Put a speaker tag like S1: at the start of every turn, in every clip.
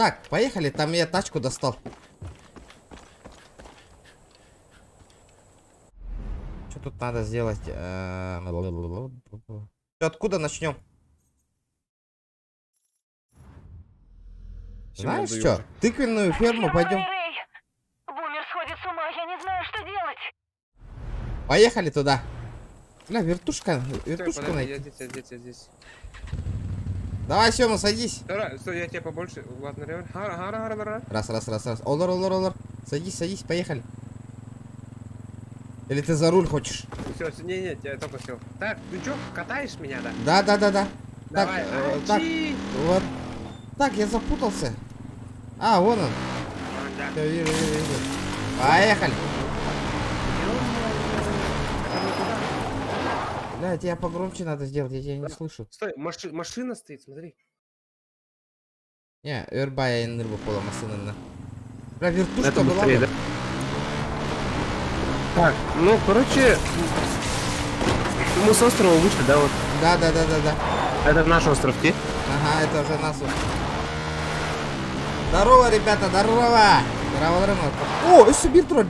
S1: Так, поехали, там я тачку достал. Что тут надо сделать? Э, Откуда начнем? Знаешь что? Тыквенную ферму пойдем.
S2: Бумер сходит с ума, я не знаю, что делать.
S1: Поехали туда. Бля, вертушка,
S3: Стой,
S1: вертушку
S3: подожди,
S1: найти.
S3: я здесь, я здесь, я здесь.
S1: Давай, Сема, садись.
S3: Стой, стой, я тебе побольше. Ладно, ревер. Хара, хара, хара, хара.
S1: Раз, раз, раз, раз. Олар, олар, олар. Садись, садись, поехали. Или ты за руль хочешь?
S3: Все, все, не, не, я только сел. Так, ну чё, катаешь меня, да?
S1: Да, да, да, да. Так,
S3: Давай,
S1: э, так,
S3: ачи!
S1: вот. Так, я запутался. А, вон он.
S3: Да.
S1: Всё, вижу, вижу, вижу. Поехали. Бля, тебя погромче надо сделать, я тебя не слышу.
S3: Стой, машина стоит, смотри.
S1: Не, Эрбая нырбу пола машина. Бля, вертушка
S3: Это
S1: была
S3: быстрее,
S1: бы.
S3: да? Так, ну, короче, мы с острова вышли, да, вот.
S1: Да, да, да, да, да.
S3: Это наш остров, ти?
S1: Ага, это уже нас. Здорово, ребята, здорово! Здорово, здорово. О, еще бир турар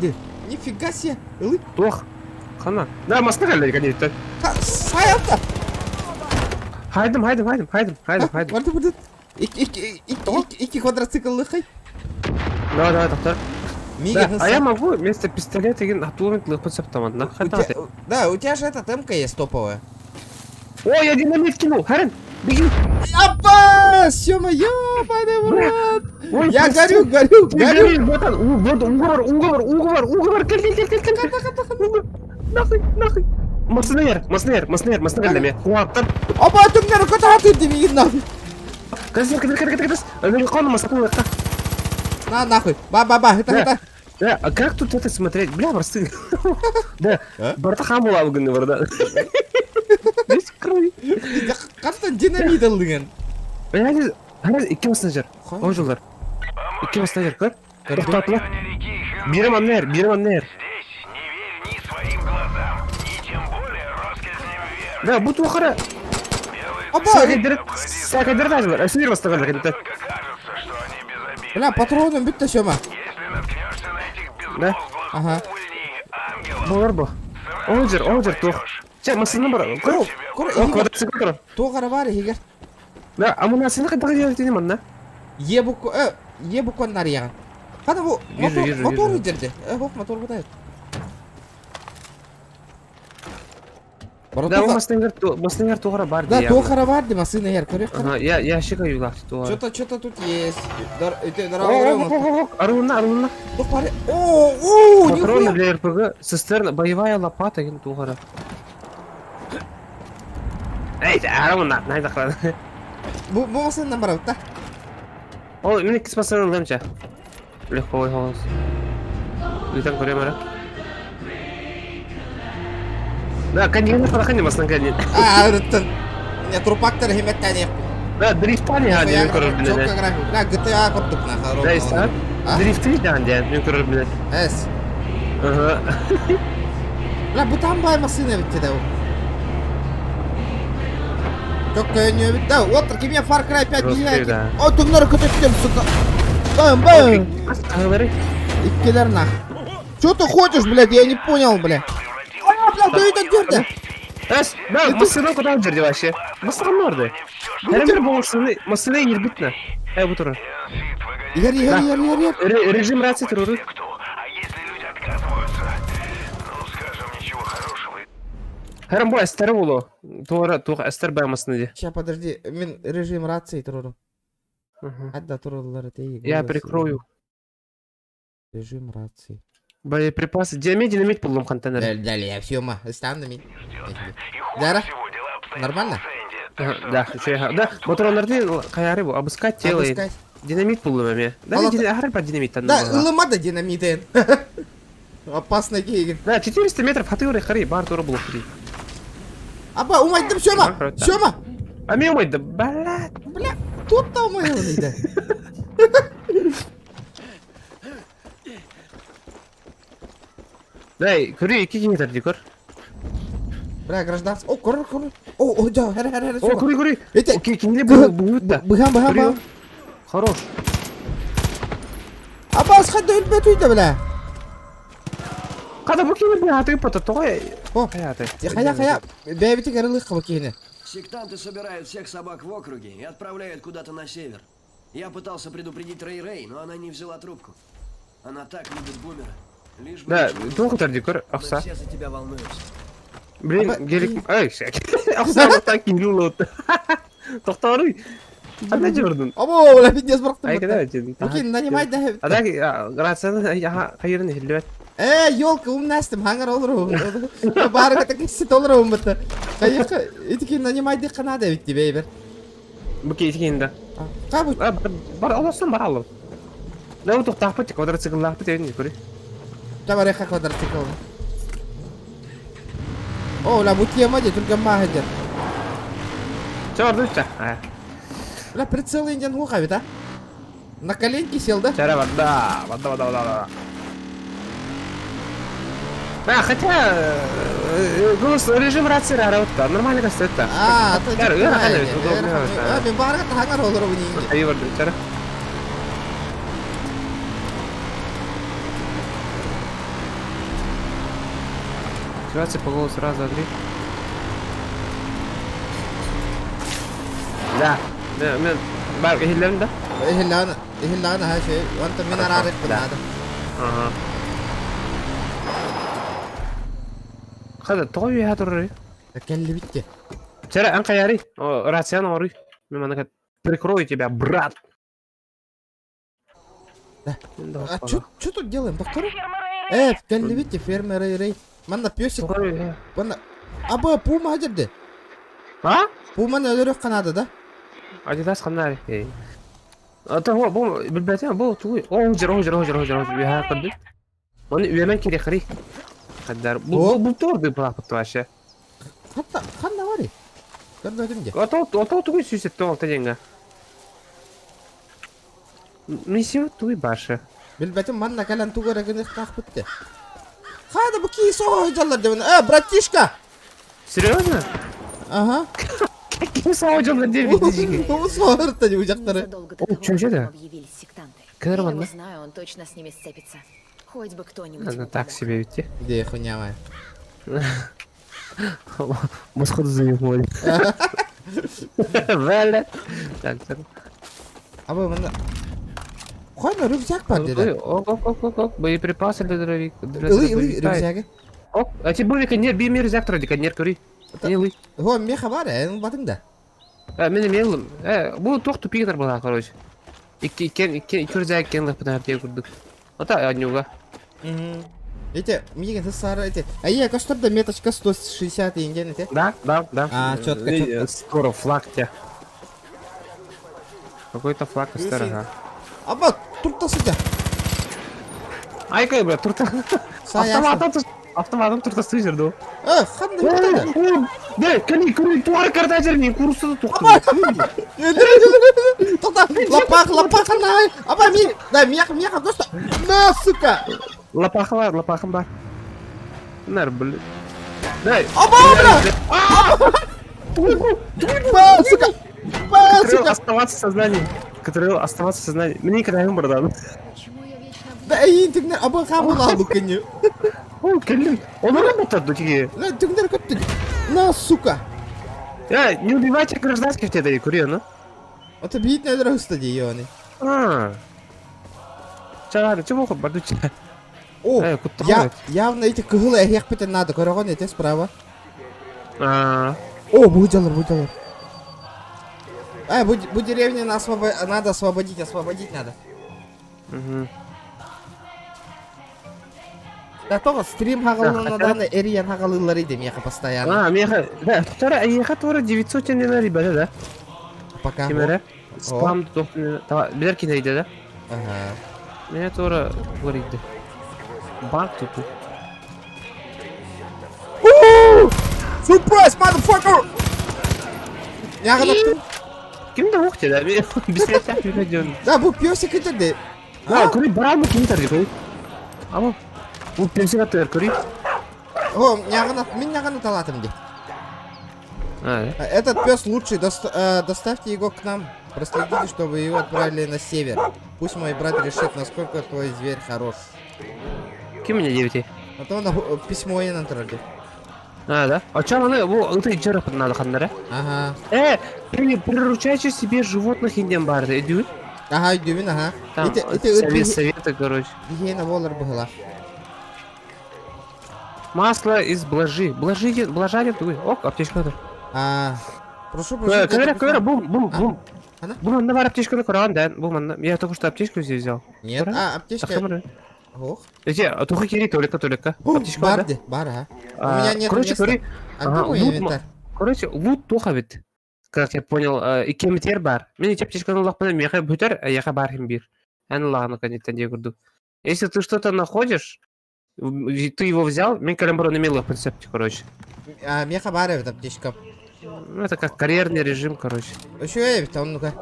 S1: Нифига себе. Ылы.
S3: Тох. Хана. Да, маска кэллэ, конечно.
S1: Сайалта.
S3: Хайдым, хайдым, хайдым, хайдым, хайдым, хайдым.
S1: Барды, барды. Икки квадроцикл лыхай.
S3: Давай, давай, доктор.
S1: Мига,
S3: Да, а я могу вместо пистолета отломить лыхпыт саптаман.
S1: Да, у тебя же эта темка есть топовая.
S3: Ой, я динамит кинул! Харин, беги!
S1: Апа! Сёма, ёбаный в рот!
S3: Ой,
S1: Я
S3: прости.
S1: горю, горю,
S3: Ты
S1: горю!
S3: горишь, братан! Вот, уговор, уговор, уговор, уговор! Кел, кел, кел, кел, кел! Нахуй, нахуй! Маснер, маснер, маснер, маснер для меня. Хуаттар.
S1: Апа, ты мне руку ты мне нахуй!
S3: Каз, каз, каз, каз, каз. Американо маснер.
S1: На, нахуй! Ба-ба-ба, это,
S3: Да.
S1: это!
S3: Да, а как тут это смотреть? Бля, просты. Да,
S1: А?
S3: барта хамула бугын барда. Весь крови.
S1: Қаттан динамит алдыган.
S3: Бля, хара икки маснер. Он жылдар. Икки маснер, көр. Тоқтатыла. Бирем аннер, бирем аннер.
S4: Здесь не верь ни своим глазам, ни тем более россказням веры.
S3: Да, бу туохара.
S1: Апа!
S3: Сакайдыр, сакайдыр тажылар. Әсір бастағандар кәдімгі.
S4: Только кажется, что они безобидны.
S1: Бля, патроным бүтті, Сёма.
S4: Если наткнешься на этих
S3: Да.
S4: безмозглых
S1: Ага.
S4: увольней ангелов,
S3: Болар бу. Олжер, олжер туох. Чэ, масына бар. Көр.
S1: Көр,
S3: О, квадроцикл тұр.
S1: Тоғара бар, егер.
S3: Да, а мына сені қайда делать манна?
S1: Е буква, э, е букваны нарияған. Қана бұл
S3: Вижу,
S1: мотор,
S3: вижу,
S1: мотор
S3: вижу.
S1: жерде. Э, хоп, мотор бұдай.
S3: Да,
S1: Братуха,
S3: масыныңар туғара бар
S1: да, тоғара бар де, масына ер, көрек қара.
S3: Ага, я я щека юлах туғара.
S1: Что-то, что-то тут есть. Дар, это,
S3: О,
S1: здорово,
S3: о, о, Арылына, арылына.
S1: О, о,
S3: Патроны
S1: нихуя.
S3: для РПГ, цистерна, боевая лопата, ген туғара. Эй, арылына, найда қырады.
S1: Бу, бу масына бар, да?
S3: О, мен икки масына ылдым Легко ой голос. Летан көрем ара. Да, конечно, парахани масына канин.
S1: А, ырыттын. Не, трупактар хеметтен
S3: Да, дрифтани ха, мен көрөр
S1: Чётко
S3: биле.
S1: график. Бля, GTA көрдүк на
S3: Да, иса.
S1: А?
S3: Дрифты да, мен көрөр биле.
S1: Эс.
S3: Ага.
S1: Бля, бутан бай машина битти да. Чокко не бит. Да, вот кеме Far Cry 5
S3: Жесткий,
S1: билет.
S3: да.
S1: О, түңнөр көтөттөм, сука. Бам, бам.
S3: Говори.
S1: Иккелер нах. Чё ты хочешь, блядь? Я не понял, бля. А, бля, ты это дерде.
S3: Эс, да, машина куда жерде вообще? Машина норды. Хәрәмер бу машина, машина ербитне. Э, бу туры.
S1: Ер, ер, ер, ер, ер.
S3: Режим рации туры.
S4: А если люди отказываются? Ну, скажем, ничего хорошего.
S3: Хәрәм бу әстәре булу. Тугры, тугры әстәр бай машина ди.
S1: Ща, подожди, мин режим рации туруру. Адда турулар это
S3: Я прикрою.
S1: Режим рации.
S3: Боеприпасы. Динамит, динамит булдым контейнер.
S1: Далее, я все, ма, станами.
S4: И хуже
S1: Дара?
S4: всего дела обстоят
S1: Нормально?
S4: в Сэнди. Так что
S3: Да, еще Да, патроннарды каяры бу, обыскать тело.
S1: Обыскать.
S3: Динамит булдым мен. Да,
S1: Алла-
S3: динамит, бар динамит.
S1: Да, ылыма да динамит. Опасно кейген.
S3: Да, 400 метров хатыры хари, бар туры булып ди.
S1: Апа, умайдым, Сёма! Сёма!
S3: А мен умайды, бля.
S1: Бля, тут та умайдым дейді.
S3: Дай, көрі 2 метр ди көр.
S1: Бля, гражданс. О, көр, көр. О, о, да, хәр, хәр, хәр.
S3: О, көрі, көрі.
S1: Эте-
S3: Окей, кинде бу, бу да.
S1: Быгам, быгам, быгам.
S3: Хорош.
S1: Абаас хадда өлбөт үйдэ бля.
S3: Хата бу кини быһаатыгы пата тоҕо
S1: О,
S3: хайааты.
S1: хайа хайа бэйэбитик арылыахха бу киһини.
S5: Сектанты собирают всех собак в округе и отправляют куда-то на север. Я пытался предупредить Рэй-Рэй, но она не взяла трубку. Она так любит Бумера. Лишь бы
S3: Да,
S5: ничего не
S3: туох утар дикор
S5: Мы
S3: ахса.
S5: все за тебя волнуемся.
S3: Блин, гелик... Ай, ахса так кинуло. Тохторуй. Ана жордун.
S1: Обо, бля, пиздец бырахтым.
S3: Ай, када өтен.
S1: Бу кини нанимай да.
S3: Ада рацияны хайырын иһиллибэт.
S1: Э, елка, умнастым, хаңар олору. Барыга так сит олору умбыта. Кайыка, ити нанимай дихха надо ведь тебе, бер.
S3: Бу ки итигин да.
S1: Кабы.
S3: Бар олорсон бар алым. Да утуктаахпыт квадроцикллаахпыт эбин көрү.
S1: Табареха квадроцикл. О, ла бу тема де, только махадер.
S3: Чорду ча.
S1: Бля, прицел индиан хуха ведь, а? На коленки сел, да?
S3: Чара вода, вода, вода, вода, вода. А, хотя голос режим рации работает, нормально кажется.
S1: А, то А, мен барға тағар олар бұны.
S3: Айы барды, чара. Активация по голосу раз, два, три. Да, да, мен бар эхиллерин да.
S1: Эхиллана, эхиллана ха шей. Онта мен арарық бұнады.
S3: Ага. Хада, тоҕо үөһэ турарый?
S1: Кэллибитте.
S3: Чара, эн хайарый? О, рацияны оруй. Мен маны прикрою тебя, брат.
S1: Да.
S3: А
S1: А чё, чё тут делаем, доктор?
S2: Ферма Рэй-Рэй.
S1: Э, кэллибитте, фермер Рэй Рэй. Манна пёсик, манна... Аба, пума хадерде.
S3: А?
S1: Пуманы өлөрөх канада, да?
S3: Адидас ханнари. Ата бу бу билбэтим бу тугуй. О, жер, о, жер, о, жер, о, жер, үөһэ көрдүк. Оны үөмэн кири хри. Хаддар. Бу бу бу торды баапыт вообще.
S1: Хатта, ханна барый? Көрбөтүм де.
S3: Ото ото тугуй сүүсет тоолта деньга. Миссия тугуй башы.
S1: Билбэтим, манна кэлэн тугу эрэ гыныахтаах битте. Хада бу кии соҕо дьаллар дебин. Э, братишка!
S3: Серьезно?
S1: Ага.
S3: Каким соҕо дебит
S1: Бу соҕорта дии жактары.
S6: Незадолго до
S3: О,
S6: того,
S3: чё
S6: как
S3: это?
S6: к нам объявились сектанты.
S3: Кэр
S6: Я его
S3: манна.
S6: знаю, он точно с ними сцепится. Хоть бы кто-нибудь
S3: Она
S6: ему
S3: так
S6: помог.
S3: себе ведь.
S1: Где хуйня моя?
S3: Восход за него. Валя. Так, так.
S1: Аба манна. Хойна рюкзак бар деди.
S3: Ок, ок, ок, ок, ок. Боеприпасы для дробовика. Для
S1: Ылый, ылый,
S3: дробовика.
S1: рюкзагы.
S3: Ок, а тебе бовика нет, би мир рюкзак тродика, нет, кури. Не лый.
S1: Го, меха бар, э, батын да.
S3: Э, мен эмелым. Э, бу тох тупик была, короче. Икки иккен икки икки рюкзак кен лапына аптек курдук. Ата однюга.
S1: Эти, миген сары эти. А я костер меточка 160 инген эти.
S3: Да, да, да.
S1: А, чётко, чётко.
S3: Скоро флаг тебя. Какой-то флаг из старого.
S1: Аба, турта сидя.
S3: Айка, бля, турта.
S1: Сая.
S3: Автоматом автоматом турта сызерду.
S1: Э, ханна битта.
S3: Да, кани, кури, туар картажер не курсу тухту.
S1: Тоқта, лапах, лапах ана. Аба, ми, да, мех, мех, просто. На, сука.
S3: Лопаха бар, лопахам бар. Нар, блин. Дай.
S1: Аба, бля. Ба, сука. Ба, сука.
S3: Оставаться в сознании. Который оставаться в сознании. Мне никогда не брадан.
S6: Почему я вечно
S1: Да, эй, түгнер, аба хамыл алды күні.
S3: О, кэллим. Он работает, дутики.
S1: Да, түгнер көттү. На, сука.
S3: Э, не убивайте гражданских тебе, кури, ну.
S1: Это бит не дұрыс ди, ёны.
S3: А. Чар, чего хоть бардуча?
S1: О,
S3: Э, куттан
S1: я, явно эти кыгыл эхех битен надо, көрөгөн эте справа.
S3: А.
S1: О, бу жалар, бу жалар. А, бу, бу деревню надо освободить, освободить надо.
S3: Угу.
S1: Да, тоҕо стрим хагалынан эриен хагалылар иде меха постоянно.
S3: А, меха, да, тура, еха тура 900 тенге ребята, да?
S1: Пока.
S3: Кемере. Спам давай, билер кине да?
S1: Ага.
S3: Меня тура говорит. Банк тут.
S1: Surprise, motherfucker! Яғылаттым.
S3: Ким да ох да? Бисрәтә бирәден.
S1: Да, бу пёсик итеде.
S3: А, күри барамы ким тәрди кой? Амо. Бу пёсик атыр күри.
S1: О, ягынат, мин ягынат алатым ди.
S3: А,
S1: Этот пес лучший, доставьте его к нам. Проследите, чтобы его отправили на север. Пусть мой брат решит, насколько твой зверь хорош.
S3: Ким мне диэбитий?
S1: А то на письмо я натравил.
S3: А, да? А чё аны бу ыты дьарык надо ханнара?
S1: Ага.
S3: Э, приручайте себе животных индиан баар өйдүүр?
S1: Ага, өйдүүбүн, ага.
S3: Там
S1: Ити, ити ыт
S3: совет, советы, короче.
S1: Гигиена болар быһыла.
S3: Масло из блажи. Блажи, блажа нет, Ок, аптечка.
S1: А, прошу, прошу.
S3: Э, Камера, камера, бум, бум, бум.
S1: Она?
S3: Бу манна бар аптечканы көрөҕүн да, бу манна. Я только что аптечку здесь взял.
S1: Нет, а, аптечка. Ох.
S3: Эти, туха кири, толика, толика. Аптечка
S1: бар, де, бар, а. У меня нет
S3: Короче,
S1: места.
S3: көрү.
S1: А где мой инвентарь?
S3: Короче, лут туха ведь. Как я понял, иккиэмитигэр баар. Мин ити аптечканы ыллахпына миэхэ бүтэр, эйиэхэ баар иһин биир. Эн ыллаҕына кэнниттэн диэ курдук. Если ты что-то находишь, ты его взял, мин кэлэн баран эмиэ ылыахпын сөп, короче.
S1: А, миэхэ баар эбит аптечка.
S3: Ну, это как карьерный режим, короче.
S1: Еще эбит, он ну-ка.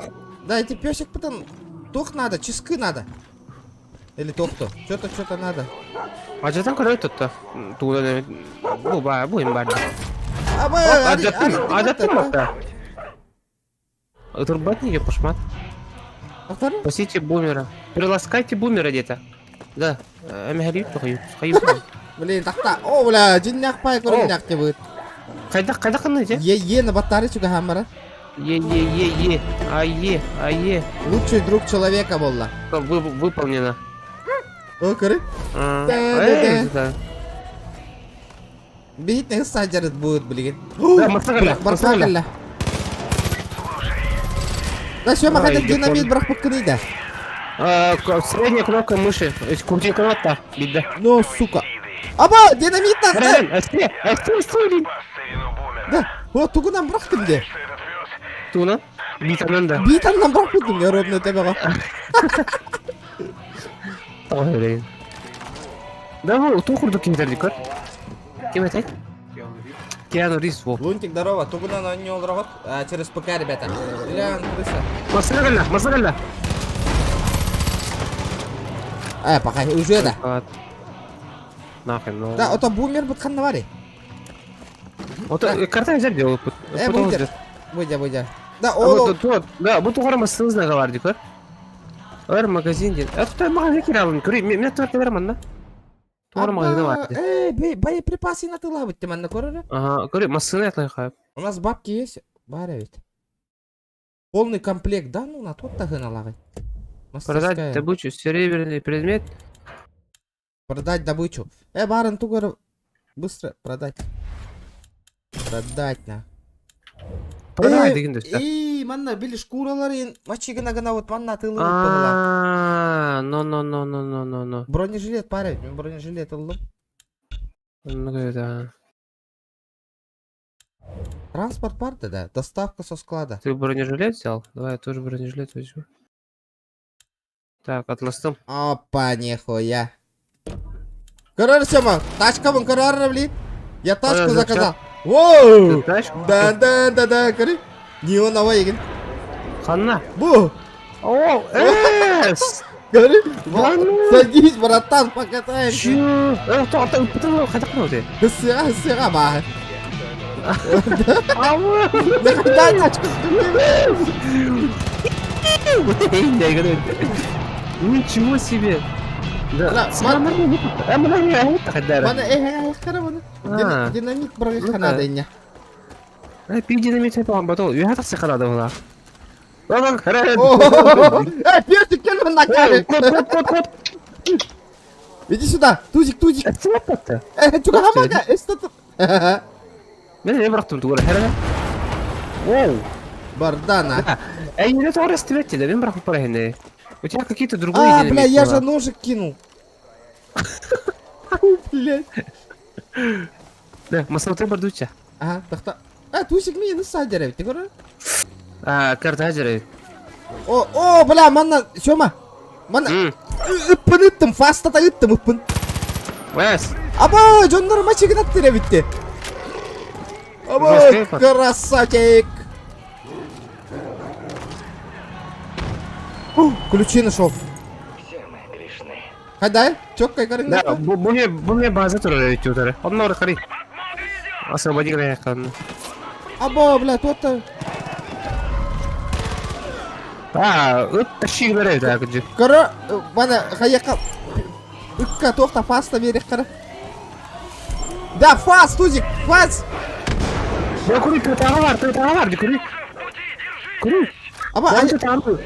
S1: Да, эти песик потом... Тух надо, чески надо. Или тохту. Что-то, что-то надо.
S3: Адьатан көрөр тутта. Тугунан бу ба бу им бар.
S1: Аба,
S3: Адьаттым, адьаттым атта. Турбат не пошмат. Спасите бумера. Приласкайте бумера где-то. Да. Эмэһэлиир тухайып. Хайып.
S1: Блин, тахта. О, бля, дьиннээх пай көрүннээх быт.
S3: Хайдах хайдах ханна дьэ?
S1: Е, е, на батаре чугаһаамара.
S3: Е, е, е, е. А, е, а, е.
S1: Лучший друг человека буолла.
S3: Выполнено.
S1: О, көрү.
S3: Да, да.
S1: Биһитне саджарыт будет, блин.
S3: Да, масса
S1: Барсакалла. Да, все, махата динамит бырахпыккыный да.
S3: Средняя кнопка мыши. Крути кнопка, беда.
S1: Ну, сука. Аба, динамит
S3: Блин, стой,
S1: Да, вот тугунан бырахтым де.
S3: Тугунан? Битанан да.
S1: Битаннан бырахпытым, я ровно тебеға.
S3: Блин. Да, бу туу курдук кимдерди көр. Ким этэй? Киану Ривз во.
S1: Лунтик, здорово. Тугунан не олорогот. Через ПК, ребята. Лян, крыса.
S3: Массына кэллэ, массына кэллэ.
S1: Э, пока уже да.
S3: Нахрен, ну.
S1: Да, ото бумер бутхан бари.
S3: Ото карта взять делал.
S1: Э, будя. Будя, будя. Да, ол.
S3: Да, бу тугара массына знага бар дикөр. Өр магазин ден. Э, тута магазин киралын. Көрүй, мен туар келер манна. Тугара магазин бар.
S1: Э, боеприпасы на тыла бит манна көрөр.
S3: Ага, көрүй, массына ятлай хайп.
S1: У нас бабки есть? Бар ведь. Полный комплект, да? Ну, на тот тагын алагай.
S3: Продать добычу, серебряный предмет.
S1: Продать добычу. Э, барон тугар быстро продать. Продать на.
S3: Продавай деген дөстө.
S1: И, манна били шкураларын мачигына гына вот манна тылы
S3: А, но но но но но но но.
S1: Бронежилет парень, мен бронежилет ылдым.
S3: Ну да.
S1: Транспорт бар да, доставка со склада.
S3: Ты бронежилет взял? Давай я тоже бронежилет возьму. Так, атластым.
S1: Опа, нихуя. Көрөр Сема, тачкабын көрөр блин. Я тачку заказал. Воу! Да, да, да, да, көрүй. Неоновый еген.
S3: Ханна.
S1: Бу.
S3: О, эс!
S1: Көрүй. Садись, братан, покатаемся.
S3: Чё? Э, то, то, то, хайдах ты?
S1: Сыға, сыға, ба.
S3: Ау!
S1: Да, тачку.
S3: Ничего себе! Да,
S1: Мана, динамит бырахханада инне.
S3: Пи динамит айтпаған батол. Үйе тақсы қарады бұла.
S1: Эй, персик, кел на камеру.
S3: Кот, кот, кот.
S1: Иди сюда, тузик, тузик. Э, чуга хамага, что
S3: Мен не бырақтым тугура. Воу.
S1: Бардана.
S3: Эй, не то расстреляйте, да, мен бырақтым пора У тебя какие-то другие
S1: А, бля, я же ножик кинул. Блядь.
S3: Да, масалты бардуча.
S1: Ага, тахта. А, тузик мени садерев, ты көрөр?
S3: А, карта хажерев.
S1: О, о, бля, манна, Сёма. Манна. Ыппын ыттым, фастата ыттым ыппын.
S3: Вес.
S1: Аба, дьоннор мачигин аттыра битти. Аба, красавчик. Ключи нашел. Хайдай, чоккай көрүң.
S3: Да, бу бу бу база турар эбит утары. Онно ора Освободи грехан.
S1: Аба, бля, то-то.
S3: А, ыт тащи гынар эбит кырдьык.
S1: Көрө, бана хайака ыкка туох та фаста биэриэххэ. Да, фас, Тузик, фас!
S3: Я курю, тыатааҕы бар, тыатааҕы бар, курю. Курю.
S1: Аба,
S3: Вон
S1: ай,
S3: тыатааҕы.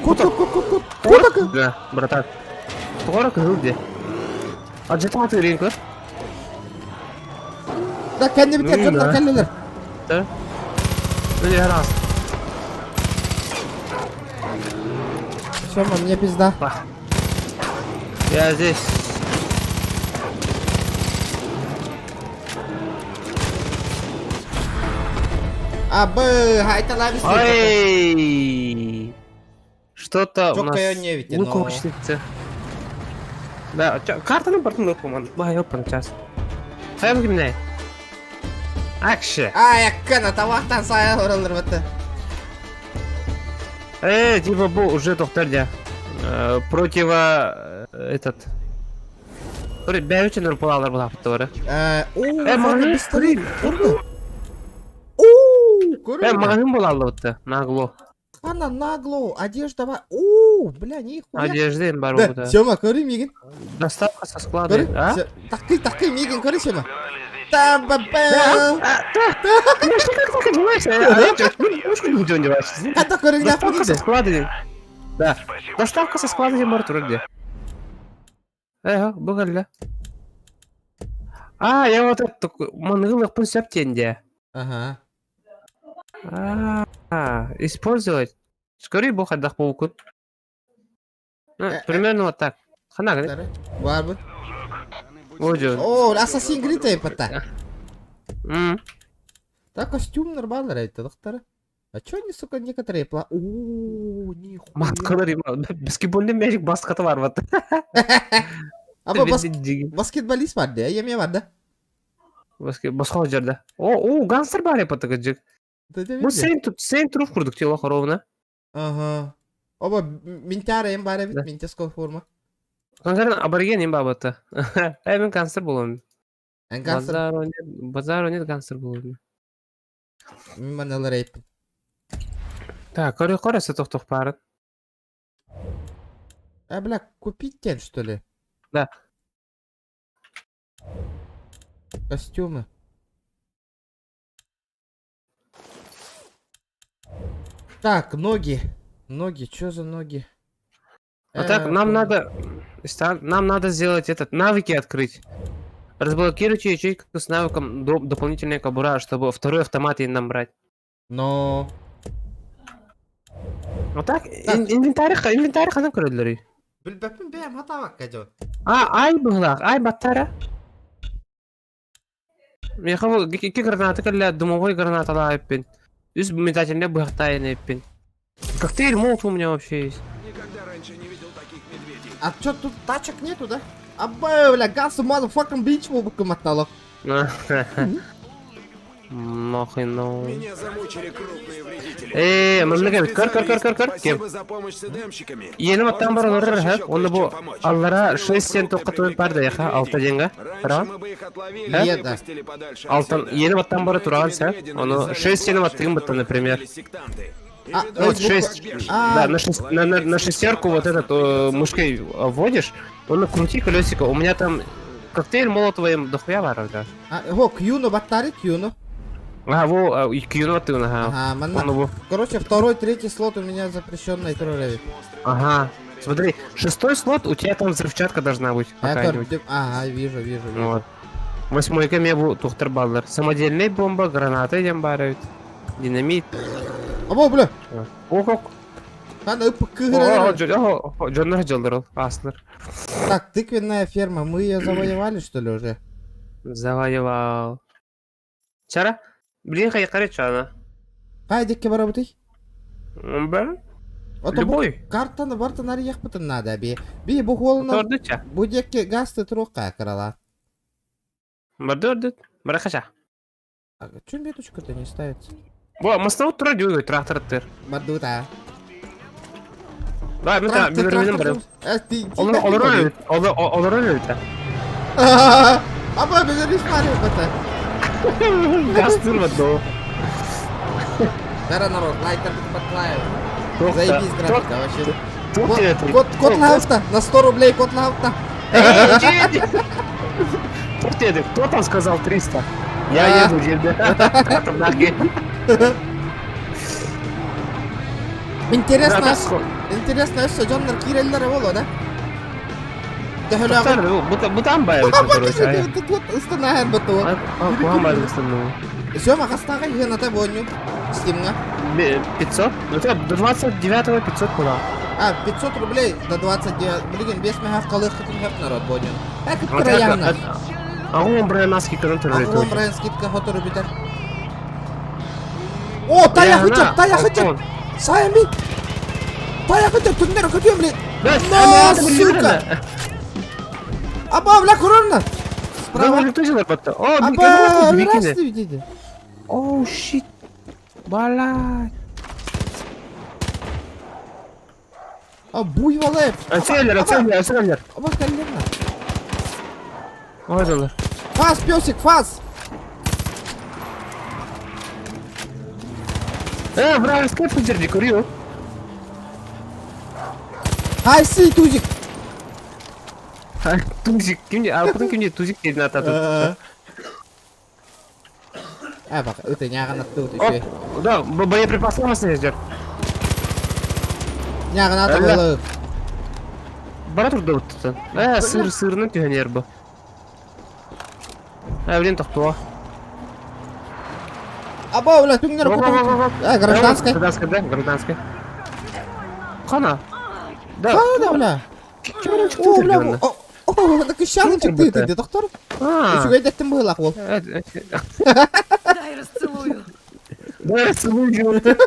S1: кут, кут, кут, кут, кут, кут,
S3: Да, братан. Тоҕо кыһыл дии. Адьатаҕа тыырыйын көр.
S1: Да, кэннибитигэр
S3: Ну,
S1: дьоннор
S3: да.
S1: кэллилэр.
S3: Да. Ну, раз.
S1: Все, мне пизда.
S3: Я здесь.
S1: Абы, хайталабис.
S3: Ой! Что-то у нас
S1: Чоккайон не ведь, но-
S3: луковочница. Да, картаны бартын лукуман. Бай, опан, час. Хайым кимне? Акше.
S1: Ай, аккана, тавахтан сая оралыр бітті.
S3: Типа, бу уже доктор дя. Противо этот. Бәючен нұрпалалар бұл апты бары.
S1: О,
S3: Э, маған
S1: пистолет. Көрді. О, көрді.
S3: Мағын бола алды бітті. Нагло.
S1: Ана нагло, одежда бар. О, бля, нихуя.
S3: Одежда им бар
S1: Да,
S3: да.
S1: Сема, көрі мигін.
S3: Доставка со склада.
S1: Көрі.
S3: А?
S1: Таққи, таққи, мигін, көрі, Сема. Там, ба, ба.
S3: Ну что, как так одеваешься? А я чё, ну, что одеваешься?
S1: Қата көрің
S3: Доставка со
S1: нахуй
S3: склада. Да. Доставка со склада где Мартур где? Э, бұғалла. А, я вот этот мангылық пын сәптенде.
S1: Ага.
S3: А, использовать. Скорее бог отдах пауку. Ну, примерно вот так. Хана, говорит.
S1: Бар бы.
S3: Ой,
S1: О, Assassin's Creed айпатта.
S3: М.
S1: Да, костюм нормально, это доктора. А чё они, сука, некоторые пла... О, нихуя.
S3: Маткалар има. Баскетбольный мячик басқаты бар вот.
S1: Аба, бас... баскетболист бар да, еме бар да.
S3: Басқа жерде. О, о, гангстер бар епаты кыджык. Бу сен труп курдук тело хоровна.
S1: Ага. Оба, минтяра эм бар бит, минтяского форма.
S3: Конкретно абориген им бабаты. Э, мен гангстер болом.
S1: Эн гангстер.
S3: Базару нет, базару нет гангстер болом.
S1: Мен маналар айыппын.
S3: Так, көрө көрөсө токток барын.
S1: А, бля, купить тень, что ли?
S3: Да.
S1: Костюмы. Так, ноги. Ноги, что за ноги?
S3: А так, нам надо... Нам надо сделать этот, навыки открыть. Разблокируйте ячейку с навыком дополнительная кобура, чтобы второй автомат и нам брать.
S1: Но...
S3: А так, инвентарь, инвентарь ханан көрөллөрүй.
S1: Билбэппин бэйэм хатаабакка дьон.
S3: А, ай быһылаах, ай баттара. Миэхэ бу икки граната кэллэ, дымовой гранаталаайыппин. Үс метательный быһахтаайын эппин. Коктейль молотов у меня вообще есть.
S4: Никогда раньше не видел таких медведей.
S1: А чё тут тачек нету, да? Абай, бля, газ motherfucking bitch буолбуккун маталах.
S3: Нахуй, ну.
S4: Меня замучили крупные вредители.
S3: Маннык эбит, көр, көр, көр, көр, көр. Кем?
S4: Спасибо за помощь с эдемщиками.
S3: Иэним аттан баран
S4: Может,
S3: орор
S4: сможешь
S3: һэ,
S4: еще
S3: онно бу
S4: кое-чем помочь?
S3: аллара
S4: Стрелы
S3: 6 сен
S4: фрукты
S3: тоққа туйын бар да яха,
S4: привлекают
S3: алта
S4: медведей.
S3: деньга.
S4: Раньше
S3: Ра?
S4: мы бы их отловили
S1: Нет,
S4: и
S1: да.
S4: выпустили подальше
S3: Алтан,
S4: отсюда.
S3: иэним аттан бара
S4: Но эти
S3: тураган сэ,
S4: медведи
S3: ону
S4: нализали
S3: 6 сеним
S4: блажи,
S3: аттыгын бытта,
S4: которых
S3: например.
S4: ходили сектанты. И
S1: А,
S4: ведут
S1: вот
S4: их как
S3: шесть.
S4: бешеные.
S1: А,
S3: Да, на шестерку вот этот мышкой вводишь, он крути колесико. У меня там коктейль Молотова им дохуя варов, да.
S1: А, го, Кьюну, баттары Кьюну.
S3: А, во, и Кьюну ты, ага.
S1: Ага, манна.
S3: Он его.
S1: Короче, второй, третий слот у меня запрещенный троллевик.
S3: Ага. Смотри, шестой слот, у тебя там взрывчатка должна быть. какая-нибудь.
S1: Ага, вижу, вижу, вижу.
S3: Вот. Восьмой кеме бу тухтар баллар. Самодельная бомба, граната идем барают. Динамит.
S1: Або, бля,
S3: О, как.
S1: хана ып
S3: О,
S1: кыгырар.
S3: Джоннар жолдорол, аслар.
S1: Так, тыквенная ферма, мы ее завоевали, что ли, уже?
S3: Завоевал. Чара? Блин, хай каречана.
S1: Кай дикке барабытый?
S3: Б.
S1: Ото бу
S3: Любой.
S1: картаны бартын ары яхпытын надо би. Би бу холуна
S3: Тордуча.
S1: бу дикке гасты трокка кырала.
S3: Барды Барахаша.
S1: А чё меточка-то не ставится?
S3: Бо, мастау тура дюйгой трактор тыр.
S1: Бардута.
S3: Да, мен та билерменим барым.
S1: Э, ты
S3: Олар олар олар олар олар
S1: Аба, без рисмари бата.
S3: Газ тырмады.
S1: Бара народ, лайтер бит батлаев. Заебись графика вообще. Кот, кот лауфта, на 100 рублей кот лауфта.
S3: Кто там сказал 300? Я еду, дед.
S1: Интересно, интересно, что дьоннор киирэллэрэ буолуо да? Төһөлөөҕү?
S3: Бутан байабыт, короче.
S1: Ыстанааһын буту.
S3: Куһаан байабыт ыстаннуу.
S1: Сема хастааҕа ыһыаната буонньу Стимҥа?
S3: 500? Ну, до 29-го 500 куда?
S1: А, 500 рублей до 29. Билигин 5 мөһөх халыаххытын хөп народ буонньун. Э, кыптыра
S3: Агуон брайан скидканан төрөйт.
S1: Агуон брайан скидка хотору бүтэр. О, тая хыча, тая хыча. Сайми. Тая хыча, түннер көтүөм блин. На, сука. Аба, бля, корона.
S3: Справа. О,
S1: Аба, здравствуйте.
S3: О, щит. Бала.
S1: А буйволы.
S3: Целлер, целлер, целлер.
S1: Аба, колено.
S3: Ой,
S1: Фас, песик, фас.
S3: Э, вражеская подержи, курю.
S1: Хайсы, тузик.
S3: Тузик, ким а потом ким тузик диэн атата.
S1: Э, бак, ыты няҕын аттыбыт үчүгэй.
S3: Да, боеприпасы сылдьар.
S1: Няҕын ата буолар.
S3: Бара турда буттан. Э, сыр сырынан түһэн бу. Э, блин, тохтуо.
S1: Аба, бля, түҥнэр Э, гражданская.
S3: Гражданская, да, гражданская. Хана.
S1: Да. Хана, бля. О, бля, о, так ищаны чыкты ты, доктор. Үчүгэй дэттим быһылаах уол.
S6: Дай расцелую.
S3: Дай расцелую.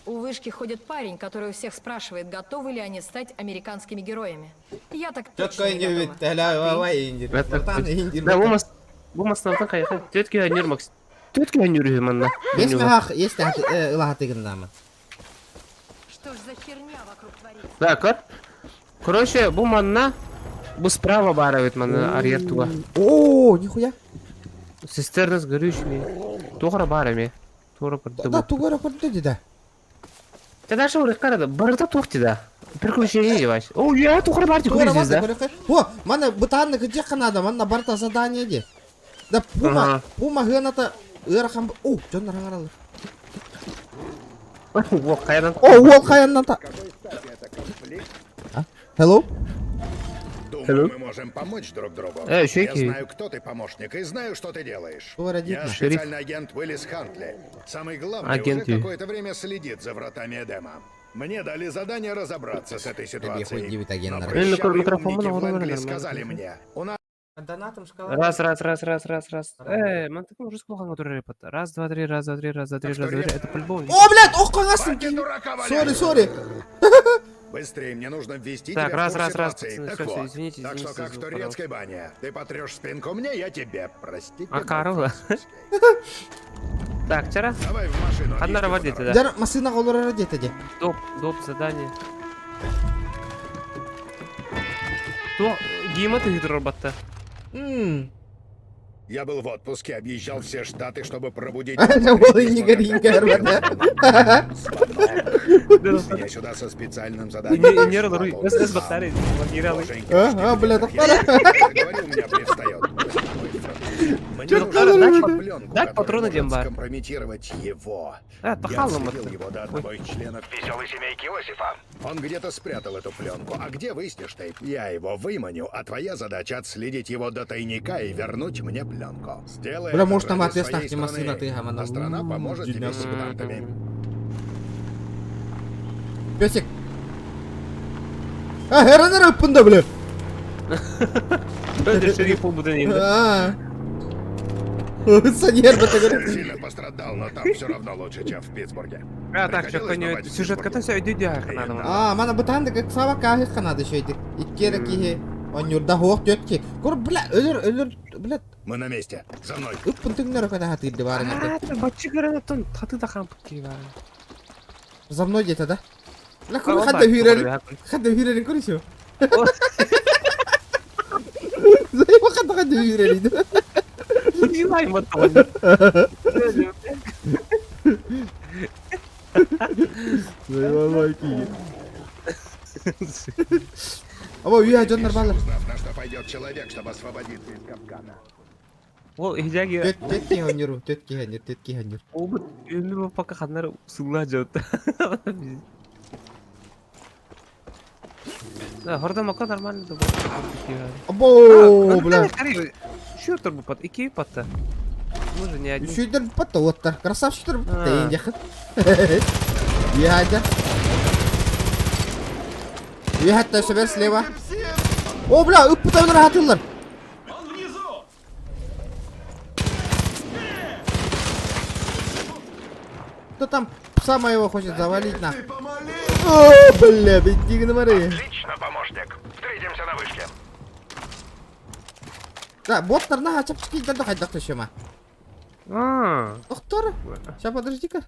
S6: У вышки ходит парень, который у всех спрашивает, готовы ли они стать американскими героями. Я так точно не готова.
S3: Да, бу маснаутан хайха. Тетки ханюр Макс. Тетки ханюр манна.
S1: Бес махах есть ылахатыгыннамын.
S6: Что ж за херня вокруг творится?
S3: Да, көр. Короче, бу манна бу справа барабыт манна арьер туга.
S1: О, нихуя.
S3: Цистерна с горючими. Тугара барами. Тугара көрдө.
S1: Да, тугара көрдө да.
S3: Ты даже урых карада. Барыта тухти да. Приключение девать. О, я тугара барти
S1: Тугара барти. О, мана бытаанны кыдьах канада, манна барта задание ди. Да пума, пума гыната ыарахан. О, дьоннор хаҥараллар.
S3: Уол хайанан.
S1: О, уол хайаннан та. Hello?
S4: Думаю, мы можем помочь друг другу.
S3: Э,
S4: Я знаю, кто ты, помощник, и знаю, что ты делаешь. Я специальный агент Уиллис Хантли. Самый главный
S3: Агент
S4: уже какое-то время следит за вратами Эдема. Мне дали задание разобраться с этой ситуацией. Но прыщавые умники в Лэнгли сказали мне, у нас
S3: Раз, раз, раз, раз, раз, раз. Э, ман такой уже сколько который репот. Раз, два, три, раз, два, три, раз, два, три, раз, два, три. Это по-любому.
S1: О, блядь, ох, қаңасың. Сори, сори.
S4: Быстрее, мне нужно ввести
S3: так,
S4: тебя
S3: раз,
S4: в курс
S3: раз, раз,
S4: ситуации.
S3: пацаны,
S4: так
S3: всё,
S4: вот,
S3: всё, извините,
S4: так
S3: извините
S4: что как
S3: за
S4: в
S3: звук,
S4: турецкой бане. Ты потрешь спинку мне, я тебе. Простите.
S3: А, Карла. Так, вчера?
S4: Давай в машину.
S3: Одна
S4: объясню
S3: работа,
S4: по
S3: да.
S1: Дьэр, массыына олорор диэтэ дии.
S3: Доп, доп, задание. То, Гима ты гидробота.
S1: Мм.
S4: Я был в отпуске, объезжал все штаты, чтобы пробудить...
S1: Ол иннигер ингер
S4: Я сюда со специальным заданием.
S1: А, бля,
S4: Говорю, у меня привстает. Мне нужно пленку,
S3: Дать патроны демба.
S4: скомпрометировать его.
S3: А,
S4: Я отследил его до одного из членов веселой семейки Иосифа. Он где-то спрятал эту пленку. А где, выяснишь ты? Я его выманю, а твоя задача отследить его до тайника и вернуть мне пленку. Сделай
S1: Бля,
S4: это
S1: может, там
S4: ради
S1: отвес
S4: своей
S1: нахти массына
S4: страны,
S1: ты, гамана.
S4: А страна поможет тебе с сектантами.
S1: Песик. А, херенер ыппында, бля.
S3: Это шериф будан
S1: А. Санер бата
S4: Сильно пострадал, но там все равно лучше, чем в Питтсбурге.
S3: А, так,
S4: Приходилось бывать в
S3: сюжет
S4: Питтсбурге?
S3: все идет, надо.
S1: А, мана бытаанды как саба кахы канады шейди. Иккere кихи. Онюрда хоох төтки. Кор, бля, өлөр, өлөр, бля,
S4: Мы на месте. За мной.
S1: ыппын түҥнөр көтө хатыырды барын
S3: А, ты бачы гранатон, таты да хамп кива.
S1: За мной где-то, да? Бля, куру хадда хүрерин. Хадда хүрерин көрүсү. Займа хадда хадда хүрерин.
S3: Не знаю, вот он.
S1: Заебал киһи. Аба үйэ дьоннор баалар.
S4: Узнав, на что пойдет человек, чтобы освободиться из капкана.
S3: Ол иһдьээги
S1: Төт төт киһи онньуру, төт киһи онньур, төт киһи онньур.
S3: Обут өмүр пока ханнар сылла дьот. Да, хорда мака нормально да.
S1: Або, бля.
S3: Шүр бупат, ики патта. Мы же не одни.
S1: Үшүйдер буппат уоттар. Красавчиктар буппат
S3: А.
S1: эйин дьахыт. Яда. Яхатта сөбер слева. О, бля, ыппыта өлөр хатыллар. Кто там пса моего хочет завалить на? О, бля, беднигин мары.
S4: Отлично, помощник. Встретимся на вышке.
S1: Да, боттар на чапчики да хайдах төшема.
S3: А.
S1: Доктор, сейчас подожди-ка.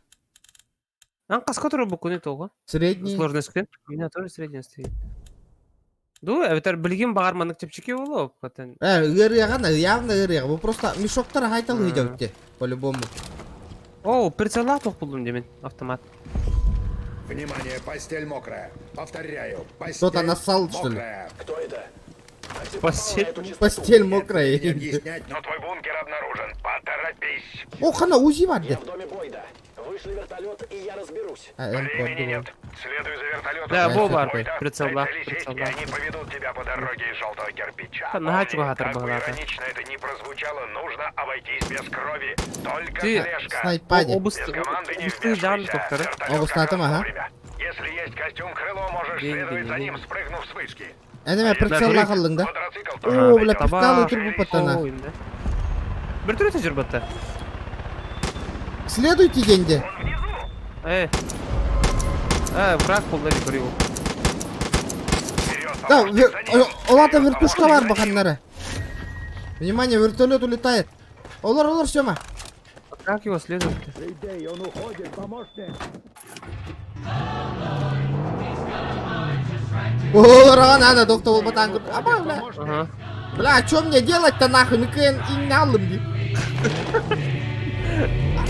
S3: Ан каска туру бу күнү тоҕо.
S1: Средний.
S3: Сложность күн. У меня тоже средняя стоит. Ду, эбэтэр билигин баҕар маннык чэпчэки буолуо, потом.
S1: Ыарыаҕа, явно ыарыаҕа. Бу просто мешоктар хайтал ыйдабытте, по-любому.
S3: О, прицеллаах туох буллум димин, автомат.
S4: Внимание, постель мокрая. Повторяю, постель
S1: Кто-то нассал, что ли?
S4: мокрая.
S7: Кто это?
S3: Постель.
S1: Постель мокрая.
S4: Не объяснять, но твой бункер обнаружен. Поторопись.
S1: О, хана УЗИ бар
S7: Я в доме Бойда. Вышли вертолет, и я разберусь.
S1: А, М,
S4: Времени нет. Следуй за вертолетом.
S3: Да,
S1: бо
S3: бар,
S4: Бойда,
S3: прицелла,
S4: дай цель сесть,
S3: прицелла.
S4: и они поведут тебя по дороге из желтого кирпича.
S3: Там нога
S4: Помни,
S3: чего
S4: как бы
S3: оторвала-то.
S4: иронично это ни прозвучало, нужно обойтись без крови. Только
S3: Ты
S4: слежка.
S1: Снайпаде.
S3: Обысты,
S4: Без команды не
S3: обысты жан
S4: вмешивайся.
S3: доктора.
S4: Вертолет как
S1: Обыстатым,
S4: раз
S1: ага.
S4: вовремя. Если есть костюм крыло, можешь
S3: День,
S4: следовать
S3: день,
S4: за
S3: день.
S4: ним, спрыгнув с вышки.
S1: Эне прицелла халлың да.
S4: Квадроцикл тоже
S1: О, бля,
S4: подойдет.
S1: пивкалы турбу паттана.
S3: Ой, да. Вертолет жүрбатта.
S1: Следуйте деньги.
S3: Э. Э, враг болду көрüyor.
S4: Вперед,
S1: Да,
S4: помощник, за ним.
S1: олата
S4: Вперед,
S1: вертушка
S4: помощник,
S1: бар
S4: за ним.
S1: баханнары. Внимание, вертолет улетает. Олар, олар, Сёма.
S3: Как его следовать-то?
S4: Идей, он уходит, помощник.
S1: Олар, ага, надо, доктор болбатан. Аба, бля.
S3: Ага.
S1: Бля, а чё мне делать-то нахуй? Ну кен и налым ди.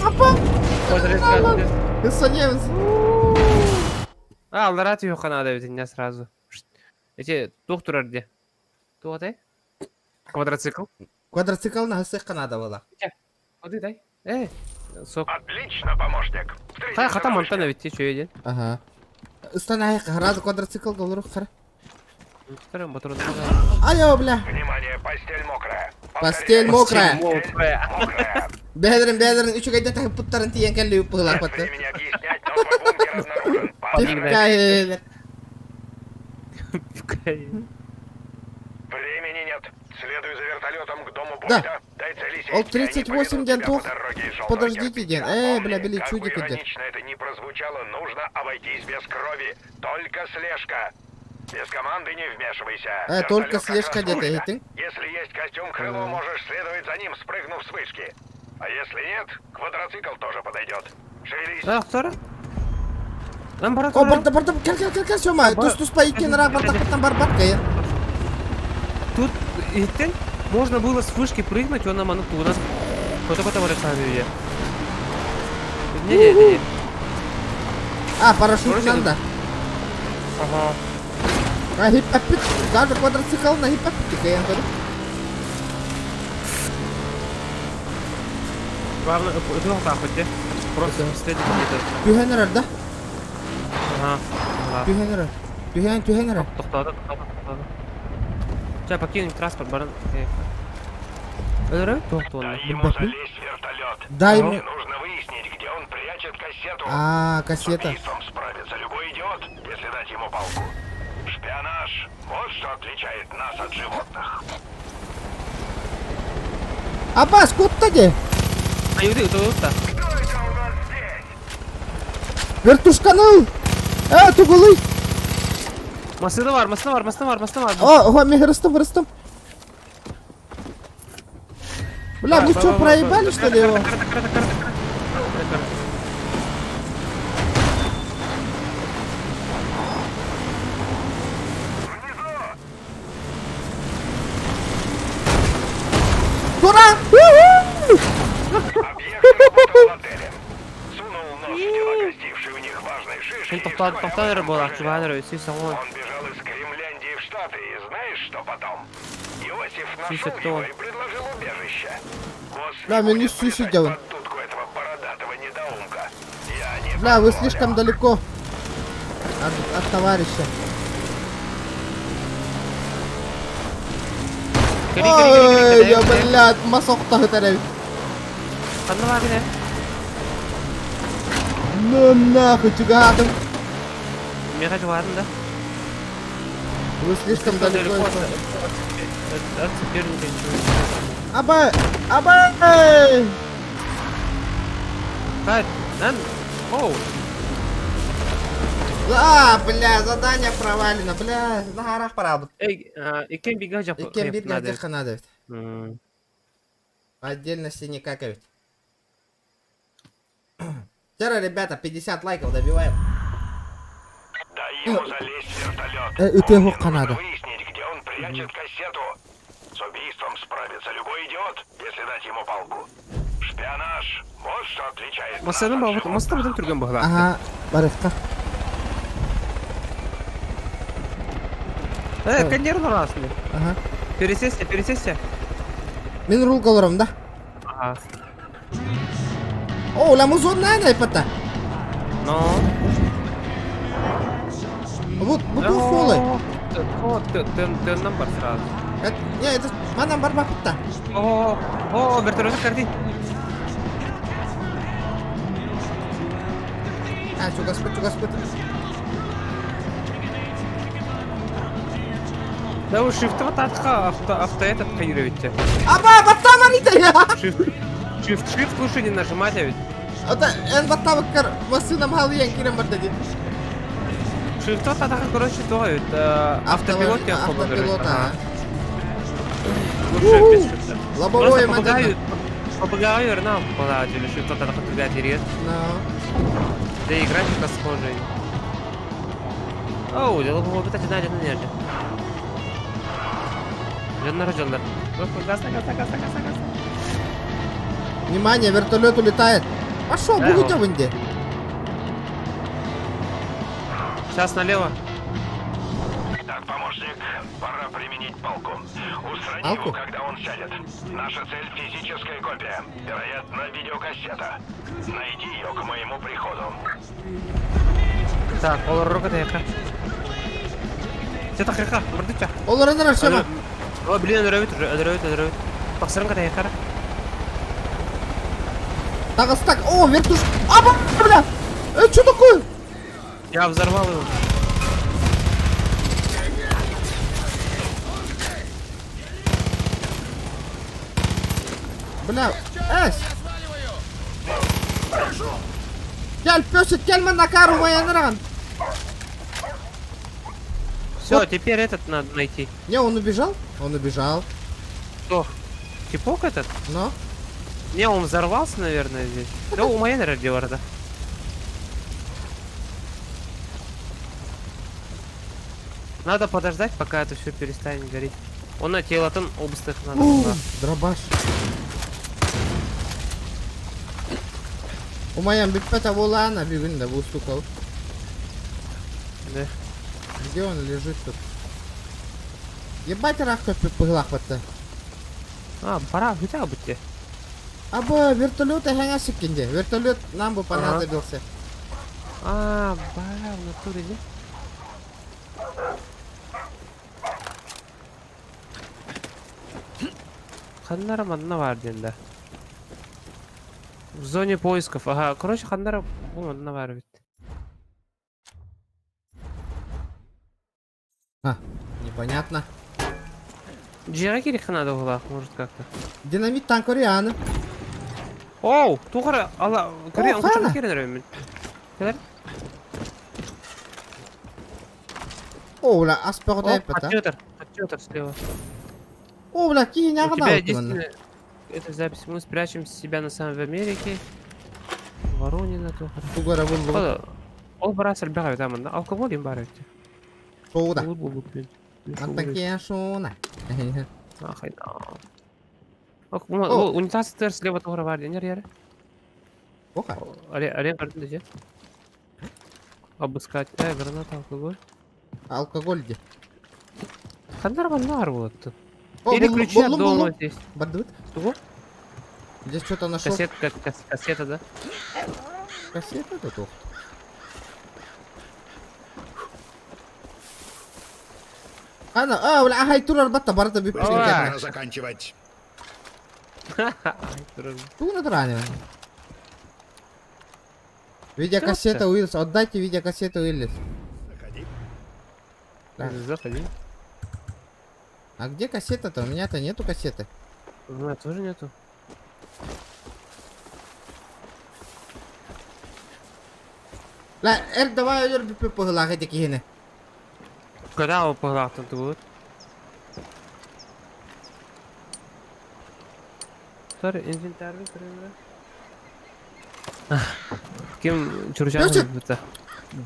S1: Апа. Кысанемс.
S3: А, алларат yok надо ведь не сразу. Эти доктор где? Туох этэй? Квадроцикл.
S1: Квадроцикл на сыққа надо было.
S3: Ходи дай. Э, сок.
S4: Отлично, помощник. Встретимся
S3: Хай хата
S4: на вышке.
S3: мантан ведь че един.
S1: Ага. Ыстан разы квадроцикл доллар қара.
S3: Вторым патрон.
S1: Айо, бля.
S4: Внимание, постель мокрая.
S1: Постель
S4: Повторяю,
S1: мокрая.
S3: Мокрая.
S4: мокрая.
S1: Бәдірін, бәдірін, үш айда тағып пұттарын тиен кәлі ұппығылар
S4: Нет
S1: патты.
S4: времени объяснять, но твой бункер обнаружен. Поторопись. Времени нет. Следуй за вертолетом к дому
S1: Да.
S4: Бойда. Дай цели сесть,
S1: Ол
S4: и они
S1: 38
S4: поведут
S1: ден
S4: тебя
S1: тух.
S4: по дороге из желтого
S1: Подождите,
S4: кирпича.
S1: ден. Э, бля,
S4: Помни,
S1: били
S4: как бы
S1: чудик идет.
S4: иронично это ни прозвучало, нужно обойтись без крови. Только слежка. Без команды не вмешивайся.
S1: Э, только
S4: Вертолет как
S1: слежка
S4: раз
S1: где-то,
S4: вовремя.
S1: ты?
S4: Если есть костюм крыло, можешь следовать за ним, спрыгнув с вышки. А если нет, квадроцикл тоже подойдет. Шевелись.
S3: Да, второй. Нам барат.
S1: О, барда, барда, кел, кел, кел, кел, Сёма. Тус, тус, па, иккен, ра, барда, баттан, бар, батка, я.
S3: Тут иттен можно было с вышки прыгнуть, он нам у нас кто-то барат сами Не, не, не, не.
S1: А, парашют
S3: Короче,
S1: надо.
S3: Ага.
S1: А, хип-апит, даже квадроцикл на хип-апит, я говорю.
S3: Главное, это так хоть, Просто следить где-то.
S1: Түһэнэрэр да?
S3: Ага. Ага.
S1: Түһэнэрэр. Түһэн, түһэнэрэр.
S3: Тоқтады, тоқтады, тоқтады. Сейчас покинем транспорт, баран. Өлөрө тоқту
S4: Дай
S3: оны.
S4: ему залезть в вертолет.
S1: Дай
S4: Мне
S1: мне...
S4: нужно выяснить, где он прячет кассету.
S1: А,
S4: С
S1: кассета.
S4: убийством справится любой идиот, если дать ему палку. Шпионаж – вот что отличает нас от животных.
S1: Аббас, кутта де?
S3: Аюды, это вот
S4: Кто это у нас здесь?
S1: Вертушканы! Э, тугулый!
S3: Машина бар, машина бар, машина бар, машина бар.
S1: О, о, мен хырыстым, хырыстым. Бля, мы что, проебали, что ли, его?
S3: Карта, карта, карта, карта.
S1: Тура! У-ху!
S4: Объект работал в отеле. Сунул нос в дела гостившей у них
S3: Тоқтан эрэ буолааччы баан эрэ 190.
S4: Он бежал из Кремляндии в Штаты, и знаешь, что потом? Иосиф
S3: Сүүс
S4: нашел
S3: сэттэ
S4: его
S3: уон.
S4: и предложил убежище. Босс
S1: Бля,
S4: не
S1: мин
S4: будет
S1: үс сүүс
S4: плясать
S1: сылдьабын.
S4: под дудку этого бородатого недоумка. Я не
S1: Бля, вы
S4: позволю.
S1: слишком далеко от, от товарища.
S3: Кэри кэри кэри
S1: Ой,
S3: кэри
S1: я,
S3: кэри.
S1: блядь, мас охтоһут эрэ.
S3: Ханна баар гинэ?
S1: Ну нахуй, чугаһаатым.
S3: Миэхэ чугаһаатын да?
S1: Вы слишком далеко.
S3: Далеко от соперника ничего.
S1: Аба! Аба!
S3: Кать, нан, оу.
S1: А, бля, задание провалено, бля, наһарах барабыт.
S3: Эй, иккен бигэ жақ
S1: Иккен бир надо надо. По отдельности никак ведь. Вчера, ребята, 50 лайков добиваем.
S4: Дай ему залезть в вертолет.
S1: Э,
S4: Мне
S1: Канада.
S4: нужно выяснить, где он прячет кассету. С убийством справится любой идиот, если дать ему палку. Шпионаж. Вот что отличает нас
S3: Масаны
S4: от
S3: бабыт,
S4: животных.
S3: маста бытын түрген бағла.
S1: Ага, барыхка.
S3: Э, кондер нұрасың.
S1: Ага.
S3: Пересесте, пересесте.
S1: Мин рул колором, да?
S3: Ага.
S1: О, ля музон на пата.
S3: Но.
S1: Вот, буту фолы.
S3: Тен нам бар сразу.
S1: Это, не, это манам барба патта.
S3: О, о, вертолет карти.
S1: А, чугаспыт, чугаспыт.
S3: Да у шифтова татха авто, авто этот каировите.
S1: Аба, батта марита я.
S3: Shift, shift, shift лучше не нажимать, а ведь.
S1: Ата, эн батта баккар машина мал ян кирем барда ди.
S3: Shift татха, короче, то ведь. Автопилот я
S1: Автопилот, а.
S3: Лучше без шифта.
S1: Лобовое
S3: Просто
S1: модель.
S3: попугаю, попугаю нам попадают, shift татха туда терет.
S1: Но.
S3: Да и графика схожая. Оу, дело было бы так надо, не Дьоннор дьоннор. Газ, газ, газ, газ, газ.
S1: Внимание, вертолет улетает. Пошел,
S3: Да,
S1: будете
S3: вот.
S1: вынде.
S3: Сейчас налево.
S4: Так, помощник, пора применить палку. Устрани
S1: Палку?
S4: его, когда он сядет. Наша цель физическая копия. Вероятно, видеокассета. Найди ее к моему приходу.
S3: Так, ол рука таяка. Це тахыка, бырдыча.
S1: Олар ынырар шема.
S3: О, блин, өлөрөбүт уже, өлөрөбүт, өлөрөбүт. Тахсырын катаяка.
S1: Так, так. О, вертуш. Аба, бля. Э, что такое?
S3: Я взорвал его.
S1: Бля, эс. Gel песик, gel на кару моя нран.
S3: Все,
S1: Вот.
S3: теперь этот надо найти.
S1: Не, он убежал? Он убежал.
S3: Кто? Типок этот?
S1: Но.
S3: Не, он взорвался, наверное, здесь. Да, у моей, наверное, где Надо подождать, пока это все перестанет гореть. Он на тело там обстых надо.
S1: У,
S3: туда.
S1: Дробаш. У моем биппета волана бүгүн да бустукал.
S3: Да.
S1: Где он лежит тут? Ебать рах пыглах батта.
S3: А, пора, хотя бы те.
S1: Аба вертолет хәңә сиккенде. Вертолет нам бы понадобился.
S3: А, бара, в натуре, да? Ханнара манна бар ден да. В зоне поисков. Ага, короче, Ханнара бу манна бар бит.
S1: А, непонятно.
S3: Дьиэҕэ кириэххэ надо углах, может как-то.
S1: Динамит танк Орианы.
S3: Оу, тугара, ала, көрө,
S1: О,
S3: онча
S1: хана.
S3: керен өрөмүн. Келер?
S1: О, бля, аспер
S3: О,
S1: пата.
S3: отчетер, отчетер слева.
S1: О, бля, киһи
S3: У тебя
S1: нягына
S3: единственная эта запись. Мы спрячем себя на самом в Америке. Воронина тугара.
S1: Тугара булду.
S3: Ол бара сэлбэҕэ там да алкоголь им бар эти.
S1: Тоуда.
S3: Ол болбут мен.
S1: Антакия шуна.
S3: Ахайда. О, унитаз тер слева тугара бар денер яре.
S1: Оха.
S3: Аре, аре картын десе. Обыскать. Граната, алкоголь.
S1: Алкоголь где?
S3: Хандар манна буолаттын.
S1: О,
S3: Или
S1: буллум,
S3: ключи от
S1: буллум,
S3: дома
S1: буллум.
S3: здесь.
S1: Бардыбыт.
S3: Тугу?
S1: Здесь что-то нашел.
S3: Кассета, кассета, да?
S1: Кассета тут ух. Ана, а, бля, ай, турар батта барда
S4: Быстрее
S1: бүппүн кэннэ.
S4: пора заканчивать.
S1: Тугуна турааны. Видеокассета Уиллис, отдайте видеокассету Уиллис.
S4: Заходи.
S1: Да.
S3: Заходи.
S1: А где кассета-то? У меня-то нету кассеты.
S3: У меня тоже нету.
S1: Ла, эр давай өлөр бүппүт быһыылаах ити киһини.
S3: Когда он погнал тут? Sorry, инвентарь примерно. Ким чурчан
S1: Лёвчик!
S3: рыбыта?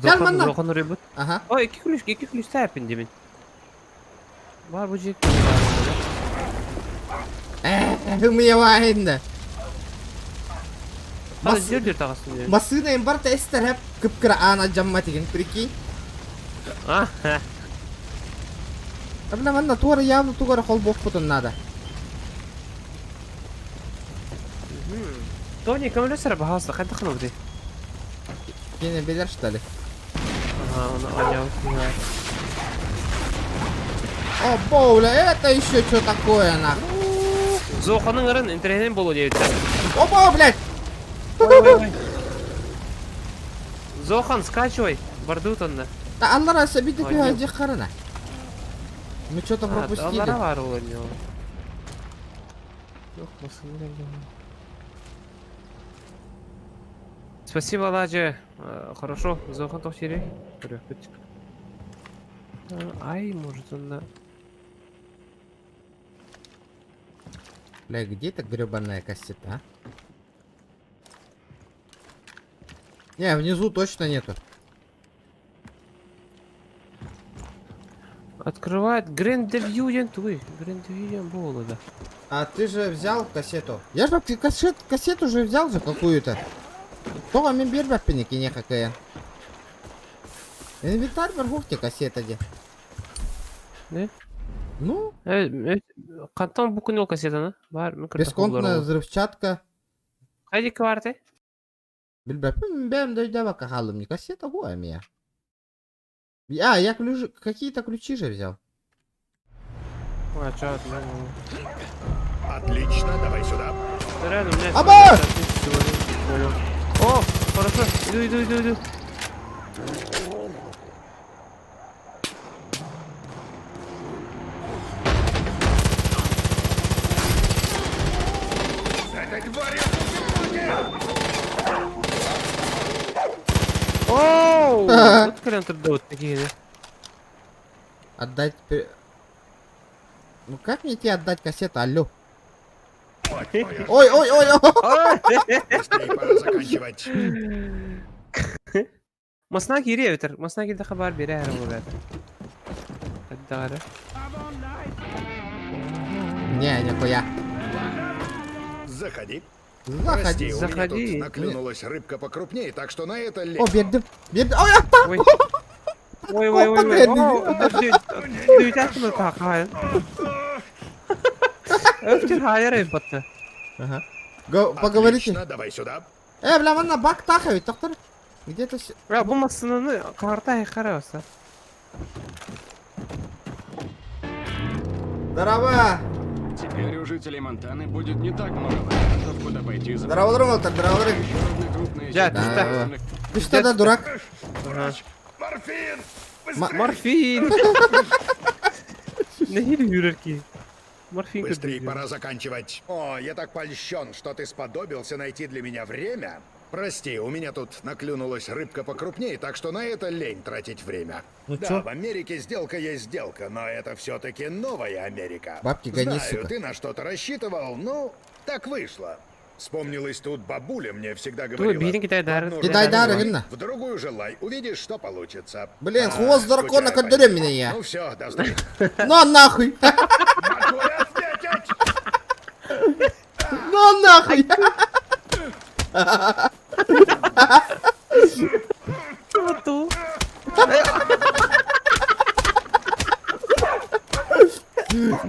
S1: Gel manna.
S3: Зохан рыбыт.
S1: Ага.
S3: Ой, 2 ключ тайпин дебин. Бар бу жек.
S1: Ымыйабаайында.
S3: Мас жер тағасын дебин.
S1: Массыына им барта эстер хеп кыпкыра аана жамма тигин, прикинь.
S3: А,
S1: Бля, манна туара явно тугара холбохпутун надо.
S3: Тони, кем лесер бахаса, қайда қынып
S1: Кини билэр что ли?
S3: Ага, он анял.
S1: О, бля, это еще что такое, нахуй?
S3: Зоханың ырын интернет болу дейді.
S1: Опа, блядь!
S3: Ой, ой, ой. Зохан, скачивай. Бардут онда.
S1: Да Аллара сабиды
S3: Ой, нет.
S1: пиха харана. Мы что-то пропустили.
S3: Аллара бар ол не. Yok, basını geldi. Спасибо, Ладжа. Хорошо, Зохан тохсири. Ай, может он на...
S1: Бля, где эта гребаная кассета, а? Не, внизу точно нету.
S3: Открывает Грандевьюден твой. Грандевьюден было, да.
S1: А ты же взял кассету? Я же кассету же взял же какую-то. Тоҕо мин биэрбэппин киниэхэ кыайан. Инвентарь баргухте кассета де.
S3: Не?
S1: Ну,
S3: Қантан бу күн ол кассетаны? Бар, мен
S1: бесконтная взрывчатка.
S3: Қайда кварты?
S1: Билбэппин бэм дойдава кахалым не кассета хуа меня. А, я ключи, какие-то ключи же взял.
S3: А, чё,
S4: Отлично, давай сюда.
S3: Реально, у меня...
S1: Аба!
S3: О, хорошо, иду, иду, иду, иду.
S4: Этой твари
S3: Оу! Вот кален тут вот такие, да?
S1: Отдать... Ну как мне тебе отдать кассету, алло? Ой, ой, ой, ой!
S4: Быстрее пора заканчивать.
S3: Масна кире өтер, масна кирде хабар бере әрі ол бәді. Дары.
S1: Не, нихуя.
S4: Заходи.
S1: Заходи.
S4: Прости, у меня
S3: Заходи.
S4: тут наклюнулась рыбка покрупнее, так что на это лезь.
S1: О, бердим. Бердим. Ой, а,
S3: Ой. Ой, ой, ой, ой. О, Дүйт тақайын. Өптер хайыр батты.
S1: Ага. Поговорите.
S4: Отлично, давай сюда.
S1: Бля, манна бак тахавит, доктор. Где-то...
S3: Я бұл масынаны қарта қарабаса.
S1: Здорово!
S8: Теперь у жителей Монтаны будет не так много вариантов, куда пойти за
S1: Здорово, Ролтер, здорово.
S8: Еще одна крупная
S3: Я,
S8: сеть
S3: ты
S1: что?
S8: общественных
S1: Ты что, да, дурак?
S4: Морфин!
S3: Морфин! Нехили жүрерки. Морфин
S4: Быстрее пора заканчивать. О, я так польщен, что ты сподобился найти для меня время. Прости, у меня тут наклюнулась рыбка покрупнее, так что на это лень тратить время.
S1: Ну
S4: да,
S1: чё?
S4: в Америке сделка есть сделка, но это все-таки новая Америка.
S1: Бабки гони,
S4: Знаю,
S1: сука.
S4: ты на что-то рассчитывал, ну, так вышло. Вспомнилось тут бабуля мне всегда говорила.
S3: бирин китай дары.
S4: «В одну
S1: Китай
S4: желай,
S1: дары, видно?
S4: В другую желай, увидишь, что получится.
S1: Блин,
S4: А,
S1: хвост дракона
S4: скучаю по
S1: кадырем
S4: ней.
S1: меня я.
S4: Ну все, до встречи.
S1: На нахуй!
S4: Могу я ответить?
S1: На нахуй!
S3: Ту.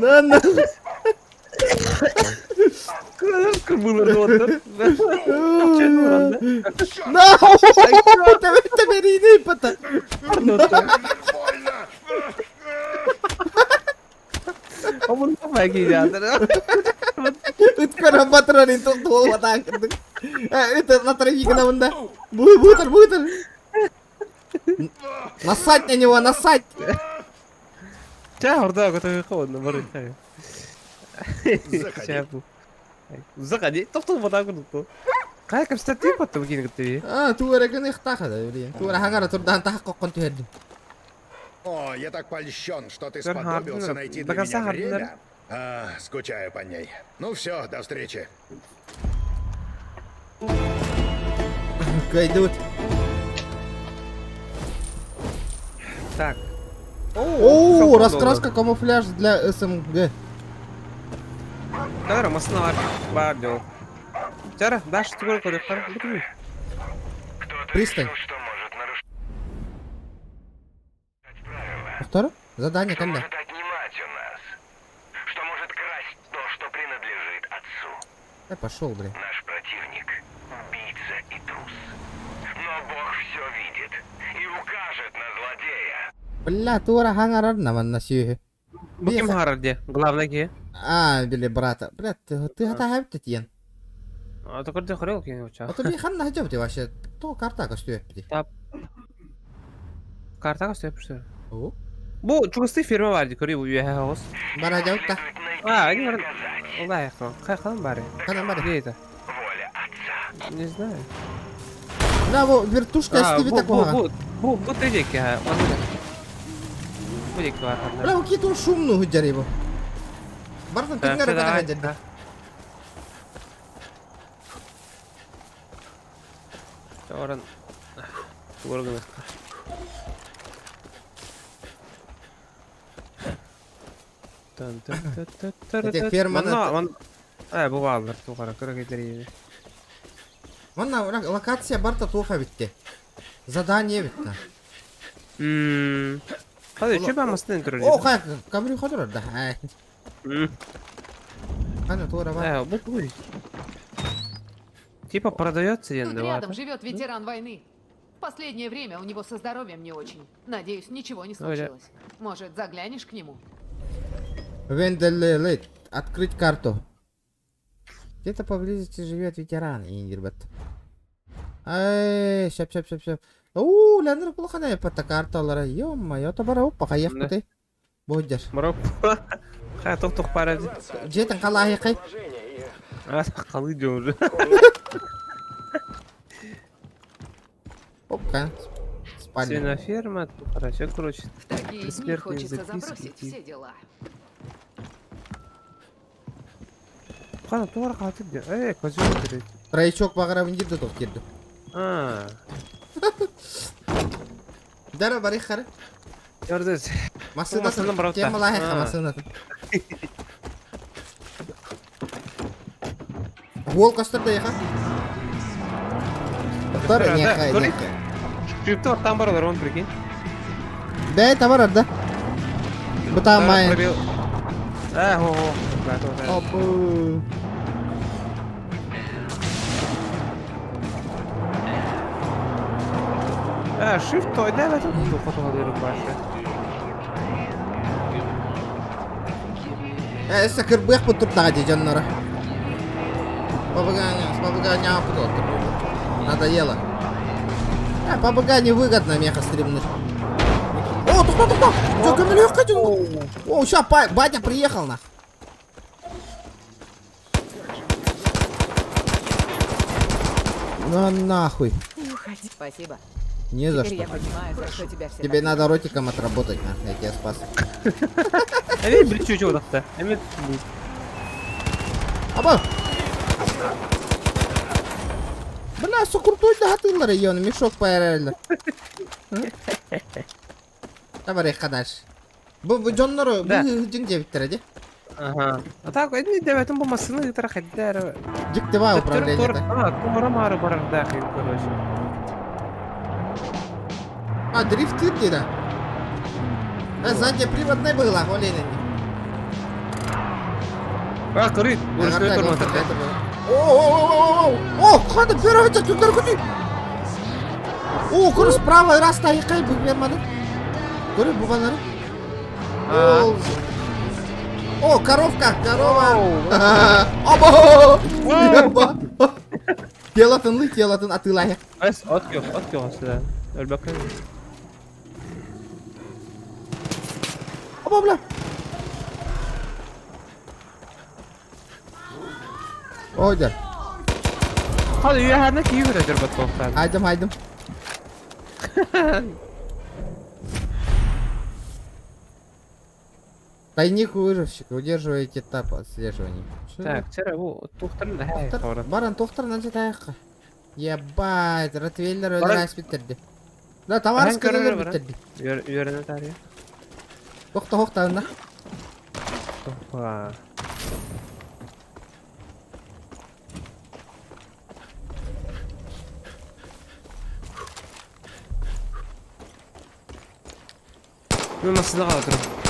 S1: На, на. На, тэбэриини пата. Ыт көрөн батырарын туолбатаан кырдык. Ыт натарыйгына мында. Бутыр, бутыр. Насать на него, насать!
S3: Чэ, орда көтөҕүөххэ уонна барыахха.
S4: Заходи.
S3: Чэ, бу. Заходи. Тохтол батаа курдук. Хайа кэпсэтии батта бу киин кытта.
S1: А, туора гыныахтаах да, блин. Туора хаҥара турдаан таһах коккон түһэрдим.
S4: О, я так польщен, что ты
S3: Сэр
S4: сподобился
S3: Хардинер,
S4: найти
S3: до
S4: для
S3: конца
S4: меня
S3: Хардинер.
S4: время. А, скучаю по ней. Ну все, до встречи.
S1: Кыайдыбыт.
S3: Так.
S1: О, раскраска камуфляж для СМГ.
S3: Тара, масына бар. Бар дел. Тара, даш тугур көрөктөр. Бүтүн.
S1: Пристань. Повтор? Задание когда?
S7: отнимать у нас? Что может красть то, что принадлежит отцу?
S1: Я пошел, блин.
S7: Наш противник – убийца и трус. Но Бог все видит и укажет на злодея.
S1: Бля, туора хаҥарар наманна сүөһү.
S3: Бу ким харар де? Главный ки.
S1: А, били брата. Бля, ты ты хата хэпти тиен.
S3: А то көрдө хорел ки оча.
S1: А то би ханна хажабти вообще. То карта көстүөппүти.
S3: Карта көстөпүштөр.
S1: О,
S3: Бу чугасты фирма бар ди көрү бу үйэ хаос.
S1: бара хажабытта.
S3: А, они бар. Олай хо. Кай хан бары.
S1: Ханан бары.
S3: Где это? Не знаю.
S1: Бля, бу вертушка
S3: А,
S1: истибит
S3: бу бу
S1: такого.
S3: бу бу бу тедеки ха. Онда. Бу деки бар.
S1: Бля, бу китун шумну худжари бу. Бартын күнгөр көтө хажады.
S3: Оран. Тугорган.
S1: Эти ферманы-
S3: Э, бу баалар тугара көрө кетер.
S1: Манна локация барта туха битти. Задание битти.
S3: Мм. Hadi чөп амастын турар.
S1: О, хай, камри ходор да. Ай. Хана туора бар.
S3: Э, бу туй. Типа продается
S9: Тут
S3: енді
S9: рядом живет ветеран войны. В последнее время у него со здоровьем не очень. Надеюсь, ничего не
S3: Ой, да.
S9: случилось. Может, заглянешь к нему?
S1: Венделлет. Открыть карту. Где-то поблизости живет ветеран. Индирбет. Ай, шап шап шап шап. Уу, ләнер кулхана япатта карталара. Ё-моё, табара оппа каяк
S3: Да.
S1: бите. Бодьер.
S3: Мұрап. Хай тоқ-тоқ бара.
S1: Жетен калахи кай.
S3: А, қалы жо уже.
S1: Опка. Спальня.
S3: Свиноферма, хорошо, короче.
S9: В такие дни
S3: Смертные
S9: хочется
S3: записки
S9: забросить
S3: какие.
S9: все дела.
S3: Қана туар қатып де. Эй, козел керек.
S1: Троечок багара виндирде тоқ кирди.
S3: А,
S1: Дара бари хары.
S3: көрдүз.
S1: Масына
S3: Масына барып та.
S1: Темалахи
S3: А.
S1: масына. Гол кастырда яха. Тар
S3: Да,
S1: не
S3: да,
S1: хай.
S3: көрейік. Шрифті оттан бар олар, оны прикинь.
S1: Бәй табар да. Бұта май.
S3: А, хо, хо. Да, да, да.
S1: Опу.
S3: А, shift той, да, это тут хотел беру башы.
S1: Э, эссе кырбыах бу туртаға дей жоннора. Папаганя, папаганя Надоело. Э, папага невыгодно меха стримнуть. О, тухта, тухта! Чё, көмілек қайтын? О, ща, батя приехал нах. На нахуй.
S9: Уходи. Спасибо.
S1: Не за
S9: Теперь
S1: что.
S9: я понимаю, за что тебя все
S1: Тебе
S9: так
S1: надо ротиком отработать, нахуй, я тебя спас.
S3: Эми бір чүчү одақта. Эми
S1: Аба! Бля, все крутой да хатылар ее, мешок поярали. Давай дальше. Бу бу дьоннору
S3: Да.
S1: бу жиң жебиттер ди.
S3: Ага. А так, эми дебетин бу масыны тара хаддар.
S1: Жиктеба управление.
S3: А, тура мары барар да, короче.
S1: А, дрифтит да. А, заднеприводный было, олень.
S3: А, кырый, урустой турматыр.
S1: О, о, хада бөрө түннэр күтүй. О, көрө справа раз тайыкай бу бермады. Көрө бу балары. О, О, коровка, корова. Оба! Телатын, телатын атылай.
S3: Эс, от көх, от көх сюда. Өлбөккө.
S1: Оба, бля. Ойда.
S3: Hadi üyeherne ki yürü бат тоқтан.
S1: Хайдым, хайдым. Тайник выживщика, удерживаете этап отслеживания.
S3: Так, чара бу тухтарын хай
S1: Баран тухтарын анча таяққа. Ебать, ротвейлер өлөр аспиттерди. Да, товар скырылыр биттерди.
S3: Үйөрөнө тария.
S1: Тохта, тохта, на.
S3: Тохта. Мен машинаға отырмын.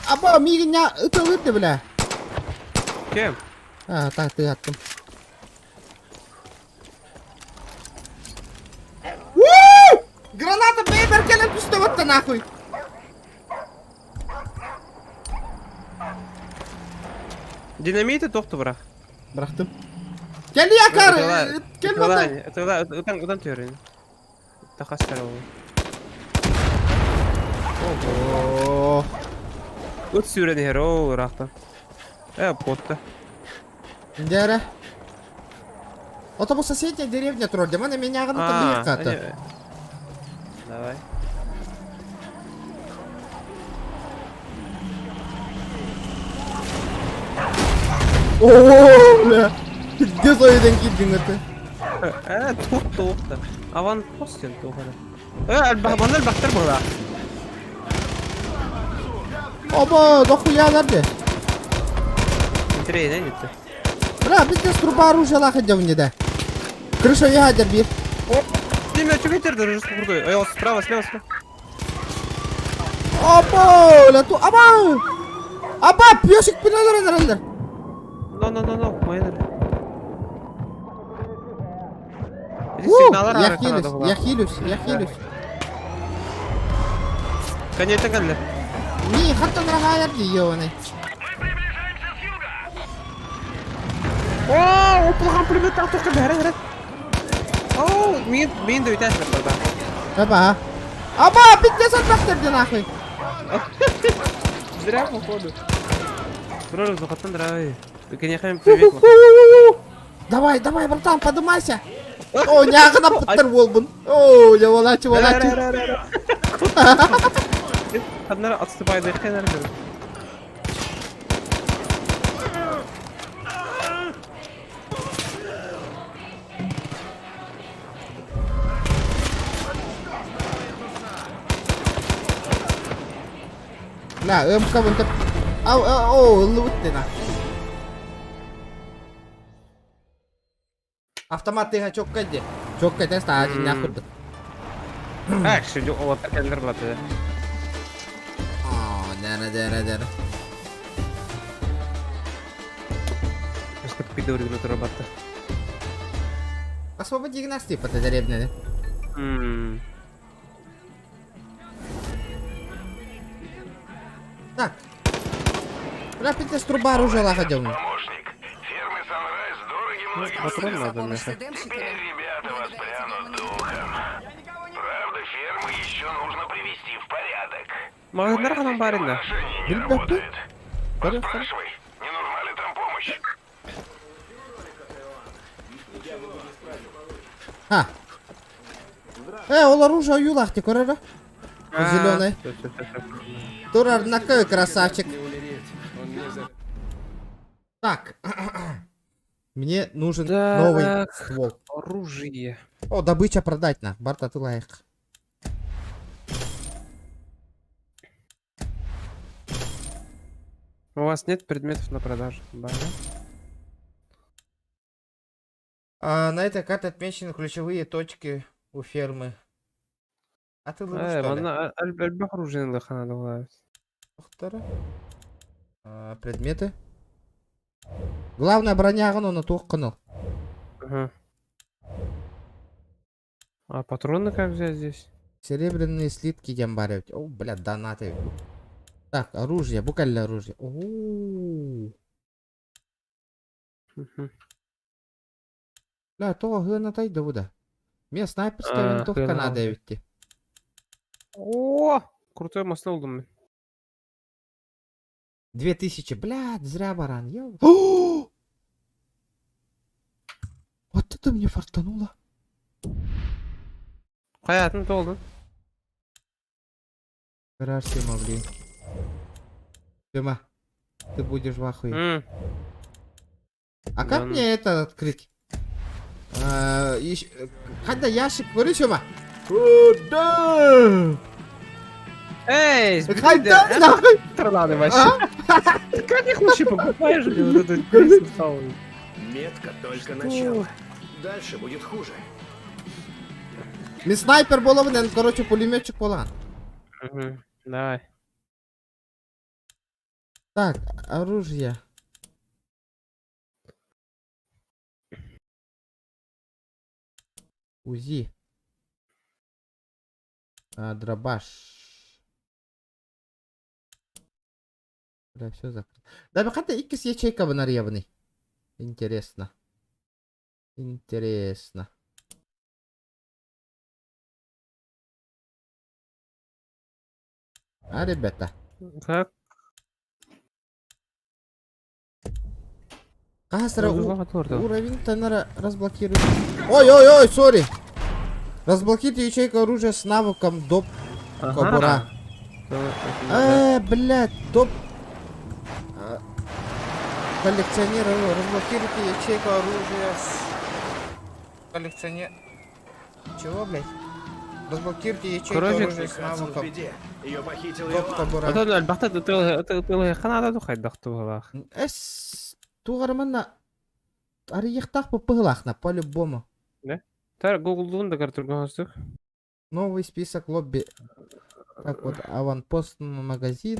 S1: Аба, мигин я ытылып бля.
S3: Кем?
S1: А, так, ты аттым. Граната бейбер келен түсті отты нахуй.
S3: Динамиты тоқты бірақ.
S1: Бырахтым. Кел якар, кел мында.
S3: Ытан, ытан төрін. Тақастар ол.
S1: Ого.
S3: Ыт сүүрэн иһэр ол ыраахтан. Э, потта.
S1: Дәрі. Ото бу соседняя деревня турар, демана меня ағын
S3: А,
S1: каты.
S3: ане- Давай.
S1: О, бля. Пиздец ойдан киирдиҥ это.
S3: Э, туох туох да. Аван постен туох эрэ. Э, манна элбэхтэр буолла.
S1: Оба, дохуя де.
S3: Интриэнэ дитэ.
S1: Бля, пиздец труба оружия дьэ да. Крыша ядер бир.
S3: О, Диме, что ветер даже крутой. Ой, справа, слева, слева.
S1: Оба, бля, ту, аба! Аба, песик пиналар
S3: Но, но, но, но, моя
S1: Я хилюсь, я хилюсь, я хилюсь.
S3: Конечно, кэллэ.
S1: Не, хаттан рахаяр ди ёбаный.
S3: О, оплахан пулемет так тоқта бәрі бәрі. О, мен мен де өтәсің барда.
S1: Аба. Аба, пиздец атпақтырды нахуй.
S3: Зря походу. Бро, захаттан драй. Конечно, привет.
S1: Давай, давай, братан, подымайся. О, нягына пыттыр болбун. О, я волачу, волачу.
S3: Хаднар отступай, хенер.
S1: Бля, МК вон Ау, ау, ыллыбыт на. Автомат тыга чокка ди. Чокка тест ажин нахуй.
S3: Так, что вот кендер баты.
S1: О, дара дара дара.
S3: Просто пидоры на турабатта.
S1: Освободи нас типа ты деревня.
S3: Мм.
S1: Так. Бля, пиздец труба оружия лаха
S7: Помощник, фермы Санрайз дороги многим
S3: Патрон
S6: За
S3: надо
S6: помощь
S3: мне.
S6: с эдемщиками.
S7: Теперь ребята воспрянут духом. Правда, фермы еще нужно привести в порядок.
S3: Магазиндар ханан барин да.
S7: Орошение не
S1: Ребята.
S7: работает. Поспрашивай, не нужна ли там помощь.
S1: А. Э, ол оружие юлах ти көрөрө. Зеленый. Турар на красавчик. Так. Мне нужен
S3: Так.
S1: новый ствол.
S3: Оружие.
S1: О, добыча продать на. Барта ты лайк.
S3: У вас нет предметов на продажу? Да.
S1: А, на этой карте отмечены ключевые точки у фермы. А ты лучше,
S3: Э,
S1: что ли?
S3: манна элбэх оружие ханада.
S1: Ухтара. Предметы. Главное броняҕын оны туоххун ыл.
S3: Ага. А патроны как взять здесь?
S1: Серебряные слитки диэн баар эбит. О, бля, донат эбит. Так, оружие, бу кэллэ оружие. Оо. Бля, тоҕо ыанатай да бу да. Мне снайперская винтовка надо эбит дии.
S3: О, крутой машина булдум мин.
S1: 2000, блядь, зря баран ел. Вот это мне фартануло.
S3: Хайатын толдun?
S1: Гараж Сема, блин. Сема, ты будешь в ахуе. А как мне это открыть? Когда ящик, говорю, Сема. О, да!
S3: Эй,
S1: Хайда нахуй!
S3: Торнадо вообще. Как их вообще покупаешь? Вот это
S4: Метка только начало. Дальше будет хуже.
S1: Мин снайпер буолабын, короче, пулеметчик буолан.
S3: Давай.
S1: Так, оружие. УЗИ. А, дробаш. Бля, все закрыто. Да, хата иккис ячейка нарьявный. Интересно. Интересно. А, ребята?
S3: Как?
S1: Касра уровень тонера разблокирует. Ой-ой-ой, сори. Разблокируйте ячейку оружия с навыком доп кобура. Блядь, доп... Коллекционер, разблокируйте ячейку оружия с... Коллекционер... Чего, блядь? Разблокируйте ячейку
S3: Короче,
S1: оружия с навыком.
S4: Ее похитил
S1: Доп кобура.
S3: Отон элбэхтэ тылыһыахха наада хайдах туһалаах.
S1: Эс... Туҕарыманна... Арыйыахтаах быһылаахна, по-любому.
S3: Тар Google-дуун да картургоһостук.
S1: Новый список лобби. Так вот, аванпост магазин.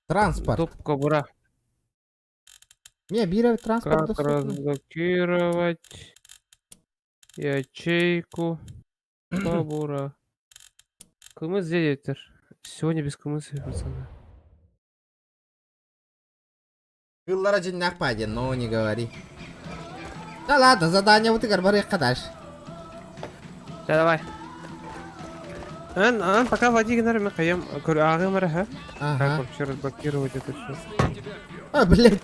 S1: Транспорт.
S3: Доп кобура.
S1: Не, бирер транспорт
S3: Как
S1: доступен.
S3: разблокировать ячейку кобура. Кымыз дедетер. Сегодня без кымыса, пацаны.
S1: Кыллара дьиннээх паден, но не говори. Да ладно, задание вот игр барыахха дальше.
S3: Да, давай. Ан, ан, пока води генер мы хаем, ааҕым эрэ, ха? Как
S1: Ага.
S3: вообще разблокировать это все?
S1: А, блядь.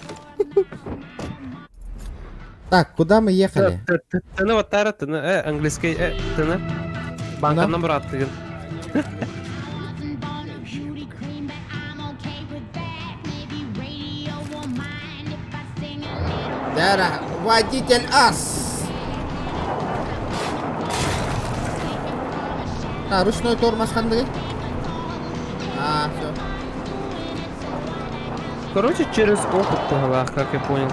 S1: Так, куда мы ехали?
S3: Тыны вот тара, тыны, английский, тыны. Банканнан бырааттыгын.
S1: Дара, водитель ас! А, ручной тормоз ханды? А, все.
S3: Короче, через опыт туһалаах, как я понял.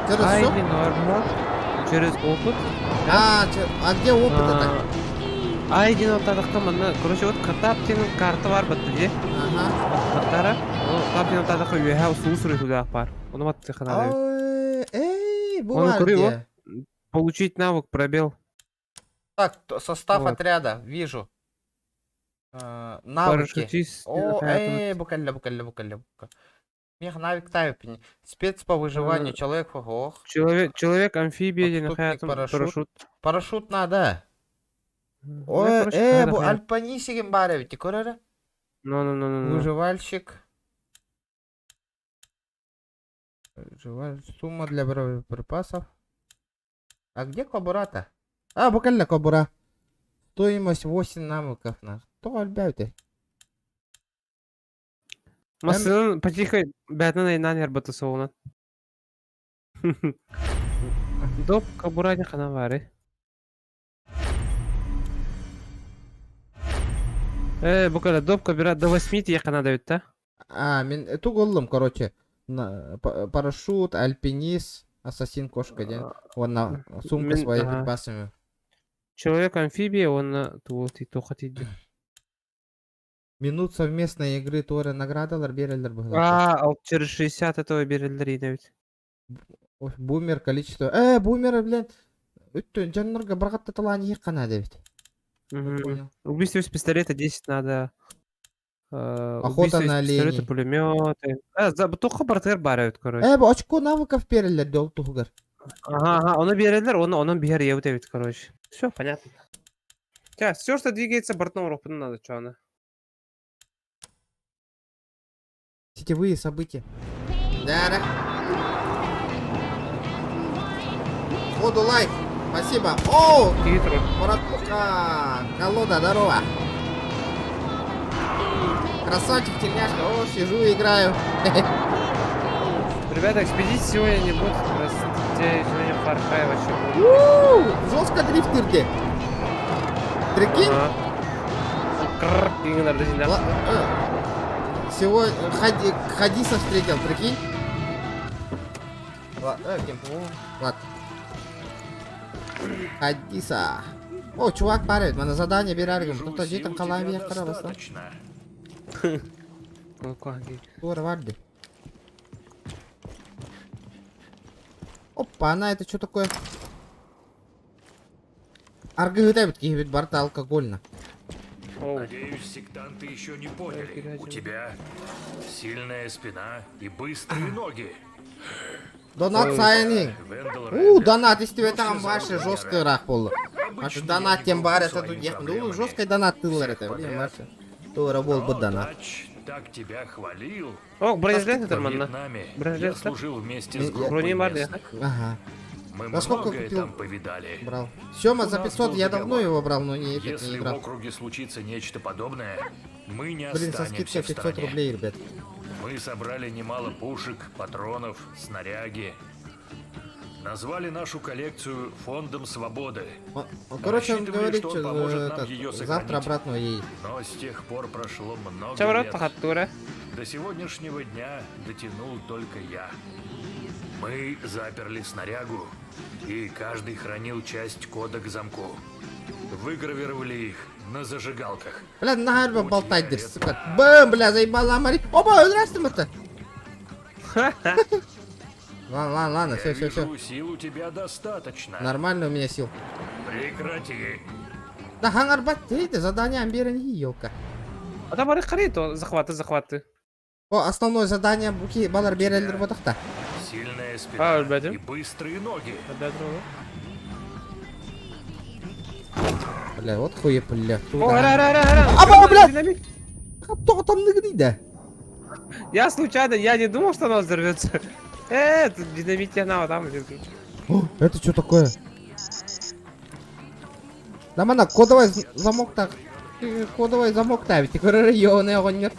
S1: Через
S3: Ай,
S1: что?
S3: норма. Через опыт.
S1: А, а где опыт это?
S3: Ай, дин отадықта манна. Короче, вот катап тенин карта бар батты де.
S1: Ага.
S3: Баттара. Тап тенин отадықта үйе суу сүрөтүлээх бар. Ону батты ханады.
S1: Эй,
S3: Оны
S1: бу
S3: көрүй
S1: где?
S3: Получить навык пробел.
S1: Так, состав
S3: Вот.
S1: отряда, вижу. Навыки.
S3: Парашютист.
S1: О, эй, букалля, букалля, букалля, букалля. Мех навык тавипни. Спец по выживанию, человек, ох.
S3: Человек, человек амфибия, ден
S1: Отступник,
S3: хаятым,
S1: парашют.
S3: парашют.
S1: Парашют надо.
S3: Ну,
S1: Ой,
S3: короче, надо
S1: бу
S3: хаят.
S1: альпанисигин бар эбит, көрөрө?
S3: Ну, ну, ну, ну, ну.
S1: Выживальщик. Выживаль... Сумма для боеприпасов. А где кобура-то? А, буквально кобура. Стоимость 8 навыков на. То альбяйте.
S3: Массыдан потихо бәтін айнан ярбаты соғынан. Доп кобура не хана бары. Буквально доп кобура до 8 тие хана дают, да?
S1: А, мен тугуллум, короче. На, парашют, альпинист, ассасин, кошка, ден. Вон на сумка с боеприпасами.
S3: Человек амфибия, он туот и тухат иди.
S1: Минут совместной игры туора наградалар биэрэллэр быһыылаах.
S3: А, ол через 60 этого биэрэллэр иинэбит.
S1: Ой, бумер количество. Э, бумер, блин. Үттүн дьоннорго барҕатта талаан иһиэххэ наада эбит. Понял.
S3: Убийство из пистолета 10 надо.
S1: Охота
S3: Убийство из
S1: на
S3: пистолета,
S1: оленей.
S3: пулеметы. Э, за туохха барытыгар баар эбит, короче.
S1: Э, бу очко навыков биэрэллэр дьол туһугар.
S3: Ага, ага, ону биэрэллэр, оны онон биһэр ийэбит эбит, короче. Все, понятно. Сейчас, все, что двигается, бортном рухпун надо, что она.
S1: Сетевые события. Да, Ходу лайк. Спасибо. О, братуха. Колода, здорово. Красавчик, тельняшка. О, сижу и играю.
S3: Ребята, экспедиции сегодня не будет, простите, сегодня Far Cry вообще будет.
S1: Жестко дрифтер где? Прикинь?
S3: Ага.
S1: Сегодня Хади, Хадиса встретил, прикинь? Ладно, Ладно. Хадиса. О, чувак парит, мы на задание бераргым. Тут житым қалай бияқ қарабастан. Тура варды. Опа, она это что такое? Аргы бит киһибит барта алкогольно.
S10: Надеюсь, сектанты еще не поняли. У тебя сильная спина и быстрые ноги.
S1: Донат сайын У, донат истибетаҕым ваше жесткий ыраах буолла. Аш донат тем бар это тут Ну, жесткий донат тыллар это. Блин, Маша. Тура буолбут донат.
S10: Так тебя хвалил.
S3: О, бронежилет это манна.
S10: Бронежилет. Я служил вместе с группой местных.
S1: Ага.
S10: Мы
S1: За сколько
S10: многое
S1: купил?
S10: там повидали.
S1: Брал. Сёма
S10: У
S1: за
S10: нас
S1: 500,
S10: был
S1: я давно
S10: договор.
S1: его брал, но не, этот, не
S10: Если в
S1: играл.
S10: округе случится нечто подобное, мы не
S1: Блин, со
S10: останемся
S1: скидкой
S10: в
S1: 500
S10: стороне.
S1: рублей, ребят.
S10: Мы собрали немало пушек, патронов, снаряги. Назвали нашу коллекцию Фондом Свободы.
S1: Он, короче, он
S10: Рассчитывали,
S1: говорит,
S10: что он
S1: что
S10: поможет нам
S1: этот,
S10: ее
S1: завтра
S10: сохранить.
S1: обратно едет.
S10: Но с тех пор прошло много
S3: Чаврот
S10: лет.
S3: пахаттура.
S10: До сегодняшнего дня дотянул только я. Мы заперли снарягу, и каждый хранил часть кода к замку. Выгравировали их на зажигалках.
S1: Бля, нахер болтать, дыр, сука. Бэм, бля, заебала, Мари. Оба, здравствуй, это. Ладно, ладно, ладно, все, все, все.
S10: Сил у тебя достаточно.
S1: Нормально у меня сил.
S10: Прекрати.
S1: Да хангар бат, ты задание амберен елка.
S3: А там бары захваты, захваты.
S1: О, основное задание буки балар берелдер ботахта.
S10: Сильная спина и быстрые ноги.
S1: Бля, вот хуе, бля.
S3: О, ра, ра, ра, ра.
S1: Аба, бля! Кто там да?
S3: Я случайно, я не думал, что она взорвется. Тут динамит я на там.
S1: О, это что такое? Да мана, кодовый замок так. Кодовый замок так, ведь районы огонь.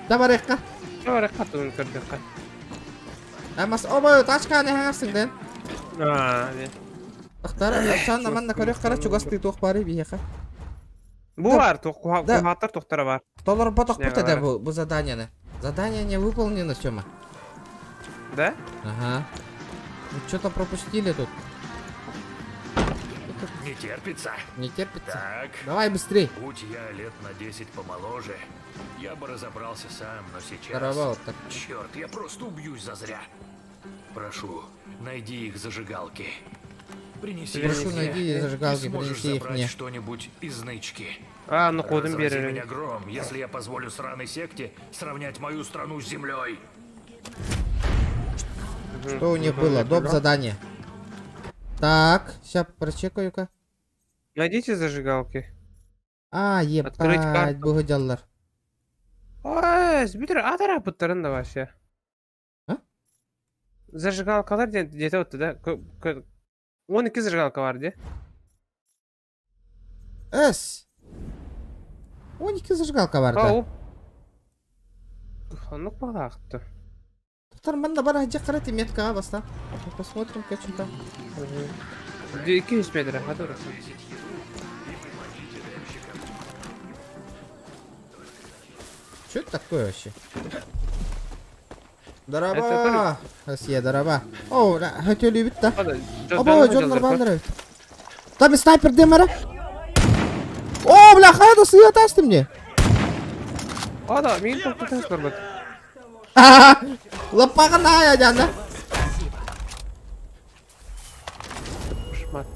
S1: Да барекка.
S3: Да барекка туын көрдөххө.
S1: Амас оба тачка не хаңасың ден.
S3: Аа, не.
S1: Тахтар, чан манна көрөх кара чугасты туох бары биһиэхэ.
S3: Бу бар, кухаттар тохтара бар.
S1: Толор ботох пута да бу бу заданияны. Задание не выполнено, Сёма.
S3: Да?
S1: Ага. Мы что-то пропустили тут.
S10: Не терпится.
S1: Не терпится.
S10: Так.
S1: Давай быстрей.
S10: Будь я лет на 10 помоложе, я бы разобрался сам, но сейчас...
S1: Здорово, вот так.
S10: Черт, я просто убьюсь зазря. Прошу, найди их зажигалки. Принеси
S1: Прошу,
S10: их мне.
S1: найди зажигалки,
S10: Ты сможешь
S1: принеси их
S10: забрать
S1: мне.
S10: что-нибудь из нычки.
S3: А, ну ходим
S10: Разрази
S3: берем.
S10: меня гром, если я позволю сраной секте сравнять мою страну с землей.
S1: Что у них было? Доп задание. Так, сейчас прочекаю-ка.
S3: Найдите зажигалки.
S1: А,
S3: Открыть
S1: ебать,
S3: карту.
S1: быгыдяллар.
S3: Ой, бүтер атара буттарын да вообще.
S1: А?
S3: Зажигалкалар где-то вот да. 12 зажигалка бар де.
S1: Эс. 12 зажигалка бар да.
S3: Ау. Ханнык балақты.
S1: Тоқтар, мында бар ажа қараты меткаға баста. Посмотрим, как что там.
S3: 200 метр, хатура.
S1: Что это такое вообще? Дораба! Россия, дораба. О, хотели бит да. Оба, Джон Нормандер. Там снайпер демара. О, бля, хайа да сыа таастым мне.
S3: О, да, мин тоқтатас көрбөт.
S1: Лаппаҕын аайа дьаана.
S3: Шмат.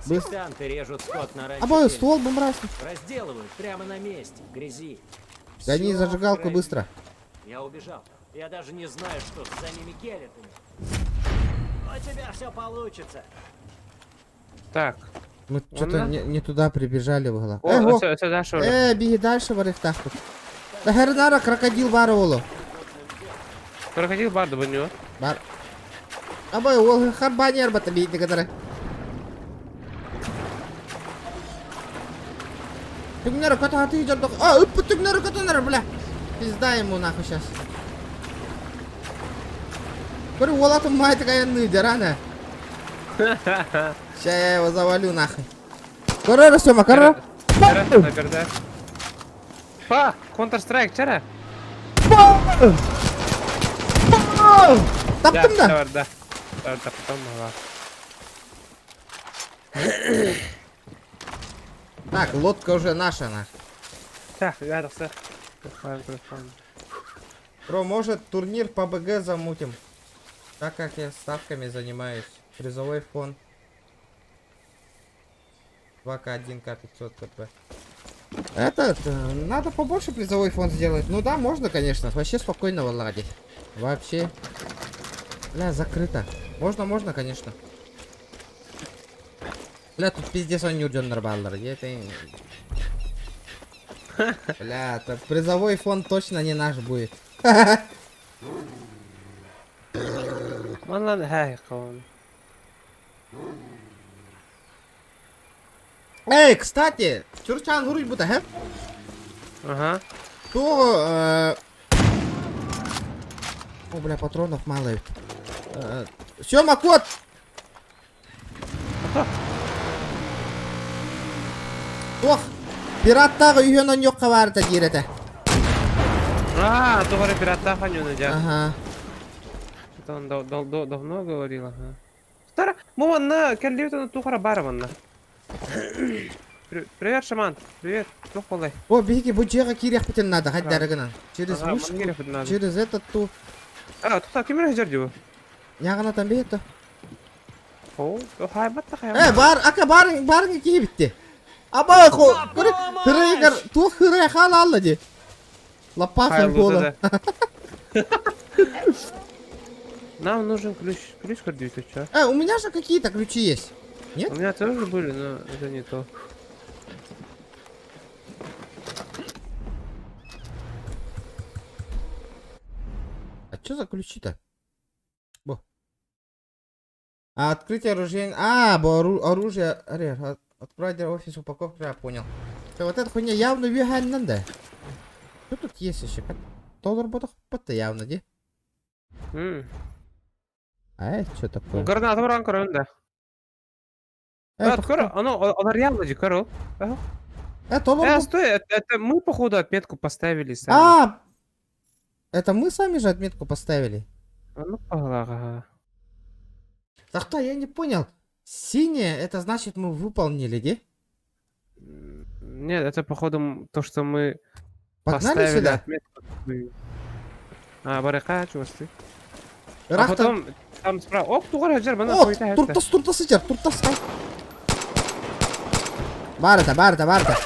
S11: Сектанты режут скот на ранчо
S1: Або
S11: Фельдмана.
S1: ствол бумрасный.
S11: Разделывают прямо на месте, в грязи.
S1: Гони
S11: Всё в
S1: зажигалку
S11: крови.
S1: быстро.
S11: Я убежал. Я даже не знаю, что с самими келетами. У тебя все получится.
S3: Так.
S1: Мы что-то
S3: Онна?
S1: не туда прибежали было.
S3: О,
S1: Э, во.
S3: все, все, дальше уже.
S1: Беги дальше, барыхтахту. Да хернара крокодил бар олу.
S3: Крокодил бар да него.
S1: Бар. Абай, ол харбанер бата бейді кадары. Түгнері көті хаты жордық. А, үппі түгнері көтінер, бля. Пизда ему нахуй сейчас. Көрі, ол атын майтық аянны дерана. Ща я его завалю нахуй. Көрі, Сёма, көрі.
S3: Наверное. Па, Counter-Strike, чара?
S1: Таптым да.
S3: Да, да. Да, таптым, ага.
S1: Так, лодка уже наша, нахуй.
S3: Так, я все.
S1: Бро, может турнир по БГ замутим? Так как я ставками занимаюсь. Призовой фонд. 2К1, К500 КП. Этот, надо побольше призовой фонд сделать. Ну да, можно, конечно. Вообще спокойно владеть. Вообще. Бля, закрыто. Можно, можно, конечно. Бля, тут пиздец он не уйдет нормально. Это... Бля, это призовой фонд точно не наш будет.
S3: Ладно, хай, кон.
S1: Эй, кстати, Чурчан Гуруть бута, хэ?
S3: Ага.
S1: То... О, бля, патронов мало. Сёма, кот! Ох, пираттағы үйенен жоқ барды дереді.
S3: А, то говорю, пирата ханюна, дя.
S1: Ага.
S3: Что-то он давно говорил, ага. Стара, мы на келли на тухара барванна. Привет, шаман. Привет. Тух полай.
S1: О, беги, бу жеға кирек бітін надо, хать дәрігінен. Через
S3: Ага,
S1: вышку,
S3: мана кирек бітін надо.
S1: через этот ту.
S3: А, тухта ким жерди бу?
S1: Яғына там бейті.
S3: О, хай батта хай.
S1: Э, бар, ака барың, барың кие бітті. Аба, хо, көрі, хырайгар, ту хырай хал алла де. Лапахан кола.
S3: Нам нужен ключ. Ключ көрдү чё?
S1: У меня же какие-то ключи есть. Нет?
S3: У меня тоже были, но это не то.
S1: А что за ключи-то? Бо. А, открытие оружия... А, бо оружие... Отправить в офис упаковку, я понял. Всё, вот эта хуйня явно виганнан да. Что тут есть еще? Доллар ботах явно, де? А это что такое?
S3: Граната баран көрөн да.
S1: Э,
S3: А, көр, оно, оно реально же, көр. Ага.
S1: Доллар
S3: Э,
S1: бот-
S3: стой, это мы, походу, отметку поставили сами.
S1: А, это мы сами же отметку поставили?
S3: А, ну, ага.
S1: Так что, я не понял. Синее, это значит мы выполнили, де?
S3: Нет, это, походу, то, что мы
S1: Погнали
S3: поставили
S1: сюда?
S3: отметку. А, барыка, чего ты? А
S1: Рахта-
S3: потом там справа. Оп, тугар хаджар, бана
S1: О,
S3: койта
S1: туртас, туртас сидят, туртас. Барыта, барыта, барыта.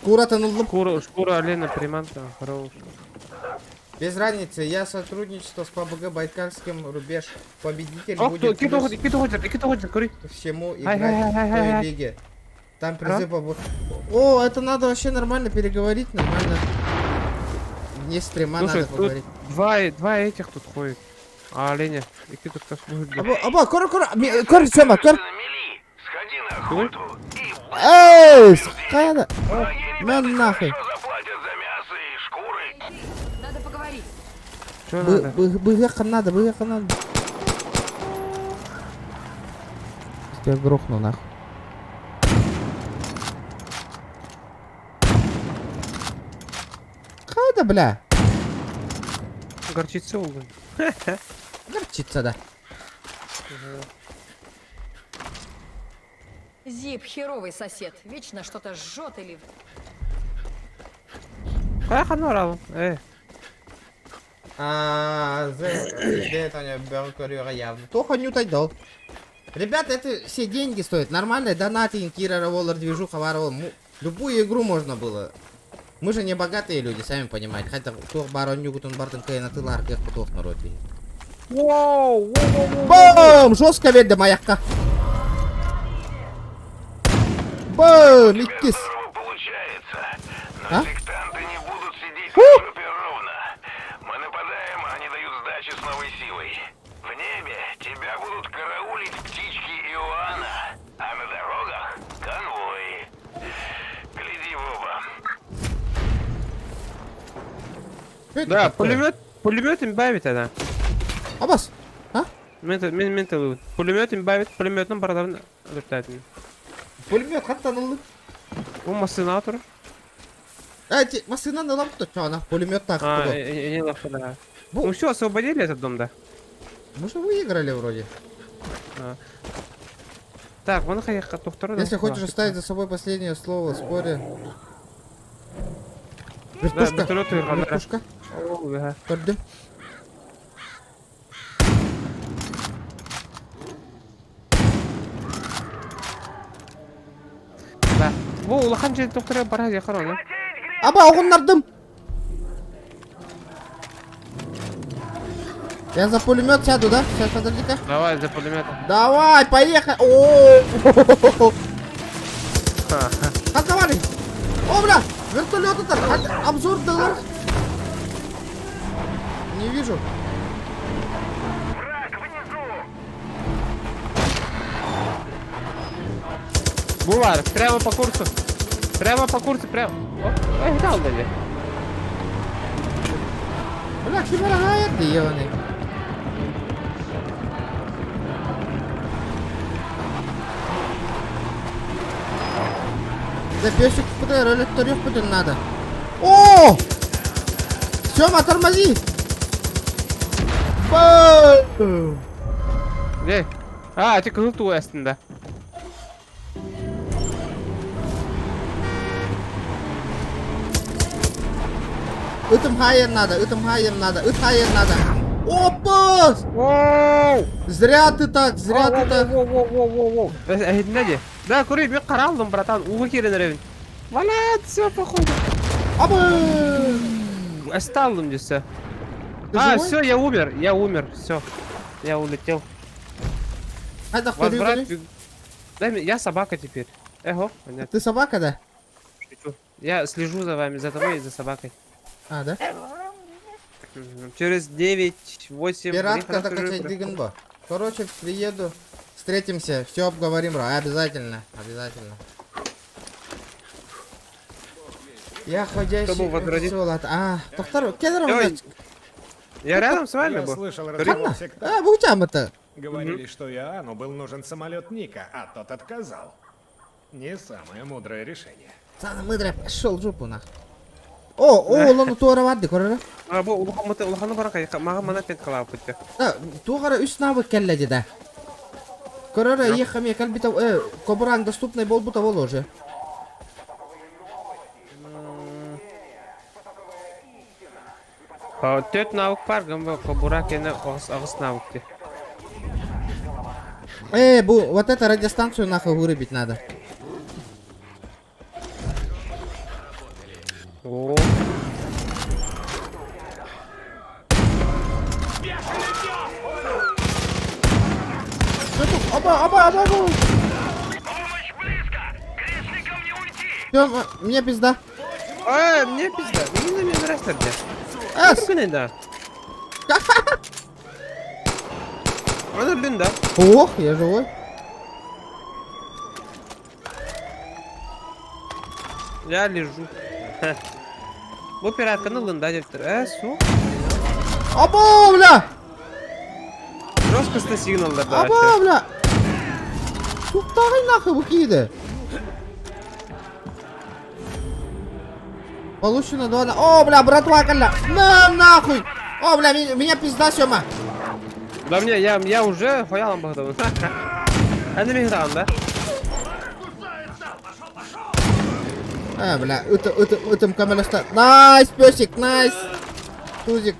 S1: Кура тынулып.
S3: Шкура, шкура оленя приманка, хорош.
S1: Без разницы, я сотрудничество с ПБГ Байкальским рубеж. Победитель
S3: Ох,
S1: будет
S3: кito
S1: плюс
S3: ходи, кито ходи, кито ходи, кури.
S1: всему
S3: Хай,
S1: играть
S3: хай, хай,
S1: в
S3: хай,
S1: той
S3: хай.
S1: лиге. Там призы по... О, это надо вообще нормально переговорить, нормально. Вне стрима
S3: Слушай,
S1: надо
S3: тут
S1: поговорить.
S3: два этих тут ходит. А, оленя. И ты тут как будет.
S1: Аба, аба, кор, кор, кор, Сема, кор.
S7: Сходи на охоту и
S1: Эй, скада. Мен нахуй.
S7: заплатят за мясо и шкуры.
S6: Надо поговорить.
S3: Чё надо?
S1: Быга надо, быга надо. Тебя грохну нахуй. Хайда, бля.
S3: Горчица угол.
S1: Горчица, да.
S6: Зип херовый сосед. Вечно что-то жжет или...
S3: Хайа ханна барабын? Э.
S1: А, где это они бөҕө көрүөҕэ явно. Туох онньутай да ол. Ребята, это все деньги стоят. Нормально, донатинг, Кира Роллер, движуха, варвал. Любую игру можно было. Мы же не богатые люди, сами понимаете. Хотя туох баар онньугутун бартын кыайан атыылаар кыах туох народ
S3: Воу!
S1: Бум! Жестко ведь маякка. Бум! Иккис.
S7: Получается.
S1: А?
S7: Но сектанты не будут сидеть
S1: Фу!
S7: на жопе ровно. Мы нападаем, а они дают сдачи с новой силой. В небе тебя будут караулить птички Иоанна, а на дорогах конвои. Гляди в оба.
S1: Что это
S3: Да,
S1: такое?
S3: пулемет, пулемет имбавит она.
S1: Абас! А?
S3: Мен мен тылы. Пулемет имбавит, пулеметным бардарын өлөртәтин.
S1: Пулемет хаттан ылды.
S3: Бу массына тур.
S1: Эти массынаны ылам то чана, пулемет так.
S3: А, не лапа, да. Ну все, освободили этот дом, да?
S1: Мы же выиграли вроде.
S3: А. Так, вон хайка доктор.
S1: Если хочешь оставить за собой последнее слово в споре. Вертушка. Вертушка. Көрдүм.
S3: Да. Бу улахан же доктора бара якар оны.
S1: Аба оҕуннардым. Я за пулемет сяду, да? Сейчас, подожди-ка.
S3: Давай за пулемет.
S1: Давай, поехали. О! Атовали. О, бля, вертолет это. Обзор доллар. Не вижу.
S7: Враг внизу!
S3: Булар, прямо по курсу. Прямо по курсу, прямо. Оп, эй, дал дали.
S1: Бля, кимера ебаный. Да песик куда ролик будет надо. О! Сёма, тормози! Бум!
S3: Где? А, ты кызыл туу астында.
S1: Ытым хайер надо, ытым хайер надо, ыт хайер надо. Опа!
S3: Воу!
S1: Зря ты так, зря ты так.
S3: Воу-воу-воу-воу-воу. Э, Да, кури, мен каралдым, братан. Уғы керен ревен. Валят, все, походу.
S1: Аба!
S3: Осталдым десе.
S1: Ты
S3: А,
S1: живой?
S3: все, я умер, я умер, все. Я улетел.
S1: Хайда,
S3: Возврат. Дай мне, я собака теперь. Эго, понятно.
S1: Ты собака, да?
S3: Шучу. Я слежу за вами, за тобой и за собакой.
S1: А, да?
S3: Через 9, 8...
S1: Пиратка докачать дыгынбо. Короче, приеду, встретимся, все обговорим, бро. Обязательно, обязательно. Я ходящий...
S3: Чтобы возродить-
S1: А, доктор, кедр
S3: Ой, Я рядом с вами
S12: Я
S3: был.
S12: слышал разговор сектантов.
S1: А, бучам это.
S12: Говорили, что Иоанну был нужен самолет Ника, а тот отказал. Не самое мудрое решение.
S1: Самое мудрое, пошел в жопу нах. О, о, лону туара вадды, көрөрө.
S3: А, бу улахан улаханы баран мага мана пен калап бутты.
S1: Да, тугара үс навык келледи да. Көрөрө, ехаме калбита, э, кобуран доступный болбута бол уже.
S3: Төт навык бар, гымбы кобура кене ағыс ағыс навык ти.
S1: Э, бу, вот это радиостанцию нахуй вырубить надо.
S3: О.
S1: Оба, оба, оба, оба. Все, мне пизда.
S3: Э, мне пизда. Не на меня нравится, где?
S1: Эс!
S3: да. Аны блин, да.
S1: Ох, я живой.
S3: Я лежу. Бу пиратканы лында деп тұр. Э, су.
S1: Аба, бля!
S3: Жесткостный сигналдар да.
S1: Аба, бля! Туктагай нахуй бу киде. Получено два на... О, бля, братва, калля! На, нахуй! О, бля, меня, меня пизда, Сёма!
S3: Да мне, я, я уже хуялом багдам. Әне мен да?
S1: А, бля, ыт, ыт, ытым көмөлөстө. Nice, песик, nice. Тузик.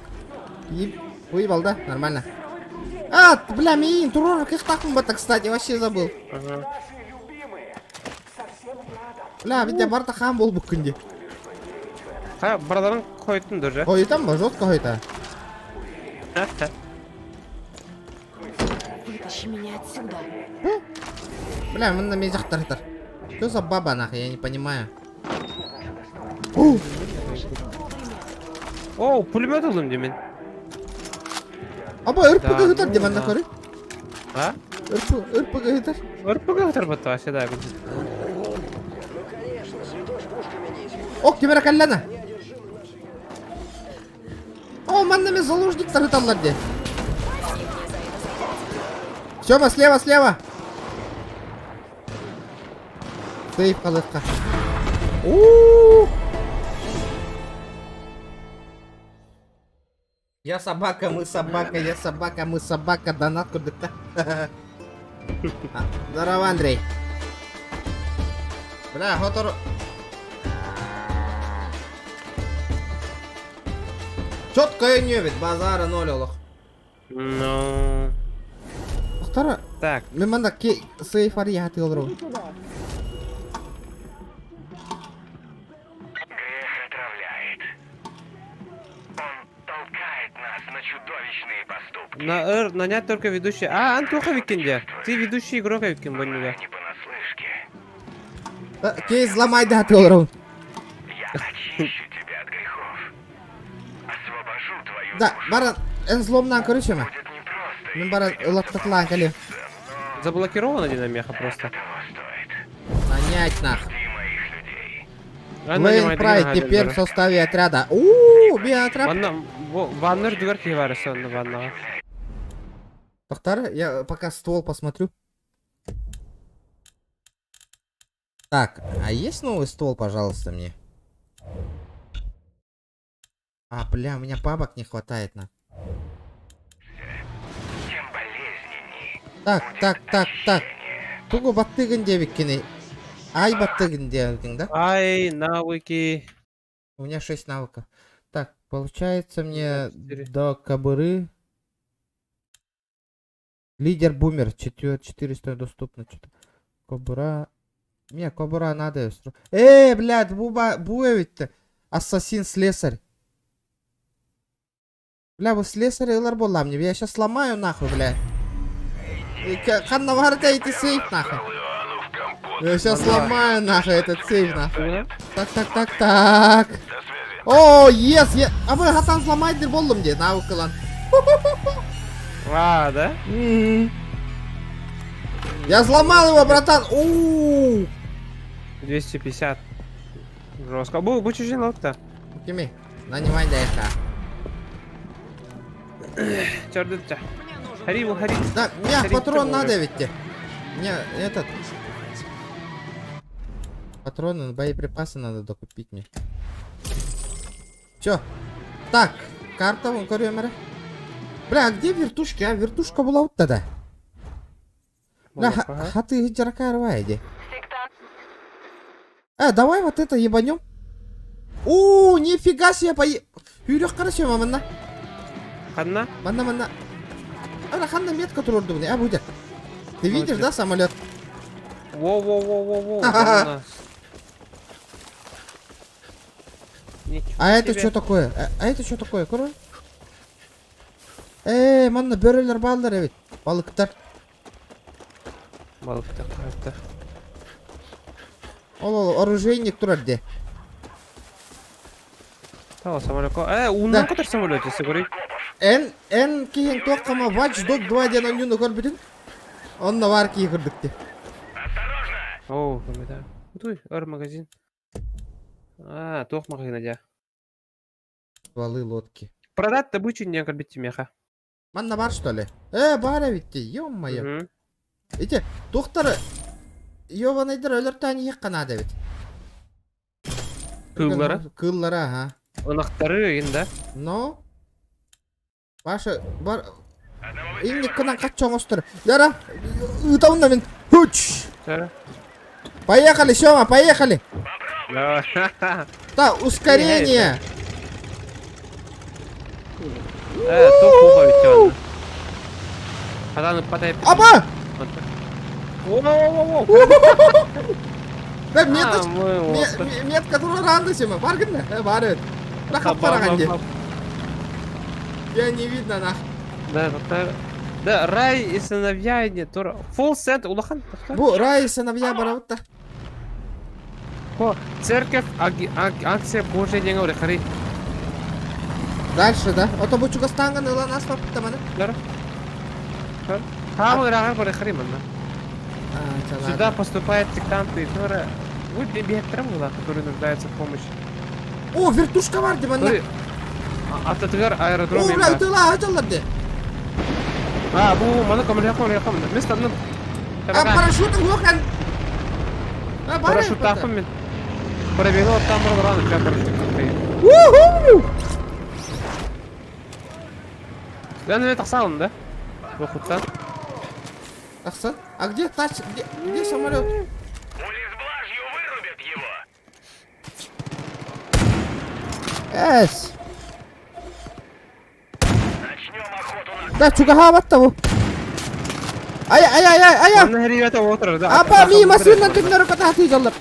S1: Еб... Выебал, да? Нормально. А, бля, миин, турор, кыхтахпын бата, кстати, вообще забыл.
S3: Ага.
S1: Бля, ведь барта хам бол күнде.
S3: Ха, бараларын қойтын дұржа.
S1: Қойтам ба, жестко қойта.
S2: Вытащи меня отсюда.
S1: Бля, мында мен жақтар Что за баба, нахуй, я не понимаю.
S3: О, пулемет алдым демен.
S1: Аба, РПГ
S3: Да,
S1: гытар
S3: ну
S1: деман
S3: да.
S1: көрі.
S3: А?
S1: РПГ гытар.
S3: РПГ гытар батты вообще, да.
S1: О, кемера каллана. О, манна мен заложниктар гыталлар де. Сема, слева, слева. Сейф қалыққа. У! Я собака, мы собака, я собака, мы собака, донат көрдік та. Здорово, Андрей. Бля, хотор... Четко не ведь, базара ноль олох.
S3: Ну...
S1: Охтара,
S3: Так.
S1: мен манда ке сейф ар яхаты олору.
S7: Грех отравляет. Он толкает нас на чудовищные поступки.
S3: На ыр, нанять только ведущий. А, Антоха Викинде. Ты ведущий игрок Викин, Боннига.
S7: Не понаслышке.
S1: Кей взломай да олору.
S7: Я очищу тебя от грехов. Освобожу твою
S1: Да, баран, эн взломнан көрүшеме.
S7: Будет непросто.
S1: Мен баран ылаттатлаан кале.
S3: Заблокирована динамеха просто.
S7: Того стоит.
S1: Нанять нах.
S7: Жди моих людей.
S3: А,
S1: Лейн
S3: нанимай
S1: Прайд
S3: деген
S1: теперь в
S3: хаберлері.
S1: составе отряда. Ууу, би отряд.
S3: Ванна, ваннер дүгер кие бар сонна ваннаға.
S1: Тоқтар, я пока ствол посмотрю. Так, а есть новый ствол, пожалуйста, мне? А, бля, у меня бабок не хватает на.
S7: Тем болезненней
S1: Так, так, так, так. Тугу баттыгын дебиккини. Ай баттыгын дебиккин, да?
S3: Ай, навыки.
S1: У меня 6 навыков. Так, получается мне
S3: 24.
S1: до кобуры. Лидер бумер. 4, 400 доступно. Что-то. Кобура. Не, кобура надо. Блядь, буба, буевит-то. Ассасин слесарь. Бля, вы слесарь ылар болла мне. Я сейчас сломаю нахуй, бля. Ханна варта эти сейф нахуй.
S7: Иоанну в компот.
S1: Я сейчас сломаю нахуй этот сейф нахуй. Так, так, так, так.
S7: До связи.
S1: О, ес, е. А вы хатан сломать болдум де, навыкылан.
S3: А, да?
S1: М. Я взломал его, братан. У.
S3: 250. Жестко. Бу, бу чужин лапта.
S1: Кими, нанимай да это.
S3: Чердытча. Хари, бу, хари.
S1: Да, мне
S3: Хари,
S1: патрон
S3: ты
S1: надо ведь те. Мне этот. Патроны, боеприпасы надо докупить мне. Чё? Так, карта вон көрөмөрө. Бля, а где вертушки, а? Вертушка была вот тогда. Бля, хаты жаракарва иди.
S2: Сектант.
S1: Давай вот это ебанем. О, нифига себе, пое... Үрек қарашы, манна.
S3: Ханна?
S1: Манна, манна. Ана ханна метка турорду мне, а будет. Ты видишь, да, самолет?
S3: Во-во-во-во-во. вон у нас. Ничего
S1: А это
S3: себе.
S1: что такое? А это что такое, кура? Манна бөрөлөр балдар эбит. Балыктар.
S3: Балыкта, балыкта.
S1: Ол, ол, оружейник турар де.
S3: Тава самолет. Уннан
S1: Да.
S3: көтөр самолет, если говорить.
S1: Эн, эн киһин туоххама Watch Dog 2 диэн онньууну көрбүтүн. Онно бар киһи көрдүк де.
S3: О, да. Туй, өр магазин. А, туох магазин дя.
S1: Стволы лодки.
S3: Продать добычу не көрбүт меха.
S1: Манна бар что ли? Бар эбит де, ё-моё.
S3: Мгм.
S1: Ити, тухтары Йованайдар өлөртөөн иһик канаада эбит.
S3: Кыллара.
S1: Кыллара, ага.
S3: Ынактары ин да.
S1: Но. Баша, бар... Инник кынан каччоңостор. Яра, ытабын да мен. Хуч!
S3: Чара.
S1: Поехали, Сёма, поехали! Да, ускорение!
S3: Э, то хуха ведь Хадан потай.
S1: Аба!
S3: Воу-воу-воу!
S1: Да, метка, метка тура ранды сема. Бар гына, бар. Рахат параганде. Я не видно нах.
S3: Да, да, да, Рай и сыновья не тура. Full set улахан.
S1: Бу Рай и сыновья барабытта.
S3: По церковь акция Божья диэн урехари.
S1: Дальше, да? Ото бу чугастаанган ылан аспаппыта маны.
S3: Да. Хаамы ыраҕар барыхари манна. Сюда поступают сектанты, которые... Вы биэттэрэ була, которые нуждаются в помощи.
S1: О, вертушка бар ди манна.
S3: Ататыгар аэродром.
S1: О, бля, ытыла атылар ди.
S3: А, бу маны көмөлөһө көмөлөһө Место одно.
S1: А парашютын уохан. А,
S3: Парашюттаахпын мин. Пробегал там рано, сейчас парашют.
S1: Уху!
S3: Я на тахсалым, да? Выхудтан.
S1: Тахсан? А где тач? Где, где самолет? Эс. Да, чугаһаабат бу. Ай, ай, ай, ай, ай.
S3: Манна ребята отырар, да.
S1: Апа, ми машина түннөрү катааты жаллар.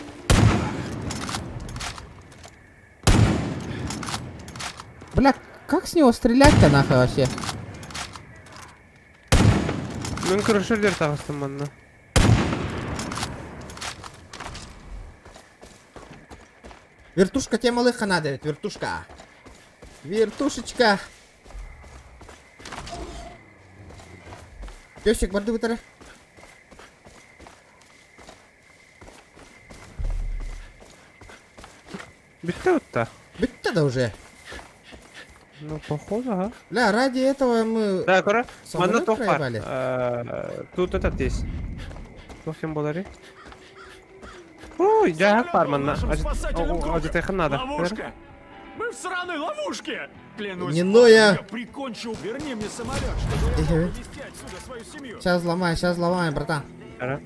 S1: Бля, как с него стрелять-то нахуй вообще?
S3: Мен крышыр тағыстым манна.
S1: Вертушка тема лыха надо, ведь, вертушка. Вертушечка. Песик, барды вытары.
S3: Бітті отта.
S1: Бітті да уже.
S3: Ну, походу, ага.
S1: Бля, ради этого мы...
S3: Да, кора. Манна
S1: Самолет
S3: тох бар.
S1: проебали.
S3: Тут этот есть. Тох кем болары. Ой, жахак бар манна.
S8: Нашим спасательным кругом.
S3: Ажитайхын надо.
S8: Ловушка! Мы в сраной ловушке! Клянусь,
S1: Не ноя.
S8: я прикончу. Верни мне самолет, чтобы я мог увезти отсюда свою семью.
S1: Сейчас ломай, сейчас ломаем, братан.
S3: Ара.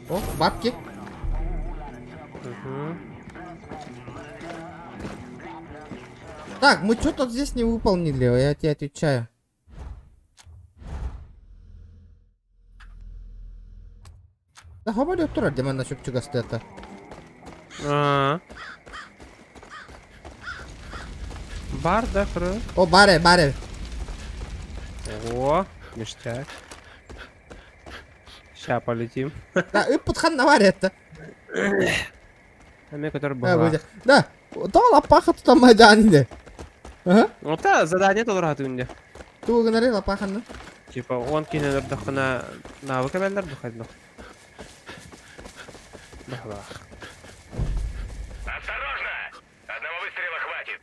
S1: О, бабки.
S3: Угу.
S1: Так, мы что-то здесь не выполнили, я тебе отвечаю. Да говорю, тура, где мы насчет чугастета.
S3: А. Бар, да, кора.
S1: О, баре, баре.
S3: О, ништяк. Ща полетим.
S1: Да, и подхан на варе это.
S3: А мне который
S1: Да,
S3: была.
S1: будет. Да, да, лопаха тут там майдане. Ага.
S3: Ну та задание толор хатынде.
S1: Ту гнари лопаха, ну.
S3: Типа он кинелер дахына навык әбәлләр духайдых. Бахлах.
S7: Осторожно! Одного выстрела хватит.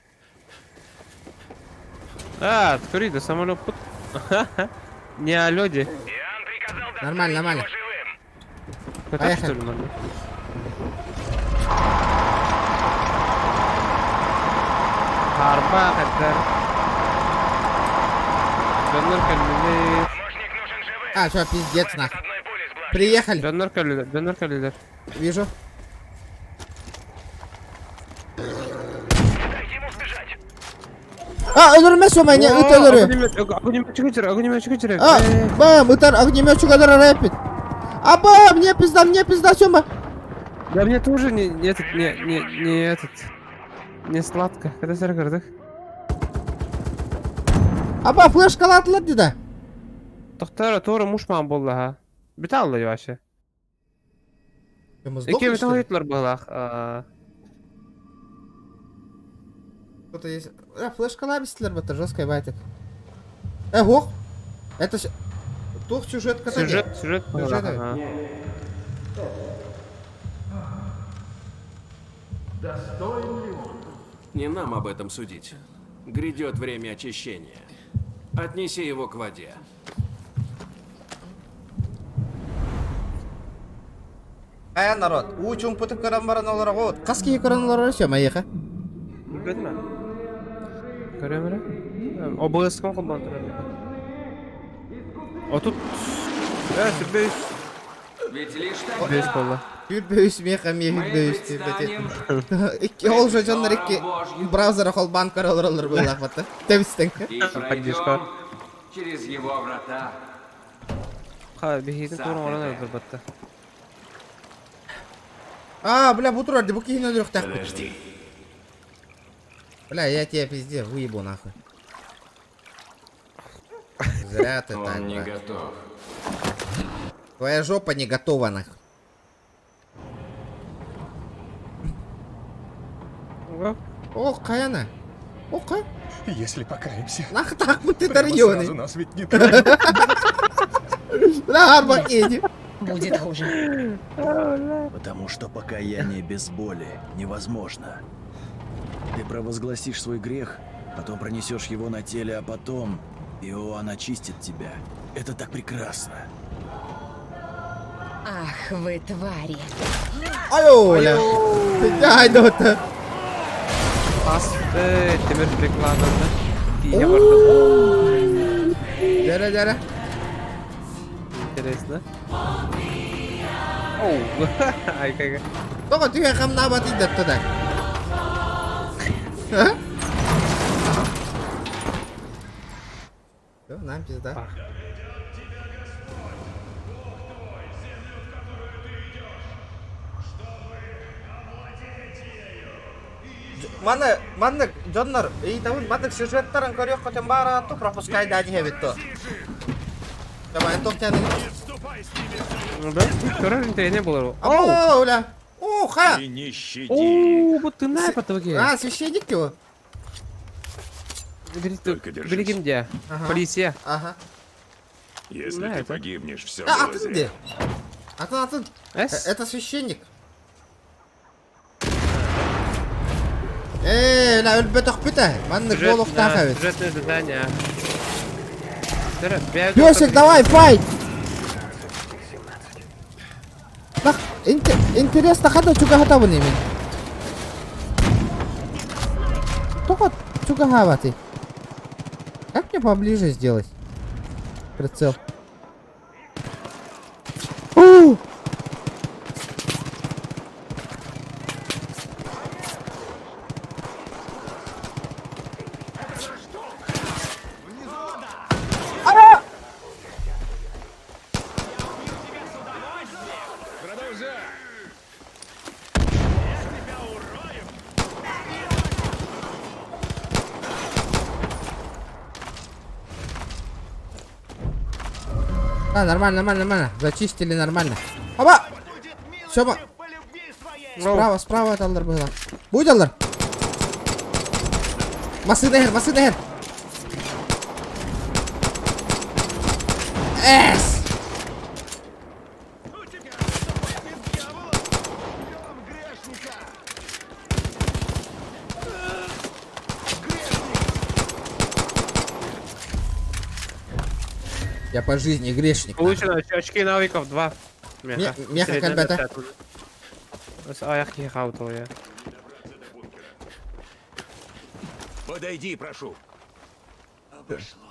S3: А, открыто, да самолет пут. Не о люди.
S7: Иоанн приказал
S1: Нормально, нормально.
S7: его живым.
S3: Это
S1: Поехали.
S3: что ли, нормально? Арба хаттар. Донор калилер.
S7: Помощник нужен живым.
S1: А, все, пиздец,
S7: Хватит
S1: нахуй.
S7: одной пули с блажью.
S1: Приехали.
S3: Донор калилер, донор калилер.
S1: Вижу.
S7: Дайте ему сбежать.
S1: А, өлөрмө сомай, не, ыт өлөрү.
S3: Огнеметчик өтер, огнеметчик өтер.
S1: А, бам, ытар огнеметчик өлөрө рэпит. Аба, мне пизда, мне пизда, Сёма.
S3: Да мне тоже не, не этот, не, не, не этот. Не сладко. Когда сэр
S1: Аба, флешка латылар деди.
S3: Доктор, тура муш ман болды ха. Бите алды вообще.
S1: Мы сдохли,
S3: Эки
S1: что ли?
S3: бите было.
S1: Кто-то есть. А, флешка лабистилер это жесткая байтик. Э, ох! Это с... Тух сюжет
S3: Сюжет, сюжет.
S1: Сюжет,
S3: ага.
S8: Не нам об этом судить. Грядет время очищения. Отнеси его к воде.
S1: Э, народ, учум путып көрөн баран олар вот. Кас кии көрөн олар все, маеха.
S3: Билбедим Көрөм эле. ОБС-ком колдонуп турат. О тут. Э, сүрбэ үс.
S13: Ведь лишь
S3: Бес
S13: тогда
S3: буолла.
S1: Сүрбэ үс миэхэ эмиэ
S13: мы
S1: сүрбэ үс
S13: предстанем
S1: Икки ол же дьоннор икки браузера холбаан көрө олороллор быһыылаах батта. Тэбистең.
S13: и пройдем через его врата.
S3: Ха, биһигитин тугун оҥорон ылдырбатта.
S1: А, бля, бу турар, бу киһини өлөрүөхтээхпит.
S7: Подожди.
S1: Бля, я тебя пизде выебу нахуй. Зря ты так,
S8: Он не
S1: брат.
S8: готов.
S1: Твоя жопа не готова нахуй. О, хайана. О, хай.
S4: Если покаемся,
S1: Нах так мы ты
S4: прямо
S1: дарьёный.
S4: сразу нас ведь не тронут.
S1: Бля, арбакеди.
S6: Будет хуже.
S5: Потому что покаяние без боли невозможно. Ты провозгласишь свой грех, потом пронесешь его на теле, а потом Иоанн очистит тебя. Это так прекрасно.
S6: Ах, вы твари.
S1: Айо, бля. Ай, да это.
S3: Ас, тимир прикладында. Тиийэ барда.
S1: Дәрә, дәрә.
S3: Интересно. Оу, ай кайга.
S1: Тоҕо түһэ хамнаабат идэтте да. Всё, нам пизда. Маны, маннык дьоннор ыйытабын, маннык сюжеттарын көрүөххүтүн баара ту пропускай да диэбит то. Давай, Антон тянет.
S3: Да, көрөр интэриэһинэй буолар.
S1: О, бля. О, ха!
S4: И не щади.
S3: Оо, бу тыыннаах патыгы.
S1: А, священник его?
S4: Только держись.
S3: Билигин дьэ.
S1: Ага.
S3: Полиция.
S1: Ага.
S4: Если
S3: Да,
S4: ты
S3: это-
S4: погибнешь, все
S1: А,
S4: было
S1: атын
S4: зря.
S1: где? Атын, атын.
S3: Эс?
S1: Это священник. Ээ, бля, өлбөтөхпүт ээ. Маннык буолуохтаах эбит.
S3: Сюжетное задание.
S1: Песик, давай, файт! Нах, интересно, хата чугаһатабын имин. Только чугаһабаты. Как мне поближе сделать? Прицел. У! А, нормально, нормально, нормально. Зачистили нормально. Оба! Все, справа, справа от было. Будет аллар? Массына массына иһэр. Эс! Я по жизни грешник.
S3: Получено очки навыков 2.
S1: Меха кэлбэтэ.
S3: Аяқ киһи я.
S7: Подойди, прошу.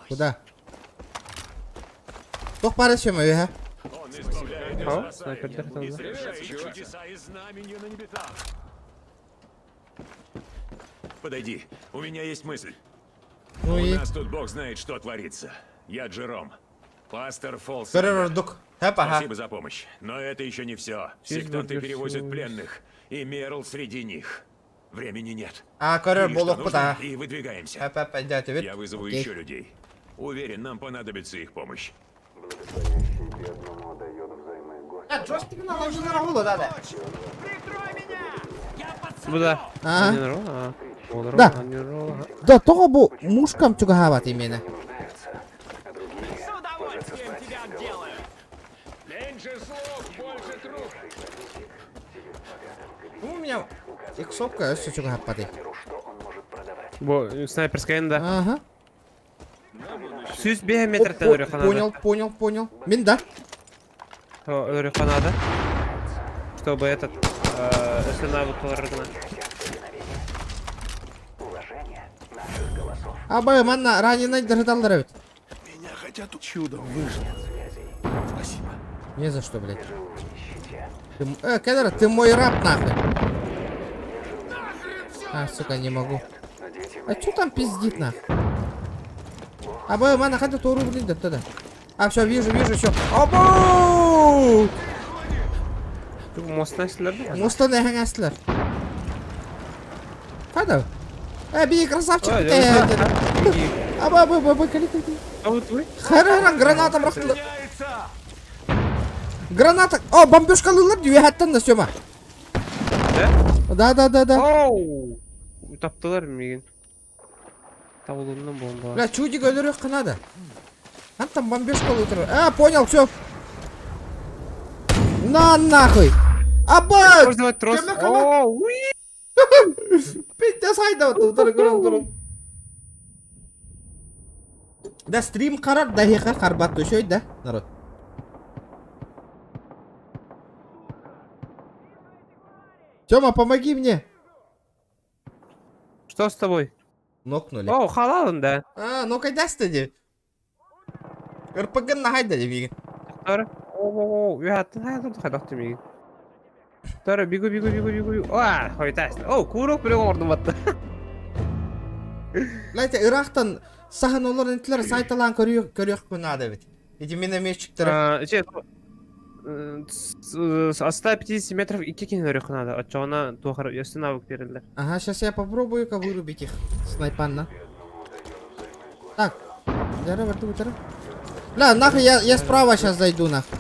S1: Куда? Туох баар өссө үһэ?
S4: Он избавляет
S3: О,
S4: из
S3: снайпердер
S4: засады и
S3: там, да.
S4: совершает чудеса и знамения на небесах.
S7: Подойди, у меня есть мысль.
S1: Ну
S4: У
S1: и?
S4: нас тут бог знает, что творится. Я Джером, пастор Фолс.
S1: Көрөр ордук. Хэп, аха.
S4: Спасибо за помощь. Но это еще не все. Сектанты
S3: Чизбургер
S4: перевозят
S3: соус.
S4: пленных, и Мерл среди них. Времени нет.
S1: А, көрөр
S4: Бери, что
S1: буолуохпут
S4: нужно,
S1: аа.
S4: и выдвигаемся.
S1: Хэп, хэп, өйдөөтүбүт.
S4: Я вызову
S1: Окей.
S4: еще людей. Уверен, нам понадобится их помощь.
S1: А, джойстик наложена буолуо да, да.
S3: Бу да.
S1: А.
S3: А.
S1: Да. Да, тоҕо бу мушкам чугаһаабат именно.
S11: С удовольствием тебя отделаю.
S4: Меньше слов, больше труп.
S1: У меня иксовка өссө чугаһаппатый.
S3: Бу снайперская да.
S1: Ага.
S3: 105 метртэн өрө ханада.
S1: Понял, понял, понял. Мин да.
S3: Өрө ханада. Чтобы этот өссө навык гына.
S1: Абай, манна раненый дырыталлар эбит.
S7: Меня хотят чудом выжил.
S5: Спасибо.
S1: Не за что, блядь. Ты, Кедр, ты мой раб, нахуй. А, сука, не могу. А чё там пиздит, нахуй? А, б, мана, хата туру, блин, да, да. А, все, вижу, вижу, все. Обу!
S3: Мостан эстилер да?
S1: Мостан эһэҥ эстилер. Хада. Э, бии, красавчик.
S3: Ой,
S1: Э, Аба, аба, аба, кали, кали.
S3: А вот вы?
S1: Хара, граната бырахтылар. Граната. О, бомбежкалыылар үөһэттэн да Сёма.
S3: Да?
S1: Да, да, да, да.
S3: Оу! Таптылар миигин. Табылынным бомба.
S1: Бля, чудик өлөрүөххэ надо. Антон бомбежкалыы турар. А, понял, все. На нахуй. Аба!
S3: Использовать трос.
S1: Көмө, көмө.
S3: О, уи!
S1: Пиздец, айда утары көрөн турун. Да стрим харар да хеха харбат төшөй да, народ. Тёма, помоги мне.
S3: Что с тобой?
S1: Нокнули.
S3: О, халалын да.
S1: А, ну кайдасты де. РПГ нахайда де биги.
S3: Тор. О, о, я хайдахты миигин. Тор, бегу, бегу, бегу, бегу, бегу. А, хойтас. О, курок биле оҥордум батта.
S1: Блядь, ыраахтан саһан олорон итилэр сайталаан көрүөхпүн наада эбит. Ити минометчиктары.
S3: Че, с 150 метров икки киһини көрүөххэ надо. Оччоҕуна туох эрэ өссө навык биэрэллэр.
S1: Ага, сейчас я попробую-ка вырубить их. Снайпанна. Так. Дара, варту, дара. Бля, нахуй я справа сейчас зайду, нахуй.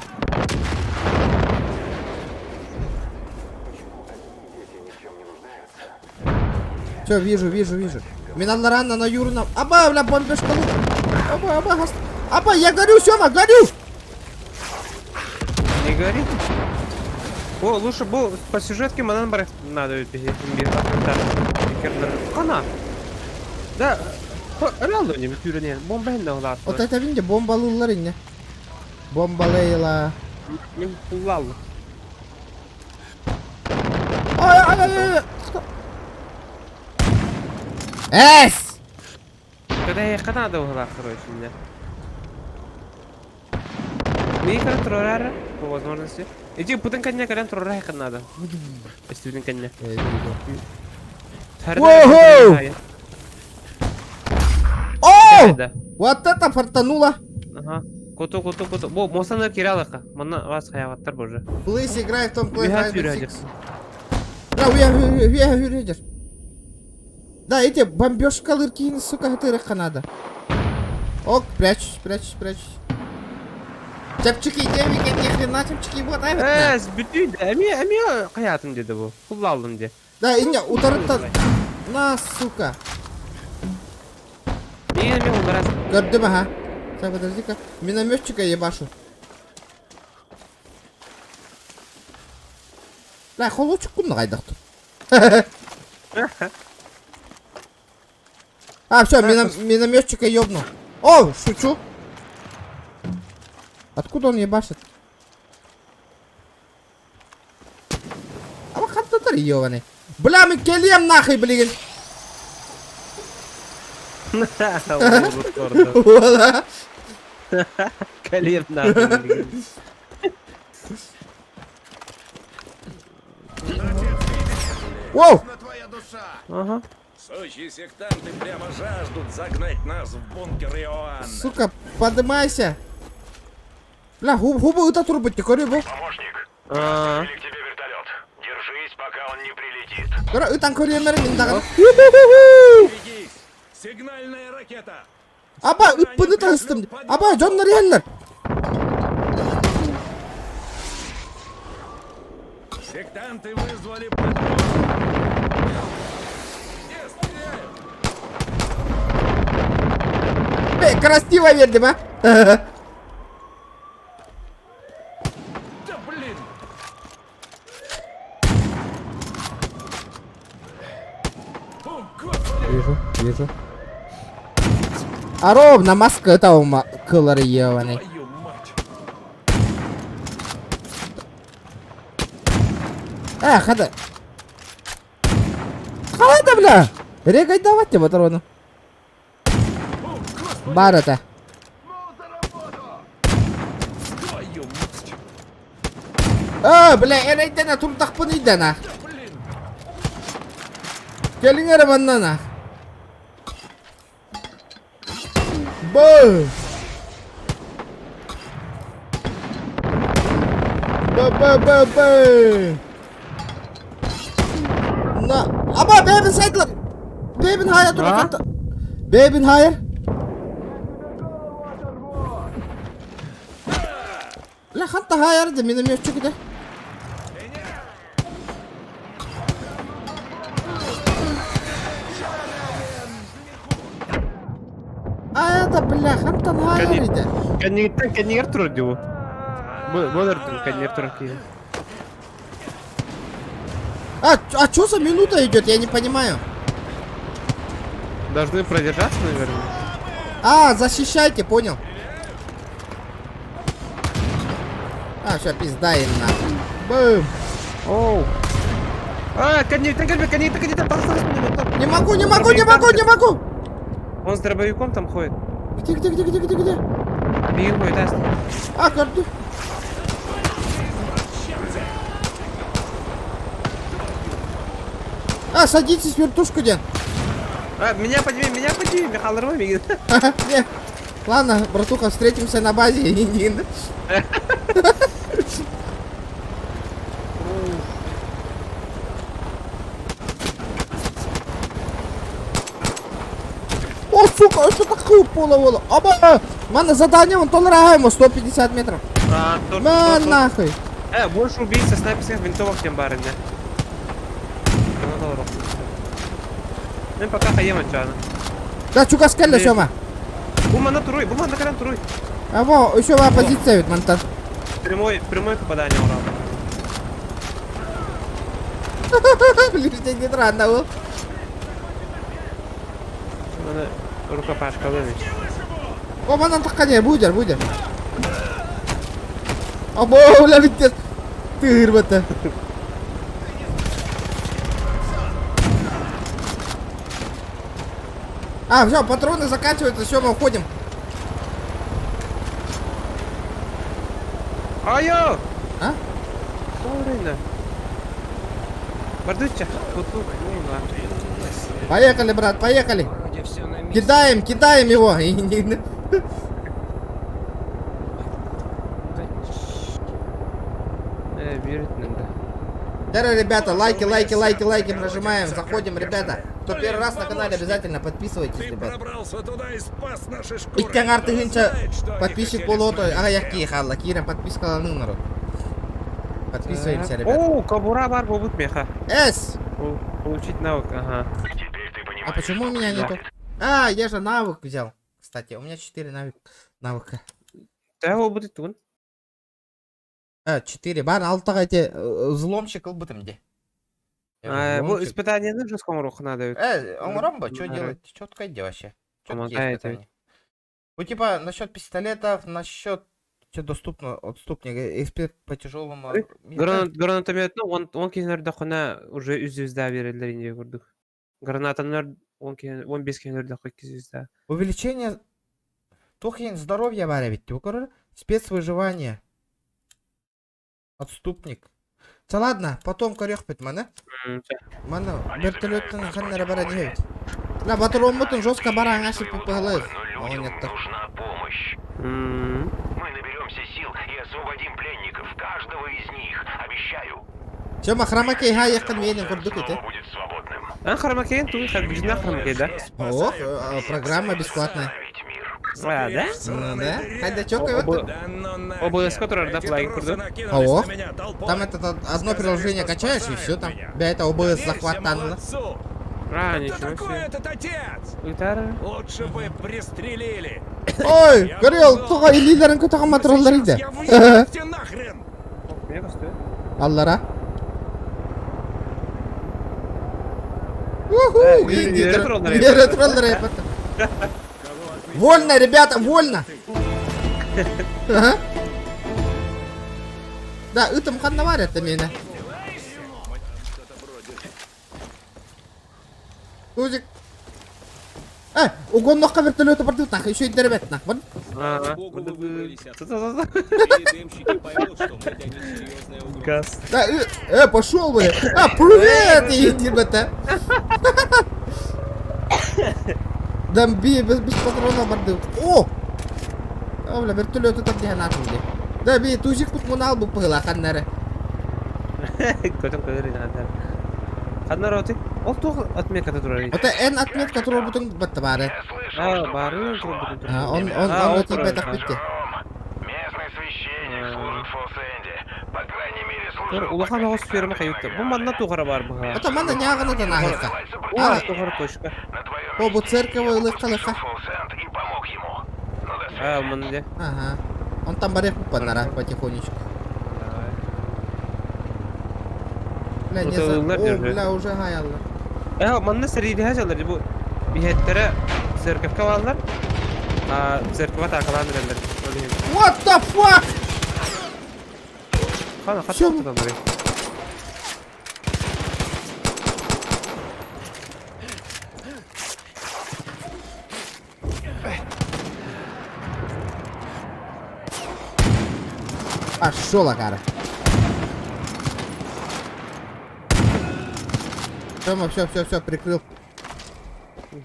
S1: Все, вижу, вижу, вижу. Миналларан на Юрна. Аба, бля, бомбежка. Аба, аба, гас. Аба, я горю, Сёма, горю!
S3: Не гори. О, лучше был по сюжетке манан барах надо Кана. Да, реально не түріне бомба хенде олар.
S1: Вот это видите, бомбалылар инне. Бомбалейла.
S3: Мен куллал.
S1: Ай, ай, ай, ай. Эс!
S3: Когда я надо угла, короче, мне. Микро трорара по возможности. Иди путын коня, когда трорара надо. Если коня.
S1: Воу! О! Вот это фартануло!
S3: Ага. Куту, куту, куту. Бо, мосаны киралыка. Мана вас хаяваттар боже.
S1: Плейс играй в том плей Да, уя, уя, Да, эти бомбежкалырки, сука, которых надо. Ок, прячусь, прячусь, прячусь. Чапчики, девики, ни хрена чапчики вот, а
S3: Э, бүтүй, эми, эми каятым деди бу. Куллалдым де.
S1: Да, инне, утарытта. На, сука.
S3: Не, эми ударас.
S1: Көрдүм, ага. Сейчас, подожди-ка. Минометчика ебашу. Бля, холочек кунна кайдактыр. А, все, минометчика ёбнул. О, шучу. Откуда он ебашит? А вот хаттатар ёбаный. Бля, мы келем нахуй, блин. Ола.
S3: Калем нахуй.
S1: Воу!
S3: Ага.
S7: Сучьи сектанты прямо жаждут загнать нас в бункер Иоанна.
S1: Сука, подымайся. Бля, губы ыта турбут, не көрі бу.
S7: Помощник,
S3: А.
S7: к тебе вертолет. Держись, пока он не прилетит.
S1: Көрі, ытан көремерин мындаган.
S7: Берегись! Сигнальная ракета!
S1: Аба, ыппыны тастым. Аба, дьоннор иһэллэр.
S7: Сектанты вызвали подмогу. Где стреляют?
S1: Бе, красиво бердим, а?
S7: Да блин! О, господи!
S1: Вижу, вижу. А ровно маска это ума кылар ебаный.
S7: Твою мать!
S1: Э, хада. Хада, бля! Регай давать тебе патрону. Бар это. А, бля, эрэйдэнэ турдахпын ыйдана. Кэлиҥ эрэ манна Бу! Б-б-б-б! На! Аба, бэйбин сайдылар! Бэйбин хайа турар Бэйбин хайыр! Ла ханта хайар да минометчик да. А это бля, хантан хайар иде.
S3: Кэннигиттэн кэннигэр турар дии бу. Бу бу өлөрдүм кэннигэр турар киһи.
S1: А, а что за минута идет, я не понимаю.
S3: Должны продержаться, наверное.
S1: А, защищайте, понял. А, все, пизда им нахуй. Бум.
S3: Оу. А, кэнниттэн кэлбит, кэнниттэн, кэнниттэн, тахса, тахса,
S1: Не могу, не могу, не могу, не могу.
S3: Он с дробовиком там ходит.
S1: Где, где, где, где, где, где?
S3: Бегин ходит, аст.
S1: А, карту. А, садитесь в вертушку, дед.
S3: А, меня подними, Михаил Рой, бегин.
S1: Не. Ладно, братуха, встретимся на базе. О, сука, что такое половоло? Оба! Мана задание, он толраем, 150 метров.
S3: А,
S1: Ман нахуй.
S3: Больше убийца снайперских винтовок, чем барыня. Ну, пока хаем отчана.
S1: Да, чугас кэллэ, Сёма.
S3: Бу манна туруй, бу манна кэлэн туруй.
S1: А во, еще позиция ведь, мантан.
S3: Прямой, прямой попадание урал.
S1: Блин, не рано был.
S3: Рукопашка ловить.
S1: О, манан таххане, будер, будер. Або, бля, ведь тырбата. А, все, патроны заканчиваются, все, мы уходим.
S3: Айо!
S1: А? Поехали, брат, поехали. Кидаем, кидаем его. Здорово, ребята, лайки, лайки, лайки, лайки прожимаем, заходим, ребята. Кто первый раз на канале, обязательно подписывайтесь, ребята. Иккән артыгынча подписчик болото, ага яки халла, кирен подпискаланың народ. Подписываемся, ребята.
S3: О, кобура бар будет меха.
S1: С.
S3: Получить навык, ага.
S1: А почему у меня нету? А, я же навык взял. Кстати, у меня 4 навыка.
S3: Да, его будет он.
S1: А, 4 бар, алтыга эти взломщик ылбытым где.
S3: А, испытание нужно с комрух надо.
S1: Он что делать? Четко иди вообще.
S3: Помогает.
S1: Ну, типа, насчет пистолетов, насчет что доступно, отступник, эксперт по тяжелому.
S3: Гранатомет, ну, он кенерде хона уже үз звезда берилер инде көрдүк. Гранатанар он 15 кенерде хой звезда.
S1: Увеличение тухин здоровья бар ведь, спецвыживание. Отступник. Да ладно, потом корёх бит мана. Мана вертолеттан ханнара бара дебит. Ла батароммутун жестко бара аңашып пыпыглых.
S7: Нужна помощь. Мы наберемся сил и освободим пленников, каждого из них, обещаю.
S1: Сёма хромакей ха якын менен курдук эти.
S3: А хромакей туй хабижна хромакей, да?
S1: Ох, программа бесплатная.
S3: А, да?
S1: Ну да. Хайда чё вот.
S3: ОБС, который да, плагин курдук.
S1: Ох. Там это одно приложение качаешь и все там. Бля, это ОБС захват танла.
S3: А, ничего
S12: себе. этот отец? Лучше бы пристрелили.
S1: Ой, горел, туга илилерин көтөгөн матроллар иде. Аллара. Уху, Вольно, ребята, вольно. Да, ытым ханнавар это меня. Тузик. Э, угоннохха вертолеты бардыбыт нах, еще өйдөрбөт нах. Бар.
S8: Богу, вы выбрались отсюда. И дымщики поймут, что мы для них серьезная угроза.
S3: Газ.
S1: Да, пошел бы. А, привет, иди, Дамби без, без патрона барды. О! О, бля, вертолеты там где нахуй, бля. Да, би, тузик пут мунал бу пыла ханнары.
S3: Көтөн көтөр инандар. Ханна роти? Ол туох отметката турар?
S1: Это Н отметка турар бутун батта бары.
S3: А, бары турар бутун.
S1: А, он тип битти.
S7: Местный священник служит в Фолсенде. По крайней мере,
S3: Тур
S7: служил.
S3: улахан оҕус ферма хайытта. Бу манна туохара бар быһа.
S1: Это манна нягана да нахыка.
S3: О, туохара точка.
S1: О, бу церковь лыка лыка.
S3: А, манна де.
S1: Ага. Он там барех панара потихонечку. Бля, не за... О, бля, уже гаялла.
S3: Э, манна сэрии жалар бу биһэттере церковка баллар. А церковь атакалаан эрэллэр.
S1: What the fuck?
S3: Хана хата
S1: Всё.
S3: туталлар.
S1: Пошел, Агара. Тёма, все, все, все, прикрыл.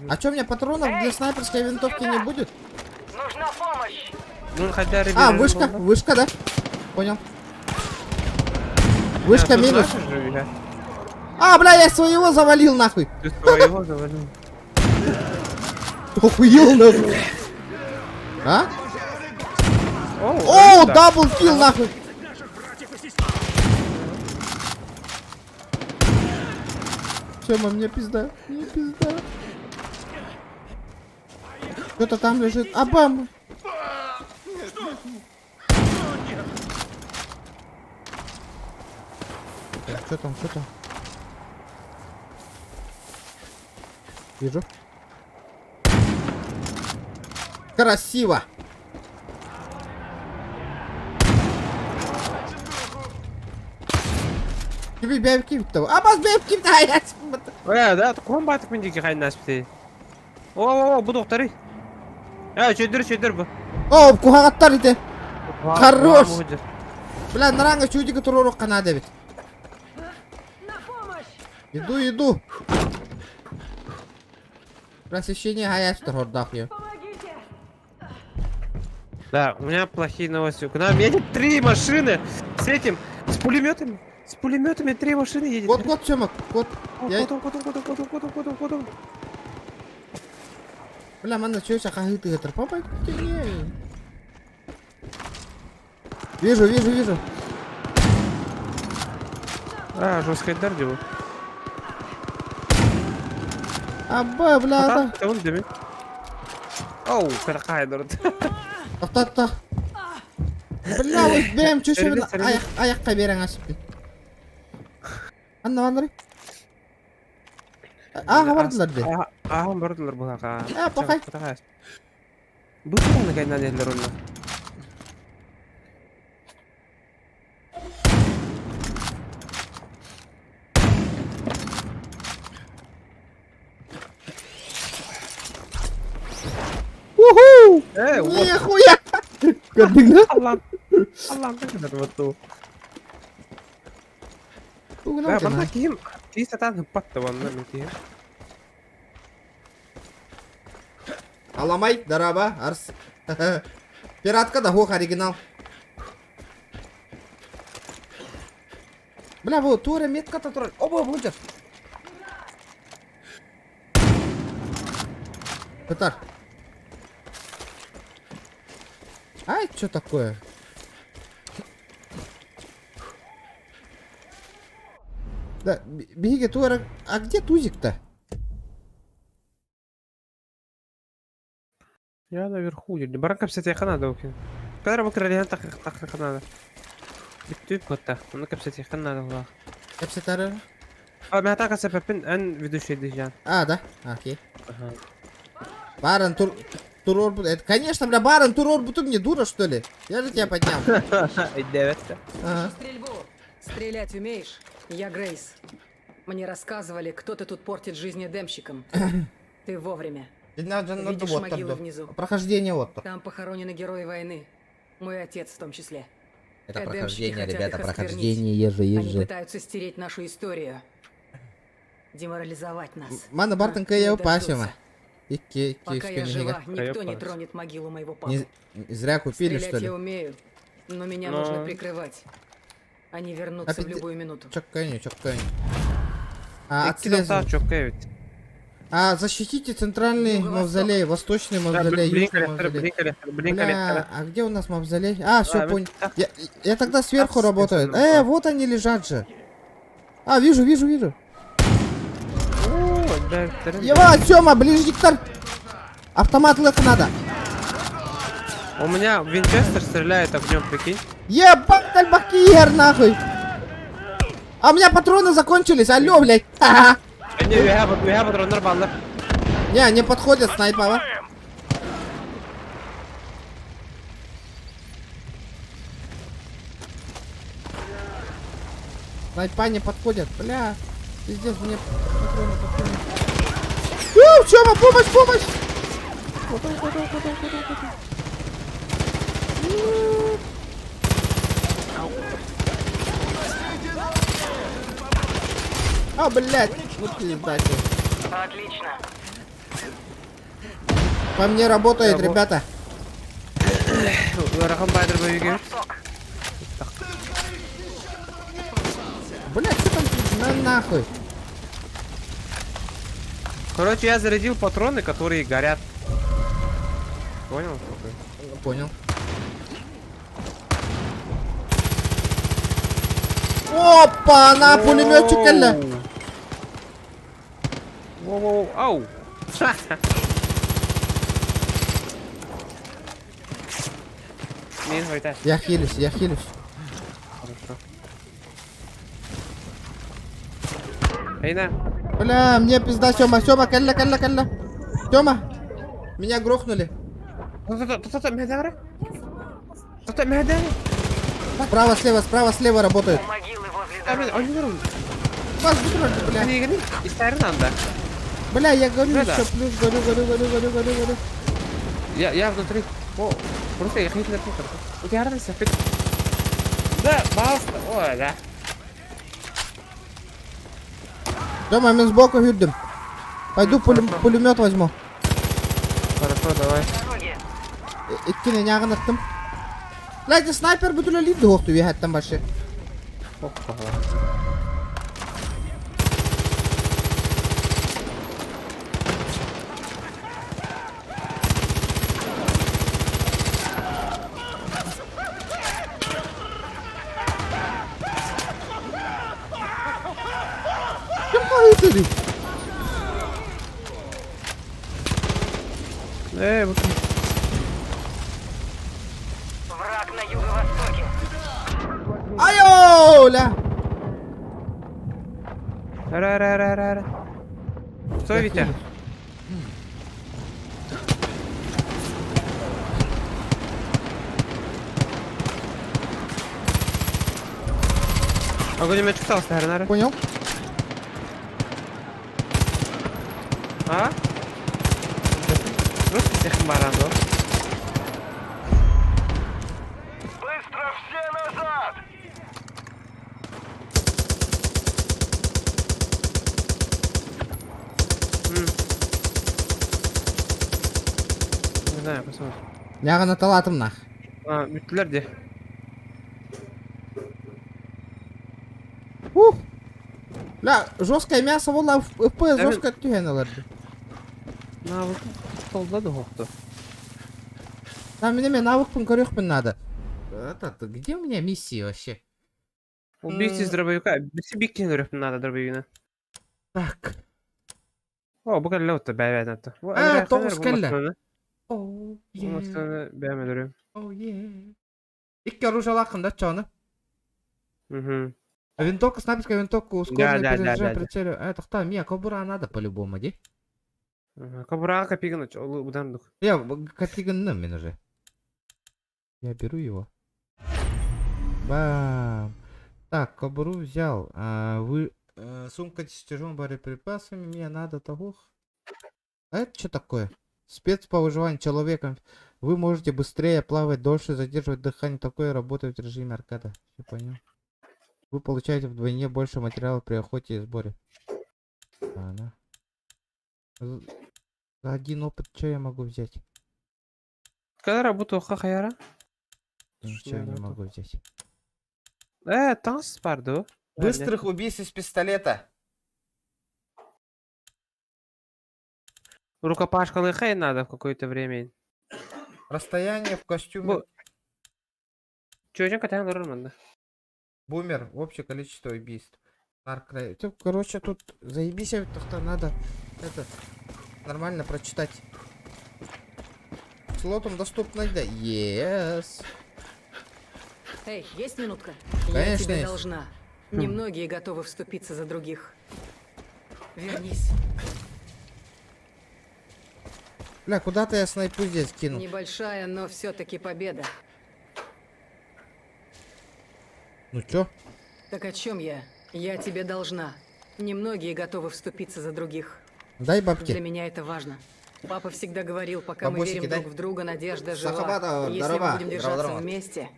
S1: А чё, у меня патронов для снайперской винтовки не будет?
S2: Нужна помощь!
S3: Ну, хотя
S1: А, вышка, вышка, да? Понял. Вышка минус. А, бля, я своего завалил нахуй.
S3: Ты своего завалил.
S1: Охуел нахуй. А? О, double kill нахуй. Все, мне пизда, мне пизда. Кто-то там лежит. Абам! Так, что там, что там? Вижу. Красиво! Тебе бэбки того. А бас бэбки да я.
S3: Э, да, ком батык мен деки хайнас бите. О, о, о, бу доктори. Э, чөйдөр, чөйдөр бу.
S1: О, кухагаттар ите. Хорош. Бля, наранга чудика туророк канада ведь. Иду, иду. Просвещение гаять гордах я.
S3: Да, у меня плохие новости. К нам едет три машины с этим, с пулеметами. С пулеметами три машины едет.
S1: Вот, вот, Семок, вот.
S3: Я... Вот, вот, вот, вот, вот, вот, вот, вот.
S1: Бля, манна чё сейчас хагыты это? Помогите мне. Вижу, вижу, вижу.
S3: А, жесткая дардила.
S1: Аба, бля,
S3: да. Он дымит. Оу, каракай, дурт.
S1: Та-та. Бля, вот бэм, чё еще аяққа берен асып. Анна, Андрей. А, бардылар де.
S3: А, бардылар бұлаға.
S1: А, пақай.
S3: Бұл оны кайнан елдер оны.
S1: Уху! Нихуя! Көрдің
S3: Аллам. Аллам, вот Да, манна киим, кии сатан хыппатты ванна мен киим.
S1: Аламай, дараба, арс. Пиратка да хох оригинал. Бля, вот тура метка то тура. Оба, будешь. Петар. Ай, что такое? Да, беги, тура. А где тузик-то?
S3: Я наверху. Баранка капсетеха надо окей. Когда бу кралиан так надо. Бүттүп котта. Оны капсетеха надо була.
S1: Капсетары?
S3: А мен атака сепепин эн ведущий дижан.
S1: А, да? Окей.
S3: Ага.
S1: Баран тур турор это, конечно, бля, баран турор буту мне дура, что ли? Я же тебя поднял.
S3: Ага.
S6: Стрельбу. Стрелять умеешь? Я Грейс. Мне рассказывали, кто ты тут портит жизни демщикам. Ты вовремя.
S1: Дьиннээх дьоннор
S6: Видишь
S1: буоттар
S6: могилы
S1: дуо?
S6: внизу?
S1: Прохождение вот.
S6: Там похоронены герои войны. Мой отец в том числе.
S1: Это
S6: Эдемщики
S1: прохождение,
S6: хотят
S1: ребята,
S6: их осквернить.
S1: прохождение, еже,
S6: Они
S1: еже.
S6: пытаются стереть нашу историю. Деморализовать нас.
S1: Мана бартын
S6: Не
S1: кая
S6: дождутся.
S1: пасема. Икки, икки,
S6: Пока я
S1: үс
S6: жива,
S1: күнүһүгэр.
S6: никто не тронет могилу моего папы.
S1: Не зря купили,
S6: Стрелять
S1: что ли?
S6: я умею, но меня
S3: Но-
S6: нужно прикрывать. Они вернутся в
S1: Опять-
S6: любую минуту.
S1: Чоккайню, чоккайню. А,
S3: Икки тохтаа
S1: отслеживай.
S3: чокка эбит.
S1: А, защитите центральный
S6: Юго-восток.
S1: мавзолей, восточный
S3: Да,
S1: мавзолей,
S3: блин,
S1: южный
S3: коллектор,
S1: мавзолей.
S3: блин, коллектор, блин,
S1: Бля,
S3: коллектор.
S1: а где у нас мавзолей? А, все,
S3: А,
S1: понял.
S3: так.
S1: Я тогда сверху
S3: Так,
S1: работаю.
S3: сверху, да.
S1: Вот они лежат же. А, вижу, вижу, вижу.
S3: Оо, да, да,
S1: Ева, Сёма, ближниктар. Автомат лэх надо.
S3: У меня Винчестер стреляет огнем, прикинь.
S1: Ебать, альбакиер, нахуй. А у меня патроны закончились, алло, блядь. Ха-ха.
S3: Не, үһэ патроннар бааллар.
S1: Не, не подходят снайпа, Снайпа не подходят, бля. Пиздец, мне патроны, патроны. У, Сёма, помощь, помощь! Готов, готов, готов, готов, готов. А, блядь, вот пизда тебе.
S2: Отлично.
S1: По мне работает, ребята.
S3: Ыарахан байдыр бөйүгер.
S1: Блядь, что там на нахуй?
S3: Короче, я зарядил патроны, которые горят. Понял?
S1: Понял. Опа, на пулеметчик эле.
S3: Воу-воу, ау! Мин хойта.
S1: Я хилюсь, я хилюсь.
S3: Хорошо. Эйна.
S1: Бля, мне пизда, Сёма, Сёма, кэллэ, кэллэ, кэллэ. Сёма, меня грохнули. Справа, слева, справа, слева работают. Вас бля. Бля, я горю еще, плюс горю, горю, горю, горю, горю, горю.
S3: Я внутри. О, просто я хит на У тебя радость, Да, баста. Ой, да.
S1: Дома, мы сбоку видим. Пойду пулемет возьму.
S3: Хорошо, давай.
S1: Иккини нягын аттым. Блядь, снайпер бүтүлө лид охту там башы.
S3: Опа.
S1: Ким кайытыр?
S3: Эй, вот.
S2: Враг на юго-востоке.
S1: Айо, ля.
S3: Ра ра ра ра ра. Стой, Витя. Огонь читал, наверное.
S1: Понял?
S3: А? Просто всех баранов.
S7: Быстро все назад!
S3: Не знаю, посмотрим.
S1: Нягын аталатым нах.
S3: А, бүттүлэр де.
S1: Ух. Бля, жесткое мясо, вола, ФП
S3: Да,
S1: жестко түһэн
S3: Навык толда да хоқту.
S1: Там меня навыкпын көрөхпүн надо. Этот, где у меня миссии вообще?
S3: Убийцы из дробовика. Биси биккен көрөхпүн надо дробовигина.
S1: Так.
S3: О, бу кэллэ отто бәбә натты.
S1: А, тоғыз кэллэ. О,
S3: Бу бәмә дөрүм.
S1: О, е. Икки оружие лакында чоны.
S3: Угу.
S1: Винтовка, снайперская винтовка, ускоренный
S3: Да, да, да,
S1: перезаряжание
S3: да, да.
S1: прицелю. Это кто? Мия, кобура надо по-любому, ди.
S3: Кобураға копиган будан дук.
S1: Я копиганным мен уже. Я беру его. Бам. Так, кобуру взял. А, вы... сумка с тяжелыми боеприпасами. Мне надо того. А это что такое? Спец по выживанию человеком. Вы можете быстрее плавать, дольше задерживать дыхание. Такое работает в режиме аркада. Все понял. Вы получаете вдвойне больше материала при охоте и сборе. Ладно. За один опыт что я могу взять?
S3: Когда работу хахаяра?
S1: Ничего я не могу взять.
S3: Э, танц барду.
S1: Быстрых убийств из пистолета.
S3: Рукопашка надо в какое-то время.
S1: Расстояние в костюме.
S3: Чё, катаем нормально.
S1: Бумер, общее количество убийств. Наркра... Короче, тут заебись, то надо это нормально прочитать. Слотом доступно, да? Yes.
S6: Эй, есть минутка? Я
S1: Конечно,
S6: тебе
S1: есть.
S6: должна. Немногие готовы вступиться за других. Вернись.
S1: Бля, куда-то я снайпу здесь кинул.
S6: Небольшая, но все-таки победа.
S1: Ну чё?
S6: Так о чем я? Я тебе должна. Немногие готовы вступиться за других.
S1: Дай бабки.
S6: Для меня это важно. Папа всегда говорил, пока мы
S1: Бабосики
S6: верим
S1: дай.
S6: друг в друга, надежда жива.
S1: Сахабата,
S6: Если
S1: здорово,
S6: мы будем держаться
S1: здорово.
S6: вместе,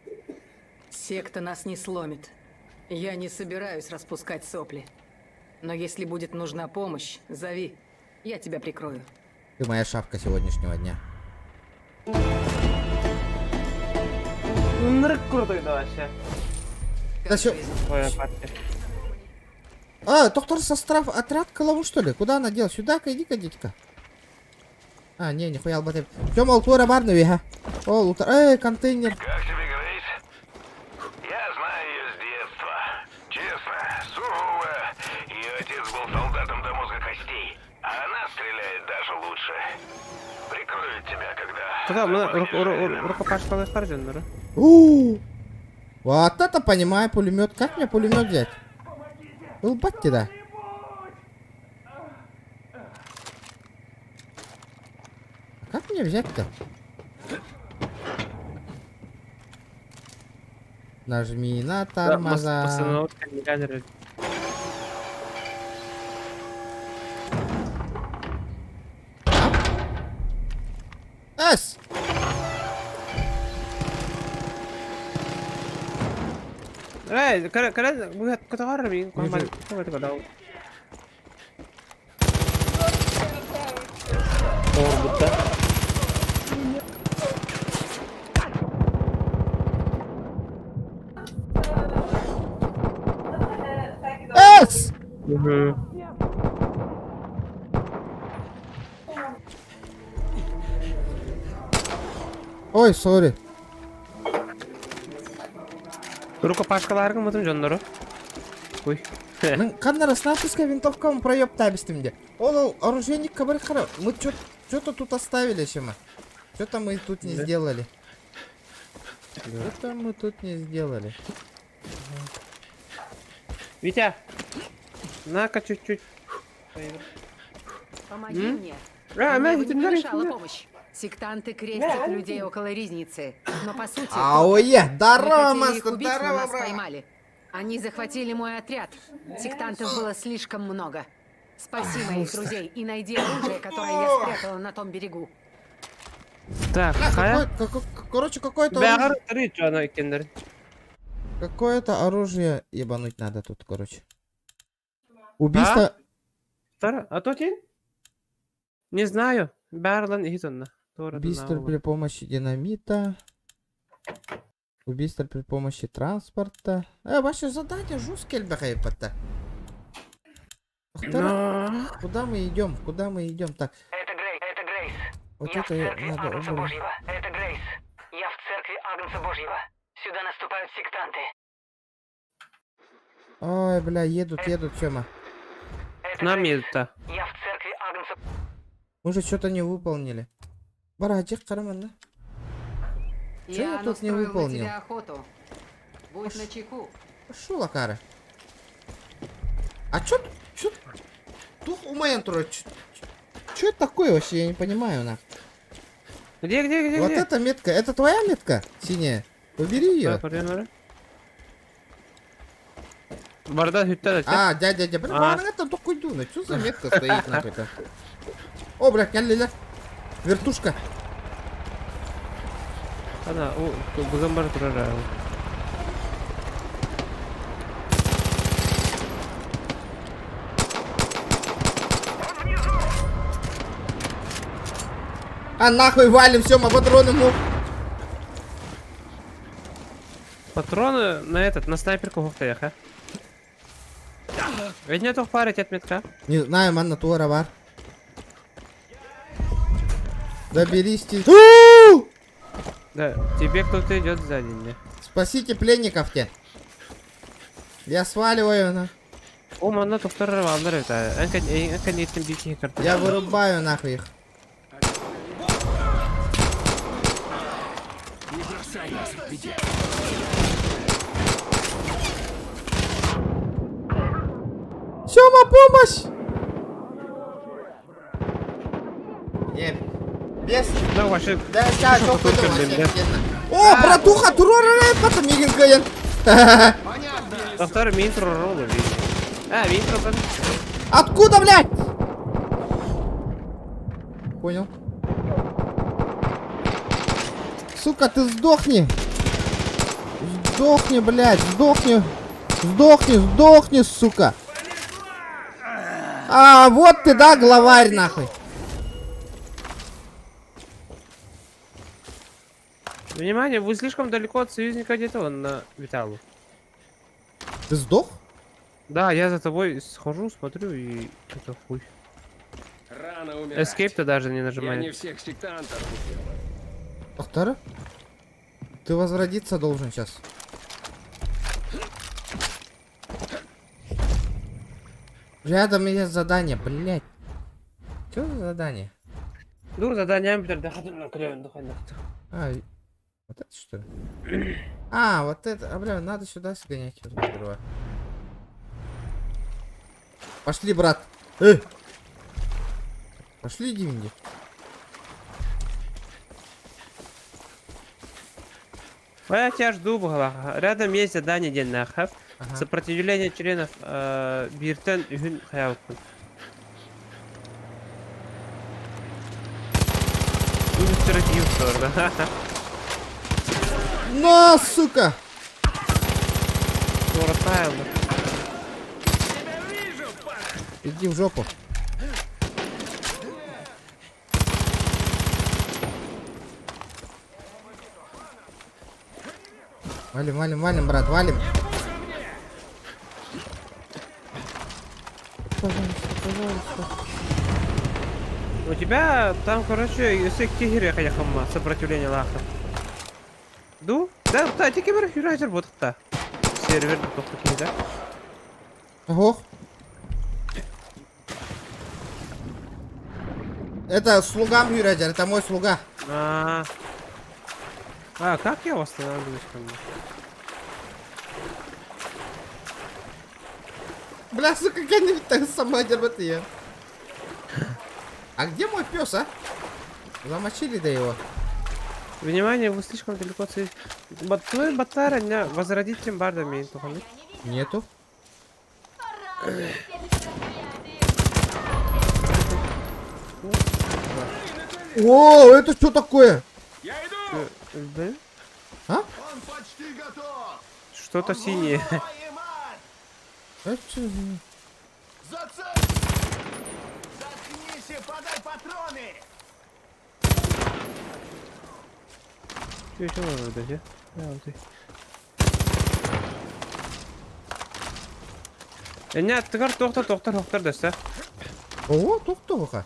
S6: секта нас не сломит. Я не собираюсь распускать сопли. Но если будет нужна помощь, зови. Я тебя прикрою.
S1: Ты моя шапка сегодняшнего дня.
S3: Нрык крутой да вообще.
S1: Да всё.
S3: Твоя партия.
S1: А, доктор состав отряд голову что ли? Куда она делась? Сюда-ка, иди-ка, дитька. А, не, нихуя албатып. Тёма, алтура барны веха. О, лутар. Эй, контейнер.
S7: Как тебе, Грейс? Я знаю ее с детства. Честно, суровая. Ее отец был солдатом до мозга костей. А она стреляет даже лучше. Прикроет тебя, когда...
S3: Куда? Мы рукопашка харжен,
S1: У. Вот это понимаю, пулемет. Как мне пулемет взять? Улбать тебя. А как мне взять-то? Нажми на тормоза. Эс!
S3: Эй, кара кара кара мин, кара Орбута.
S1: Эс!
S3: Угу.
S1: Ой, сори.
S3: Рукопашкаларга мытым жоннору. Ой.
S1: Каннара снайперская винтовка он проеб табистым де. Ол оружейник кабар хара. Мы что-то тут оставили, чем. Что-то мы тут не
S3: Да.
S1: сделали. Что-то мы тут не сделали.
S3: Витя, на-ка чуть-чуть.
S9: Помоги
S3: М?
S9: мне.
S3: А,
S9: Мне
S3: на,
S9: бы не
S3: ты на,
S9: помешала
S3: на.
S9: помощь. Сектанты крестят людей около ризницы. Но по сути...
S1: Ауе, здорово,
S9: Мы хотели их
S1: мастер,
S9: убить, но
S1: здорово,
S9: нас
S1: бро.
S9: поймали. Они захватили мой отряд. Сектантов было слишком много. Спаси моих друзей и найди оружие, которое я спрятала на том берегу.
S3: Так,
S1: Бля,
S3: хая.
S1: какой- какой- короче, какое-то
S3: Бягар
S1: оружие,
S3: три жона кендер.
S1: какое-то оружие ебануть надо тут, короче. Убийство...
S3: Тара, а то тин? Не знаю. Барлан ихитонна.
S1: Убийство при помощи динамита. Убийство при помощи транспорта. Ваше задание жесткие, эльбахайпата. Куда мы идем? Куда мы идем? Так,
S2: Это Грей, это Грейс.
S1: вот
S2: Я в
S1: это
S2: церкви
S1: надо
S2: Агнца
S1: убрать.
S2: Божьего. Это Грейс. Я в церкви Агнца Божьего. Сюда наступают сектанты.
S1: Ой, бля, едут, едут, Тёма.
S3: К нам едут-то.
S2: Я в церкви Агнца...
S1: Мы же что-то не выполнили. Барачик, карман, да? Чё я
S9: Иоанн
S1: тут не
S9: устроил на
S1: выполнил?
S9: тебя охоту. Будь начеку.
S1: Шо, лакары? А чё, чё, тух умаян тура, чё это такое вообще, я не понимаю, на.
S3: Где, где, где,
S1: Вот
S3: где?
S1: эта метка, это твоя метка синяя? Убери ее.
S3: Барда хүттэ
S1: А, дядя, дядя, бля,
S3: А.
S1: а. это такой дуна, что за метка стоит нахуй-то? О, бля, каллиля. Вертушка.
S3: Ана, быган бар турар.
S1: А нахуй валим, все, мы патроны му.
S3: Патроны на этот, на снайперку хуктаях, а? Ведь нету парить отметка.
S1: Не знаю, манна туара бар. Доберись ты.
S3: Да, тебе кто-то идет сзади, не?
S1: Спасите пленников те. Я сваливаю на.
S3: О, манна тоқтар алдар это. Энка неттим бики карта.
S1: Я вырубаю нахуй их.
S8: Не бросай нас в беде.
S1: Сёма, помощь! Не, без...
S3: Да, вообще...
S1: Да, да, О, братуха, турорарай, потом мигин
S3: Доктор, мин туроролу, А, мин туроролу.
S1: Откуда, блядь? Понял. Сука, ты сдохни. Сдохни, блядь, сдохни. Сдохни, сдохни, сука. А, вот ты, да, главарь, нахуй.
S3: Внимание, вы слишком далеко от союзника где-то на Виталу.
S1: Ты сдох?
S3: Да, я за тобой схожу, смотрю и это хуй.
S8: Рано умирать.
S3: Escape-то даже не
S8: Я
S3: нажимает.
S8: не всех сектантов убил.
S1: Ахтара? Ты возродиться должен сейчас. Рядом есть задание, блядь. Что за задание?
S3: Дур задание,
S1: А, вот это что ли? А, вот это, а, бля, надо сюда сгонять. Вот, Пошли, брат. Пошли, Димди.
S3: А я тебя жду, Бугалаха. Рядом есть задание деннахов.
S1: Ага.
S3: Сопротивление членов Биртен Үхүн Хаялкун.
S1: На, сука! Иди в жопу. Валим, валим, валим, брат, валим. Пожалуйста, пожалуйста.
S3: У тебя там, короче, если тигр хамма сопротивление лаха. Ду? Да, да, тики бер юрайзер ботықта. Сервер тоқты кейді.
S1: Ого. Это слуга Мюрайзер, это мой слуга.
S3: А, а как я восстанавливаюсь?
S1: Бля, сука, я не так сама я. А где мой пес, а? Замочили да его.
S3: Внимание, вы слишком далеко от Твой батара не возродить барда
S1: Нету. О, это что такое? А?
S3: Что-то синее.
S7: Заткнись и подай патроны!
S3: Что еще можно выдать, а? Да, вот и. Нет, тыгар тохта тохтар тохтар даста.
S1: О, тух-туха.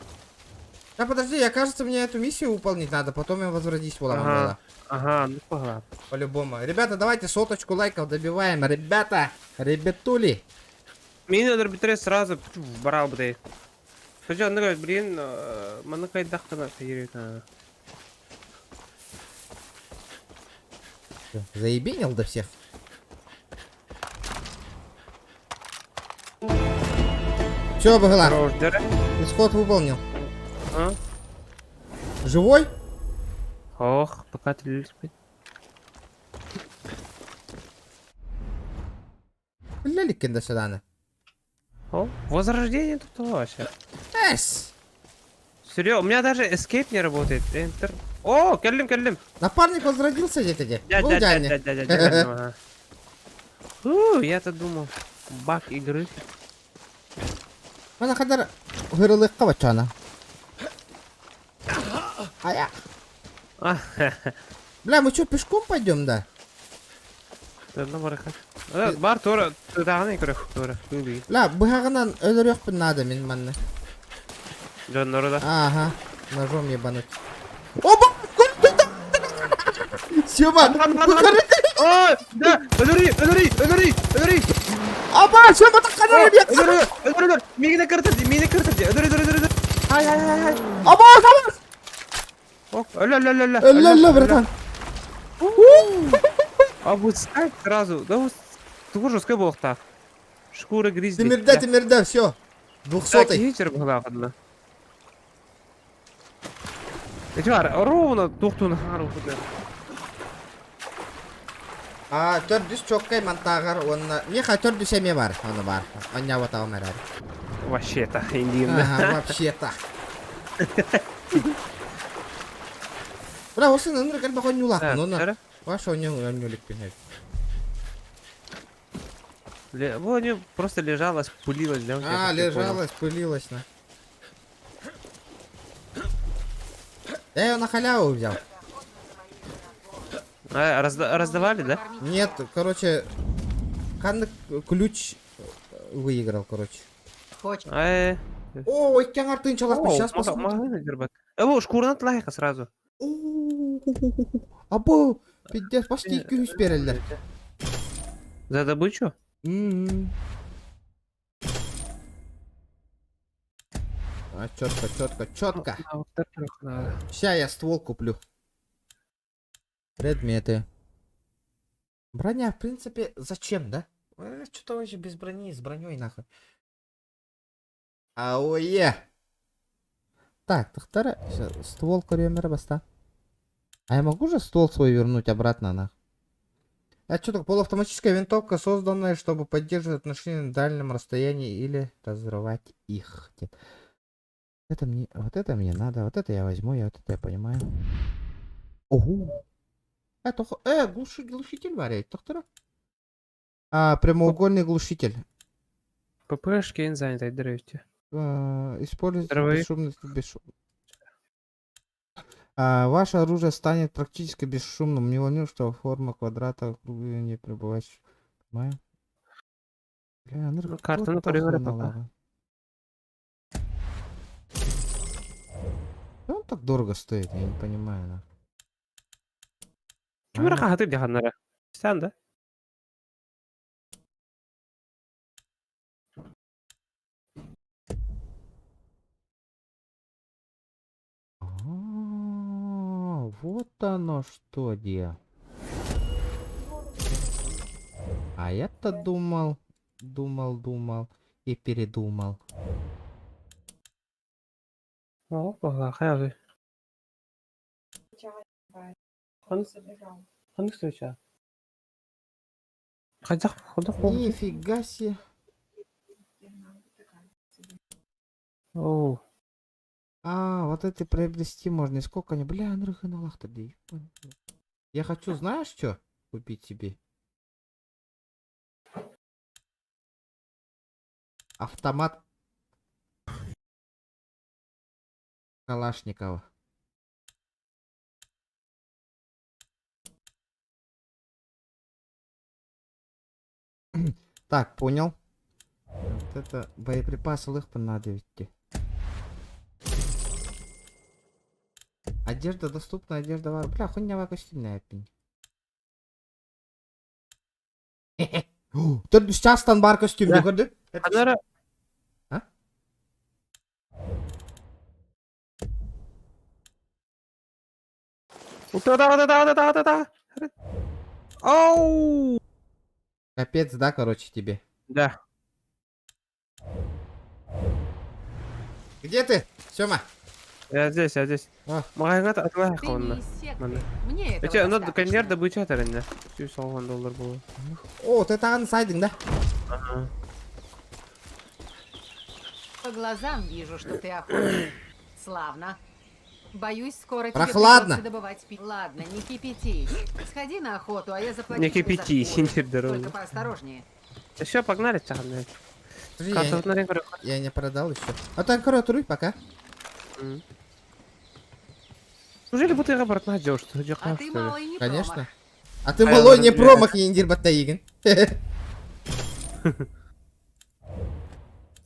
S1: Да подожди, я кажется, мне эту миссию выполнить надо, потом я возродись
S3: Ага, ага, ну погнали.
S1: По-любому. Ребята, давайте соточку лайков добиваем. Ребята, ребятули.
S3: Мин арбитре сразу барал бы. Подожди, он говорит, блин, манакай дахтана
S1: Заебенил до всех. Все, Багла. Исход выполнил.
S3: А?
S1: Живой?
S3: Ох, пока ты
S1: Ляликин до сюда.
S3: О, возрождение тут вообще.
S1: Эс!
S3: Серега, у меня даже escape не работает. Enter. О, кэллим, кэллим.
S1: Напарник возродился где-то где?
S3: Дядь,
S1: Был
S3: дядь,
S1: дядя.
S3: дядь, дядь, дядь, дядь, ага. Фу, я-то думал, баг игры.
S1: Мана хадар хырылыкка бачана. Ая. Бля, мы что, пешком пойдем, да?
S3: Бар тура, тутаҕын көрөх тура.
S1: Бля, быһаҕынан өлөрүөхпүн наада мин манна.
S3: Дьоннору да.
S1: Ага, ножом ебануть. Оба! Сема!
S3: Ой, да, өлөрүй, өлөрүй, өлөрүй, өлөрүй.
S1: Аба, Сема таққанар
S3: Өлөр, өлөр, өлөр. Миигин кыртыр, миигин кыртыр. Өлөр, өлөр, өлөр, өлөр. Ай, ай, ай, ай.
S1: Аба, аба!
S3: Ок, өлө, өлө, өлө.
S1: Өлө, өлө, братан.
S3: Опускать сразу. Да, тугу жесткой буолуохтаах. Шкура гризли.
S1: Тимирдэ, тимирдэ, все. Двухсотый.
S3: Вечер была одна. Эти ровно тухтун хару куда.
S1: А, төрдүс чоккай мантаагар уонна миэхэ төрдүс эмиэ бар, ону бар. Онньоботоҕум эрэр.
S3: Вообще-то, индиимна.
S1: Ага, вообще-то. Бра, осын ынырык элбэх онньуулаахпын, уонна ваш онньоҥ онньуулукпун
S3: Бу они просто лежалась, пылилась, да?
S1: А, лежалась, пылилась, на. Я ее на халяву взял.
S3: А, раздавали, да?
S1: Нет, короче, ханнык ключ выиграл, короче.
S6: Хочешь?
S1: О, икки артынчалахпын, сейчас
S3: посмотрим. Э, шкураны тлайха сразу.
S1: Або, пиздец, почти 200 береллер.
S3: За добычу?
S1: А, четко, четко, четко. Сейчас я ствол куплю. Предметы. Броня, в принципе, зачем, да? Что-то вообще без брони, с броней нахуй. Ауе. Так, тахтара, ствол көрүөм баста. А я могу же ствол свой вернуть обратно, нах? А что так, полуавтоматическая винтовка, созданная, чтобы поддерживать отношения на дальнем расстоянии или разрывать их. Это мне, вот это мне надо, вот это я возьму, я вот это я понимаю. Ого! Это, глушитель варит, доктора? А, прямоугольный глушитель.
S3: ППшки занят, древте.
S1: Используйте бесшумность, бесшум. Ваше оружие станет практически бесшумным. Не волнует, что форма квадрата не пребывает. Понимаю? Бля,
S3: ну, карта на пока.
S1: Он так дорого стоит, я не понимаю. Да.
S3: Ким рахаты диханнара? Сен да?
S1: А, вот оно что, де. А я-то думал, думал, думал и передумал.
S3: О, хайы. Ханнык встреча? Хайдах, хайдах
S1: Нифига себе.
S3: Оу.
S1: А, вот это приобрести можно. И сколько они? Бля, Я хочу, знаешь, что? Купить себе. Автомат Калашникова. Так, понял. Вот это боеприпасы лых надо идти. Одежда доступна, одежда вар. Бля, хуйня костюмная опень. Тут сейчас бар костюм, не көрді?
S3: Анара.
S1: А?
S3: Да-да-да-да-да-да-да. Оу!
S1: Капец, да, короче, тебе?
S3: Да.
S1: Где ты, Сёма?
S3: Я здесь, я здесь. Магазин отвай хонна.
S6: Мне этого
S3: Эти, ну, коньяр добыча тарында. 180 доллар было.
S1: О, ты там сайдинг, да?
S3: Ага.
S6: По глазам вижу, что ты охотник. Славно. Боюсь, скоро тебе
S1: Прохладно.
S6: придется добывать пи- Ладно, не кипятись. Сходи на охоту, а я заплачу
S3: Не
S6: тебе за
S3: кипятись,
S6: шкуру.
S3: интер
S6: Только поосторожнее.
S3: Все, погнали, чахнет.
S1: Подожди, я не продал еще. А так, короче, пока.
S3: Неужели будто я обратно одел, что ли?
S6: А ты малый не
S1: Конечно.
S6: промах.
S1: А ты малой не промах, Индир Батаигин.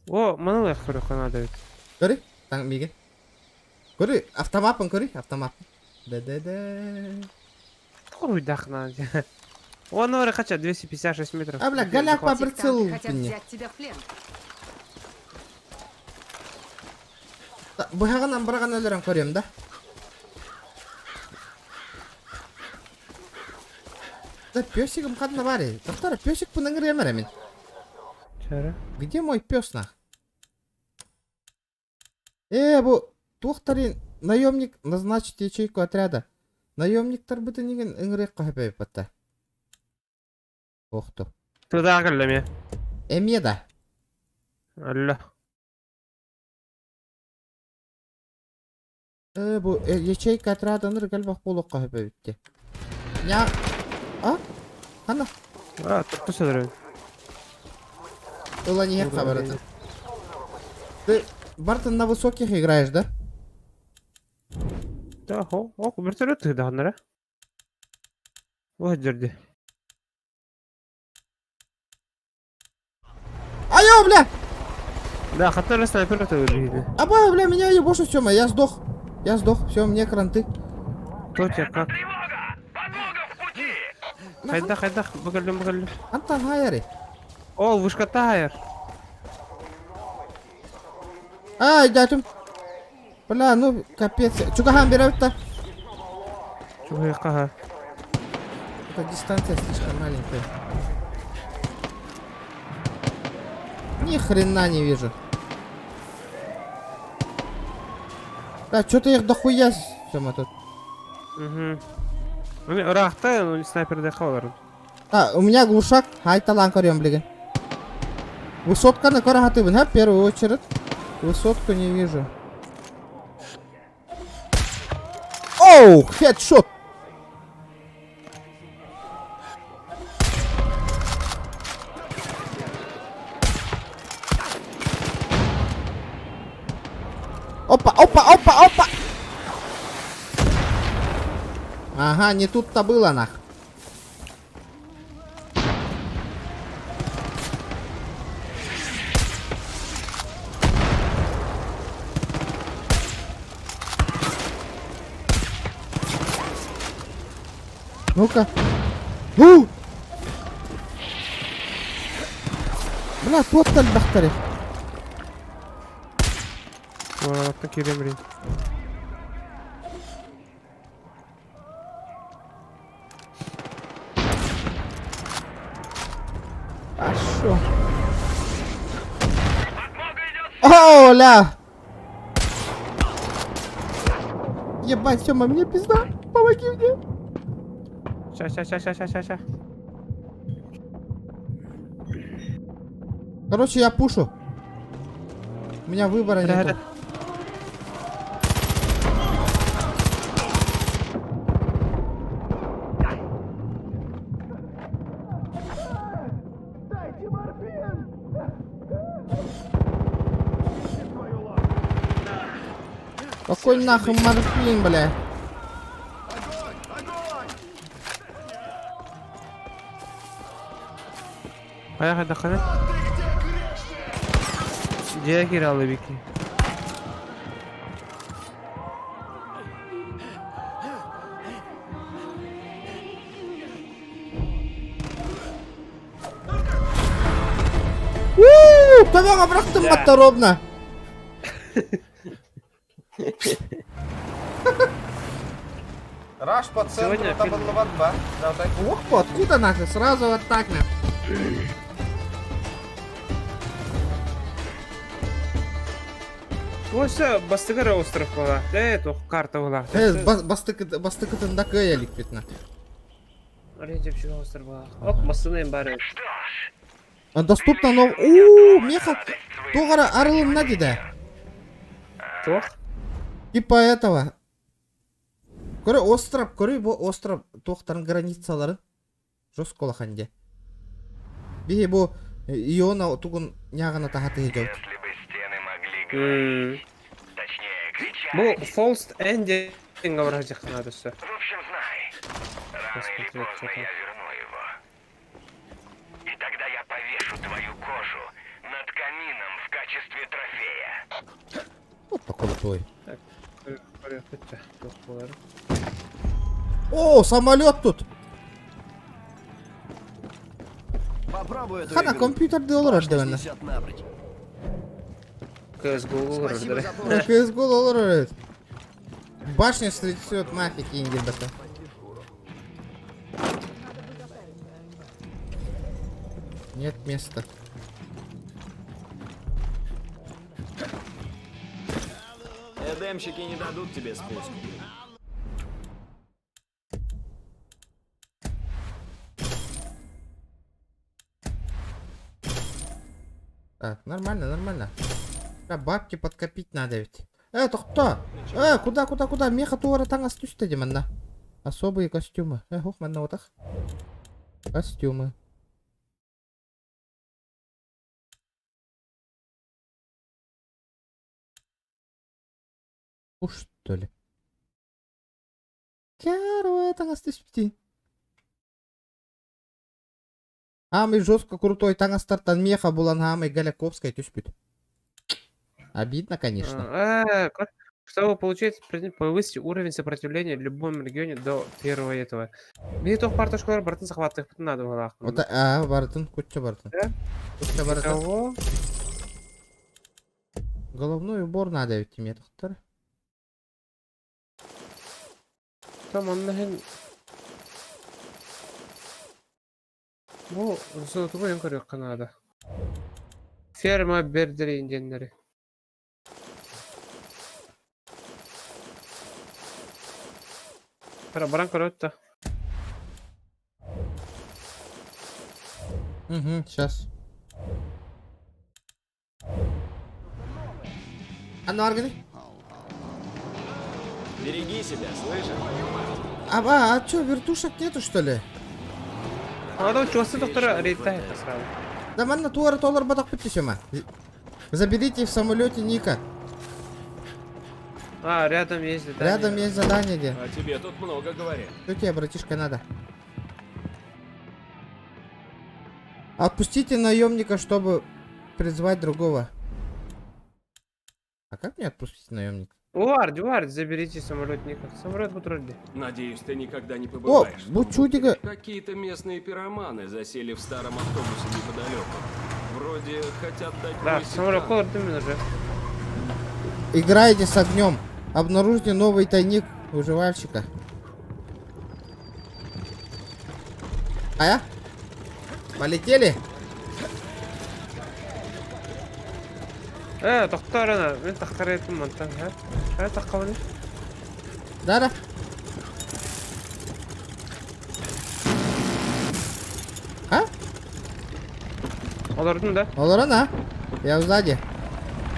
S3: О, маналах надо.
S1: Көрі, таң миген. Көрі, автомапын көрі, автомап. Да-да-да.
S3: Хуй дахна. О, ну хотя 256 метров.
S1: А, бля, голяк по прицелу.
S6: Хотят взять тебя в плен.
S1: Быһаҕынан быраҕан өлөрөн көрүөм да. Да песиком ханна баарый. Доктор, песик ыҥырыам эрэ мин. Где мой пес нах? Бу туохтарын наемник назначить ячейку отряда. Наемниктар бытынигин ыҥырыах көһөпөйпатта. Охто.
S3: Туда кэллэме.
S1: Эмиэ да.
S3: Алла.
S1: Бу ячейка отряда ыныр кэлбэх буолуох көһөпөйбүтте. Ня... А? Ханна?
S3: А, тут сөдөрөн.
S1: Ыла не хабарата. Ты, Бартон, на высоких играешь, да?
S3: Да, хо, ок, вертолет ты да, Вот дерди.
S1: Айо, бля!
S3: Да, хотел снайпер это выглядит.
S1: Аба, бля, меня ебошит, Сёма, я сдох. Я сдох, все, мне кранты.
S3: Кто тебя как? Хайда, хайда, багалым, багалым.
S1: Антон Хайери.
S3: О, вышка тайр.
S1: Ай, дятум. Бля, ну, капец. Чугахан берет-то.
S3: Чугаха.
S1: Это дистанция слишком маленькая. Ни хрена не вижу. Да, что-то их дохуя, Сёма, тут.
S3: Угу. Рахта, ну не снайпер дехалар.
S1: А, у меня глушак. Хай талан корем, блин. Высотка на корахаты, в первую очередь. Высотку не вижу. Оу, хедшот! Опа, опа, опа, опа! Ага, не тут-то было, нах. Ну-ка. У! Бля, туоттан бахтары.
S3: Киремри.
S1: Хорошо. О, ля! Ебать, Сёма, мне пизда. Помоги мне.
S3: Ща, ща, ща, ща, ща, ща, ща.
S1: Короче, я пушу. У меня выбора нету. Какой нахуй морфин, бля?
S3: Поехали, доханы. Где киралы вики?
S1: Ууу, Төбөҕө бырахтым батта ровно.
S14: Раш по центру
S3: Сегодня
S14: табыллыбат ба.
S1: Ох, откуда нахуй? Сразу вот так на.
S3: Ось бастыгар остров была. Да, это карта была.
S1: Бастыкытында кыялик бит на.
S3: Ориентир остров была. Ок, бастыны бары.
S1: Доступно нов... Ууу, меха. Тугара арылымна диде.
S3: Тох?
S1: Типа этого. Көрө остров, көрүй бу остров туохтарын границаларын. Жестко улахан дьэ. Биһи бу Иона тугун ньааҕына таһатыһы дьон.
S3: Бу False Ending барахжахна өссө. Посмотреть, что там.
S7: И тогда я повешу твою кожу над камином в качестве трофея.
S1: Вот такой твой. О, самолет тут!
S5: Попробуй эту
S1: Хана
S5: игру.
S1: компьютер олорор дэвэнэ.
S5: Снесет напрочь.
S3: CSGO олорор
S5: Спасибо
S3: дere.
S5: за помощь.
S1: CSGO олорор. Башня стрясет нафиг ребята. Нет места.
S8: Эдемщики не дадут тебе спуск.
S1: Так, нормально, нормально. Да, бабки подкопить надо ведь. Это кто? Куда, куда, куда? Меха туара таҥас түстэ дии манна. Особые костюмы. Ох, манна вот так. Костюмы. Уж что ли? Кяро, таҥас түспүтүй. Самый жестко крутой таҥастартан меха булан самый Голяковской түспүт. Обидно, конечно.
S3: Чтобы получить, повысить уровень сопротивления в любом регионе до первого этого. Мне только партошкалар бартын захватывать надо было.
S1: Вот, а, бартын, куча бартын.
S3: Да?
S1: Куча бартын.
S3: Того.
S1: Головной убор надо ведь тебе, доктор.
S3: Там он нахен... Бу золотого көрүөххэ надо. Ферма бердери индиэннэри. Баран көрөт да.
S1: Угу, сейчас. А ну, Арганы?
S8: Береги себя, слышишь?
S1: А чё, вертушек нету, что ли?
S3: А там чувство доктора рейтай сразу.
S1: Да манна туара толар батак бүттү Заберите в самолете Ника.
S3: А, рядом есть задание.
S1: Рядом есть задание, где.
S8: А тебе тут много говорят.
S1: Что тебе, братишка, надо? Отпустите наемника, чтобы призвать другого. А как мне отпустить наемника?
S3: Уарди, Уарди, заберите самолет Ника. Самолет будет
S8: Надеюсь, ты никогда не
S1: О,
S8: побываешь.
S1: бу чудига.
S8: Какие-то местные пироманы засели в старом автобусе неподалеку. Вроде хотят дать
S3: Да,
S8: бой
S3: самолет
S8: сектантам.
S3: колор уже.
S1: Играйте с огнем. Обнаружьте новый тайник выживальщика. А я? Полетели?
S3: Доктор, она, мен тахтарайтым мантан, ха? Тахкабыны?
S1: Да-да. А?
S3: Олордун, да?
S1: Олорон, Я сзади.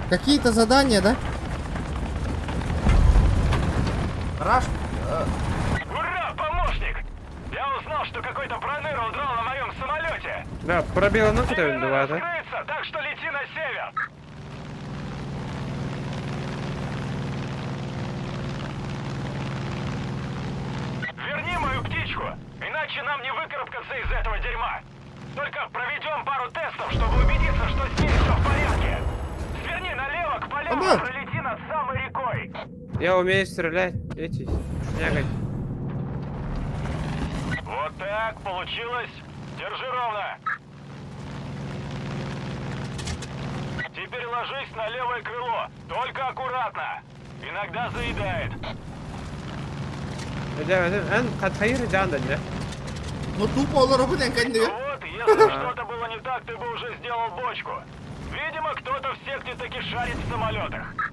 S1: Какие-то задания, да? Раш.
S7: Ура, помощник! Я узнал, что какой-то проныра удрал на моем самолете.
S3: Да, пробила ногу
S7: Тебе
S3: давай,
S7: надо
S3: да?
S7: скрыться, так что лети на север. Верни мою птичку, иначе нам не выкарабкаться из этого дерьма. Только проведем пару тестов, чтобы убедиться, что с ней все в порядке. Сверни налево к полям и пролети над самой рекой.
S3: Я умею стрелять, эти, шнягать.
S7: Вот так, получилось. Держи ровно. Теперь ложись на левое крыло. Только аккуратно. Иногда заедает.
S1: Ну тупо олору
S7: Вот, если что-то было не так, ты бы уже сделал бочку. Видимо, кто-то в секте таки шарит в самолетах.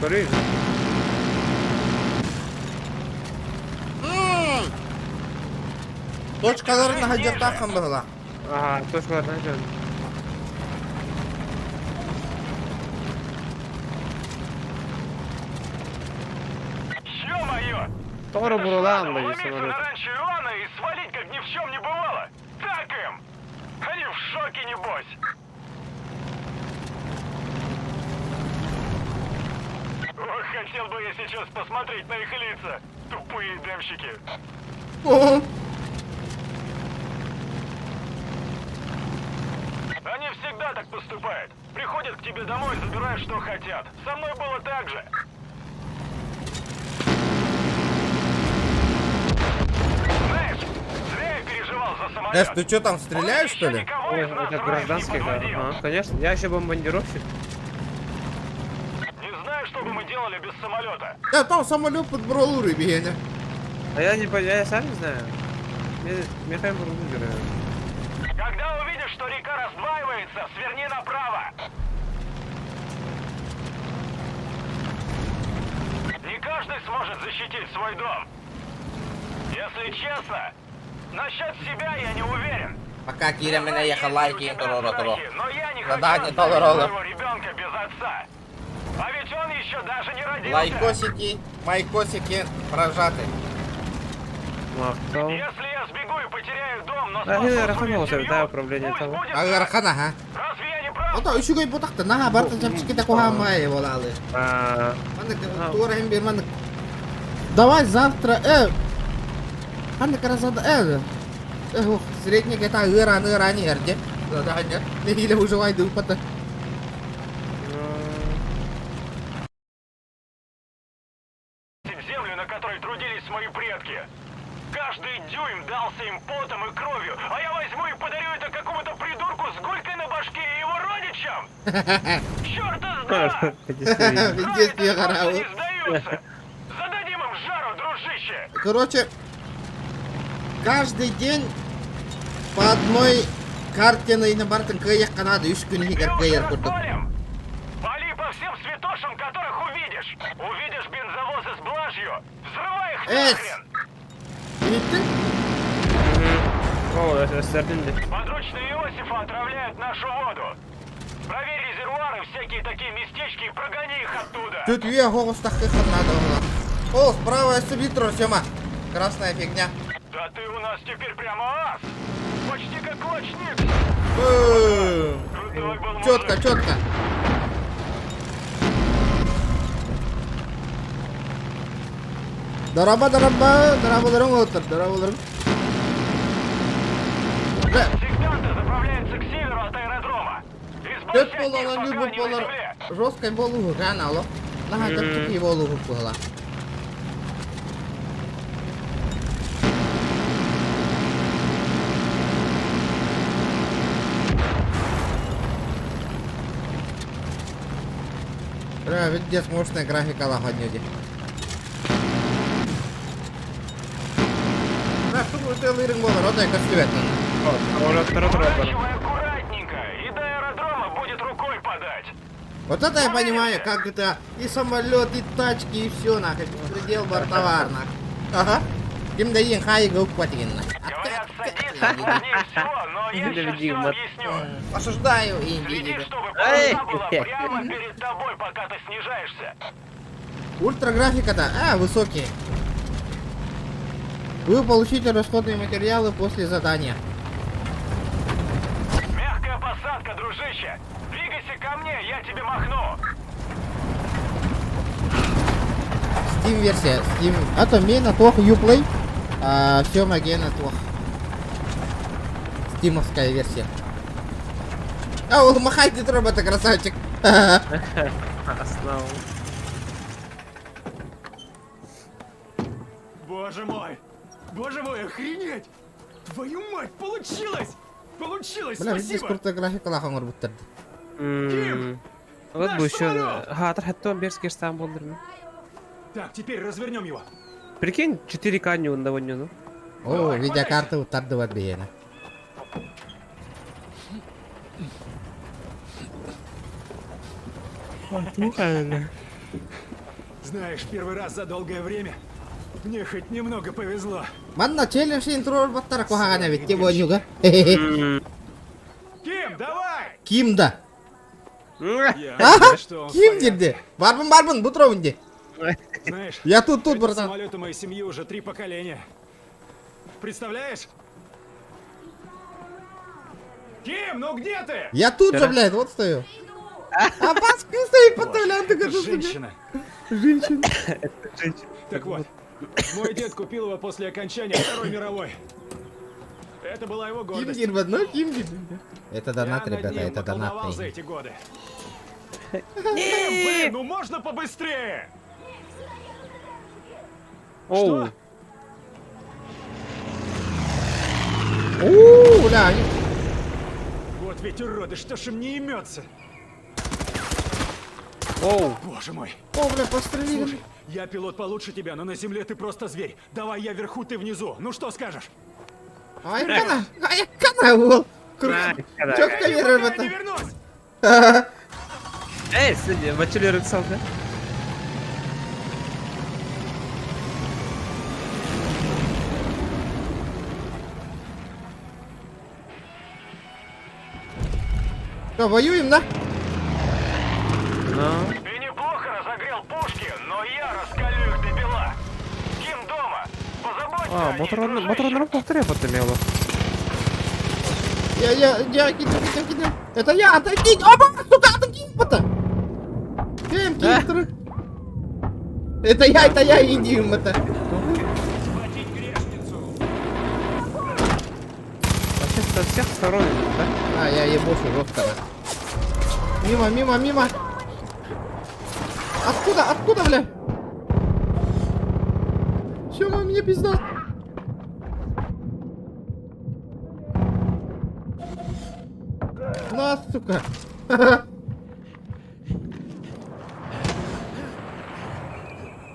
S3: Көрүй.
S1: Точкаларын хаджаттахан была.
S3: Ага, точкаларын хаджат. Тоҕо эрэ буруолаан ылла дии
S7: Вломиться
S3: самолет.
S7: на ранчо Иоанна и свалить, как ни в чем не бывало. Так им! Они в шоке, небось! Ох, хотел бы я сейчас посмотреть на их лица. Тупые демщики. Они всегда так поступают. Приходят к тебе домой, забирают, что хотят. Со мной было так же. Знаешь, зря я переживал за самолет.
S1: Дэш, ты что там, стреляешь, что ли?
S3: Ой, это гражданский, да. Ага, конечно. Я еще бомбардировщик.
S7: Не знаю, что бы мы делали без самолета.
S1: Да, там самолет под бролуры бегене.
S3: А я не понимаю, я сам не знаю. Михаил Бургер.
S7: Когда увидишь, что река раздваивается, сверни направо. Не каждый сможет защитить свой дом. Если честно, насчет себя я не уверен.
S1: Пока Киря меня ехал лайки, торо торо.
S7: Но я не хочу
S1: Задание
S7: оставить
S1: толороло.
S7: своего ребенка без отца. А ведь он еще даже не родился.
S1: Лайкосики, майкосики прожаты.
S3: Махтал.
S7: Если я сбегу и потеряю дом, но
S3: А,
S7: спасу
S3: не,
S7: свою
S3: Раханова,
S7: семью,
S3: да, управление
S7: пусть
S3: того.
S7: будет
S1: Агархан, ага.
S7: Разве я не прав?
S1: Ото үчүгэй бутакта наха барта чапчиките кухамай болалы.
S3: А,
S1: Маннык туора хем бир маннык. Давай завтра, Ханнык разада, Ох, средний где-то ыран ыран ерде. Задание. Или выживай дупата.
S7: землю, на которой трудились мои предки. Каждый дюйм дался им потом и кровью, а я возьму и подарю это какому-то придурку с гулькой на башке и его родичам! Чёрта с два!
S1: Пиздец, я
S7: Они не сдаются! Зададим им жару, дружище!
S1: Короче, каждый день по одной карте на инобартын кыйык канады үш күн хигер кыйыр курдук.
S7: Пали по всем святошам, которых увидишь! Увидишь бензовозы с блажью! Взрывай их
S1: Эс!
S7: нахрен!
S1: Иһиттин?
S3: О, өстөрдүн де.
S7: Подручные Иосифа отравляют нашу воду! Проверь резервуары, всякие такие местечки и прогони их оттуда!
S1: Тут үйе хоғыстақ надо было. О, справа субитро, Сема. Красная фигня.
S7: Да ты у нас теперь прямо ас! Почти как клочник!
S1: Бум.
S7: Крутой был мужик.
S1: Четко, четко. Дараба, дараба, дарабаларың отыр, дарабаларың. Бе,
S7: Сектанты заправляются к северу от аэродрома.
S1: Төт
S7: Избавься от них,
S1: болала,
S7: пока
S1: любы
S7: они на
S1: болар.
S7: земле.
S1: Жесткой болугу гана ало. Наха чапчики болугу була. Бля, видишь, мощная графика лагоднюди. Бля, что ты лырың болар, отай көстүбет.
S7: Поворачивай аккуратненько, и до аэродрома будет рукой подать.
S1: Вот это я понимаю, как это и самолет, и тачки, и все нахуй. Беспредел бортовар нахуй. Ага. Ким да ең хайы гөк патигин.
S7: Говорят, садиться сложнее всего, но я сейчас все объясню.
S1: Осуждаю
S7: Следи,
S1: Индию.
S7: чтобы
S3: Эй!
S7: полоса была прямо перед тобой, пока ты снижаешься.
S1: Ультра графика-то, а, высокие. Вы получите расходные материалы после задания.
S7: Мягкая посадка, дружище. Двигайся ко мне, я тебе махну.
S1: Steam версия, Steam. А то мена тох Uplay. А, все магена тох. Стимовская версия. А, он махайте робота, красавчик.
S3: Основ.
S12: Боже мой! Боже мой, охренеть! Твою мать, получилось! Получилось,
S1: Бля, видишь,
S12: спасибо!
S1: крутая графика лахан урбуттарды.
S3: Ким! Вот
S12: Наш
S3: бы еще...
S12: самолет!
S3: Хатыр хаттон берский штам болдыр.
S12: Так, теперь развернем его.
S3: Прикинь, 4К не он довольно, ну.
S1: О, видеокарта уттарды бар бейена.
S12: Знаешь, первый раз за долгое время мне хоть немного повезло.
S1: Манна челлендж интро баттара кухагана битте бонюга.
S12: Ким, давай!
S1: Ким да.
S12: Я
S1: Ага,
S12: что он в
S1: Ким
S12: порядке.
S1: дирди. Барбын барбын бу тура инди.
S12: Знаешь,
S1: Я тут, тут,
S12: этот
S1: братан.
S12: самолет у моей семьи уже три поколения. Представляешь? Ким, ну где ты?
S1: Я тут же, блядь, вот стою. А бас стоит
S12: Вот,
S1: потом, ты
S12: это
S1: готов
S12: женщина.
S1: Женщина.
S12: Так вот, мой дед купил его после окончания Второй мировой. Это была его гордость.
S1: Ким в одной, Ким Это донат,
S12: Я над
S1: ребята,
S12: ним
S1: это донат.
S12: поколдовал за эти годы. Ким, блин, ну можно побыстрее?
S3: Оу.
S12: Что?
S1: У, бля, они...
S12: Вот ведь уроды, что ж им не имется?
S3: Оу.
S12: Боже мой.
S1: О, бля, пострелили.
S12: Слушай, я пилот получше тебя, но на земле ты просто зверь. Давай я вверху, ты внизу. Ну что скажешь?
S1: Ай, кана, ай, кана, уол.
S3: Ай, кана.
S1: Четко верю в
S12: Я не
S1: это.
S12: вернусь!
S3: Эй, сидя, бачили рюкзак, да?
S1: Что, воюем, да?
S3: Ну.
S7: Ты неплохо разогрел пушки, но я раскалю их до бела. Ким дома? Позаботься
S3: А,
S7: о ней,
S3: моторон,
S7: дружище.
S3: моторон повторяй потом мело.
S1: Я, я, я, кидаю, кидаю, кидаю. Это я, отойди! Оба, сука, отойди, это! Кем, кем, второй? Это я, иди им это.
S3: Вообще со всех сторон, да?
S1: А, я ебошу жестко. да. Мимо, мимо, мимо. Откуда, откуда, бля? Все, мне пизда. На, сука.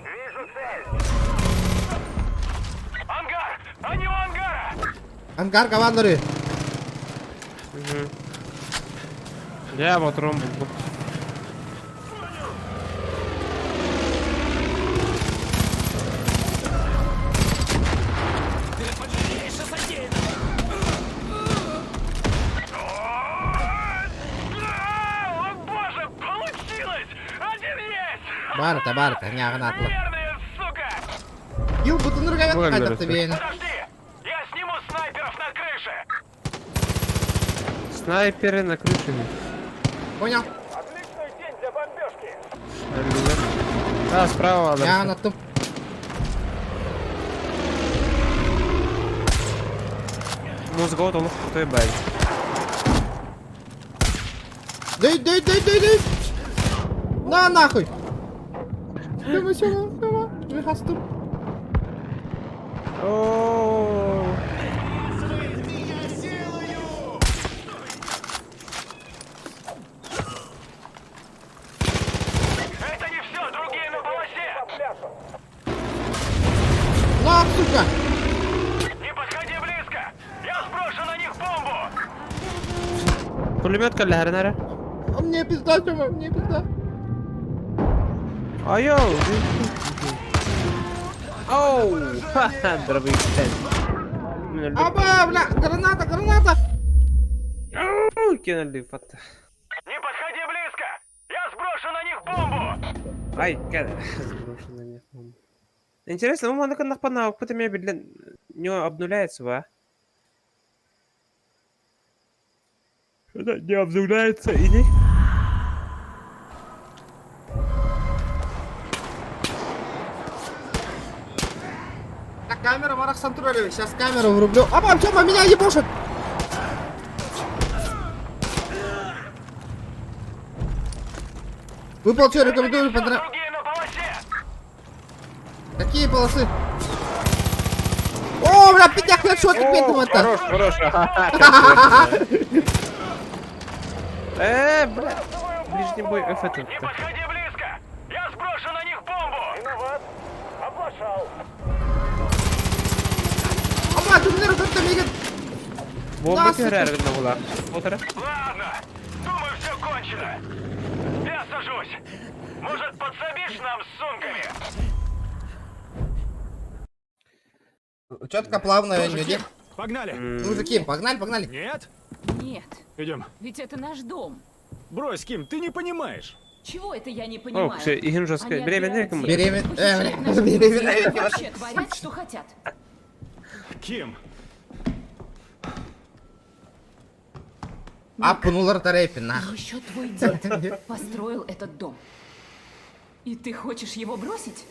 S7: Вижу цель. Ангар! Они у ангара!
S1: Ангар, командоры.
S3: Угу. Я моторон буду.
S7: О, боже, получилось! Один есть!
S1: Барта, барта, не агнатла.
S7: Верные, сука!
S1: Ил бутыныр гавят
S3: Ой,
S1: кайтап
S3: Лера,
S1: тебейін.
S7: Подожди! Я сниму снайперов на крыше!
S3: Снайперы на крыше.
S1: Понял?
S7: Отличный день для бомбежки!
S3: А, справа,
S1: Я
S3: да.
S1: на том.
S3: Мозгот, он той бай.
S1: Дай, дай, дай, дай, дай. На нахуй. Сюма, сюма, сюма. Михасту.
S3: Оу.
S7: Это не все, другие на полосе!
S1: На, сука.
S7: Не подходи близко! Я сброшу на них бомбу!
S3: Пулемет каллярнара.
S1: А мне пизда, Тёма, мне пизда.
S3: Айо. Оу. Ха-ха, дробовик.
S1: Аба, бля, граната, граната.
S3: Оу, кинули фото.
S7: Не подходи близко! Я сброшу на них бомбу!
S3: Ай, када. Сброшу на них бомбу. Интересно, ну на на какой-то мебель не обнуляется, ба? Это не обнуляется и не...
S1: Так, камера, Марах Сантурелевич, сейчас камеру врублю. Аба, Тёма, меня ебошат. Выпал что, рекомендую подра...
S7: Другие на полосе!
S1: Какие полосы? О, бля, пятях хедшот теперь там это.
S3: Хорош, хорош. ха-ха, бля. Ближний бой F это.
S7: Не подходи близко! Я сброшу на них бомбу! Виноват! Оплошал!
S1: Аба, ты мне как-то мигает.
S3: Бомба
S1: Да, сука.
S3: террор на була. Полтора.
S7: Ладно, думаю, все кончено. Я сажусь. Может, подсобишь нам с сумками?
S1: Четко, плавно,
S12: Тоже
S1: не
S12: Ким? Погнали!
S1: Мужики, погнали, погнали.
S12: Нет?
S6: Нет,
S12: Идем.
S6: ведь это наш дом.
S12: Брось, Ким, ты не понимаешь.
S14: Чего это я не понимаю?
S3: О, все, иһин жестко.
S14: Они
S3: Беременная
S14: отбирают
S3: кому?
S14: землю,
S1: Беремен-
S14: похищают наших
S1: беременная
S14: детей и
S1: девушка.
S14: вообще творят, что хотят.
S12: Ким!
S1: Аппынулар тарайпин, нах.
S14: Еще твой дед построил этот дом. И ты хочешь его бросить?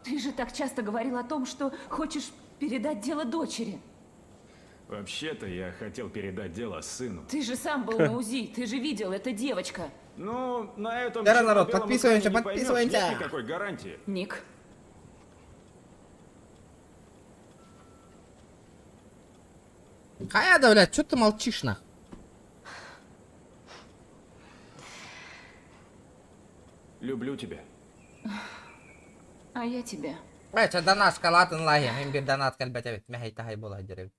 S14: Ты же так часто говорил о том, что хочешь передать дело дочери.
S12: Вообще-то я хотел передать дело сыну.
S14: Ты же сам был на УЗИ, ты же видел, это девочка.
S12: Ну, на этом
S1: Здорово, народ,
S12: черно-белом
S1: подписываемся,
S12: экране не поймешь,
S1: подписываемся.
S12: Нет никакой гарантии.
S14: Ник.
S1: Хайа блядь, что ты молчишь, нах?
S12: Люблю тебя.
S14: А я тебя.
S1: Бля, донат шоколад лаги, им бир донат кэлбэт эбит, мэһэй таһай буола дьэрэ.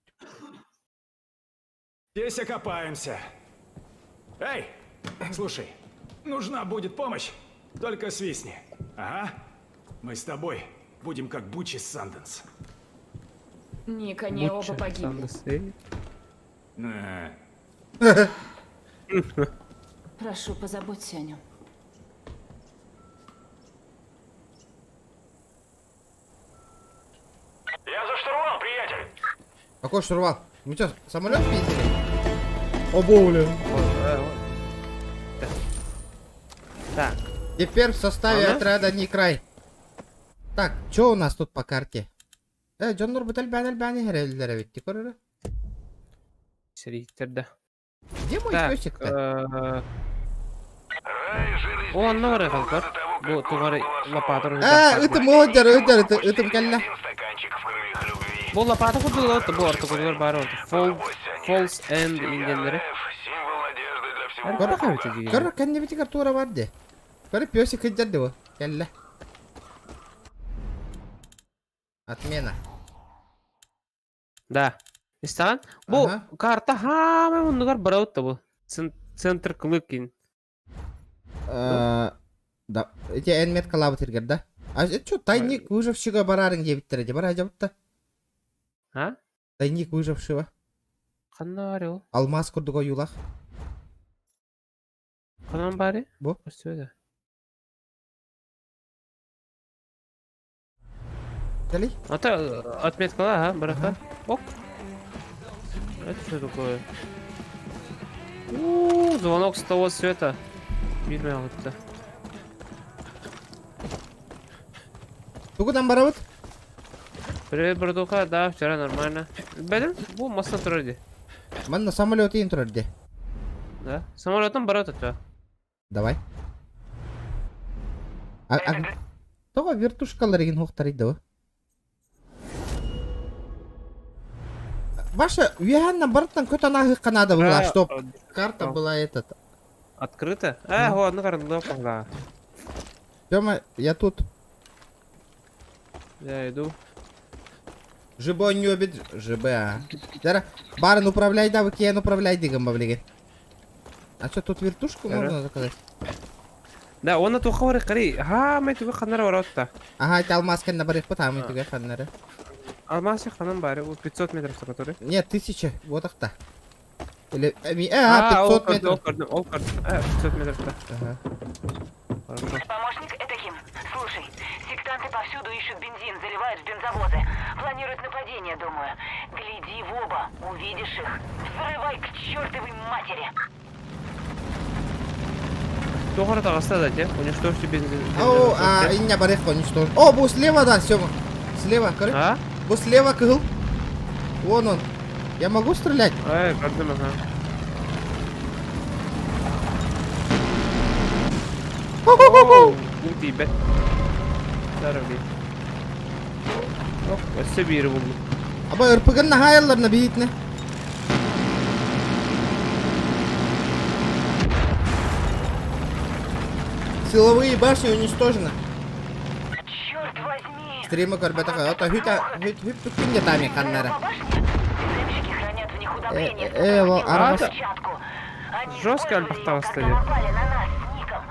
S12: Здесь окопаемся. Эй, слушай, нужна будет помощь, только свистни. Ага. Мы с тобой будем как Бучи Санденс.
S14: Ник, они оба погибли.
S12: На.
S14: Прошу, позаботься о нем.
S7: Я за штурвал, приятель!
S1: Какой штурвал? Мы что, самолет пиздили? О, бля.
S3: Так.
S1: Теперь в составе
S3: Ага.
S1: отряда не край. Так, что у нас тут по карте? Э, дьоннор бут элбээн элбээн иһэрэллэр эбит, көрөрө.
S3: Сэрииттэр да.
S1: Где мой
S3: Так,
S1: песик-то?
S3: О, онно барай халкар. Бу тугары лопатор.
S1: Э, ытым ыдыр, ыдыр, ытым кэллэ.
S3: Бу лопата курдук да бу орто курдугар баар орто. Fall, Falls End индианнары.
S1: Көр, көр, кэннибитигэр туора бар дии. Көр, песик ыдыр дии бу. Кэллэ. Отмена.
S3: Да. Истаҕан? Бу карта хаамай муннугар барабыт да бу. Центр Клыкин.
S1: Э, Да, эти эн меткалаабыт иргэр да? А это что, тайник выжившего барарың диэбиттэрэ дии, бар дьабытта.
S3: А?
S1: Тайник выжившего.
S3: Ханна баар ол?
S1: Алмаз курдук ойуулаах.
S3: Ханан баары?
S1: Бу.
S3: Көстүбэт.
S1: Кэлий.
S3: Ата отметкала, ага, бараха. Ок. Это что такое? У, звонок с того света. Видно вот
S1: Тугудан барабыт?
S3: Привет, братуха. Да, вчера нормально. Бәдем, бу масса турар дии.
S1: Манна самолет иин турар дии.
S3: Да? Самолетом барат это.
S1: Давай. А, а, тоҕо вертушкалар игин хуохтарый да Ваша, үөһэннэн барыттан көтөн ааһыахха наада была, чтоб карта была этот.
S3: Открыто? А, ладно, карандаш да.
S1: Тёма, я тут.
S3: Я иду.
S1: ЖБ не обид, ЖБ, а. Дара, барын управляй да, выкиен управляй дигэн баблиги. А что, тут вертушку можно заказать?
S3: Да, он на тухавары кари. Ха, мы туга ханнара баратта.
S1: Ага, это алмаз кэннэ барыахпыт, а мы туга ханнары.
S3: Алмаз ханан бары, 500 метров который.
S1: Нет, 1000, вот так-то. Или, а, 500 метров.
S3: Ол көрдүм, 500 метров.
S1: Ага.
S2: Помощник, это Ким. Слушай, сектанты повсюду ищут бензин, заливают в бензовозы. Планируют нападение, думаю. Гляди в оба, увидишь их. Взрывай к чертовой матери.
S3: Туохара таҕыста да, те, уничтожьте бензин.
S1: О, а, иння барых уничтожь. О, бу слева, да, Сёма. Слева, короче.
S3: А?
S1: Бу слева кыһыл. Вон он. Я могу стрелять?
S3: Ай, көрдүм, ага. Бу тиийбэт. Здоровье. Ох, өссө биири буллум.
S1: Аба РПГ наһаайалларына биитне. Силовые башни уничтожены.
S2: Черт возьми!
S1: Стримы көрбөтөх. Ото хүт хүт хүт түккүн тами ханнара.
S2: Туземщики хранят в них удобрения,
S1: Э, э, арабас.
S3: Жестко альбахталаста
S2: напали на нас с Ником.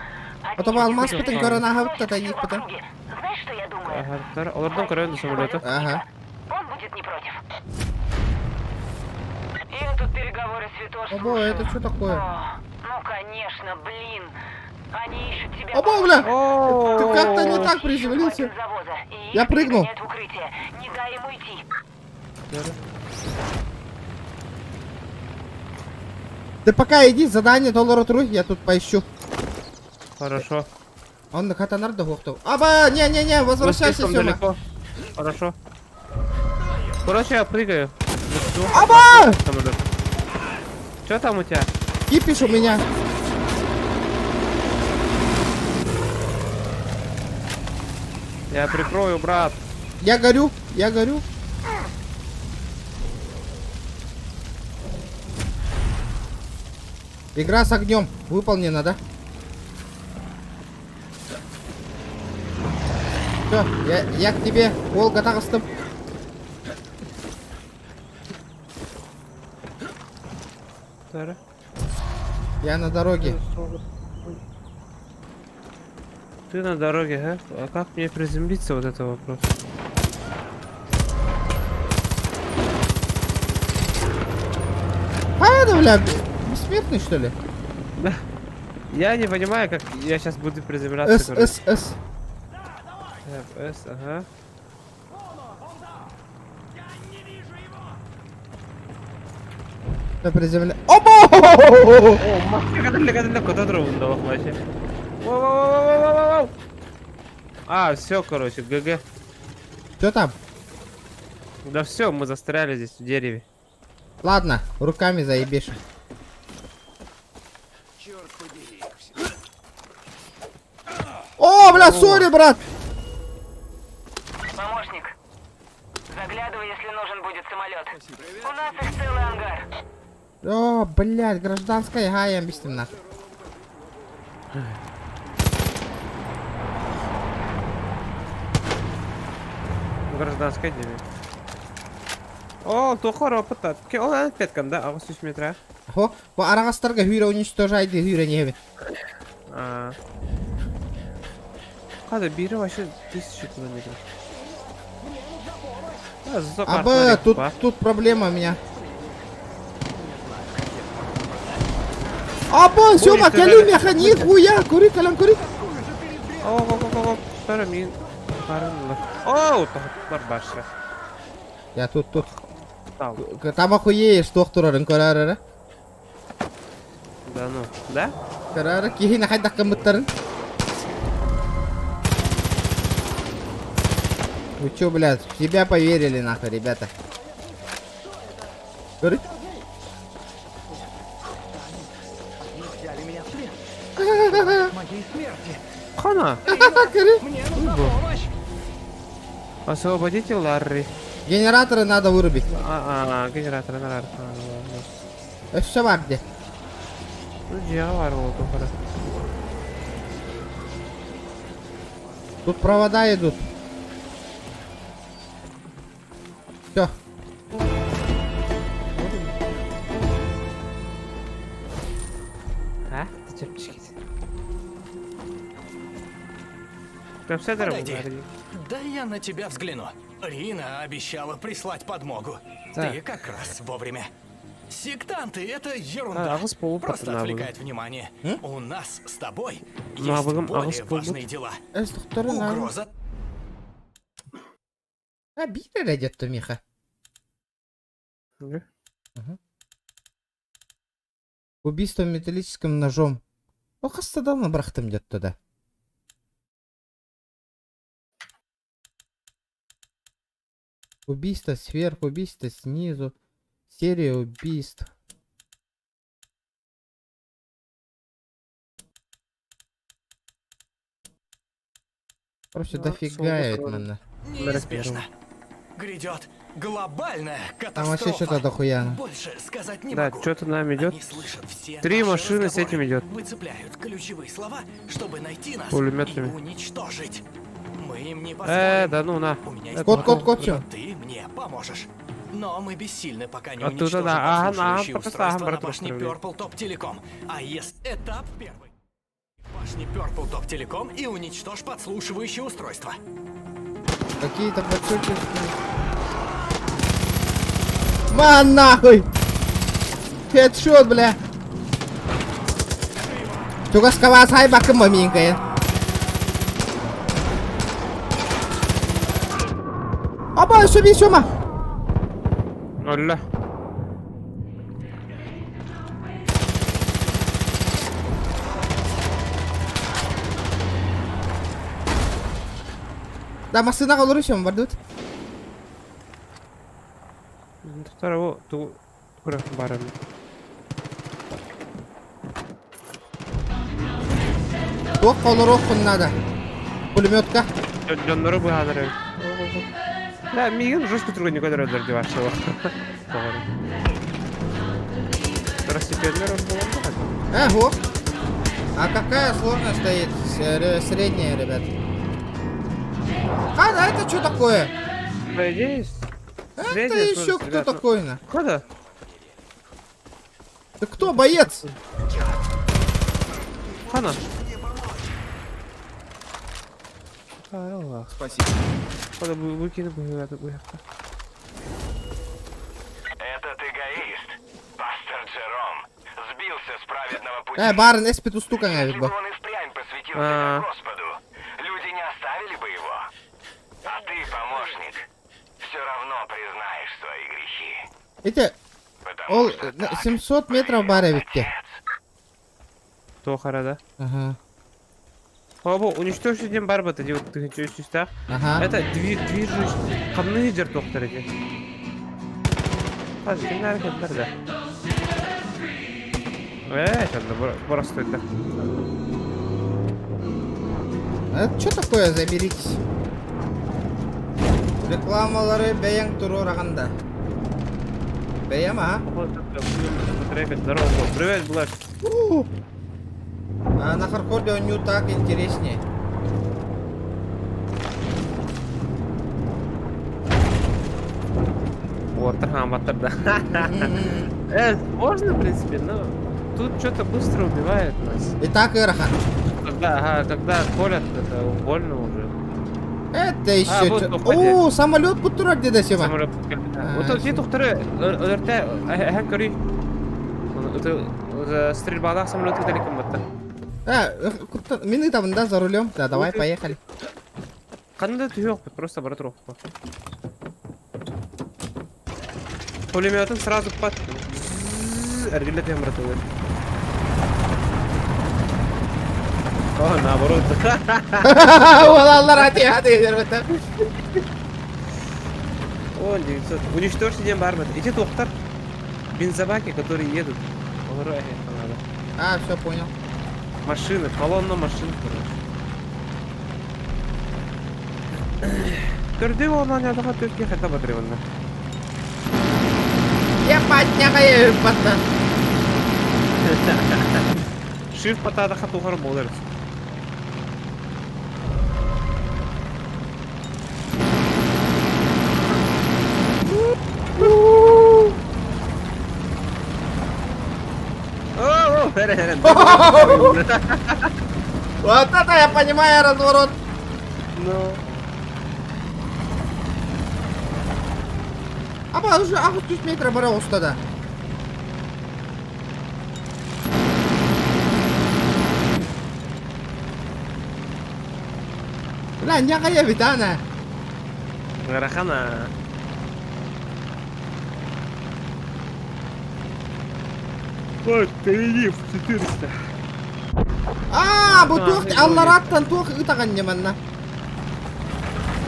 S1: Ото алмаз бытын көрөн аһабытта тайник бытын.
S2: Знаешь, что я думаю?
S3: Ага, олордон көрөн самолету.
S1: Ага.
S2: Он будет не против. Я тут переговоры святош
S1: Обо, это что такое?
S2: О, ну конечно, блин. Они ищут тебя.
S1: Обо, бля! Ты как-то не так приземлился.
S2: Бензовоза, и
S1: Я
S2: их
S1: прыгнул.
S2: перегоняют в укрытие. Не дай им уйти.
S1: Ты пока иди, задание доллара тру, я тут поищу.
S3: Хорошо.
S1: Он на хатанар дохохтов. Аба, не-не-не,
S3: Мы
S1: возвращайся,
S3: слишком
S1: Сёма.
S3: далеко. Хорошо. Короче, я прыгаю.
S1: Аба!
S3: Что там у тебя?
S1: Кипиш у меня.
S3: Я прикрою, брат.
S1: Я горю, я горю. Игра с огнем выполнена, да? Все, я к тебе, Волга тағыстым. Я на дороге.
S3: Ты на дороге, а? А как мне приземлиться, вот это вопрос.
S1: А это, бля, бессмертный, что ли?
S3: Да. Я не понимаю, как я сейчас буду приземляться.
S1: С,
S3: короче.
S1: С, С.
S3: F, S, ага.
S1: Я приземля... Опа!
S3: О, вообще. Воу-воу-воу-воу-воу-воу! А, все, короче, GG.
S1: Что там?
S3: Да все, мы застряли здесь в дереве.
S1: Ладно, руками заебешь. О, бля, sorry, брат!
S2: Помощник, заглядывай, если нужен будет самолет. У нас их целый ангар.
S1: О, блядь, гражданская гая бистим нах.
S3: Гражданская дерево. О, тухор опыта. Ол петкан, да? Ағыс 3 метра.
S1: Хо, бу арагастарга hüyre уничтожайды hüyre не
S3: А. Када бири вообще 1000 километров. А,
S1: Абы, тут проблема у меня. Абы, Сёма, кали меха, нихуя, кури, калям, кури.
S3: О, о, о, о, о, мин. О, тохтар башы.
S1: Я тут. Там охуеешь, доктор, көрәрі.
S3: Да ну, да?
S1: Көрәрі, кихи нахайдақ кымыттарын. Вы чё, блядь, в себя поверили, нахуй, ребята. Көрі?
S11: Взяли меня в плен. Моей смерти.
S3: Хана!
S1: Көрі?
S11: Мне нужна помощь.
S3: Освободите Ларри.
S1: Генераторы надо вырубить.
S3: А, генераторы надо.
S1: Все бар где?
S3: Ну, дьявол, вот
S1: Тут провода идут. Все.
S3: А? Ты чепчики. Прям все дорогу.
S12: Подойди. Да я на тебя взгляну. Рина обещала прислать подмогу.
S3: Так.
S12: Ты как раз вовремя. Сектанты — это ерунда.
S3: А,
S12: Просто отвлекает внимание. У нас с тобой
S3: Ну,
S12: есть более важные дела. Угроза.
S1: А бирер идет Миха. Убийство металлическим ножом. О, хастадан брахтым дет туда. Убийство сверху, убийство снизу. Серия убийств. Короче,
S3: Да,
S1: дофига это надо.
S12: Неизбежно. Грядет глобальная
S1: Там
S12: катастрофа.
S1: вообще что-то дохуя.
S12: Больше сказать не
S3: Да,
S12: могу.
S3: что-то нам идет.
S12: Они слышат все
S3: Три
S12: наши
S3: машины с этим
S12: разговоры,
S3: идет.
S12: Выцепляют ключевые слова, чтобы найти нас
S3: Пулеметами.
S12: и уничтожить. Мы им не позволим.
S3: Да ну на.
S12: У меня есть
S1: Кот,
S12: план.
S1: кот, кот, чё?
S12: Ты мне поможешь. Но мы бессильны, пока не
S3: Оттуда,
S12: уничтожим
S3: да. Ага,
S12: подслушивающие
S3: просто
S12: устройства
S3: ага,
S12: на башне
S3: брат,
S12: Purple Top Telecom. А если этап первый. Башни Purple Top Telecom и уничтожь подслушивающее устройство.
S1: Какие-то подсуки. Ман нахуй! Хедшот, бля. Чугас кабаас хайбаккын ба миинкайын. Аба, өссө биир сёма.
S3: Өллө.
S1: Да, массыынаҕа олору сём бардыбыт.
S3: Тутар бу ту кура барым.
S1: Туох олоруоххун наада. Пулеметка.
S3: Дьоннору быһаанар эбит. Да, миигин жестко түргэнник өлөрөллөр деп арчылар. Тоҕору. Второстепенный роль буолан
S1: Э, вот. А какая сложность стоит? Средняя, ребят. А, да, это что такое?
S3: По идее,
S1: Это еще кто такой на?
S3: Куда?
S1: Ты кто, боец?
S3: Хана.
S12: Спасибо.
S3: Куда выкину быһыахта.
S7: Этот эгоист, пастор Джером, сбился с праведного пути.
S1: Э, барин, эспит устукан
S7: Если
S1: эбит
S7: бы
S1: бу.
S7: он и впрямь посвятил
S3: А.
S7: себя Господу, люди не оставили бы его. А ты, помощник, все равно признаешь свои грехи.
S1: Ити ол 700 метров бар эбитте.
S3: Туох да?
S1: Ага.
S3: О, уничтожить диэн бар бата диэбит тыһыынча үс сүүстээх.
S1: Ага.
S3: Это движущий хамныы дьэр туохтар эти. Хас кимнэр кэллэр да. Э, это простой да.
S1: Это что такое, заберитесь. Рекламалары бэйэҥ туруораҕын да. Бэйэм, а?
S3: Здорово, привет, Блэк.
S1: А на хардкоре он не так интереснее.
S3: Вот, ага, да. Можно, в принципе, но тут что-то быстро убивает нас.
S1: И так ыарахан.
S3: Когда, ага, когда колят, это больно уже.
S1: Это еще
S3: А, вот,
S1: чё?
S3: уходи.
S1: О, самолет куттурар деда сема.
S3: Самолет. Вот тут тухтары өлөртө эһэн көрүй. Это стрельбалаах самолет далеко батта.
S1: А, мин там, да, за рулем. Да, давай, поехали.
S3: Ханна түһүөх просто бара туруохпа. Пулеметын сразу под... Эргиллэ түһэн бара О, наоборот.
S1: Уолаллар ати ати дербеттер.
S3: О, 900. Уничтожьте диэн баар Эти туохтар. Бензобаки, которые едут. Олору надо.
S1: А, все понял.
S3: Машины, колонна машин, короче. Төрдүү онан ядыга төртке хата батырыбында.
S1: Я подняхай батта.
S3: Шиф патада хатухар болар. О,
S1: Вот это я понимаю разворот.
S3: Ну.
S1: Аба уже 600 метра бара устада. Бля, не бит ана.
S3: Рахана. Вот, перейди в 400.
S1: А, бу туох аллараттан туох ытаган манна.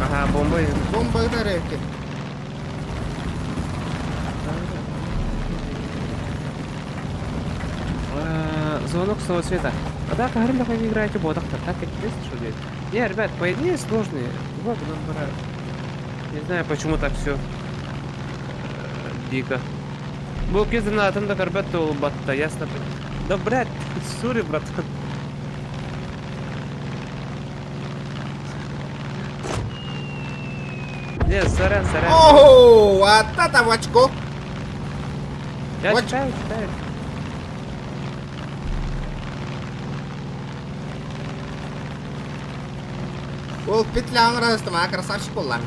S3: Ага, бомба.
S1: Бомба ытар эбит.
S3: Звонок с того света. А так, говорили, вы играете ботах, так интересно, что ли? Не, ребят, по идее сложные. Вот, нам пора. Не знаю, почему так все дико. Был кезден атын да көрбөт батта, ясно. Да, блядь, сори, братан. Не, сорян, сорян.
S1: О, вот это в очко.
S3: Я читаю, читаю.
S1: Ол петля аңырастым, а красавчик боллар.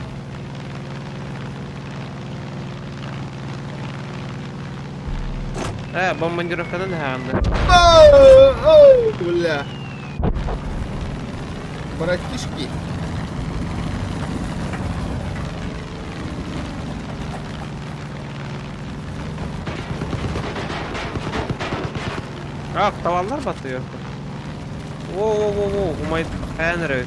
S3: Э, бомбардировкадан хаҕанна.
S1: Бля. Братишки.
S3: Ах, tavallar batıyor. Воу, воу, воу, воу, умай хайан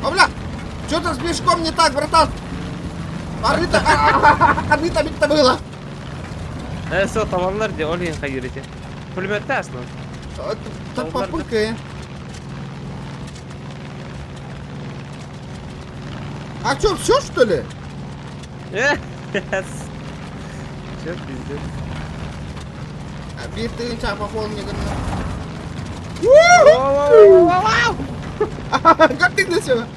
S1: О, бля! Что-то с мешком не так, братан! Арыта, арыта битта было!
S3: Э, все, tavallar де, ол ең қайырете. Пулеметте асынан.
S1: Так попырка. А чё, все что ли?
S3: Все, пиздец.
S1: Биир тыһыынча пополни гынна. Как ты на себя?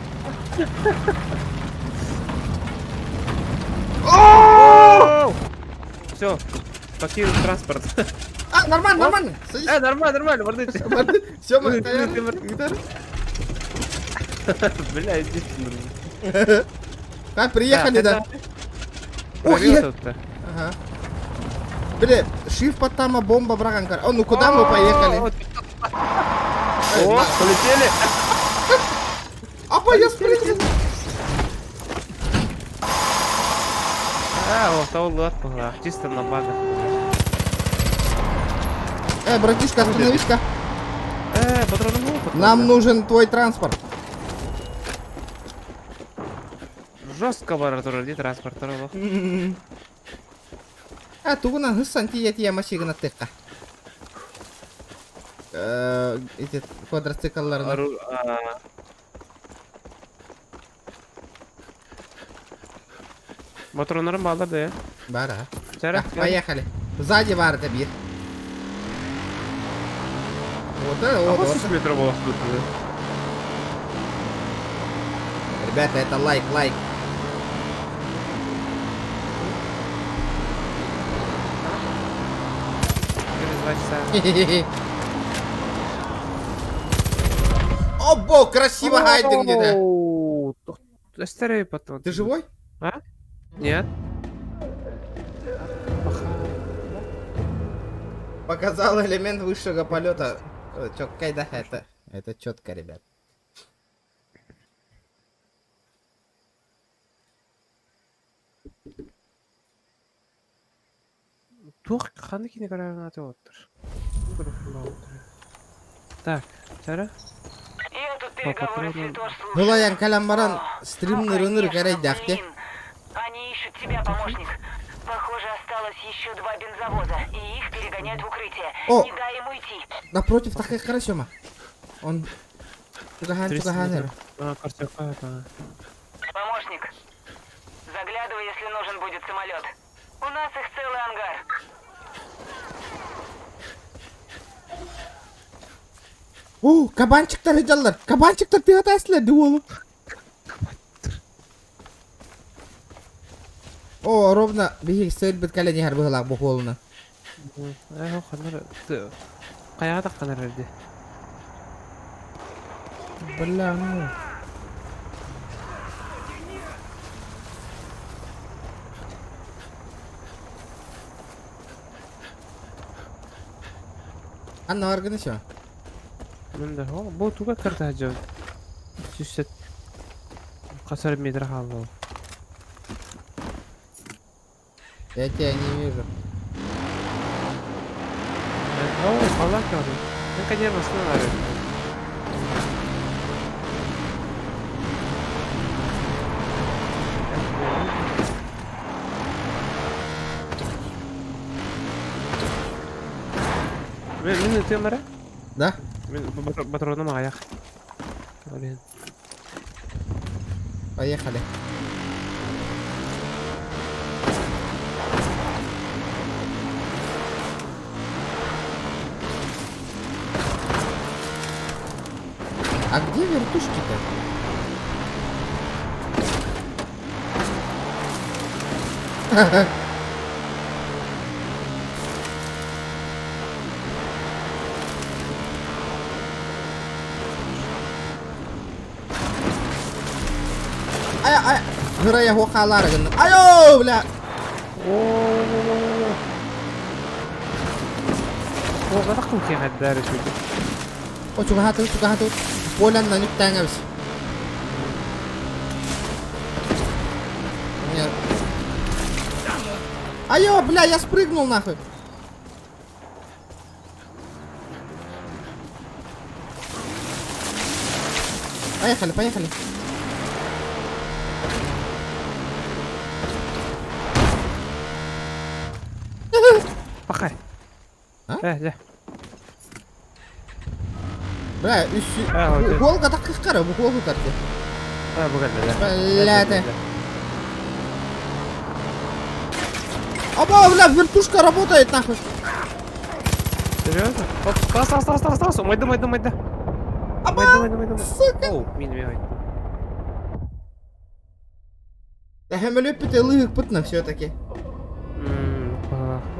S3: Все, покинул транспорт.
S1: А, нормально, нормально. Садись.
S3: Нормально, нормально, мордыте.
S1: Все, мы
S3: Бля, иди
S1: Так, приехали, да.
S3: Ох, я...
S1: Ага. Бля, шиф потама бомба браганкар. О, ну куда мы поехали?
S3: О, полетели.
S1: Апа, я спрыгнул.
S3: А, вот, того лодку, чисто на багах.
S1: Братишка, остановись-ка.
S3: Патроны
S1: Нам нужен твой транспорт.
S3: Жестко баратура, где транспорт?
S1: А, тугунан хыссан тиет машина тыка. Эти квадроциклларына.
S3: Патроннарын балдар да.
S1: Бара. Поехали. Сзади бар это бир. Вот это, вот, вот.
S3: метров было
S1: Ребята, это лайк, лайк.
S3: Через 2 часа.
S1: О, бог, красиво гайдинг где-то.
S3: Старый потом.
S1: Ты живой?
S3: А? Нет.
S1: Показал элемент высшего полета. Четко, да, это четко, ребят.
S3: Тух ханы кине карагына оттыр. Так, Сара?
S2: Я тут переговоры Святош слушаю.
S1: Булаян калам баран стримнер ыныр карайдахте.
S2: Они ищут тебя, помощник. Похоже, осталось еще 2 бензовоза, и их перегоняют в укрытие.
S1: О!
S2: Не дай им уйти.
S1: Напротив, так и хорошо, ма. Он... Тугахан, тугахан.
S3: А, картёка, да.
S2: Помощник, заглядывай, если нужен будет самолет. У нас их целый ангар.
S1: О, кабанчиктар жаллар. Кабанчиктар ты атаслар, ди оğlum. О, ровно биһиги сөлбүт кэлэн иһэр быһылаах бу хуолуна.
S3: Э, ханар. Каяга такканар эрди.
S1: Бля, ну. Анна аргыны всё.
S3: Мында, о, бу туга карта жон. Сүссөт. Касар метр халлы.
S1: Я тебя не вижу.
S3: О, халак көрдүм. Мен конечно сынар. Мен өтөм бара?
S1: Да?
S3: Мен патроным аяк. Блин.
S1: Поехали. А где вертушки-то? Ай, ай, Гырая хохалар гын. Айо, бля.
S3: Буолбатах киэхэддээр үчүгэй.
S1: О, чугаһаатыбыт, чугаһаатыбыт. Полянна нүктээҥэбис. Нет. Айо, бля, я спрыгнул нахуй. Поехали, поехали.
S3: Пахай.
S1: А?
S3: Э, дьэ.
S1: Бля, үс... Буолга таккара, бу буолга карты.
S3: А, бу кэллэ.
S1: Бля, ты. Оба, бля, вертушка работает нахуй.
S3: Серьезно? Оп, раз, раз, раз, раз, раз. Майда, майда, майда. Майда, майда, майда.
S1: Сука.
S3: Оу, мин, мин,
S1: Сөмөлүөппүт ылыыһыкпыт на все-таки.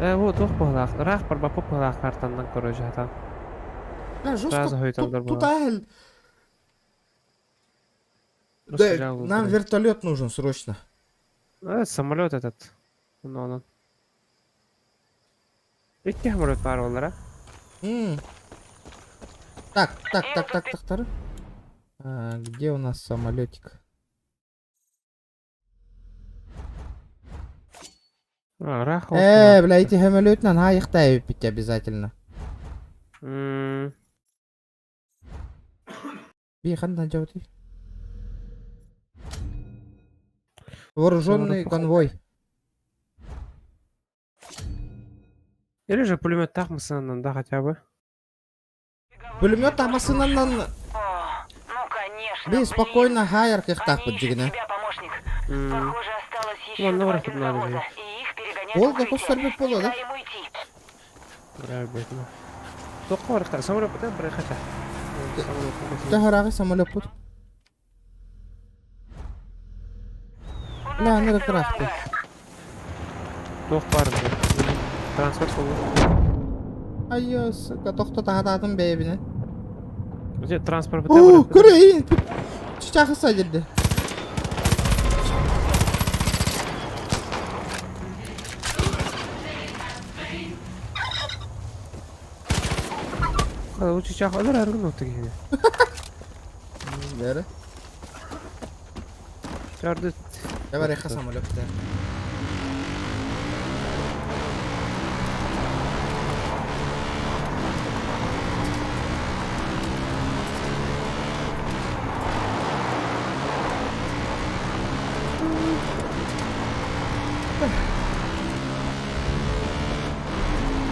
S3: Э, вот, туох быһалаах, ыраах барбаппыт быһалаах картаннан короче хатан.
S1: Бля,
S3: Сразу
S1: жестко
S3: хойтоллор
S1: тут, тут
S3: буолар.
S1: ахел.
S3: Просто
S1: Да,
S3: жалобы,
S1: нам
S3: блядь.
S1: вертолет нужен срочно.
S3: Э, самолет этот. Ну, он. Икки самолет баар буоллара.
S1: М. Так, так, так, так, так, так. А, где у нас самолетик?
S3: А, ыраах
S1: Э, бля, эти самолетынан хайыхтай пить обязательно.
S3: М,
S1: Би ханна жабыты. Вооруженный конвой.
S3: Или же пулемет тахмасынан, да, хотя бы.
S1: Пулемет тамасынан
S2: Ну, конечно.
S1: Би спокойно хайыр кыхтахпыт дигине.
S2: Тебя, помощник.
S3: М.
S2: Похоже, осталось еще
S3: Ладно,
S2: два
S3: вряд ли надо
S2: бензовоза,
S3: же.
S2: и их перегоняют
S1: Волга
S2: в укрытие.
S1: костарбит буолла
S2: Не
S1: да?
S2: дай им уйти.
S3: Бля, блядь, ну. Туохха барыахтаах? Самолет барыахата.
S1: Таһарааҕы самолеппут. Бля, аны ыраахты.
S3: Туох баар бу? Транспорт буолла.
S1: Айо, сука, тохто таһатаатым бэйэбинэ.
S3: Где транспорт
S1: Оо, көрөйүн. Чычаахы садирди.
S3: Лучше чах алар аргын отты киһини.
S1: Бәрі.
S3: Чарды.
S1: Давай реха самолетте.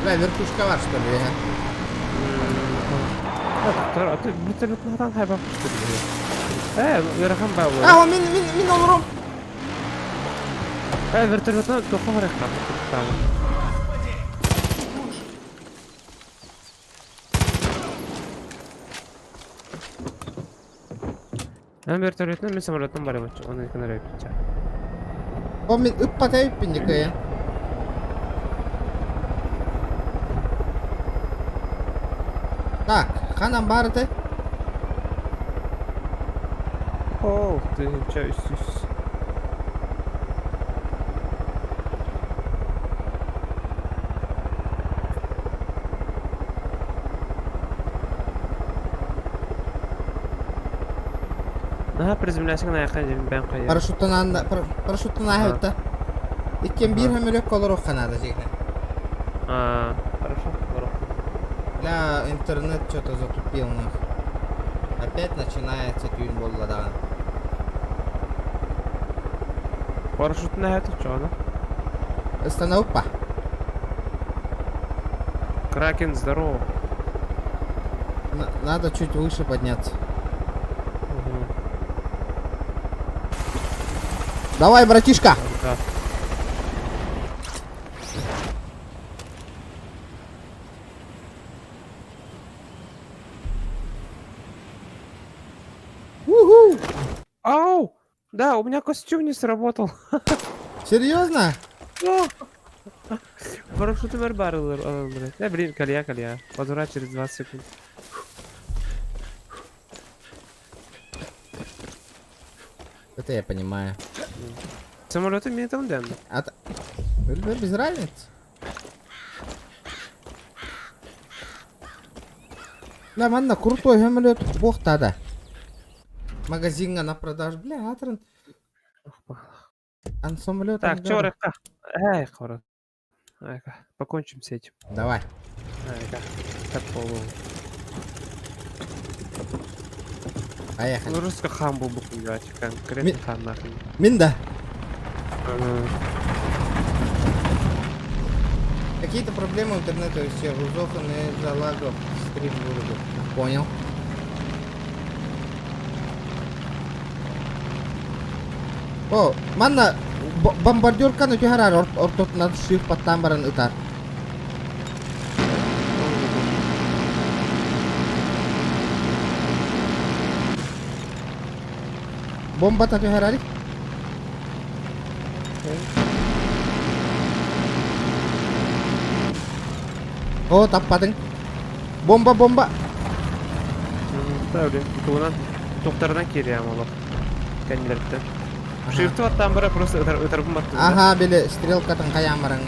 S1: Бля, вертушка бар, что ли, а?
S3: Вертолетнан хайба. Э, ыарахан баа буолар.
S1: А, мин, мин, мин олором.
S3: Э, вертолетнан туохха барыахтаах. Мен вертолетнан, мен самолеттан барым. Оны кынар өйпүтчэ.
S1: О, мин ыппата өппин дикая. Так, ханан барыты.
S3: О, ты чё, үс. Наһаа приземляйся на яха бэн хайа.
S1: Парашюттан анда, парашюттан ахытта. Иккен биир хөмөлөк колорох ханада жигне.
S3: А, хорошо, здорово.
S1: Бля, интернет что-то затупил нах. Опять начинается тюнь болла
S3: Парашют на это что, она?
S1: Остановка.
S3: Кракен, здорово.
S1: Надо чуть выше подняться.
S3: Угу.
S1: Давай, братишка.
S3: Да.
S1: Уху!
S3: Ау! Да, у меня костюм не сработал.
S1: Серьезно?
S3: Парашют блядь. Да, блин, калья, калья. Возврат через 20 секунд.
S1: Это я понимаю.
S3: Самолет имеет он дэн.
S1: А без разницы. Бля, манна крутой самолет буохтаада. Магазиҥҥа на продажу. Бля, атрын. Ан самолет.
S3: Так, чё, рыка? Эй, хора. Айка, покончим с этим.
S1: Давай.
S3: Айка, так полу.
S1: Поехали.
S3: Ну, русская хам был бы хуять, конкретно хам нахрен.
S1: Мин да. Какие-то проблемы интернета у всех. Узохан и залагов стрим вырубил. Понял. О, манна бомбардировканы түһэрэр ортотунан шиф баттаан баран ытар. Бомбата түһэрэрик. О, таппатыҥ. Бомба, бомба.
S3: Ставлю. Тугунан туктарынан киириэм олох. Кэннилэриттэн. Шрифты баттаан бара просто ытар ытарбын баттым.
S1: Аха, били стрелкатын хайаан бараҥ.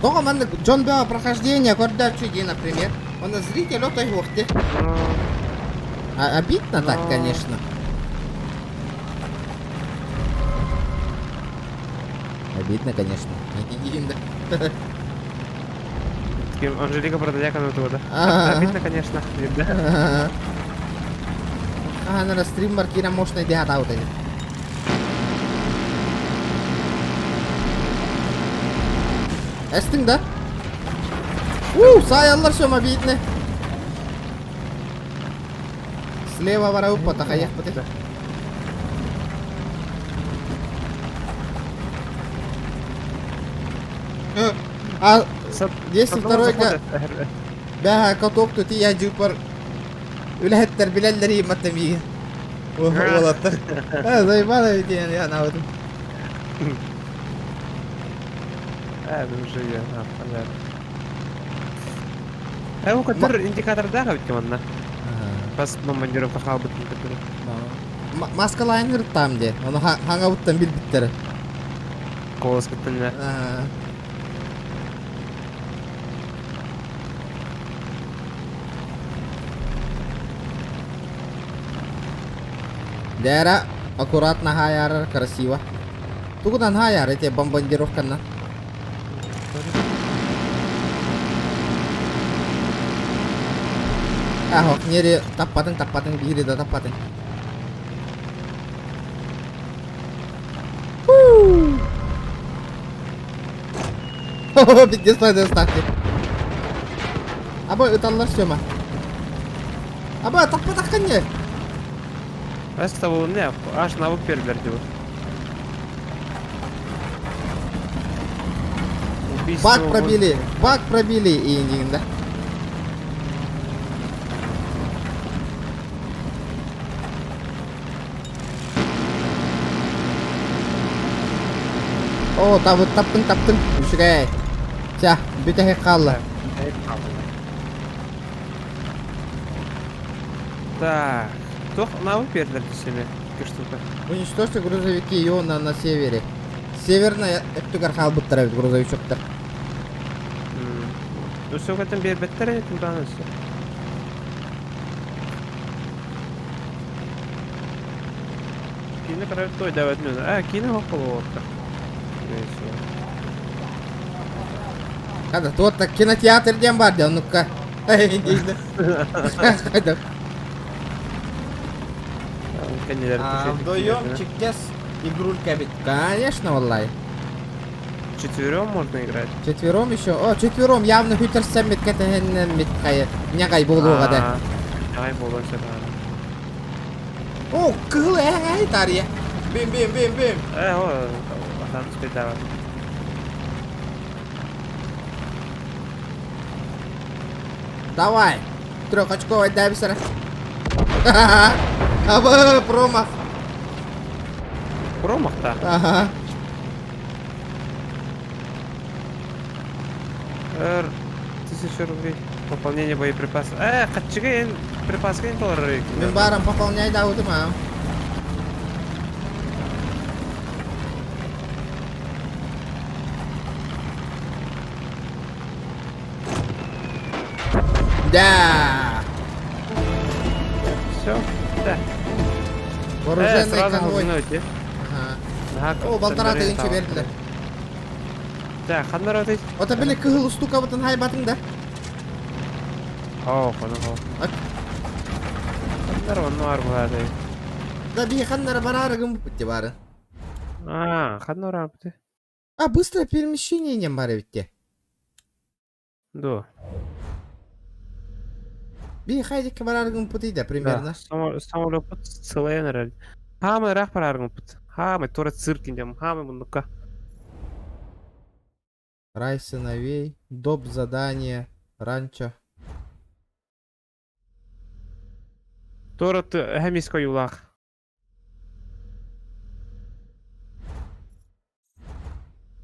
S1: Тоҕо маннык дьон бөҕө прохождение көрдөөччү дии, например. Онно зритель отой суох дии. А, обидно так, конечно. Обидно, конечно. Да.
S3: Анжелика Продоякова туга да. Обидно, конечно. Да.
S1: А, на стрим маркира можно иди атаут Эстиҥ да? У, саайаллар сөм обидно. Слева барабыт потахайахпыт. А 202 га бэһэ каток тути я дьупар үлэһиттэр билэллэр иимматтан миигин. Уолаттар. Заебало ведь я наабытым.
S3: Ээ, уже я, понятно. Э, у который индикатордаах эбит манна. Бас бомбардировка хаалбытын кытары.
S1: Маскалаан ырыттаам дии. Ону хаҥабыттан билбиттэрэ.
S3: Колоскыттан да.
S1: Дээра аккуратно хаайаарар красиво. Тугунан хаайаар эти бомбардировканна? Ахох, нери таппатың, таппатың, биири да таппатың. Пиздец, ставки. Аба ыталлар сөма. Аба таппатаххын не?
S3: Ас табылын аш навык бердилер деп.
S1: Баг пробили, баг пробили иин да. О, табы таптың, таптың. Үчүгэй. Ча, бүтэһик хаалла.
S3: Так, туох навык бердилер десеме штука.
S1: Уничтожьте грузовики Иона на севере. Северная өттүгэр хаалбыттар эбит грузовичоктар.
S3: Өссө кэтэн биэрбэттэр ээ тутаан өссө. Киинэ көрөбүт той давать нү. А, киинэ хох болуотта.
S1: Хада, туот кинотеатр диэн бар дии, оннукка. Вдвоем чиккес игрулька ведь. Конечно, валлай.
S3: Четвером можно играть?
S1: Четвером еще? О, четвером явно хүтэрсэммит кэтэһэннэммит хайа. Ньаҕай буолуоҕа да.
S3: Ньаҕай буолуон сөп
S1: О, кыһыл эһэҥ тария. Бим бим бим бим.
S3: Э, о, атан спидава.
S1: Давай. Трехочковый дайвсера. Аба, промах.
S3: Промах-то?
S1: Ага.
S3: Эр, тысяча рублей. Пополнение боеприпасов. Э, хаччыга эн припаска эн толорор.
S1: Мин баран пополняй да утума. Да!
S3: Все, да.
S1: Вооруженный конвой.
S3: Ага.
S1: О, балтараа тыгынча бердилер.
S3: Да, ханна работает?
S1: Ота били кыһыл устукабытын хайбатың да.
S3: Оо, хоно хо. Ханнар онно ар буһаады.
S1: Да би ханнара бараарыгым буппутте бары.
S3: А, ханна бараабыты.
S1: А, быстрое перемещение нем бар эбитте.
S3: До.
S1: Би хайдикке бараарыгым буппутый да, примерно.
S3: Самолёппут сылайан эрэр. Хаамай ыраах бараарыгым буппут. Хаамай туора цирк индем. Хаамай муннукка.
S1: Рай сыновей, доп задание, ранчо.
S3: Туора эһэ миска ойуулаах.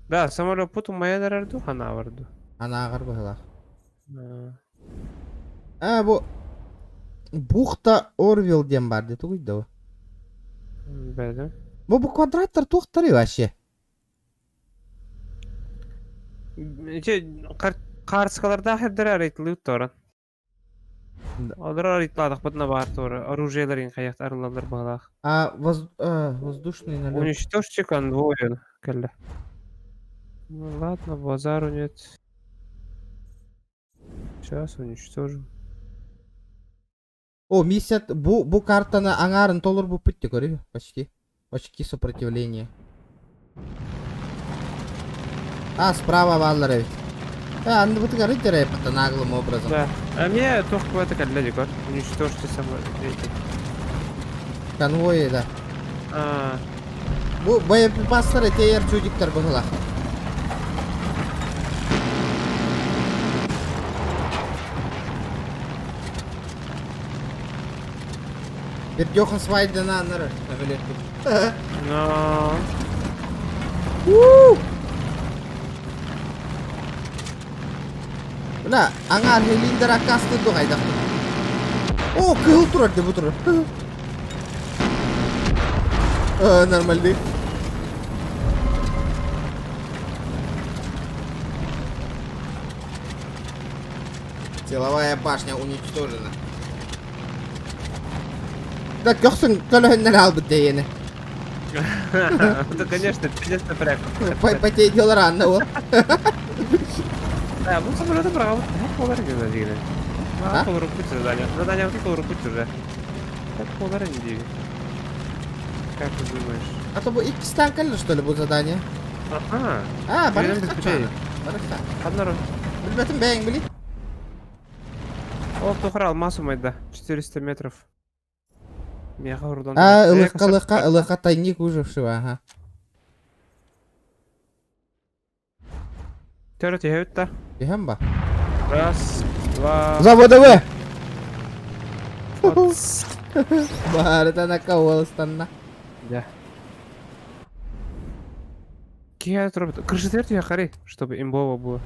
S3: Да, самолёппут умайан эрэр дуу, ханаабар дуу?
S1: Анааҕар быһылаах. Аа, бу Бухта Орвилл диэн баар дии тугуй да бу?
S3: Бэдэ.
S1: Бу бу квадраттар туохтарый вообще?
S3: Ити хаарыскалардаах эрдэрэ арыйтылыы торон. Олор арыйтылаатахпытына баар туора оружиеларын хайах арыллаллар быһалаах.
S1: А, воз... а, воздушный налет.
S3: Уничтожьте конвой кэллэ. Ну ладно, базару нет. Сейчас уничтожим.
S1: О, миссия бу бу картаны аҥаарын толорбуппут дии көрү почти. Очки сопротивления. А, справа бааллар эбит. Э, анныбытыгар ыйтарайппыт наглым образом.
S3: Да. А мне туох кубата кэллэ дии көр. Уничтожьте само эти.
S1: Конвои, да.
S3: А.
S1: Бу боеприпастар этейер чудиктар быһылах. Бердёхан свайдана аннары көмөлөттүк.
S3: Но.
S1: Мына аңаар хелиндер аккасты дугайдахты. О, кыһыл турар деп турар. Нормальный. Силовая башня уничтожена. Да көхсүн көлөһүннэр албыт дейени.
S3: Да, конечно, пиздец напряг.
S1: Потейдилар анна ол.
S3: Да, бұл самолеты бұрағабыт. Олар гына дегене. Толору путь задание. Задание толору путь уже. Так олар не дейін. Как ты думаешь?
S1: А то бу иккистан кэллэ что ли бу задание?
S3: Ага.
S1: А, барыхха. Барыхха.
S3: Ханнары.
S1: Билбэтим бэйэҥ били.
S3: Ол тухар алмаз умайда. 400 метров. Меха урдан.
S1: А, ылыхка, ылыхка, ылыхка тайник выжившего, ага.
S3: Төрөт иһэбит да.
S1: Иһэн ба.
S3: Раз, два.
S1: За ВДВ! Баарытан акка уолустанна.
S3: Да. Киһи турбут. Крышетер түһэ хари, чтобы имбово было.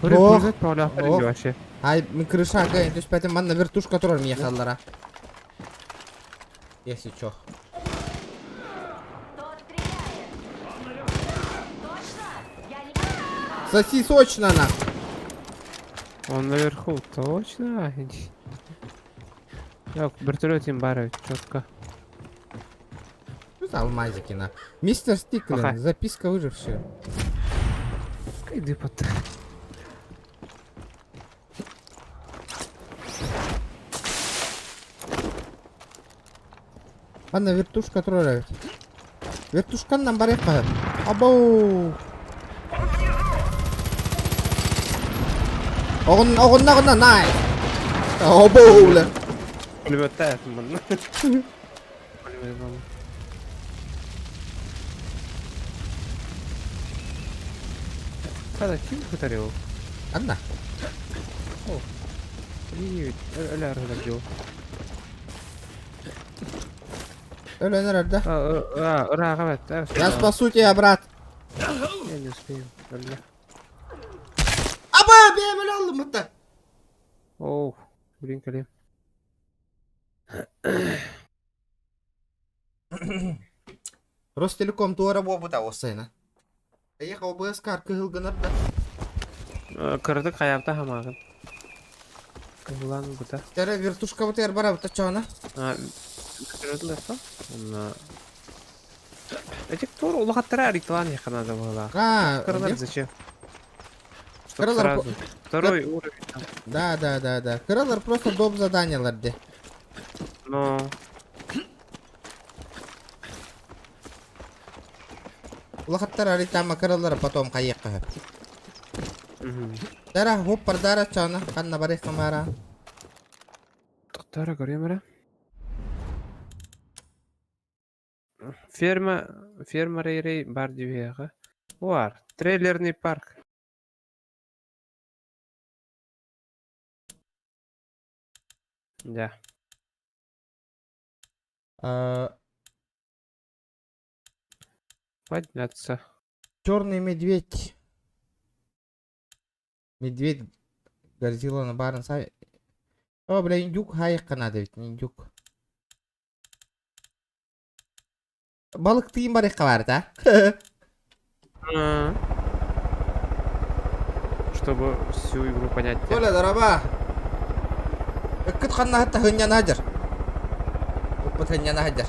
S1: Ох,
S3: Ох, вообще.
S1: Ай, мин крыша кыайан түспэтим, манна вертушка турар миэхэ аллара. Если чё. Соси сочно нах.
S3: Он наверху, точно? Так, вертолет им бары, четко.
S1: Что за алмазики на? Мистер Стиклин,
S3: Ага.
S1: записка выжившего.
S3: Иди под.
S1: Анна вертушка турар эбит. Вертушканнан барыахха. Абоу. Оҕун оҕунна оҕунна най. Абоу бля.
S3: Пулеметтаа манна. Хада ким көтөрү
S1: Анна.
S3: О. Привет. Өлө арыгар жол.
S1: Өлөн эрэр да.
S3: Ырааҕа бэт.
S1: Я спасу тебя, брат.
S3: Я не успею. Өллө.
S1: Аба, бэйэм өлө аллым мытта.
S3: Оу, блин, кэлиэм.
S1: Ростелеком туора буолбута уоссайна. Эйиэхэ ОБС-ка кыһыл гынар да.
S3: Кыратык хайаабыта хамаатын. Кыһылаан ылбыта.
S1: Тәрэ вертушкабытыгар барабыт оччоҕуна.
S3: Вертолет Онно Эти тур улахаттара реклама иһиэххэ наада быһыылаах.
S1: А,
S3: Кыралар
S1: где?
S3: зачем? Чтоб
S1: Кыралар
S3: сразу. Второй уровень там.
S1: Да, да, да, да. Кыралар просто доп заданиялар де.
S3: Но
S1: Улахаттар аритама кыралар потом хайыахха сөп. Дара, хоп пардара чана, ханна барыахха маара.
S3: Тохтора көрүөм эрэ. Ферма, ферма рей бар дивиэҕэ. Бар, трейлерный парк. Да.
S1: А,
S3: Подняться.
S1: Черный медведь. Медведь Годзилланы баарын сай... О, бля, индюк хайыққа надо ведь, индюк. Балык тыйын барыхха бар, да?
S3: Чтобы всю игру понять.
S1: Коля, дороба. Ыккыт ханнаһытта хынньана сылдьар. Ыкпыт хынньана сылдьар.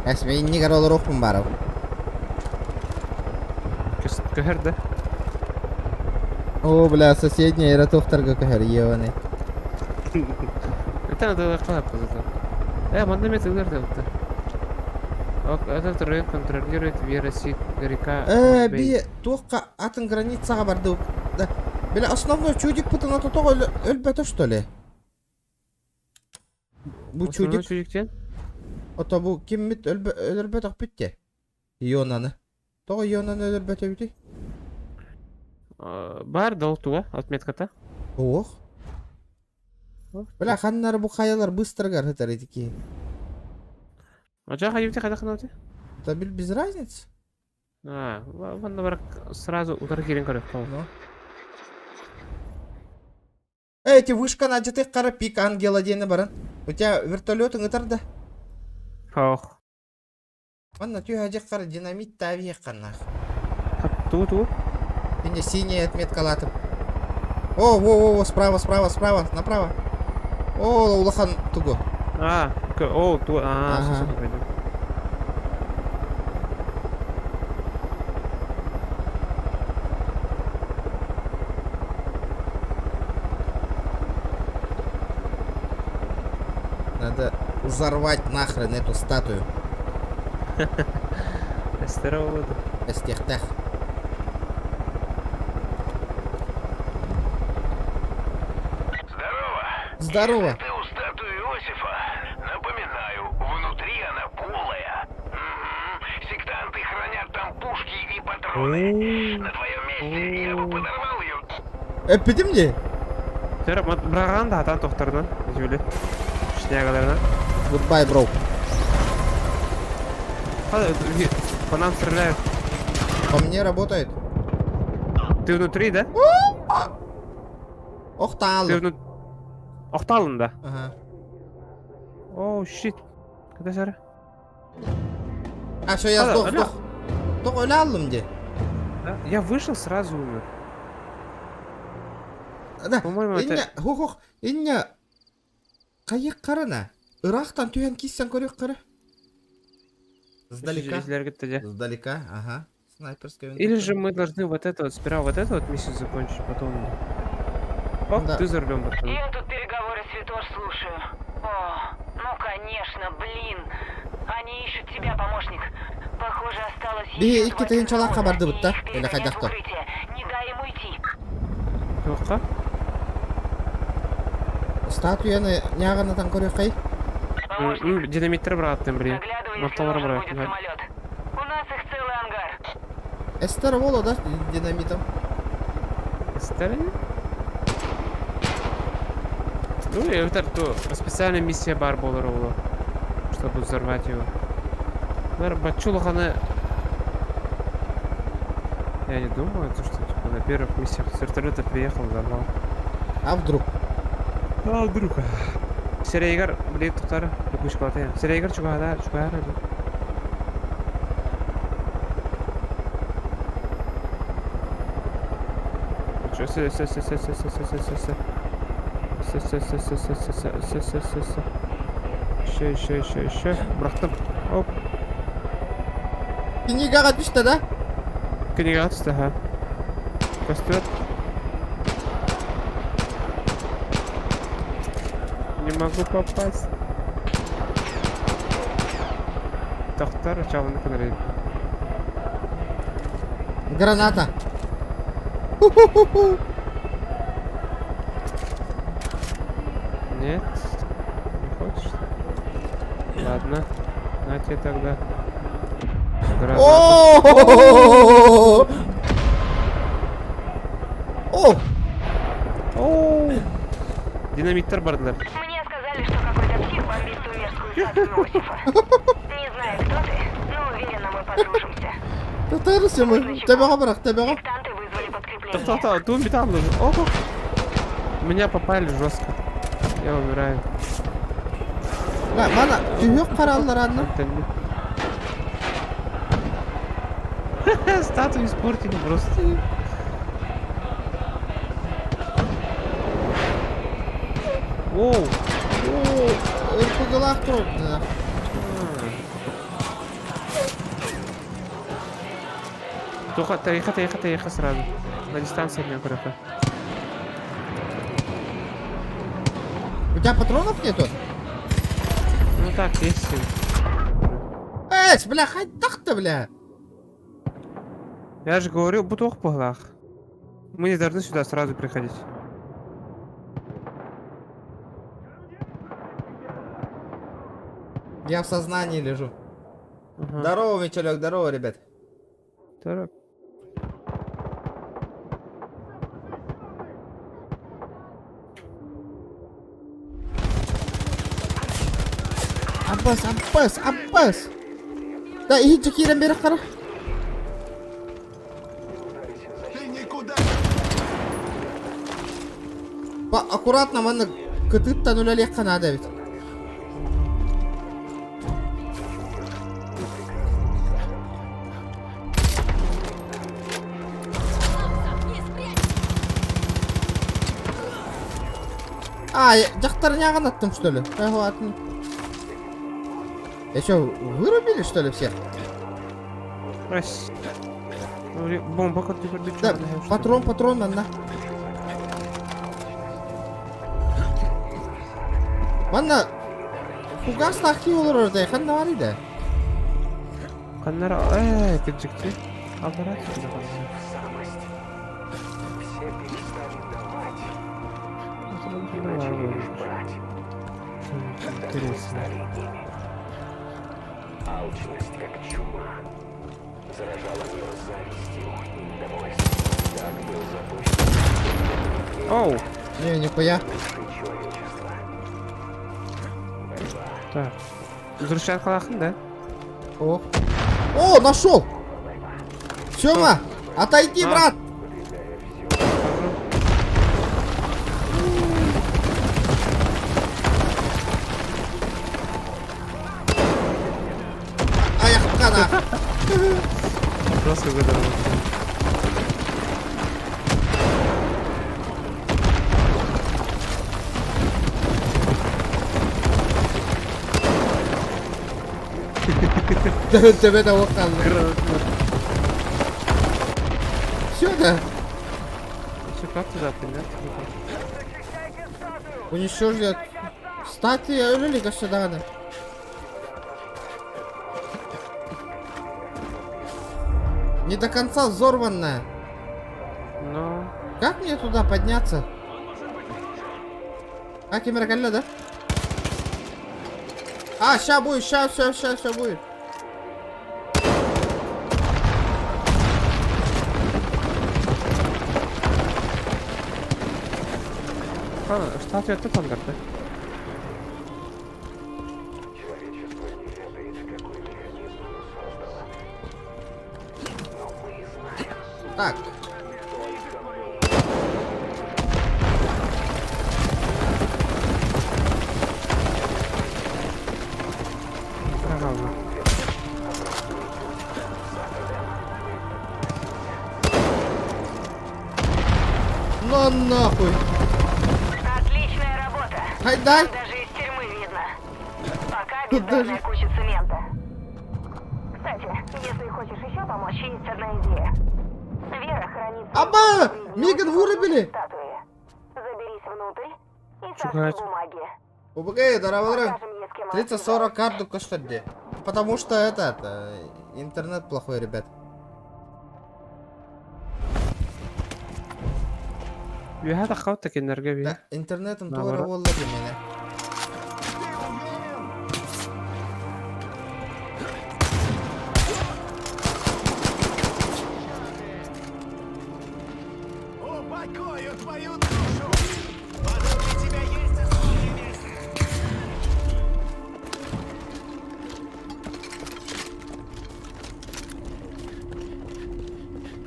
S1: Эс иннигэр олоруохпун баарабын.
S3: Көһөр да?
S1: О, бля, соседняя Яратовтарга көһөр, ебаный.
S3: Это надо клапку зато. Манна эмиэ тыллар да Этот район контролирует Вера река
S1: Э, би туохха атын границаҕа бардыбыт. Да. Бля, основной чудик пытына тотоҕо өлбөтө что ли? Бу
S3: Основной
S1: чудик.
S3: чудиктен?
S1: Ото бу киммит өлөрбөтөхпүт те. Ионаны. Тоҕо Ионаны өлөрбөтөбүтүй?
S3: Бар да ол туга отметката.
S1: Ох. Бля, ханнары бу хайалар быстрогар ытар ити
S3: Ача хайыбыты хайда ханабыты?
S1: Да без разницы.
S3: А, ванна бар сразу утары кирен көрөк.
S1: Ну. Эй, эти вышка надетых қара пик ангела диэни баран. У тебя вертолетың ытар да?
S3: Ох.
S1: Манна түһэдьэх қара динамит тавиэх қаннаах.
S3: Ту ту.
S1: Инде синяя отметкалатым. О, во, во, во, справа, справа, справа, направо. О, улахан тугу.
S3: А, о, ту, а,
S1: Ага. Надо взорвать нахрен эту статую.
S3: Здорово.
S1: Эстехтех.
S7: Здорово.
S1: Здорово.
S7: Если ты у статуи Иосифа, напоминаю, внутри она полая. Угу. Сектанты хранят там пушки и патроны. На твоем месте я бы подорвал ее.
S1: Эппитим дии?
S3: Быраган да хатан тохторунан, Жюли. Шнягаларынан.
S1: Goodbye, bro.
S3: По нам стреляют.
S1: По мне работает.
S3: Ты внутри, да?
S1: Охтал.
S3: Ты внутри. Охталын да?
S1: Ага.
S3: О, щит. Когда жара?
S1: А, все, я сдох, сдох. Тоқ өлө алдым де.
S3: Я вышел, сразу умер.
S1: Да,
S3: По-моему, это...
S1: Инне, хух-хух, инне, хайык қарана. Ырахтан түһэн киссен көрүк қара. Сдалека. Сдалека, ага. Снайперская винтовка.
S3: Или же мы должны вот это вот, сперва вот эту вот миссию закончить, потом... Ох,
S1: Да.
S3: ты за рулем, братан.
S2: Я тут переговоры Святош слушаю. О, ну конечно, блин. Они ищут тебя, помощник. Похоже, осталось
S1: Биһи
S2: еще
S1: икки
S2: два
S1: тыһыынчалаахха
S2: бензовоза,
S1: бардыбыт
S2: и
S1: да?
S2: их
S1: Или
S2: перегонят в
S1: хайдахто?
S2: укрытие. Не дай им уйти.
S3: Туохха?
S1: Статуяны ньааҕынатан көрүөххэй?
S3: Динамиттер бырағаттым, блин.
S2: Заглядывай, если
S3: Мотолар
S2: нужен
S3: бырағаттым.
S2: будет самолет. У нас их целый ангар.
S1: Эстер Воло, да, динамитом?
S3: Эстер? Ну, это то специальная миссия бар болар ола, чтобы взорвать его. Наверное, Бачулаханы... Я не думаю, то, что типа, на первых миссиях с вертолета приехал, взорвал.
S1: А вдруг?
S3: А вдруг? Сирэйигэр блин тутар кучкалатайым. Сирэйигэр чугаһата чугаһар эбит. С с с с с с с с с с с с с с с с с с с Еще, еще, еще, еще. Бырахтым. Оп.
S1: Книгаҕа түстэ да?
S3: Книгаҕа түстэ, ха. Көстүбэт. Не могу попасть. Тохтор, чавын кынырыйып.
S1: Граната. Ху-ху-ху-ху.
S3: Нет? Не хочешь? Ладно. На тебе тогда. Гранату.
S1: О! О!
S3: О! Динамиттар бардылар.
S2: Мне сказали, что какой-то псих бомбит ту мерзкую статую Иосифа. Не знаю, кто ты, но уверена, мы подружимся.
S1: Татарысы мы. Төбөҕө бырах, төбөҕө.
S2: Сектанты вызвали подкрепление.
S3: Та-та-та, ту металл нужен. Ого! Меня попали жестко. Я умираю.
S1: Ла, мана түһүөх хараллар анна.
S3: Статую испортили просто. Воу!
S1: Оо, РПГлаах турар.
S3: Туха, тайха, тайха, тайха сразу. На дистанции меня куряка.
S1: У тебя патронов нету?
S3: Ну так, есть.
S1: Эй, бля, хайдах-то, бля.
S3: Я же говорю, бутох пуглах. Мы не должны сюда сразу приходить.
S1: Я в сознании лежу.
S3: Ага.
S1: Здорово, Мичелек, здорово, ребят.
S3: Здорово.
S1: Аббас, Аббас, Аббас. Да, иһитчэ киирэн биэрэх хара.
S4: Ты никуда
S1: Ба, аккуратно, манна кытыттан үлэлиэххэ наада эбит. А, дьахтар няҕын аттым, что ли? Атын. Еще вырубили, что ли, всех?
S3: Раз. Бомба как
S1: Да, патрон, патрон, манна. Манна фугас тахти олорор да, ханна бар иде.
S3: Ханнара, э, кырдьыкты. Аппарат Интересно.
S7: Алчность, как чума, заражала мир завистью и недовольством. Так был запущен
S3: Оу!
S1: Не, нихуя.
S7: человечества.
S3: Так. Взрывчатка да?
S1: О. О, нашел! Сема, отойди,
S3: А.
S1: брат! Аяхкана.
S3: Просто выдал.
S1: Тебе того қалды. Все, да?
S3: Все, как туда подняться?
S1: Уничтожили. Статуя өлі кажется, даҕаны. Не до конца взорванная.
S3: Но...
S1: Как мне туда подняться? А, кемер кэллэ, да? А, ща будет, ща, все, ща, все будет.
S3: А, статуя тут он да?
S7: Человечество не ведает, какой механизм оно создало. Но мы знаем.
S1: Так.
S7: Только мы.
S3: Хаалла.
S1: На нахуй.
S2: Отличная работа.
S1: Хайдай.
S2: Даже из тюрьмы видно. Пока
S1: Тут
S2: бездарная куча цемента. Кстати, если хочешь еще помочь, есть одна идея. Вера хранит
S1: Аба! Миган вырубили!
S2: статуи. Заберись внутрь и сожги
S3: Чухать.
S2: бумаги.
S1: УБГ, дорогой.
S2: Покажем ей, с кем она
S1: 30-40 карту коштерди. Потому что этот, интернет плохой, ребят.
S3: Үөһэ таххабыт да кинилэргэ
S1: Да, интернетом
S3: Наоборот.
S1: туора буолла димене.
S7: Упокою твою душу! В аду для тебя есть особое место!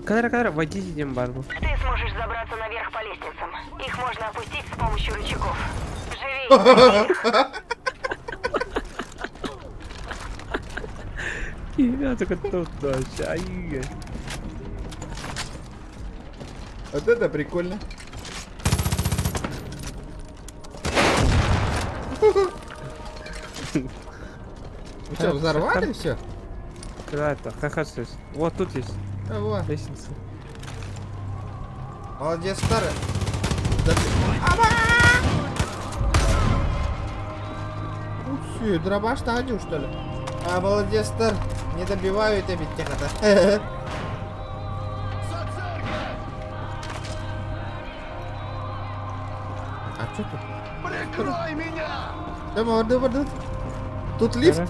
S3: Кадра кадра водите диэн баар бу.
S2: Ты сможешь забраться наверх по лестницам. Их можно опустить с помощью рычагов. Живей!
S3: Киһи туттааччы айыы.
S1: Вот это прикольно. Вы что, взорвали все?
S3: Куда это? Как здесь? Вот тут есть
S1: А, вот.
S3: лестница.
S1: Молодец, старый. Да ты- Аба! Ух, дробаш один, что ли? А, молодец, стар. Не добиваю тебя тихо-то. А что тут?
S7: Прикрой меня!
S1: Давай, давай, давай. Тут лифт?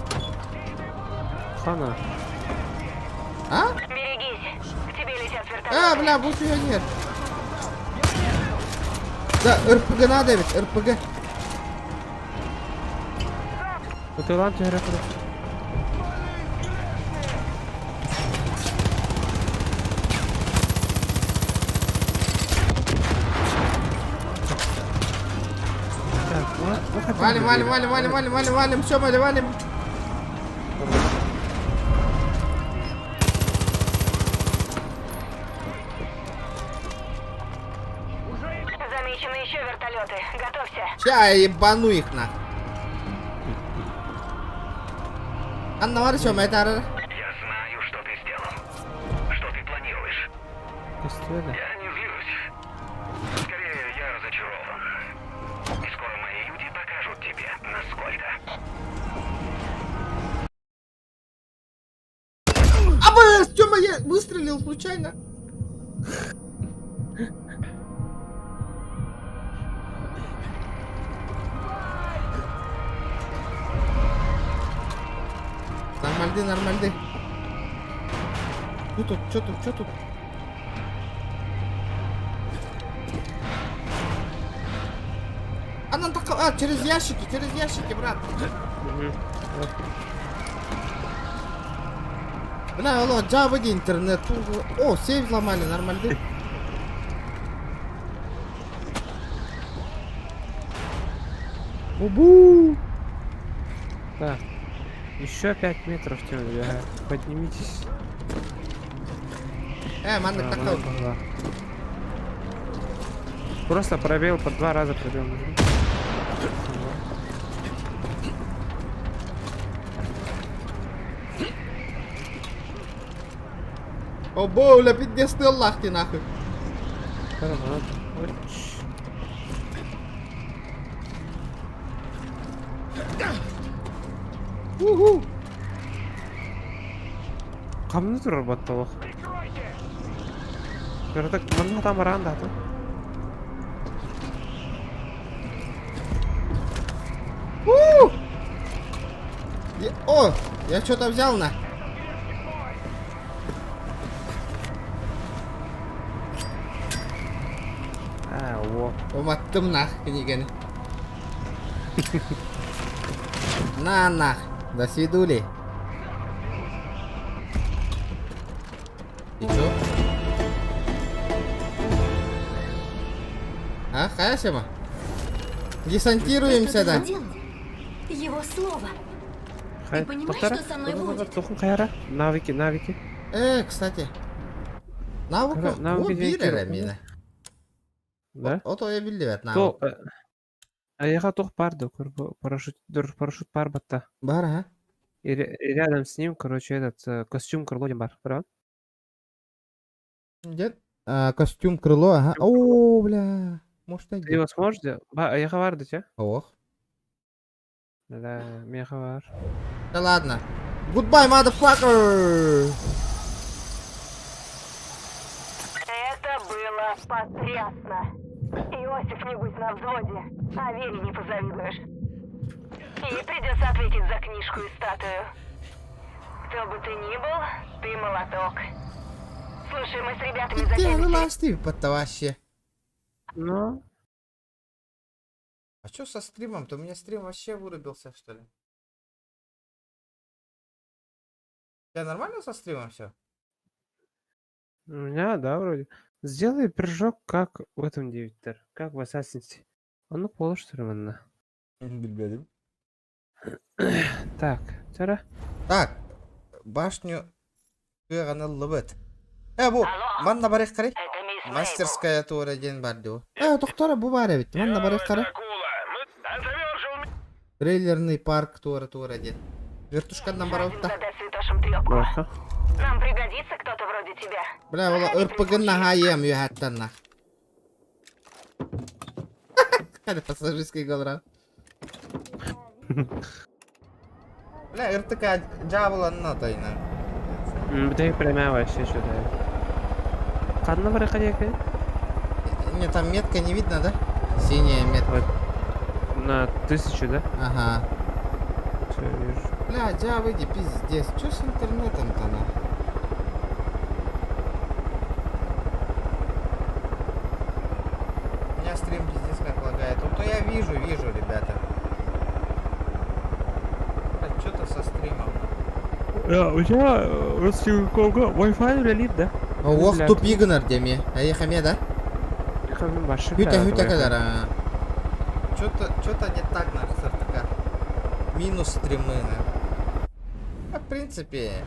S3: Хана.
S1: А?
S2: Берегись! К тебе летят вертолеты.
S1: А, бля, больше я нет. Да, РПГ надо ведь, РПГ.
S3: Утылан түһэрэ турар. Так, вот, вот хотя бы
S1: Валим, валим,
S3: двери.
S1: валим, валим, валим, валим, валим, все, валим, валим.
S2: Замечены еще вертолеты. Готовься.
S1: Ща я ебану их на. Анна Марчо, это
S7: Я знаю, что ты сделал. Что ты планируешь.
S3: Көстүө да.
S7: Я не злюсь. Скорее, я разочарован. И скоро мои люди покажут тебе, насколько.
S1: Аба, Тёма, я выстрелил случайно. Нормальды, нормальды. Что тут, что тут, что тут? А, нам так, а, через ящики, брат. Бля, алло, Java интернет. О, сейф взломали, нормально.
S3: Убу! Так. Еще 5 метров, Тёма, бегает. Поднимитесь.
S1: Маннык
S3: А,
S1: такой.
S3: маннык была. Просто пробел, по два раза пробел нажми.
S1: О, бля, пиздец, ты Аллах ты нахуй.
S3: Караван.
S1: Уху.
S3: Камны турар батталах. Көрдік, мына там аранда да.
S1: У! О, я что-то взял на.
S3: А, во.
S1: Уматтым нах книганы. На нах. До свидули. И чё? А, Хаясима? Десантируемся, да?
S14: Его слово.
S9: Ты понимаешь, что со мной будет?
S3: Тухун хайара? Навыки, навыки.
S1: Кстати. Навык
S3: Навыки
S1: бу биир эрэ миэнэ.
S3: Да?
S1: Ото эбиллибэт навык.
S3: То Аяха тух пар да, парашют, парашют пар батта.
S1: Бар, а?
S3: И рядом с ним, короче, этот костюм крыло не бар, правда?
S1: Нет. А, костюм крыло, ага. О, бля. Может,
S3: Ты его сможешь сделать? Ба, аяха бар да,
S1: Ох.
S3: Да, меха бар.
S1: Да ладно. Goodbye, motherfucker!
S2: Это было потрясно. Иосиф, небось, на взводе. А Вере не позавидуешь. Ей придется ответить за книжку и статую. Кто бы ты ни был, ты молоток. Слушай, мы с ребятами
S1: Ты
S2: затеяли...
S1: ласты вообще.
S3: Ну?
S1: А что со стримом-то? У меня стрим вообще вырубился, что ли? У тебя нормально со стримом все?
S3: У меня, да, вроде. Сделай прыжок, как в этом 9 как в Assassin's. А ну поло, что ли, манна. Так, тара.
S1: Так, башню кыаҕын Э, бу, манна барыах карай. Мастерская туора диэн бар дуу. Э, тохтора бу бар эбит. Манна барыах карай. Трейлерный парк туора диэн. Вертушканнан барабыт
S2: Задать святошам трёпку. Нам пригодится кто-то вроде тебя.
S1: Бля, ол РПГ наһаайыам үөһэттэн Хады пассажирский голра. Бля, РТК жабыланна тайна.
S3: Бутей прямая вообще что-то. Ханна барыха диэки?
S1: Не, там метка не видно, да? Синяя метка.
S3: Вот. На 1000, да?
S1: Ага.
S3: Все, вижу.
S1: Бля, джа, выйди, пиздец. Чё с интернетом-то, на? У меня стрим пиздец как лагает. Вот то я вижу, вижу, ребята. А что-то со стримом.
S3: Да, у тебя Wi-Fi үлэлиир да?
S1: Ох, тупик гынар деме. Эйхаме, да? Хүтэ хүтэ кэлэр. Что-то не так на РТК. Минус стримы, на. В принципе,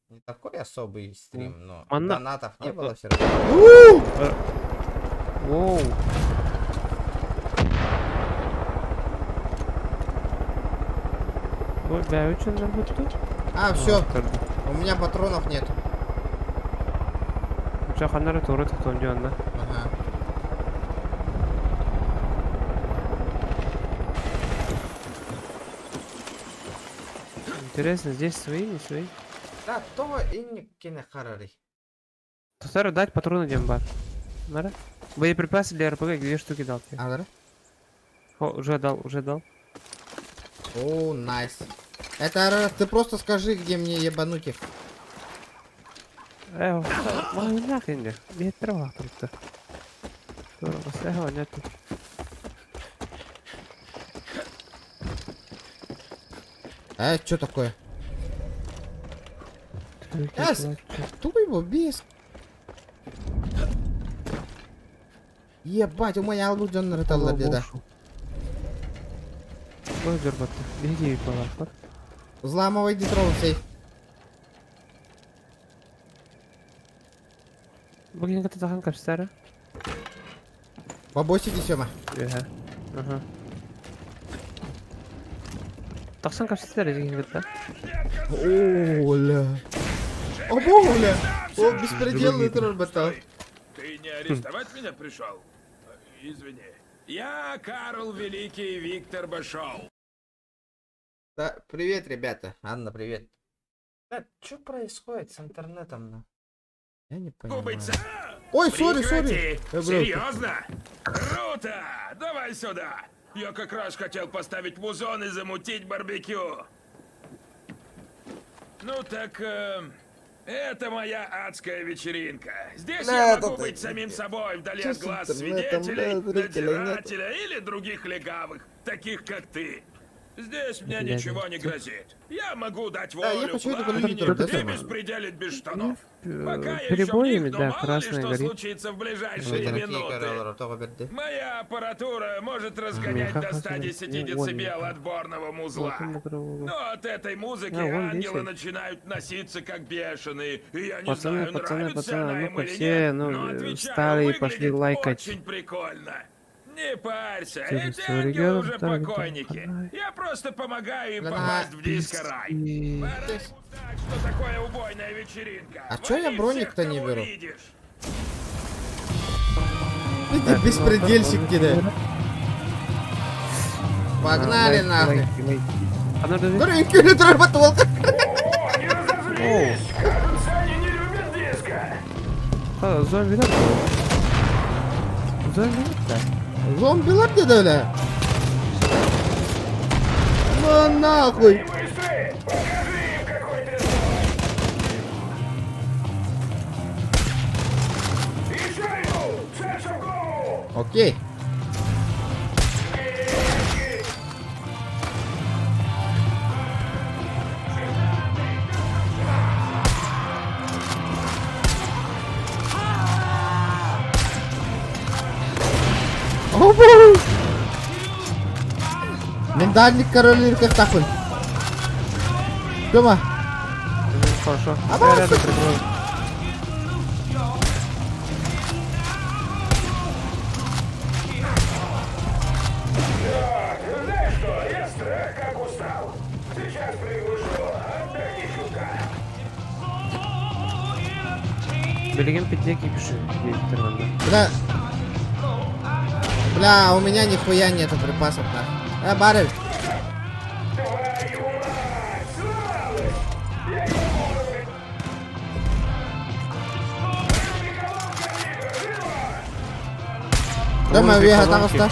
S1: не такой особый стрим, но донатов не было все равно.
S3: Воу. Ой, бля, очень тут.
S1: А, все. У меня патронов нет.
S3: Чё, ханнары тура тоқтон дьонна.
S1: Ага.
S3: Интересно, здесь свои, не свои?
S1: Да, то и не кине харари.
S3: Тохтар дать патроны диэн бар. Нара? Боеприпасы для РПГ две штуки дал тебе.
S1: А, да?
S3: О, уже дал, уже дал.
S1: О, nice. Это ты просто скажи, где мне ебануть их.
S3: Нахрен де. Трава тут. Тура, нет.
S1: А, что такое? Эс, тупо его без. Ебать, у меня албу дьон рыталлар деда.
S3: Ой, дербатты. Беги, палар.
S1: Взламывай детроусей.
S3: Бүгін ката капстара.
S1: Бабосики сема.
S3: Ага. Ага. Тахсан капстара деген ката.
S1: О, ля. О, бля. О, беспределный тролль батал.
S7: Ты не арестовать меня пришел? Извини. Я Карл Великий Виктор Башол.
S1: Да, привет, ребята. Анна, привет. Да, что происходит с интернетом? На? Я не понимаю. Ой, sorry, sorry.
S7: Серьезно? Круто! Давай сюда. Я как раз хотел поставить музон и замутить барбекю. Ну так, это моя адская вечеринка. Здесь
S1: Бля,
S7: я могу
S1: тут-
S7: быть самим собой, вдали
S1: Чё
S7: от
S1: с
S7: глаз
S1: интернетом,
S7: свидетелей,
S1: бля, зрителей нет?
S7: надзирателя или других легавых, таких как ты. Здесь мне ничего не грозит. Я могу дать
S1: Да, я
S7: волю
S1: хочу это
S7: пламени
S1: компьютер, да,
S7: и
S1: сама?
S7: беспределить без штанов.
S3: Э,
S7: Пока я еще в
S3: Перебоями,
S7: них, но
S3: да,
S7: мало ли
S3: красная
S7: что
S3: горит.
S7: случится в ближайшие
S3: Вроде.
S7: минуты. Моя аппаратура может разгонять
S3: Меха
S7: до 110
S3: Вон,
S7: децибел отборного музла.
S3: Вот он, вот
S7: Но от этой музыки
S3: А, вон
S7: ангелы
S3: висит.
S7: начинают носиться как бешеные. И я не
S3: Пацаны,
S7: знаю,
S3: пацаны,
S7: нравится
S3: пацаны,
S7: она
S3: а
S7: им
S3: ну-ка
S7: или
S3: все,
S7: нет,
S3: ну,
S7: но
S3: э,
S7: отвечаю,
S3: встали и пошли
S7: выглядит
S3: лайкать.
S7: Очень прикольно. Не парься,
S3: Через
S7: эти
S3: свой
S7: ангелы
S3: регион,
S7: уже
S3: так, так,
S7: покойники. Я просто помогаю им
S1: Бля.
S7: попасть в диско-рай. Пора им узнать, что такое убойная вечеринка.
S1: А чё я
S7: Вали
S1: броник-то
S7: всех,
S1: не
S7: кого
S1: беру?
S7: видишь.
S1: Ты беспредельщик кидай. Погнали нахуй. Көрүн батуолка.
S7: Кажется, они не любят диско.
S3: Зомби да? Зомби да?
S1: Зомбилар деді өлі. На нахуй. Окей. Обой! Миндальник король нахуй. Тёма.
S3: Хорошо.
S1: А
S3: Я рядом прикрою.
S7: Знаешь что, я страх как устал. Сейчас приглушу, отдохни чутка.
S3: Билигин пятнеки пишу.
S1: Бля. Бля, у меня нихуя нету припасов, нахуй. Барыш. Дома вега там оста.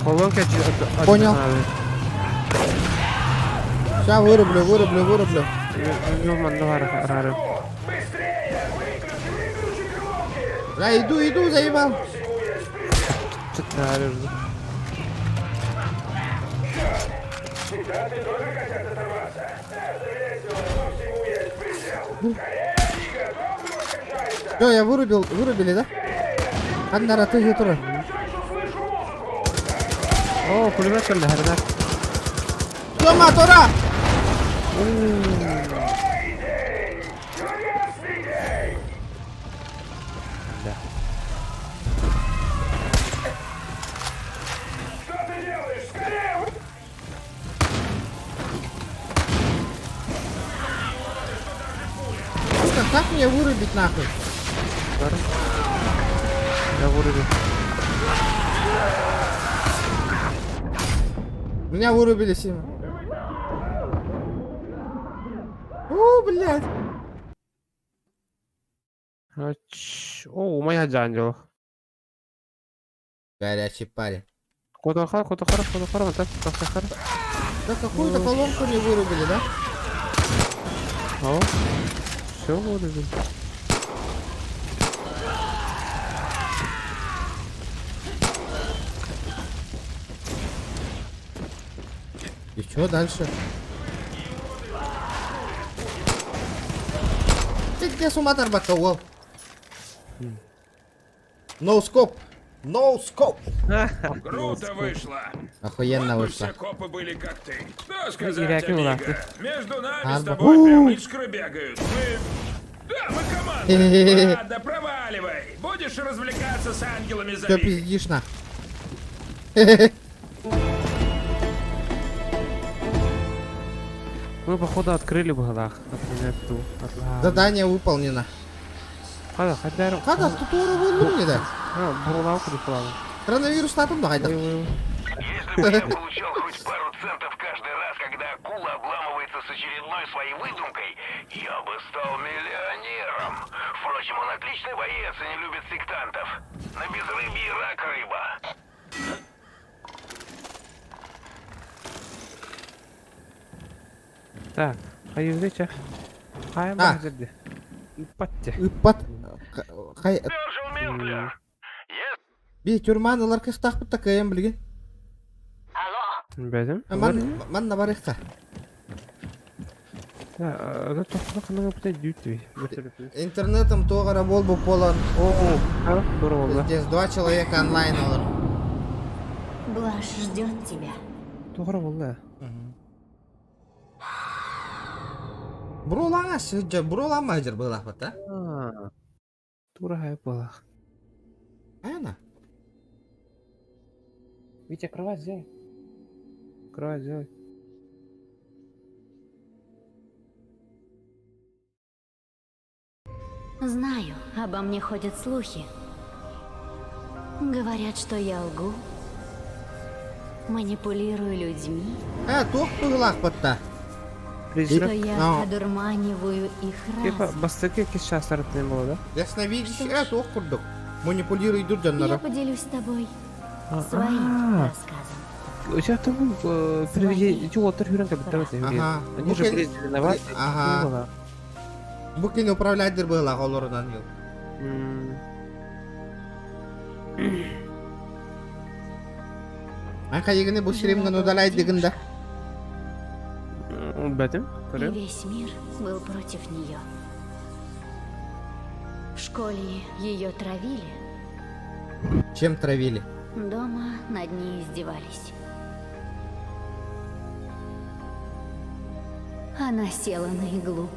S3: Колонки
S1: Понял. Сейчас вырублю, вырублю, вырублю. Бля, иду, иду, заебал.
S3: Что ты орешь?
S1: Все, я вырубил, вырубили, да? Аннара, ты же тоже.
S3: О, пулемет кэллэ, хәрдә.
S1: Тёма, Тора!
S3: Да.
S1: Сука, как мне вырубить нахуй?
S3: Я вырубил.
S1: Меня вырубили сильно. О, блядь.
S3: О, у моя джанжо.
S1: Горячий парень.
S3: Котохар, котохар, котохар, вот так, котохар.
S1: Да какую-то колонку не вырубили, да?
S3: О, все вырубили.
S1: И что дальше? Ты где с ума тарбака, уол? No scope. No scope.
S7: Круто вышло.
S1: Охуенно
S7: Вот бы
S1: вышло.
S7: все копы были как ты. Что
S3: Ну,
S7: сказать,
S3: Ирак, ну,
S7: Амиго?
S3: ладно.
S7: Между нами с
S1: Арба.
S7: тобой прям
S1: У.
S7: искры бегают. Мы... Да, мы команда. Ладно, проваливай. Будешь развлекаться с ангелами
S1: Чё
S7: зови.
S1: пиздишь на?
S3: Мы, походу, открыли в годах. Например, ту.
S1: Задание выполнено.
S3: Хада, хада.
S1: Хада, тут уровень да?
S3: А, бурлауку духлала.
S1: Коронавирус татым да хайда.
S7: Если бы я получал хоть пару центов каждый раз, когда акула обламывается с очередной своей выдумкой, я бы стал миллионером. Впрочем, он отличный боец и не любит сектантов. На безрыбье рак рыба.
S3: Так, хайвече. Хай
S1: А.
S3: махзерди. Ипатте.
S1: Ипат. Хай. Би тюрьманы ылар кыахтаахпыт да кыайан билигин.
S3: Бэдим.
S1: Ман манна барыахха. Интернетом туох эрэ буолбут буолан.
S3: О,
S1: Здесь два человека онлайн олор.
S15: Блаш ждет тебя.
S3: Туох эрэ буолла.
S1: Буруолаҥа сылдьар, буруолаама сылдьар быһыылаахпыт а?
S3: Тура хайа буолаах.
S1: Айана.
S3: Витя, кровать сделай. Кровать сделай.
S15: Знаю, обо мне ходят слухи. Говорят, что я лгу, манипулирую людьми.
S1: Э, туох быһыылаахпыт
S15: Что я одурманиваю их
S3: Типа,
S15: разум.
S3: бастакы иккис чаастарыттан буолла да?
S1: Ясновидящий, э, туох курдук. Манипулируйдур
S15: Я
S1: дьоннору.
S15: поделюсь с тобой своим рассказом.
S3: У тебя там приведение, эти уоттар хүрэн кэбиттэр
S1: Ага.
S3: Они же были зеленоватые.
S1: Ага. Бу кини управляйдыр быһыылаах олорунан ил. Ан хайыгыны бу сиримгын удаляйдыгын да.
S3: Бэтим,
S15: И
S3: көрөм.
S15: весь мир был против нее. В школе ее травили,
S1: Чем травили?
S15: дома над ней издевались. Она села на иглу.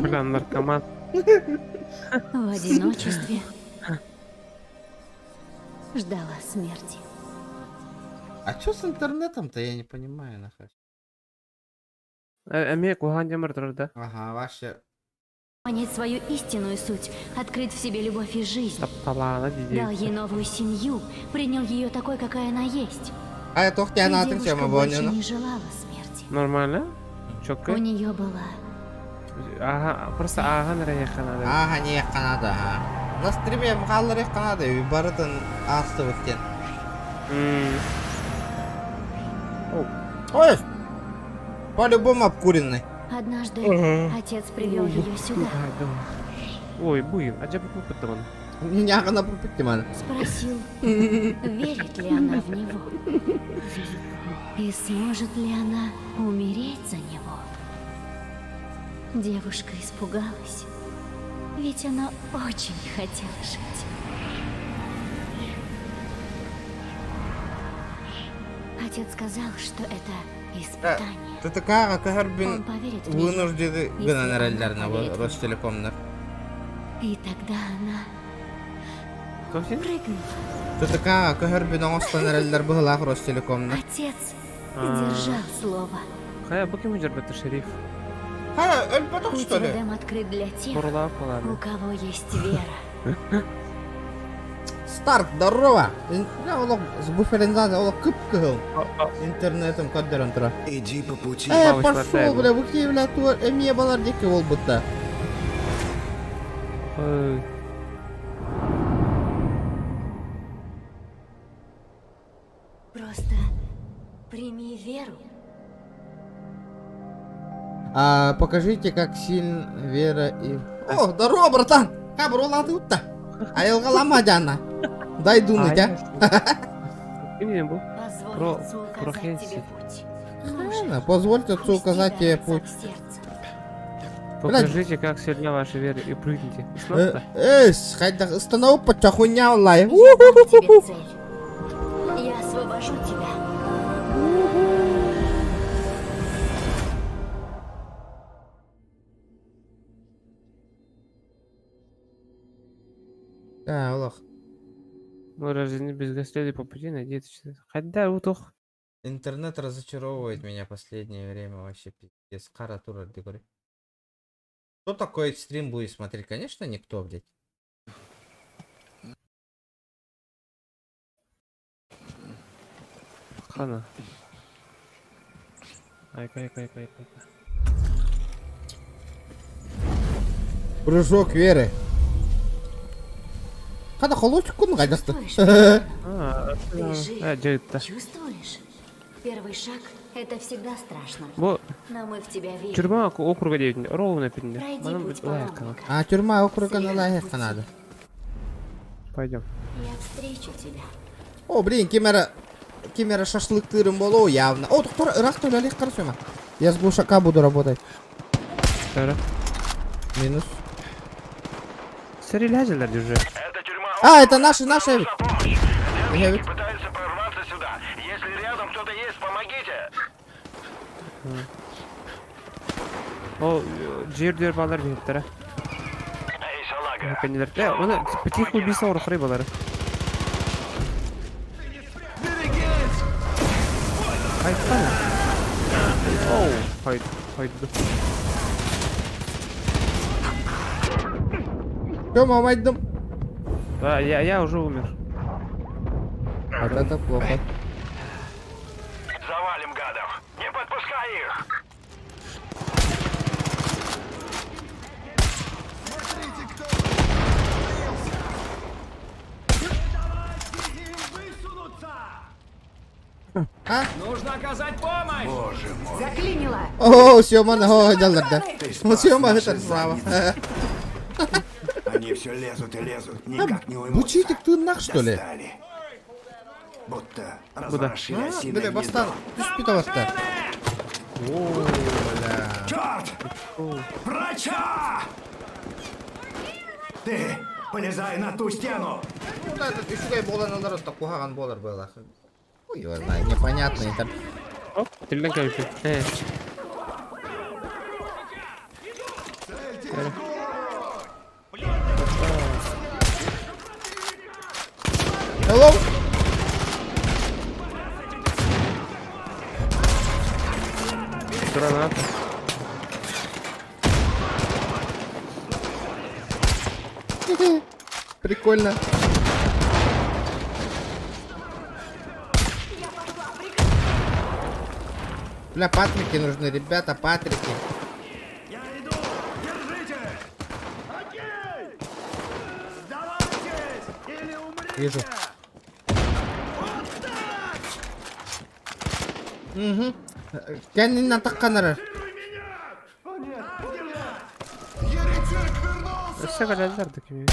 S3: Бля, наркоман.
S15: В одиночестве ждала смерти.
S1: А чё с интернетом-то, я не понимаю, нахуй.
S3: Эмиэ куһаҕан дьамар турар да?
S1: Ага, вообще.
S15: Понять свою истинную суть, открыть в себе любовь и жизнь.
S3: Тапталаана
S15: Дал
S3: дии.
S15: ей новую семью, принял ее такой, какая она есть.
S1: А я туох
S15: И
S1: тиэн аатын
S15: девушка
S1: тема
S15: больше
S1: буонньуну.
S15: не желала смерти.
S3: Нормально? Четко?
S15: У нее была
S3: Ага, просто ааҕан эрэ иһиэххэ наада.
S1: Ааһан иһиэххэ наада, аһа. На стриме хаалларыахха наада, барытын аастыбыт диэн. Ой, по-любому обкуренный.
S15: Однажды отец привел ее сюда.
S3: Ой, буйун, адьа бу
S1: Няҕына пуппуттиман.
S15: Спросил, верит ли она в него. И сможет ли она умереть за него. Девушка испугалась, ведь она очень хотела жить. Отец сказал, что это испытание.
S1: ТТК-ҕа көһөрбүн
S15: Он поверит в нее.
S1: вынуждены
S15: если
S1: гынан
S15: она
S1: эрэллэринэ
S15: поверит в него.
S1: Ростелекомнар.
S15: И тогда она прыгнула.
S1: ТТК-ҕа көһөрбүн оҥостон эрэллэр быһылаах Ростелекомнар.
S15: Отец сдержал слово.
S3: Хайа, бу ким дьарбата шериф?
S1: Хайа, өлбөтөх
S15: Путь
S1: что
S15: в
S1: ли?
S15: Эдем открыт для тех,
S3: Бурлаах буолааны.
S15: у кого есть вера.
S1: Старк, здорово! Бля, олох буферинзация, олох кып-кыһыл. Интернетым көрдөрөн турар.
S5: Иди по пути.
S1: Э, пошел, бля, бу киһи, бля, туор эмиэ балар диэки буолбута.
S3: Ой.
S15: Просто прими веру.
S1: А, покажите, как сильно вера и... О, здорово, братан! Кабролаты утта. Айылҕалама дьаана. Дай дунуть, а?
S3: Ким бу?
S15: Позволь
S3: Про...
S15: отцу указать
S3: Прохенси.
S15: тебе путь.
S1: Правильно, позвольте отцу указать тебе путь.
S3: Покажите, как сильна ваша вера, и прыгните.
S1: Э, Эй, хайдах ыстанабыт хуйня лай.
S15: Я дам тебе цель. Я освобожу тебя.
S1: Да, олох.
S3: Мы рождены без следа по пути, надеяться. Хайда утух.
S1: Интернет разочаровывает меня последнее время вообще пиздец. Хара тура дегори. Кто такой стрим будет смотреть? Конечно, никто, блядь.
S3: Хана. Айка, айка, айка, айка.
S1: Прыжок веры. Хада холочек кун гайдасты.
S3: А,
S15: Ты жив.
S3: э, дьайта.
S15: Чувствуешь? Первый шаг — это всегда страшно.
S3: Бу
S15: Но мы в тебя верим.
S3: тюрьма округа диэбитин, ровно пинне.
S15: Пройди
S3: Манан
S15: путь
S3: лайык
S15: паломника.
S1: А тюрьма округа на лайык надо.
S3: Пойдем.
S15: Я встречу тебя.
S1: О, блин, ким эрэ ким эрэ шашлыктыырым буолуо явно. О, доктор, ыраах төлөлих қарасыма. Я с глушака буду работать.
S3: Тара.
S1: Минус.
S3: Сэрилээжилэр уже.
S1: А, это наши, наши. эбит. Эбит.
S7: Пытаются прорваться сюда. Если рядом кто-то есть, помогите.
S3: Ол жер дүөр балар биһиттэрэ. Кэннилэр. Э, оны тихо убийство орохрый балары. Хайттан. Оу, хайд, хайды.
S1: Тёма, майдым.
S3: Да, я уже умер.
S1: Вот это плохо.
S7: Завалим гадов. Не подпускай их.
S1: А?
S12: Нужно оказать помощь!
S4: Боже мой.
S9: Заклинило!
S1: О, Сёма, о, да.
S4: Ты
S1: Вот
S4: спас
S1: Сёма,
S4: наши
S1: это слава.
S4: задницы. Они все лезут и лезут, никак не уймутся.
S1: Бучитик ты нах, что ли?
S4: Достали. Будто разворошили
S1: А,
S4: осиное
S1: бля,
S4: гнездо.
S1: бастан, түспүт О, бля.
S12: Черт! Врача! Ты полезай на ту стену!
S1: Ну да, этот үчүгэй буолан олорор куһаҕан буолар буолар. Ой, его знаю, непонятно. Это...
S3: Оп, тилден кәйфи. Э.
S1: Hello?
S3: Гранат.
S1: Прикольно. Бля, патрики нужны, ребята, патрики.
S12: Я иду! Держите! Окей! Сдавайтесь или умрите!
S1: Вижу. Угу. Кәннен таққанары.
S3: Өссө кэлэллэр да кими.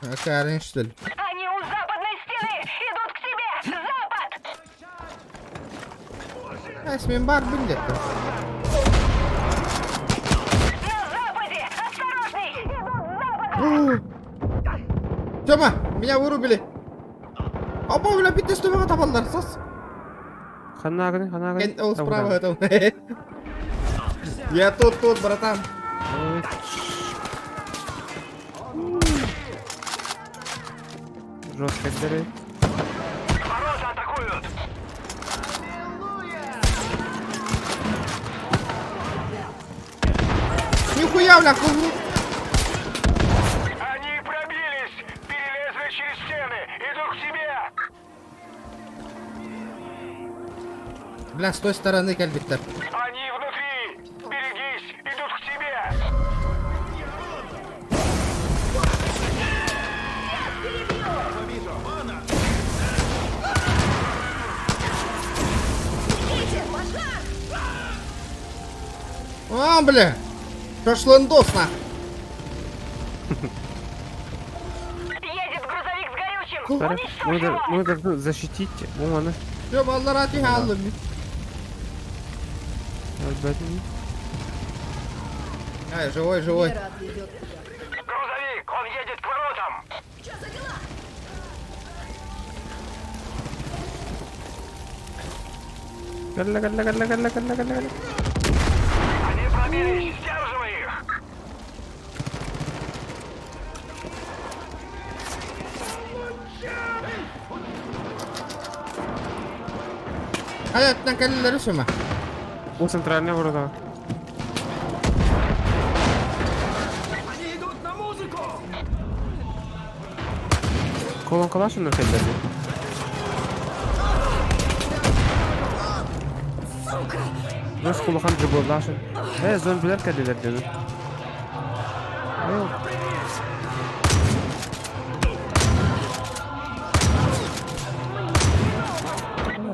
S1: Какая что ли?
S2: Они у западной стены! Идут к тебе! Запад!
S1: А, мен бар где-то.
S2: На западе! Осторожней! Идут с запада!
S1: Тёма, меня вырубили. Опа, бля, битте стөбеге табаллар, сас.
S3: Ханаагын, ханаагын.
S1: Ол справа там. Я тут, тут, братан.
S3: Жестко дыры.
S7: Ворота атакуют.
S1: Нихуя, бля, хуй.
S7: Они пробились, перелезли через стены, идут к тебе.
S1: Бля, с той стороны кэлбиттэр.
S7: Они внутри. Берегись, идут к тебе.
S1: А, бля. Шашлындос, на.
S2: Едет грузовик с горючим!
S3: Мы,
S2: Уничтожь его!
S3: мы должны защитить Умана.
S1: Тёма, Алла рати халлым. Ай, живой, живой.
S7: Грузовик, он едет к воротам.
S3: Калла, калла, калла, калла, калла, калла, калла.
S7: Они пробились, сдерживай их.
S1: Hayattan кэллэри сөмө.
S3: Бу центральный ворота.
S12: Они идут на музыку!
S3: Колон калашын кэллэри. Нос кулахан жыбыллашын. Э, зомбилер кэллилер деді.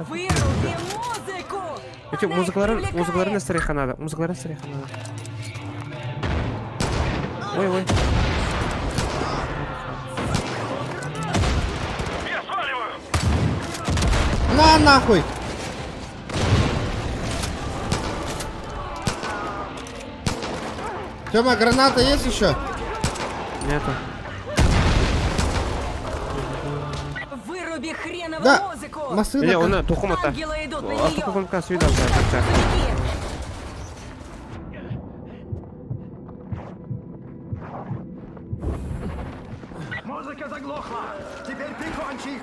S14: Выруби музыку!
S3: Эти музыкаларын, музыкаларын эстереханада, музыкаларын эстереханада. Ой, ой.
S1: На нахуй! Тёма, граната есть еще?
S3: Нету.
S6: Выруби хренову
S1: Да,
S6: музыку!
S1: Машина
S3: Не, он тухумата.
S6: Ангелы идут на
S3: А
S6: нее!
S3: тухумка свидан так.
S4: Музыка заглохла! Теперь прикончи их!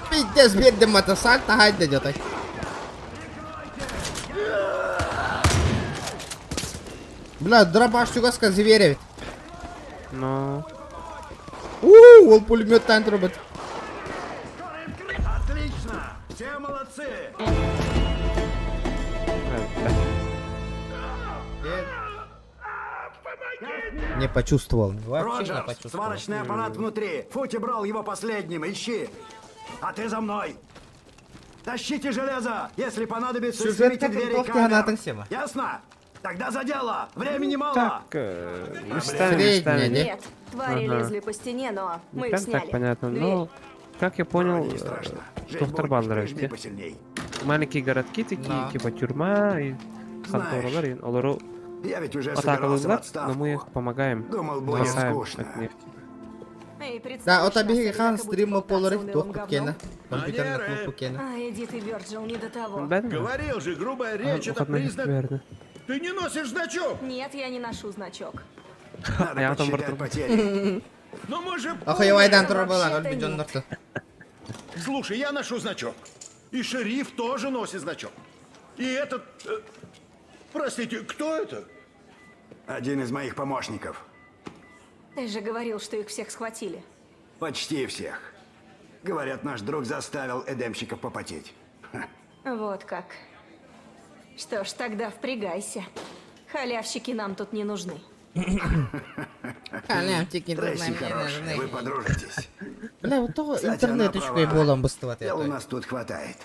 S1: Пиздец, бедный мотосальто, гайда где-то. Бля, дробаш чугаска зверя.
S3: Но.
S1: У, ол пулемет робот.
S4: Отлично! Все молодцы!
S1: Не почувствовал. Вообще не
S4: Роджерс,
S1: почувствовал.
S4: сварочный аппарат внутри. Фути брал его последним. Ищи. А ты за мной. Тащите железо! Если понадобится,
S1: Сюжет
S4: снимите
S1: как
S4: двери
S1: винтовки
S4: камер.
S1: Гранатом Сема.
S4: Ясно? Тогда за дело! Времени мало!
S3: Так, местами,
S1: Средняя,
S3: местами.
S1: не?
S16: Нет, твари
S3: Ага.
S16: лезли по стене, но
S3: Не
S16: мы их
S3: прям
S16: сняли.
S3: так понятно,
S16: Дверь.
S3: но, как я понял, доктор
S4: Прижми посильней.
S3: Маленькие городки такие,
S1: Да.
S3: типа тюрьма и
S4: Знаешь,
S3: конторалар, и олору
S4: Я ведь уже собирался в
S3: атакалыылар,
S4: отставку.
S3: но мы их помогаем.
S4: Думал, будет
S3: спасаем
S4: скучно.
S3: от них.
S16: Эй,
S1: Да,
S16: представь,
S1: вот обеги хан стрима полорых
S16: унылым
S1: тух
S16: говном.
S1: кукена. Компьютерный клуб кукена.
S16: А, иди ты, Вирджил, не до того.
S7: Говорил же, грубая речь это
S3: Выходной
S7: признак...
S3: верно.
S7: Ты не носишь значок!
S16: Нет, я не ношу значок.
S4: Надо
S3: Я там
S4: подсчитать
S3: барту.
S4: потери.
S7: Но мы же...
S1: Охуевайдан турбала,
S16: Вообще-то
S1: он бежон
S16: нет.
S7: Слушай, я ношу значок. И шериф тоже носит значок. И этот... Простите, кто это?
S4: Один из моих помощников.
S16: Ты же говорил, что их всех схватили.
S4: Почти всех. Говорят, наш друг заставил эдемщиков попотеть.
S16: Вот как. Что ж, тогда впрягайся. Халявщики нам тут не нужны.
S1: Халявчики тут
S4: Трейси
S1: нам не
S4: хорошая,
S1: нужны.
S4: вы подружитесь.
S1: Бля, вот того
S4: Кстати,
S1: интернет
S4: она
S1: үчүгэй
S4: права.
S1: буолан быстыбат
S4: Дел у
S1: это.
S4: нас тут хватает.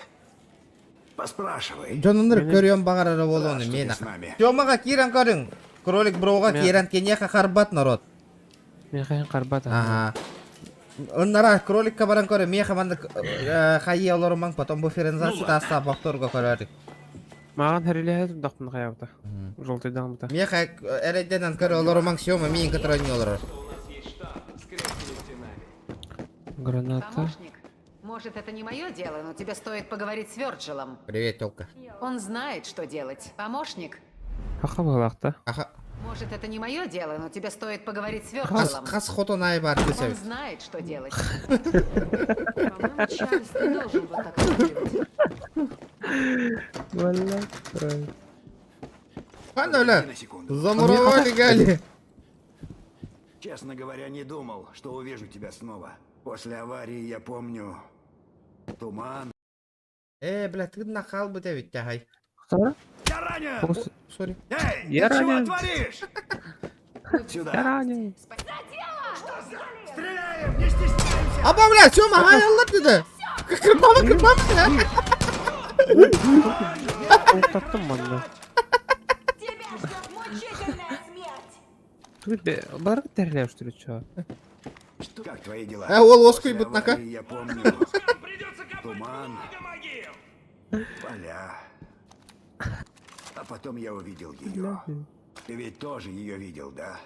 S4: Поспрашивай.
S1: Дьонунар көрүөн баҕарара буолуону
S4: Рад, что ты
S1: мен.
S4: с нами.
S1: Тёмаға киирэн көрүҥ. Кролик броуга
S3: Мен-
S1: киирэн киниэхэ харбат народ.
S3: Михаил Карбат.
S1: Ага. Оннара кроликка баран көрө миэхэ маннык хайыы олорумаҥ потом бу ферензация таста бохторго көрөр.
S3: Маған хәриләһә дақпын хаябыта. Желтый дамыта.
S1: Миэхэ эрэйдэнэн көрө олорумаҥ Сёма миин кытары не олорор.
S3: Граната.
S9: Помощник, может, это не мое дело, но тебе стоит поговорить с Вёрджилом.
S1: Привет, тёлка.
S9: Он знает, что делать. Помощник,
S3: Хаха балакта.
S1: Аха.
S9: может, это не мое дело, но тебе стоит поговорить с
S1: Хас
S9: Вёрджилом.
S1: хас хотон ай бар
S9: Он
S1: десебит.
S9: знает, что делать. По-моему, Чарльз не должен вот так разговаривать.
S3: Валла.
S1: Ханна, бля.
S4: На секунду.
S1: Замуровали Гали.
S4: Честно говоря, не думал, что увижу тебя снова. После аварии я помню туман.
S1: Бля, ты нахал бы ведь тягай.
S3: Кто?
S4: Я ранен!
S1: Сори.
S4: Эй,
S3: Я
S4: ты чего
S3: ранен.
S4: творишь? Сюда.
S3: Я ранен.
S4: Стреляем, не стесняемся!
S1: Аба, бля, Сёма, хай аллар dedi. Кырбама, кырбама, бля.
S3: Тоқтаттым манна.
S16: Тебя ждет мучительная смерть!
S3: Тут бе, бар тәрләп что ли чё?
S4: Как твои дела?
S1: Ол оскуй
S4: После
S1: бутнака.
S4: аварии Я помню туман, поля. А потом я увидел ее. Ты ведь тоже ее видел, да?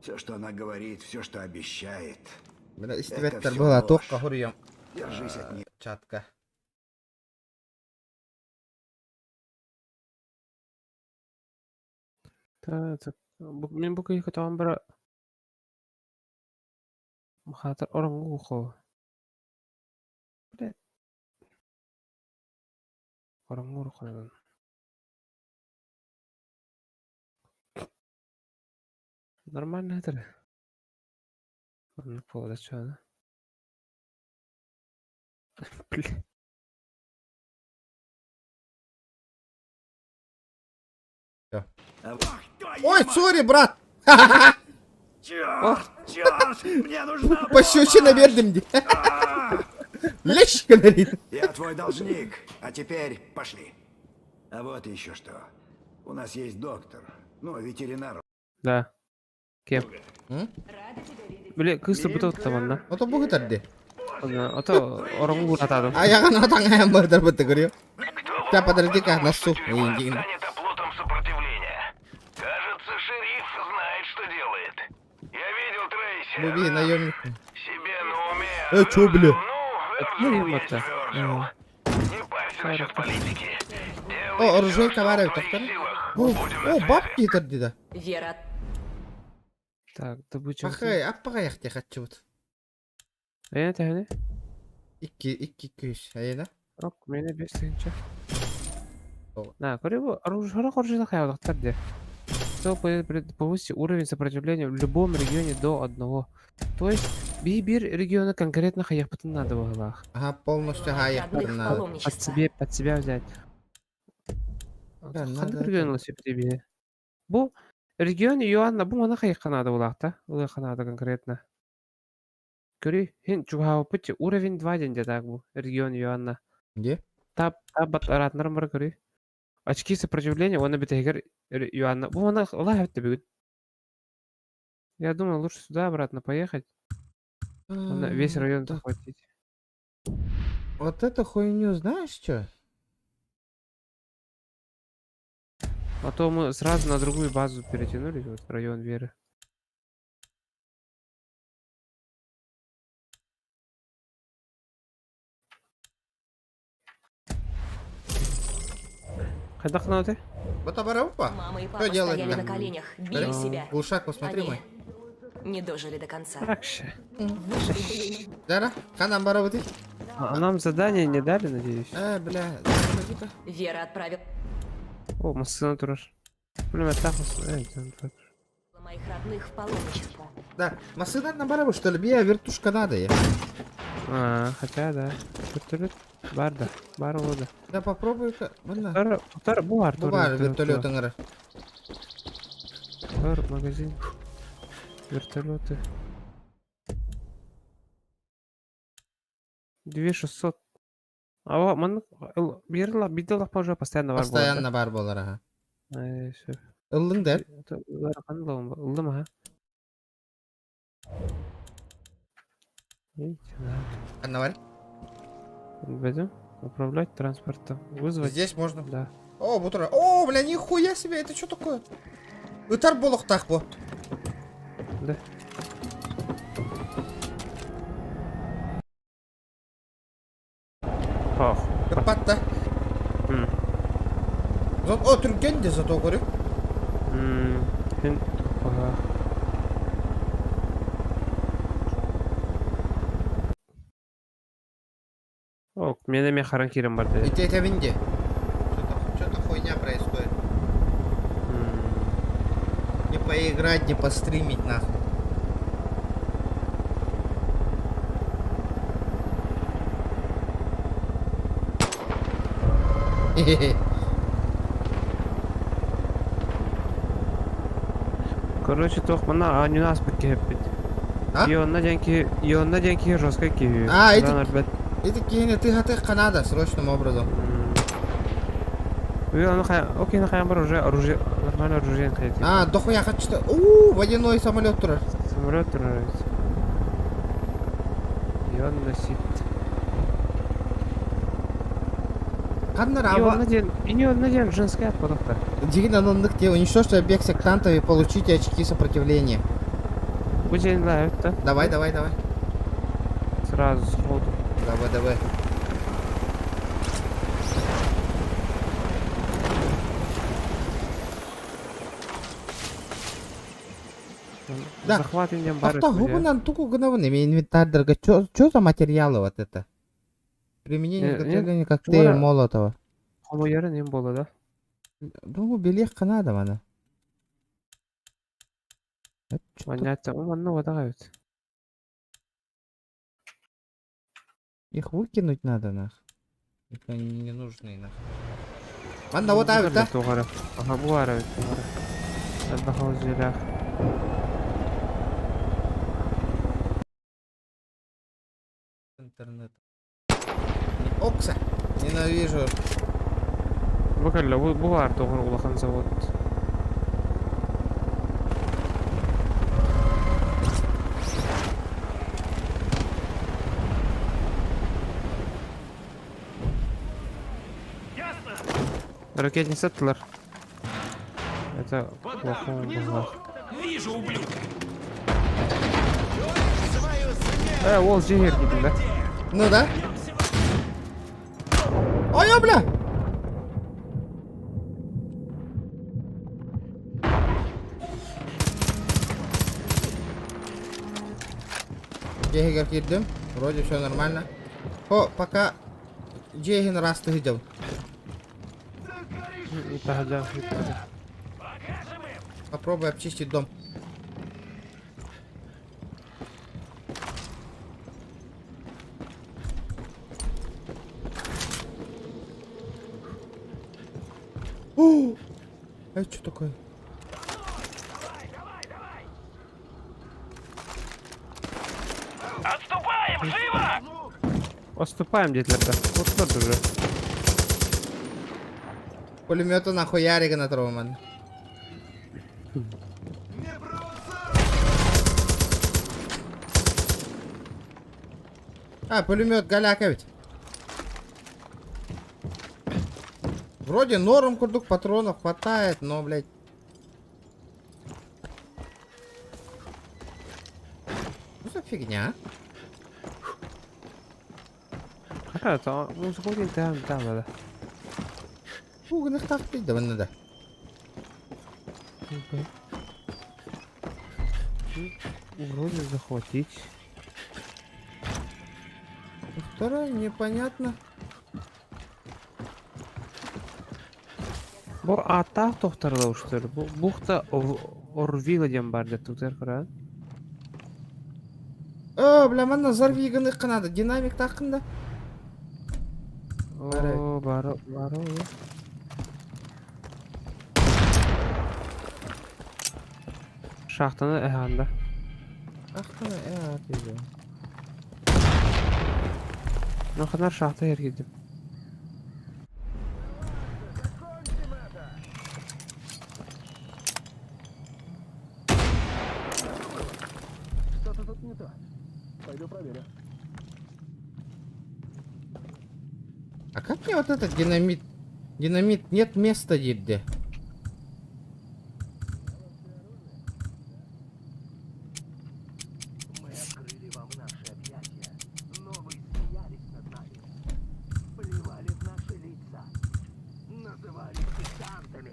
S4: Все, что она говорит, все, что обещает.
S1: Бля,
S4: Это
S1: истибеттер
S4: всё
S1: была,
S4: ложь.
S1: тоққа хуруйам.
S4: Держись от нее.
S1: Чатка.
S3: Та, та, мен бу күйі таған бір Хатыр орыңғы оқы. Бля. Орыңғы оқы. Нормально это. Онны болады чё, Бля.
S1: Ой, сори, брат.
S4: Черт, черт, мне нужна
S1: Пощечина бердим де. Лещ говорит.
S4: Я твой должник, а теперь пошли. А вот еще что. У нас есть доктор, ну, ветеринар.
S3: Да. Кем? Били кыыс турбута утта манна.
S1: Ото бу гытарды.
S3: Ото ороҥу буратаадым.
S1: Аяҕын атаҥайан бардырбыт көрүө. Сейчас подожди-ка, носу.
S7: Кажется, шериф знает, что делает. Я видел Трейси.
S1: Буби, наемник.
S7: Себе на уме.
S1: Э, чё, бля?
S3: Ну, матта.
S7: Не парься насчет политики.
S1: О, оружейка бар эбит, тоқтар. О, о, бабки итэрди да.
S16: Вера
S3: Так, добыча.
S1: Пахай, аппаҕайах хаччыбыт.
S3: Эйэ тэһэни?
S1: Икки, икки күүс, айына.
S3: Ок, мені 5 тыһыынча. На, көрө бу оружие оружие хайалахтар де. Что повысить уровень сопротивления в любом регионе до одного. То есть би-бир региона конкретно хайахпытын надо быһылаах.
S1: Ага, полностью хайахпытын надо.
S3: Под себе, под себя взять.
S1: Да,
S3: Ханнык
S1: надо
S3: регион себе Бу регион Иоанна бу мана хайахха надо булаахта. Ылыахха надо конкретно. Көрүй, хин чугаабыппыт уровень 2 диэн дьэ бу регион Иоанна.
S1: Где?
S3: Тап тап араатнарым бар көрүй. Очки сопротивления, он бүтэһигэр Иоанна. Бу мана ылаа эбит бүгүн. Я думаю, лучше сюда обратно поехать. Онно весь район
S1: Так.
S3: захватить.
S1: Вот эту хуйню знаешь что?
S3: А то мы сразу на другую базу перетянулись, вот район Веры. Хайдах ты?
S1: Вот оборопа.
S16: Мама и папа
S1: Что делать?
S16: стояли на коленях, били
S1: Да?
S16: себя.
S1: Глушак, посмотри
S16: Они
S1: мой.
S16: не дожили до конца.
S3: Ракша.
S1: Да, ханан барабыты.
S3: А нам задание не дали, надеюсь?
S1: Э, бля, заходи-ка.
S16: Вера отправила
S3: О, массына турар. Блин, так Эй, там, так.
S16: моих родных в паломничество.
S1: Да, массына на барабы, что ли? Бия, вертушка надо я.
S3: А, хотя, да. Вертолет. Бар да. Бар вода.
S1: Да попробуй-ка. Мына.
S3: Тар, тар, бу бар.
S1: Бу бар вертолет ыңыры.
S3: Бар, магазин. Вертолеты. 2600. А, маннык биир биир уже постоянно бар
S1: Постоянно бар болар, ага.
S3: Э, всё.
S1: Ыллың да?
S3: Ыарахан ыллым, ыллым, ага. Видите, да.
S1: Ханна бар?
S3: Пойдем управлять транспортом. Вызвать.
S1: Здесь можно.
S3: Да.
S1: О, бутура. О, бля, нихуя себе, это что такое? Ытар буолуохтаах бу.
S3: Да. Ох.
S1: Капатта.
S3: М.
S1: О, түрген де зато көрү.
S3: М, Хин ага. Ок, мен эме харан кирем бар де.
S1: Ите это Что-то хуйня происходит. Не поиграть, не постримить, нахуй. Хе-хе.
S3: Короче, тох мана а не нас кеппит.
S1: А?
S3: Ионна денки, Ионна денки жестко киви.
S1: А, эти... Эти киһини тыһатыахха надо срочным образом.
S3: Ой, ну окей, ну бар уже оружие, нормально оружие хайти.
S1: А, дохуя хочу. У, водяной самолет турар.
S3: Самолет турар. Ионна сит.
S1: Ханнар аба.
S3: Ионна ден, Ионна ден женская отпадок-то.
S1: Дигин аноннык те уничтожьте объект сектантов и получите очки сопротивления.
S3: Будем да, это.
S1: Давай, давай, давай.
S3: Сразу сходу.
S1: Давай, давай. Да.
S3: Захват индем бар.
S1: Авто губынан туку гынабын эми инвентарьдарга чё чё за материалы вот это? Применение
S3: Э,
S1: изготовления
S3: нет,
S1: коктейля
S3: тугара-
S1: Молотова.
S3: Хомуярын им боло да?
S1: Ну, билиэх надо мана.
S3: Понятно. Манна вода ведь.
S1: Их выкинуть надо нах. Это они не нужные нах. Манна вот авит, да?
S3: Тугара. Ага, буара ведь тугара. Отдохал зелях.
S1: Интернет. Окса. Ненавижу.
S3: Бу кэллэ, бу, бу баар тоҕор улахан завод. Ракетница аттылар. Это плохо было.
S7: Вижу, ублюдка!
S3: Ол жеңер деймін да.
S1: Ну да. Ой, бля! Дьиэһигэр киирдим. Вроде все нормально. О, пока дьиэһин ыраастыы сылдьабын.
S3: Таһырдьа.
S1: Попробуй обчистить дом. О! Это что такое?
S7: Отступаем, живо!
S3: Отступаем диэтилэр да. Вот уже.
S1: Пулемету нахуй Ярика на Троуман. А, пулемет голяка ведь. Вроде норм курдук патронов хватает, но, блядь. Что за фигня?
S3: Хата, музыка там, там, да.
S1: Фу, да надо.
S3: Вроде захватить.
S1: Второе непонятно.
S3: Бу ааттаах тохторла уштар. Бу бухта Орвила диэн бар деп тутар көрөн.
S1: О, бля, манна взорви надо. Динамик тақында.
S3: О, бары, бары. Шахтаны эханда.
S1: Ахтаны э,
S3: Ну ханар шахта эргидим.
S12: Что-то тут не то. Пойду проверю.
S1: А как мне вот этот динамит? Динамит нет места где.
S7: Мы открыли вам наши объятия, но вы смеялись над нами, плевали в наши лица, называли сектантами.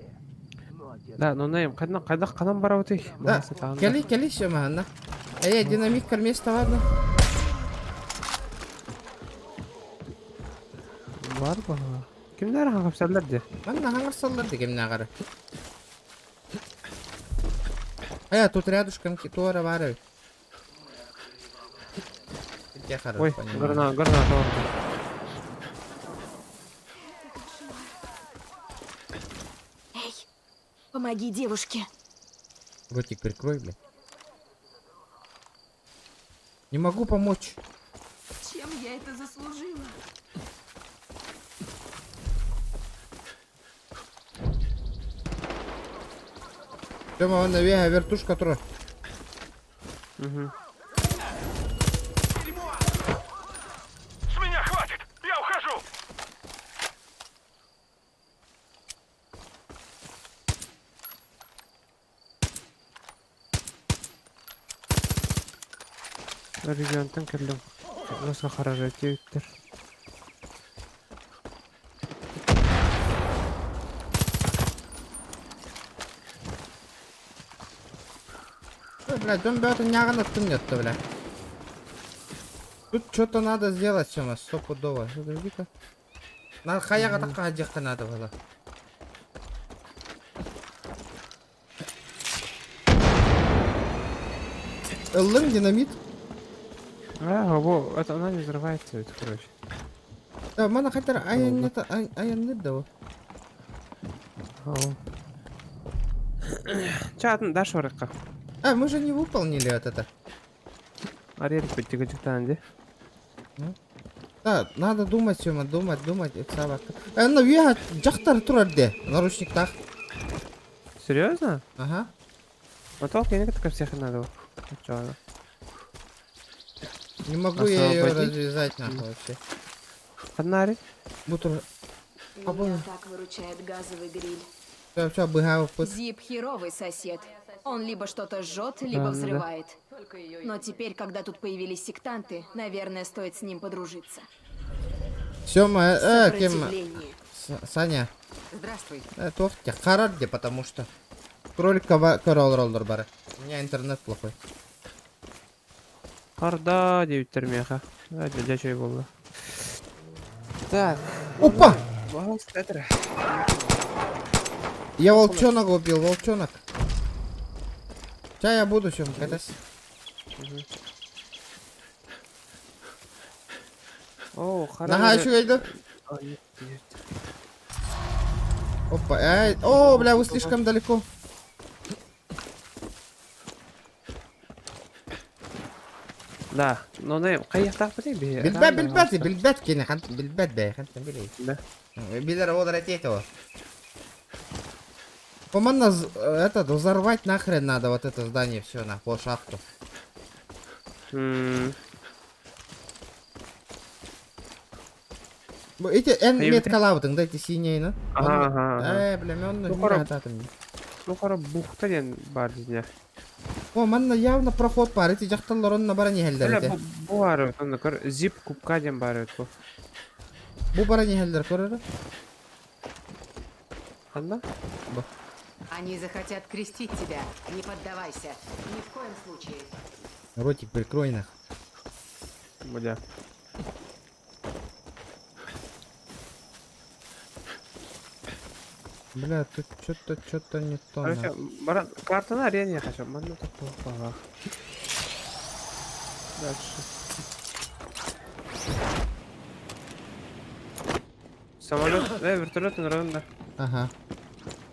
S7: Но отец
S3: Да, ну нэм, кайда кайда канан барабытый.
S1: Да, кели, кели все, манна. Эй, динамит место, ладно.
S3: Бар ба. Кимдер хаңгапсаллар де?
S1: Манна хаңгапсаллар де кимнә гары. Э, тут рядышком китора бар. Я хорошо
S3: Ой,
S1: понимаю.
S3: граната, граната орда.
S16: Эй, помоги девушке.
S1: Ротик прикрой, бля. Не могу помочь.
S14: Чем я это заслужила?
S1: Тёма, вон навега вертушка тро.
S3: Угу.
S7: С меня хватит! Я ухожу!
S3: Регионтан кэллим. Лоска харара диэбиттэр.
S1: Ой, бля, дом бята нягана нет, бля. Тут что-то надо сделать, Тёма, стопудово. Подожди-ка. На хаяга такая одежка надо было. Ыллым динамит.
S3: А, во, это она не взрывается, это, короче.
S1: Да, мана хатар аян нет да.
S3: Чатын даш орыққа.
S1: А, мы же не выполнили вот это.
S3: Арелик бітті күтіктан де.
S1: Да, надо думать, Сёма, думать, думать. Ну, я дьахтар турар де, наручниктах.
S3: Серьезно?
S1: Ага.
S3: А толк я не всех надо. Чё?
S1: Не могу я ее развязать нахуй вообще.
S3: Фонари?
S1: Бутер.
S16: Меня так выручает газовый гриль.
S1: Все, все, быга
S16: Зип херовый сосед. Он либо что-то жжет, либо
S3: Да,
S16: взрывает. Но теперь, когда тут появились сектанты, наверное, стоит с ним подружиться.
S1: Сёма, кем?
S16: Сопротивление.
S1: Саня.
S9: Здравствуй.
S1: Туох харар де, потому что кролик корол роллер бары. У меня интернет плохой.
S3: Харда девять меха. Да, дядя что было. Так.
S1: Опа! Я волчонок убил, волчонок. Сейчас я буду, Сём, катась.
S3: О, хорошо.
S1: Ага, еще иду. Опа, эй, о, бля, вы слишком далеко.
S3: Да, но не, кайяктак бит би.
S1: Билбэт, билбэт, билбэт кини, хан, билбэт бэ, хан били.
S3: Да.
S1: Билер вот ракету. По-моему, этот, взорвать нахрен надо вот это здание все на по шахту. Эти эн меткалабытың да, эти синие, ну.
S3: Ага, ага.
S1: Бля, мен
S3: Ну,
S1: ну,
S3: Ну, хара бухта ден бар дизне.
S1: О, манна явно проход бар, эти жакталар онна бара не хелдер эти.
S3: Бу бар, онна көр зип кубка ден бар бу.
S1: Бу бара не хелдер көрөр.
S3: Анна?
S1: Бу.
S9: Они захотят крестить тебя. Не поддавайся. Ни в коем случае.
S1: Ротик прикрой нах.
S3: Бля.
S1: Бля, тут что-то, что-то не то.
S3: Короче, баран, карта на арене хочу. Манна такого. Дальше. Самолет, вертолет на район,
S1: Ага.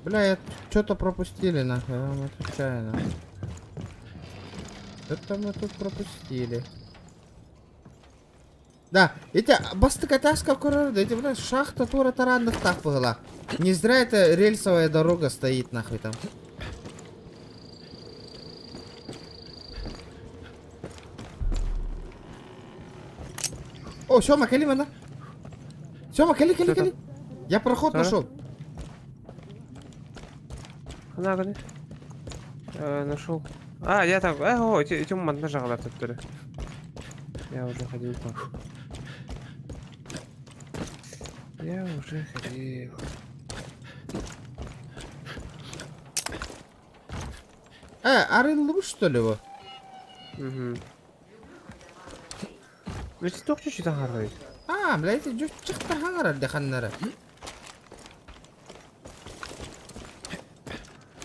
S1: Бля, я что-то пропустили, нахуй, я вам отвечаю, нахуй. Что-то мы тут пропустили. Да, эти бастыкатаска курорда, эти, бля, шахта тура таранных так была. Не зря эта рельсовая дорога стоит, нахуй, там. О, Сёма, кали мана. Сёма, кали, кали, кали. Я проход нашел.
S3: Она нашел. А, я там, о, эти манна тут. Я уже ходил там. Я уже ходил.
S1: Арыллыбы, что ли, его?
S3: Угу. Ну, если только чуть-чуть аңардай.
S1: А, бля, эти чыктар хаңарар деханнары.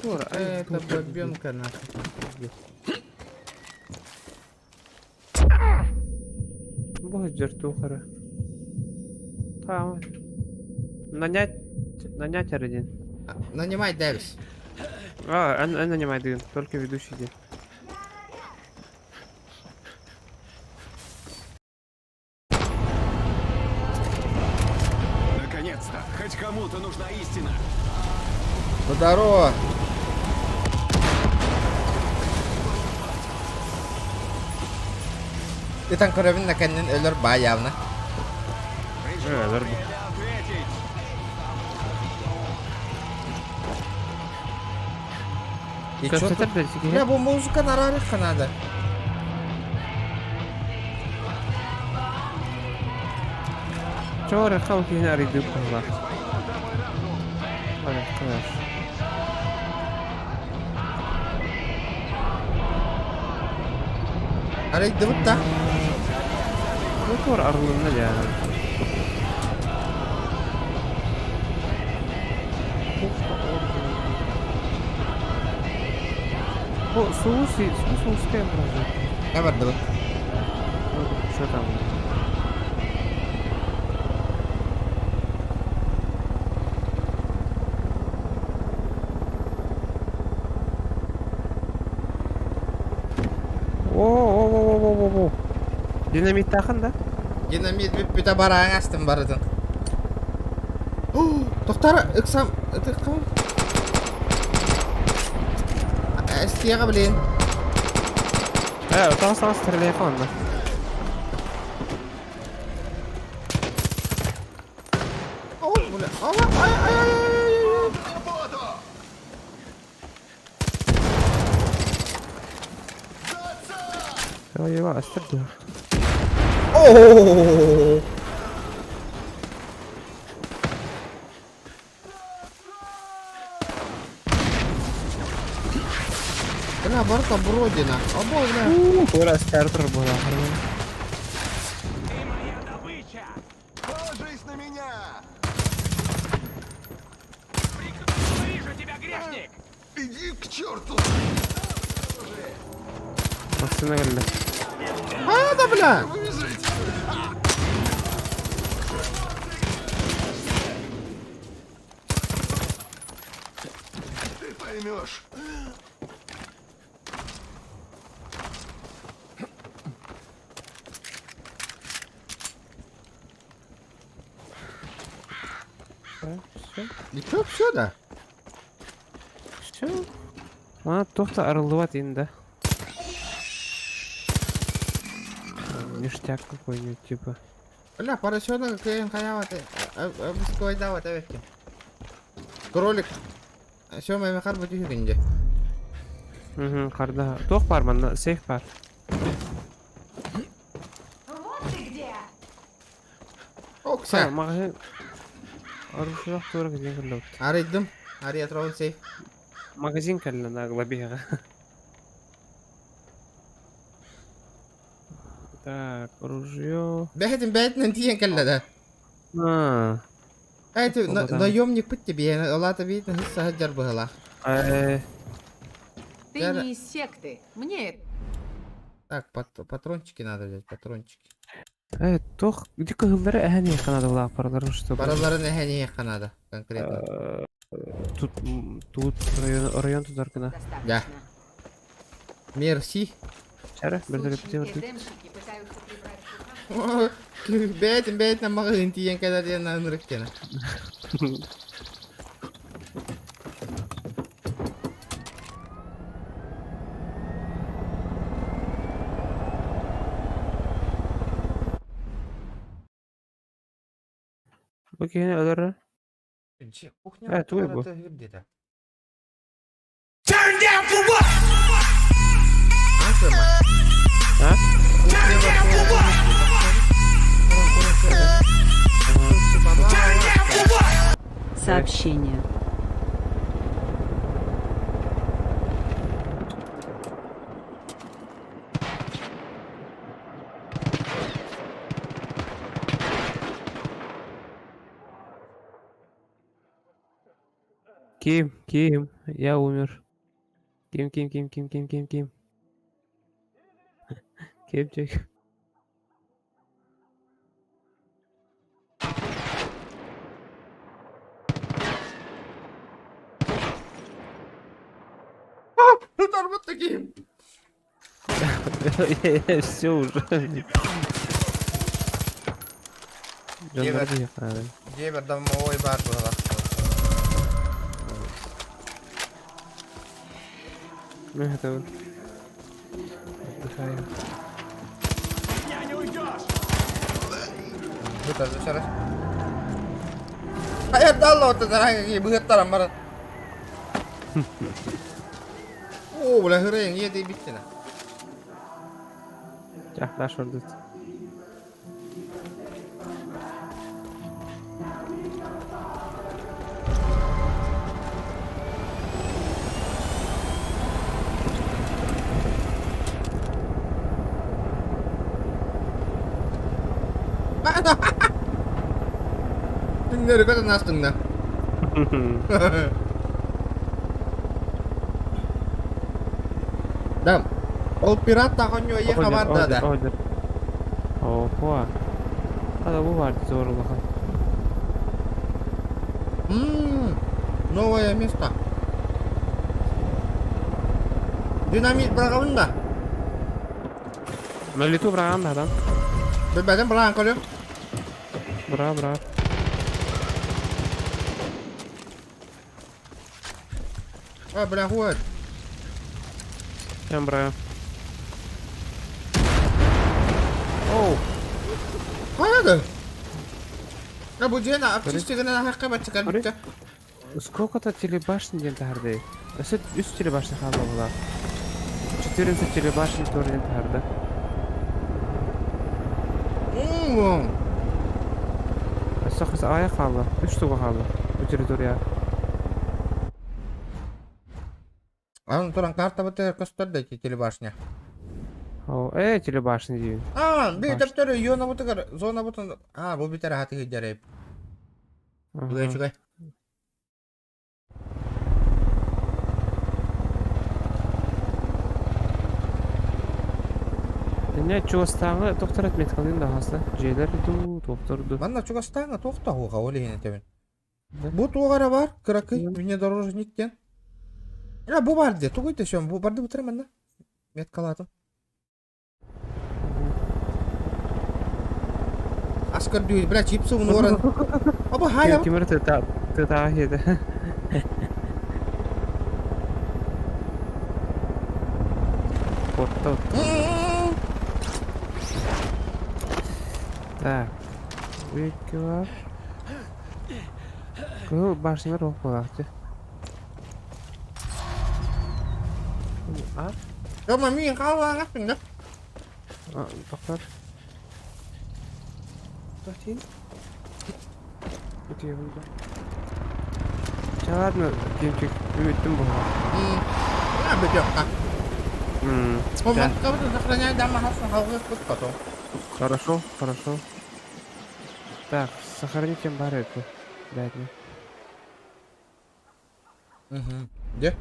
S1: Это бабенка нахуй.
S3: Бог жертухара. Там. Нанять... Нанять один.
S1: Нанимать Дэвис.
S3: А, он нанимает один, только ведущий день.
S8: Наконец-то! Хоть кому-то нужна истина!
S1: Ну, здорово. Ты там коровин на канин өлөр ба явно.
S3: Өлөр
S1: И чё тут? Бля, бу музыка нарарыхка надо.
S3: Чё рахал хинар иду пала. Ой, класс.
S1: Арыйдыбыт да.
S3: Ну, тур арылымна я. О, соусы, соус узкая брожа.
S1: Я бардыбыт.
S3: Что там? О, о, о, о, о, о, о. Динамит тахан, да?
S1: Динамит бүппүтэ барааҥ астым барытын. Тохтор, ыксам, ытыккам. Эстиэҕэ блин.
S3: Э, таас таас стреляй онно.
S1: О, бля. Ай, ай, ай, ай, ай.
S3: Ой, астырды.
S1: О! Бля, барыта Бродина. Обо, бля.
S3: Тура стартер була.
S7: Положись на меня! Вижу тебя, грешник! Иди к черту!
S3: Массыына кэллэ.
S1: А, да, бля!
S7: Выжить! Ты поймешь.
S3: Все.
S1: И чё, все, да?
S3: Все. Мана туох да арыллыбат инде. Ништяк какой-нибудь типа.
S1: Бля, поросенок кыйын хайаабат, обыскойдаабат эбеккин. Кролик. Сёма эми харбы түһүгүн дьэ.
S3: Угу, харда. Туох баар манна, сейф баар.
S9: Вот ты где!
S1: Окса.
S3: Маҕаһыын оружиях туора кэлэн кэллэбит.
S1: Арыйдым. Арыйа турабын сейф.
S3: Магазин кэллэ нагло биһиэхэ. Так, ружье.
S1: Бэһэтин бэйэтинэн тиийэн кэллэ да.
S3: А.
S1: Эти наемник пыт тебе, олата видно, саһа быһылаах.
S6: Ты не из секты. Мне
S1: Так, патрончики надо взять, патрончики.
S3: Э, туох, где кыһыллары эһэн иһиэххэ надо булаах бараларын, чтобы...
S1: Бараларын эһэн иһиэххэ надо, конкретно.
S3: Тут, тут район, район тутар гына.
S1: Да. Мерси.
S3: Чара, вертолет
S1: Бэйтин бэйтин маҕаһыын тиийэн кэлэр диэн ынырык диэн.
S3: Бу киһини өлөрөр.
S1: Кухня
S3: Э, туй бу.
S7: Turn down for what?
S3: А?
S7: Turn down for what? Turn down for what?
S6: Сообщение.
S3: Ким, Ким, я умер. Ким, Ким, Ким, Ким, Ким, Ким, Ким. Кимчик.
S1: Тутарбыт таким.
S3: Все уже.
S1: Дьиэбэр дьиэбэр домовой баар буолар.
S3: Это Отдыхаю.
S12: Меня не уйдешь!
S1: Бытар дышары. Хайа далла отта дарага быһыттаран баран. О, бля, хырайын иэдей биттина.
S3: Жахлаш ордут.
S1: Түҥнэри көтөн астыңна. Да. Ол пират тахонньо ие хабарда да.
S3: Опа. Ада бу бар зор улахан.
S1: Новое место. Динамит быраҕабын да.
S3: На лету быраҕан да.
S1: Билбэтим быраан көрүм.
S3: Бра, бра.
S1: Ой, бля, хуй.
S3: Прям бра. Оу.
S1: Хайады? Я бу дьиэни артистигынан аһахха баччыкар бүттэ.
S3: Сколько-то телебашни диэн таһарды. Өссө үс телебашня хаалла була. 14 телебашни тур диэн таһарда. Өссө хас аҕай хаалла. Үс туга хаалла. Бу территория.
S1: Аны туран картабыт көстөр да ити телебашня.
S3: О, телебашня диин.
S1: А, би төптөрү зонабытыгар зонабытын а бу битер хаты хиддереп. Үчүгэй үчүгэй.
S3: Не чугастааҕы доктор отметкалыын да хаста. Дьиэлэр дуу, туохтар дуу.
S1: Манна чугастааҥы туох да хуха ол иһин этэбин. Бу туох эрэ бар, кыракый внедорожник диэн. А, бу бар дии, тугуй да бу барды бутара манна. Меткалаатым. Ас көрдүү, бля, чипсы унуоран. Оба хая.
S3: Ким эрэ тыатааҕы хиэтэ. Куотта. Так. Үкки бар. Кыһыл башнялар ох буолаахчы. А?
S1: Рома, миин хаалааңаспын да.
S3: Тоқтар. Тоқтин. Өте да. Ча ладно, Кимчик, үміттім бұл.
S1: А, бөтөкка. О, сохраняй потом.
S3: Хорошо, хорошо. Так, сохраните бар эту. Дать мне.
S1: Угу. Где?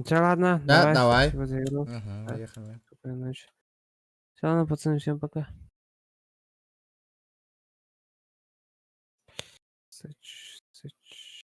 S3: Ча, ладно,
S1: Да, давай. Спасибо за игру. Угу, поехали.
S3: Спокойной ночи. Все, ладно, пацаны, всем пока. Сыч, сыч.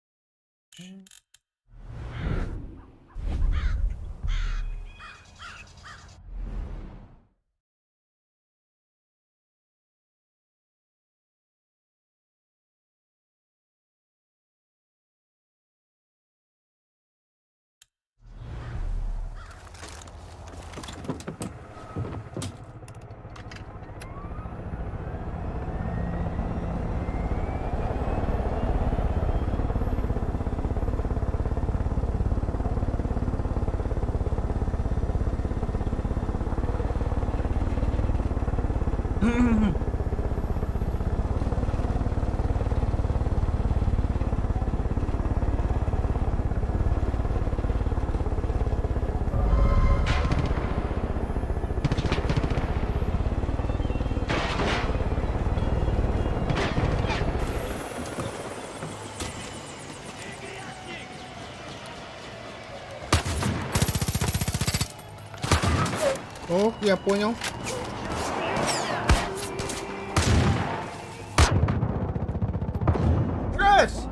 S1: Ох, я понял. Раз!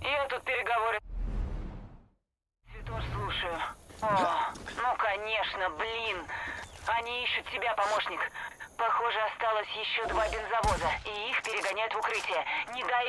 S2: Я тут переговоры Святош слушаю. О, ну конечно, блин. Они ищут тебя, помощник. Похоже, осталось еще два бензовоза, и их перегоняют в укрытие. Не дай им